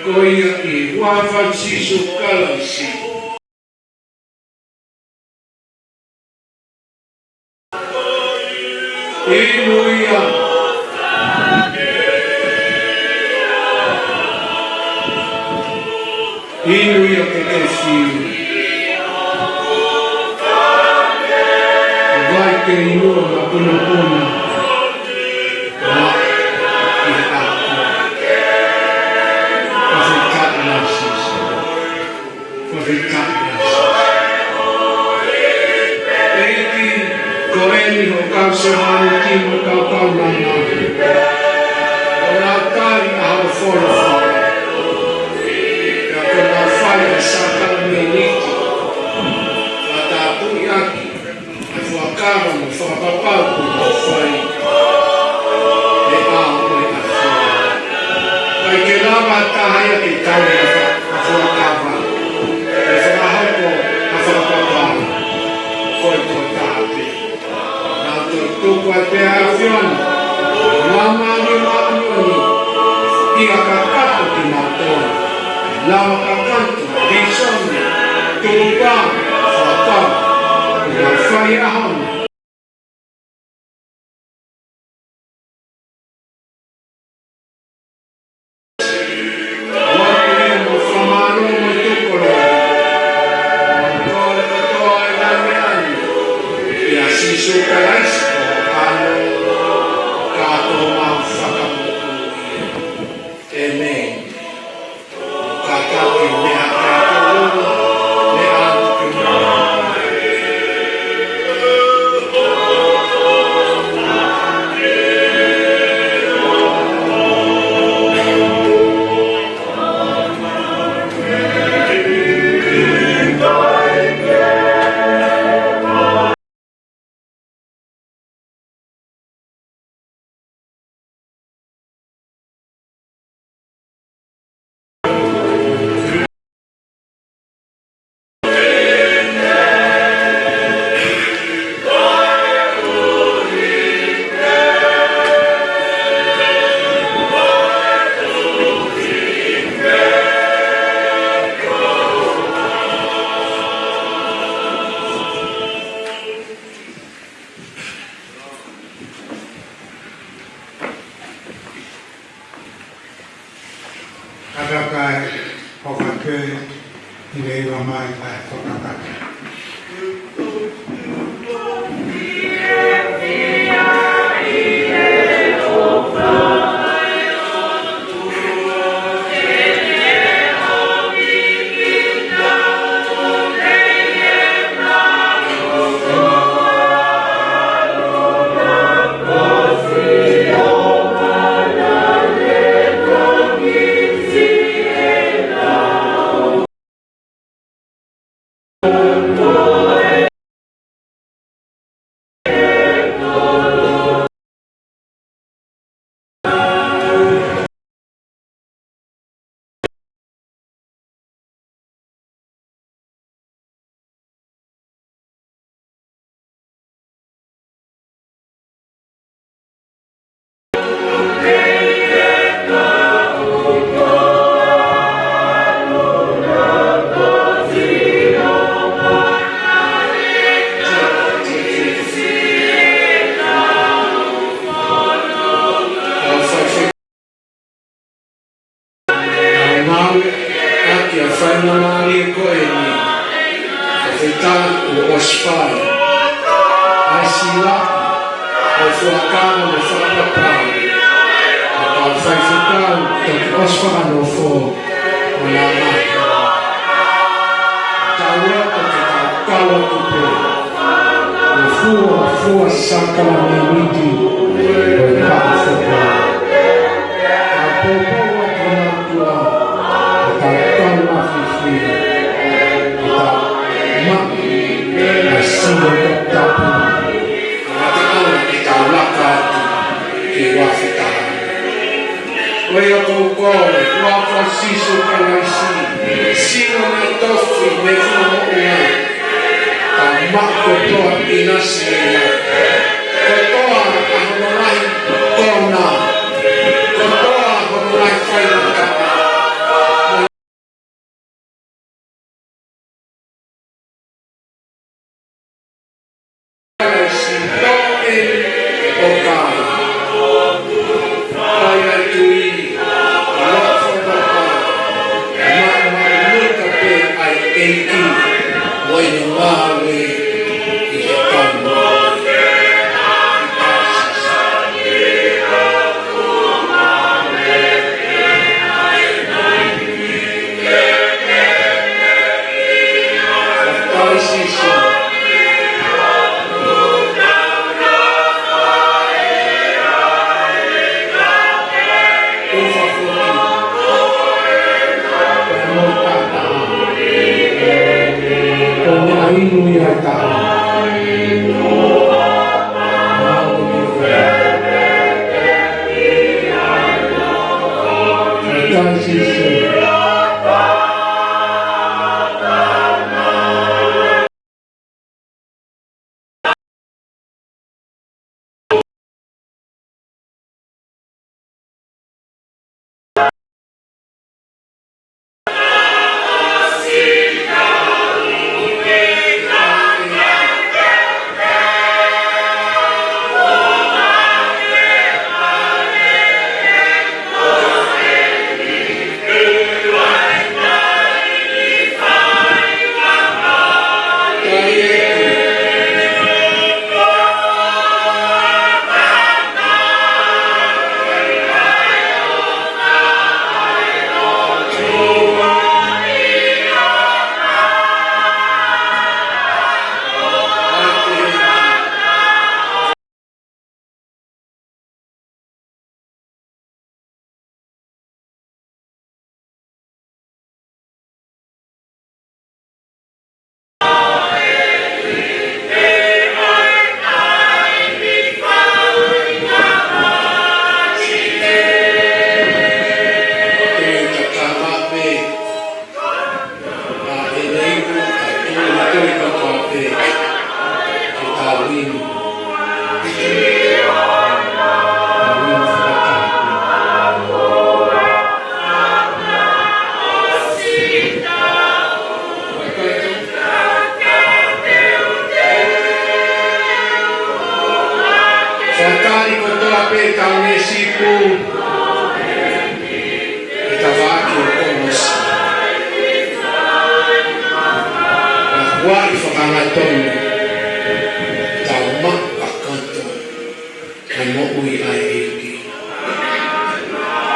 Ko ia ʻi he huafa ʻo Sīsū Kalaisi. Inu ia. Inu ia ke ke fiu. Vai ke inu mapunopuna. Fakafetaʻi Sīsū. Fakafetaʻi Sīsū. ʻEiki, ko eni hoʻo kau sevāniti mo e kau kaunanga. ʻOku nau tali ʻa hoʻo folofola. Pea ʻoku nau fai ʻa e sākalamēniti. Fakatapui ʻaki ʻa e fuakava mo e fakapapau kuo nau fai. ʻE ʻa ʻo e ʻafio. ʻIkai ke lava ha taha ia ke tali ʻa e fuakava, ʻe fakahoko ʻa e fakapapau. Ko e tokotaha pē. Naʻa tau tuku ai pē ʻa e ʻAfiona, Laumālie Māʻoniʻoni, ʻo kakato kimautolu. Lava kakato, lēsoni, tukupā, fakapapau, ʻo nau fai ʻa hono ʻEmeni. Ka ka kai, ko Pea ʻi he ʻomai ʻa e fakakake. Ngāue ʻaki ʻa e faingamālie ko eni, ʻa e feituʻu kuo ʻosi fai ʻa e silaʻi ʻo e fuakava mo e fakapapau, ʻa e kau faifekau kuo ʻosi fakanofo mo nāmaki. Tau ō atu ke tau kau atu pē ʻi he fuofua sākalamēniti ʻo e fakafekau. Tau poupou atu ki he ʻOtua, ʻo tau tau mafifi, ʻo tau maʻu ʻa e sino toputapu, ʻo tau laka atu ki he uafu taha. ʻOiauē, ko e huafa ʻo Sīsū Kalaisi, sino naʻe tofi mei he funga moʻunga, tau maʻu kotoa ʻinasi ia. Kotoa ʻa hono ngaahi kona, kotoa hono ngaahi faingataʻa. Kalaisi, toʻo eni ʻo kai. Kai ʻa e tui, ʻa e loto fakapapau, maʻamaʻa nui ka pē ʻa e ʻEiki, mo ʻene ngāue ʻi he kau moʻui.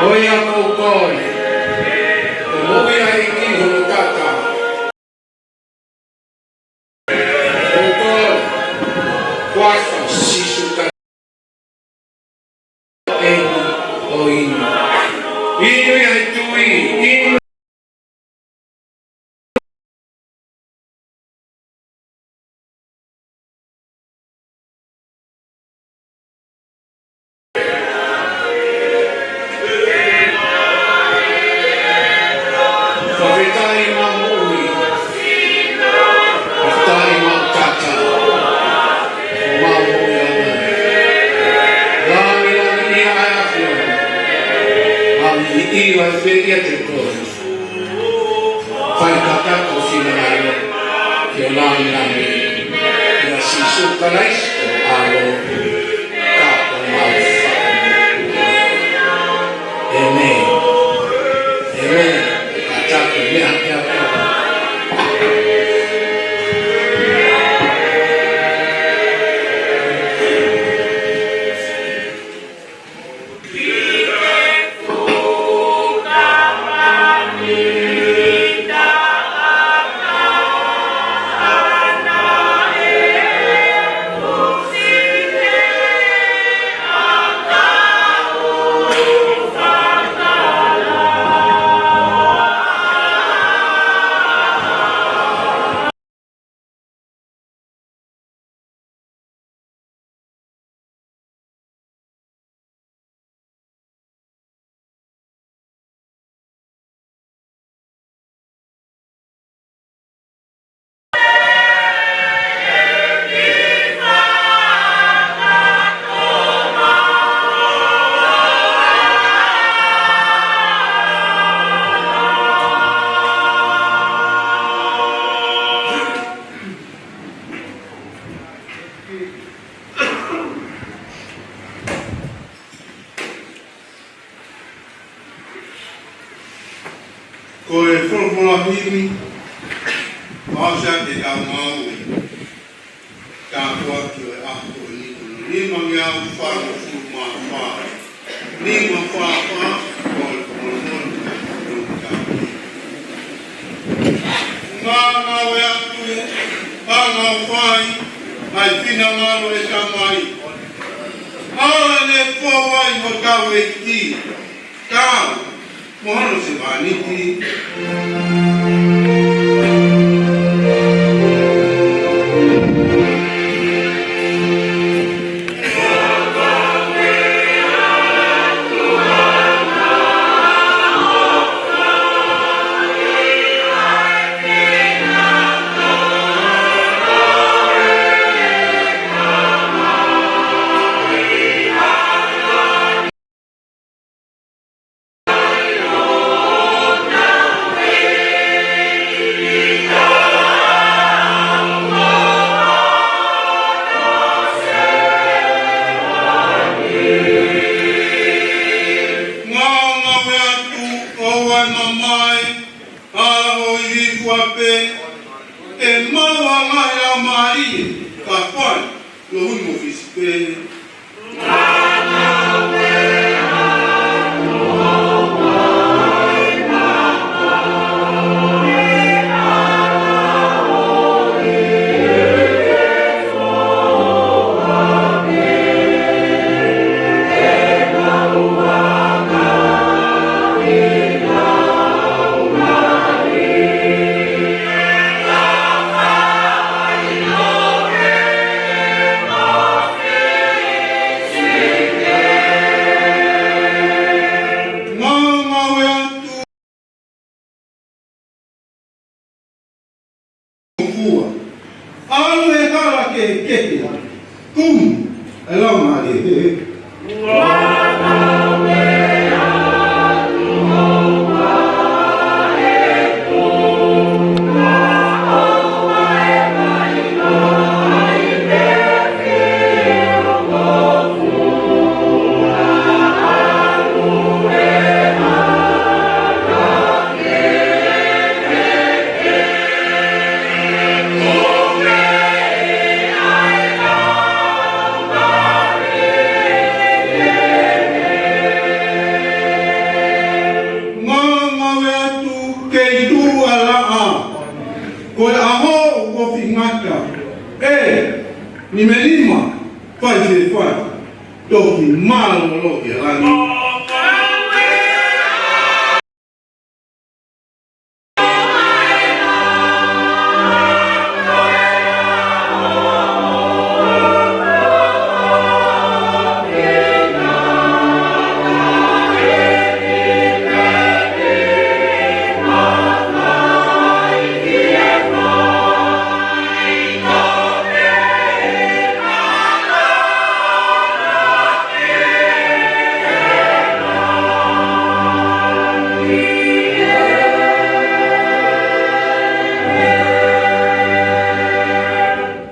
Ko ia ʻoku ou kole, ʻo moʻui ʻa e ʻEiki hono tata. ʻOku ou kole, huafa ʻo Sīsū Kalaisi. ʻEiki ʻo inu. Inu ʻi he tui, inu. Fakafetaʻi maʻu moʻui. Fakafetaʻi maʻu tata. Maʻu moʻui ʻa e. Lāngilangiʻia ʻa e ʻAfiona. Lāngilangiʻia ʻa e fē ia te koe. Fai kātoa ho finangalo ke lāngilangiʻia ʻia Sīsū Kalaisi ko e ʻAlo ka ko homau Fakamoʻui. ʻĒmeni. ʻĒmeni. Kātaki meʻa ki ai. Ko e folofola himi, ʻosi ʻa e tau mau, tā kua ki he ʻaho ni ko e nima ngeau fāngofulu mā fā. Nima fā fā, ko e folofola himi. Ngāue atu, ngāue fai, ʻa e finangalo ʻo e Tamai. ʻA ē ne fou ai hotau ʻEiki, tau, mo hono sevāniti. Ngāue atu, ʻoua ʻe mamae, ʻa hoʻo ivi fua pē, ʻe maʻu ʻa e ngaahi laumālie, ka fai, lo hui mo fisi pē. Ko e ʻaho ʻoku ofi ngata, ʻe, nimenima, fai se fai, toki mālōlō ki langi.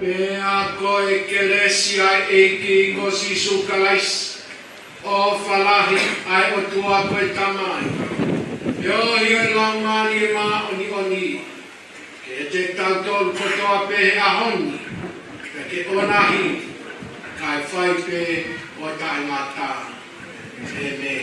Pea ko e kelesi ʻa e ʻEiki ko Sīsū Kalaisi, ʻofa lahi ʻa e ʻOtua ko e Tamai, feohi ʻa e Laumālie Māʻoniʻoni, ke ʻiate kitautolu kotoa pē he ʻaho ni, pea ke ʻonahi, kae fai pē ʻo taʻengata. ʻĒmeni.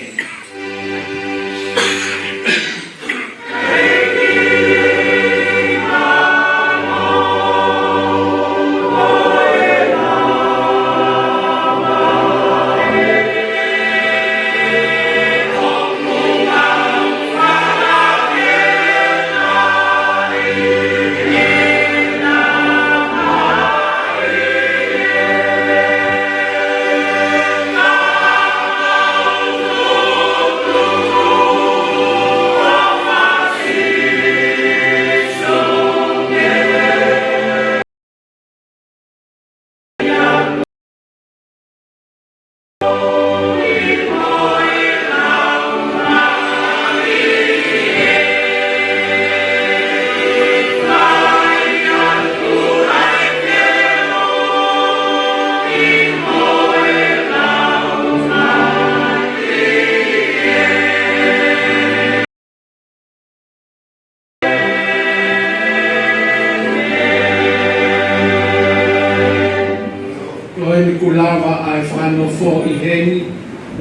Ko eni kuo lava ʻa e fakanofo ʻi heni,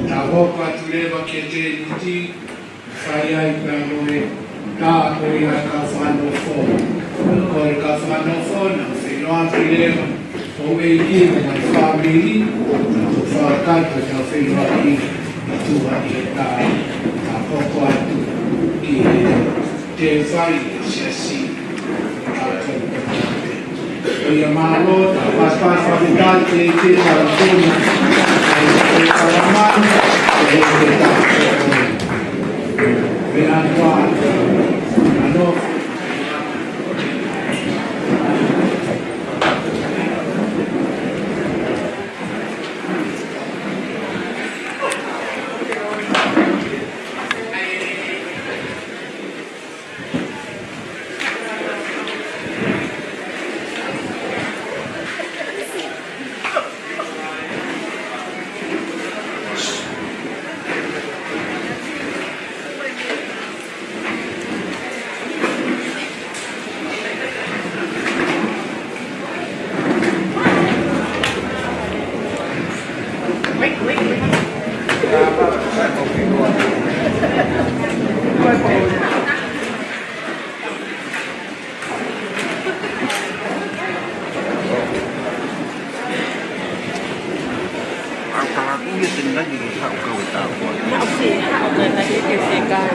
ta hoko atu leva ki he tēniti, fai ai pea mo e tā ko ia ka fakanofo. Ko e ka fakanofo, naʻa feʻiloaki leva ʻo e ʻEiki mo e fāmili, naʻa tau fakataha ʻo feʻiloaki atu ʻi he tā, ta hoko atu ki he tēvai ʻa e siasi, ta tau ʻo ia mālō, ta paspas fakataha ki he tau tuna, ʻa e tau manu, ʻa e tau tuna. Pea ʻoku ʻanofo. Haʻu kala kuia te ngai ki haʻu kau e tāpua. Haʻu si, haʻu kala kuia te ngai.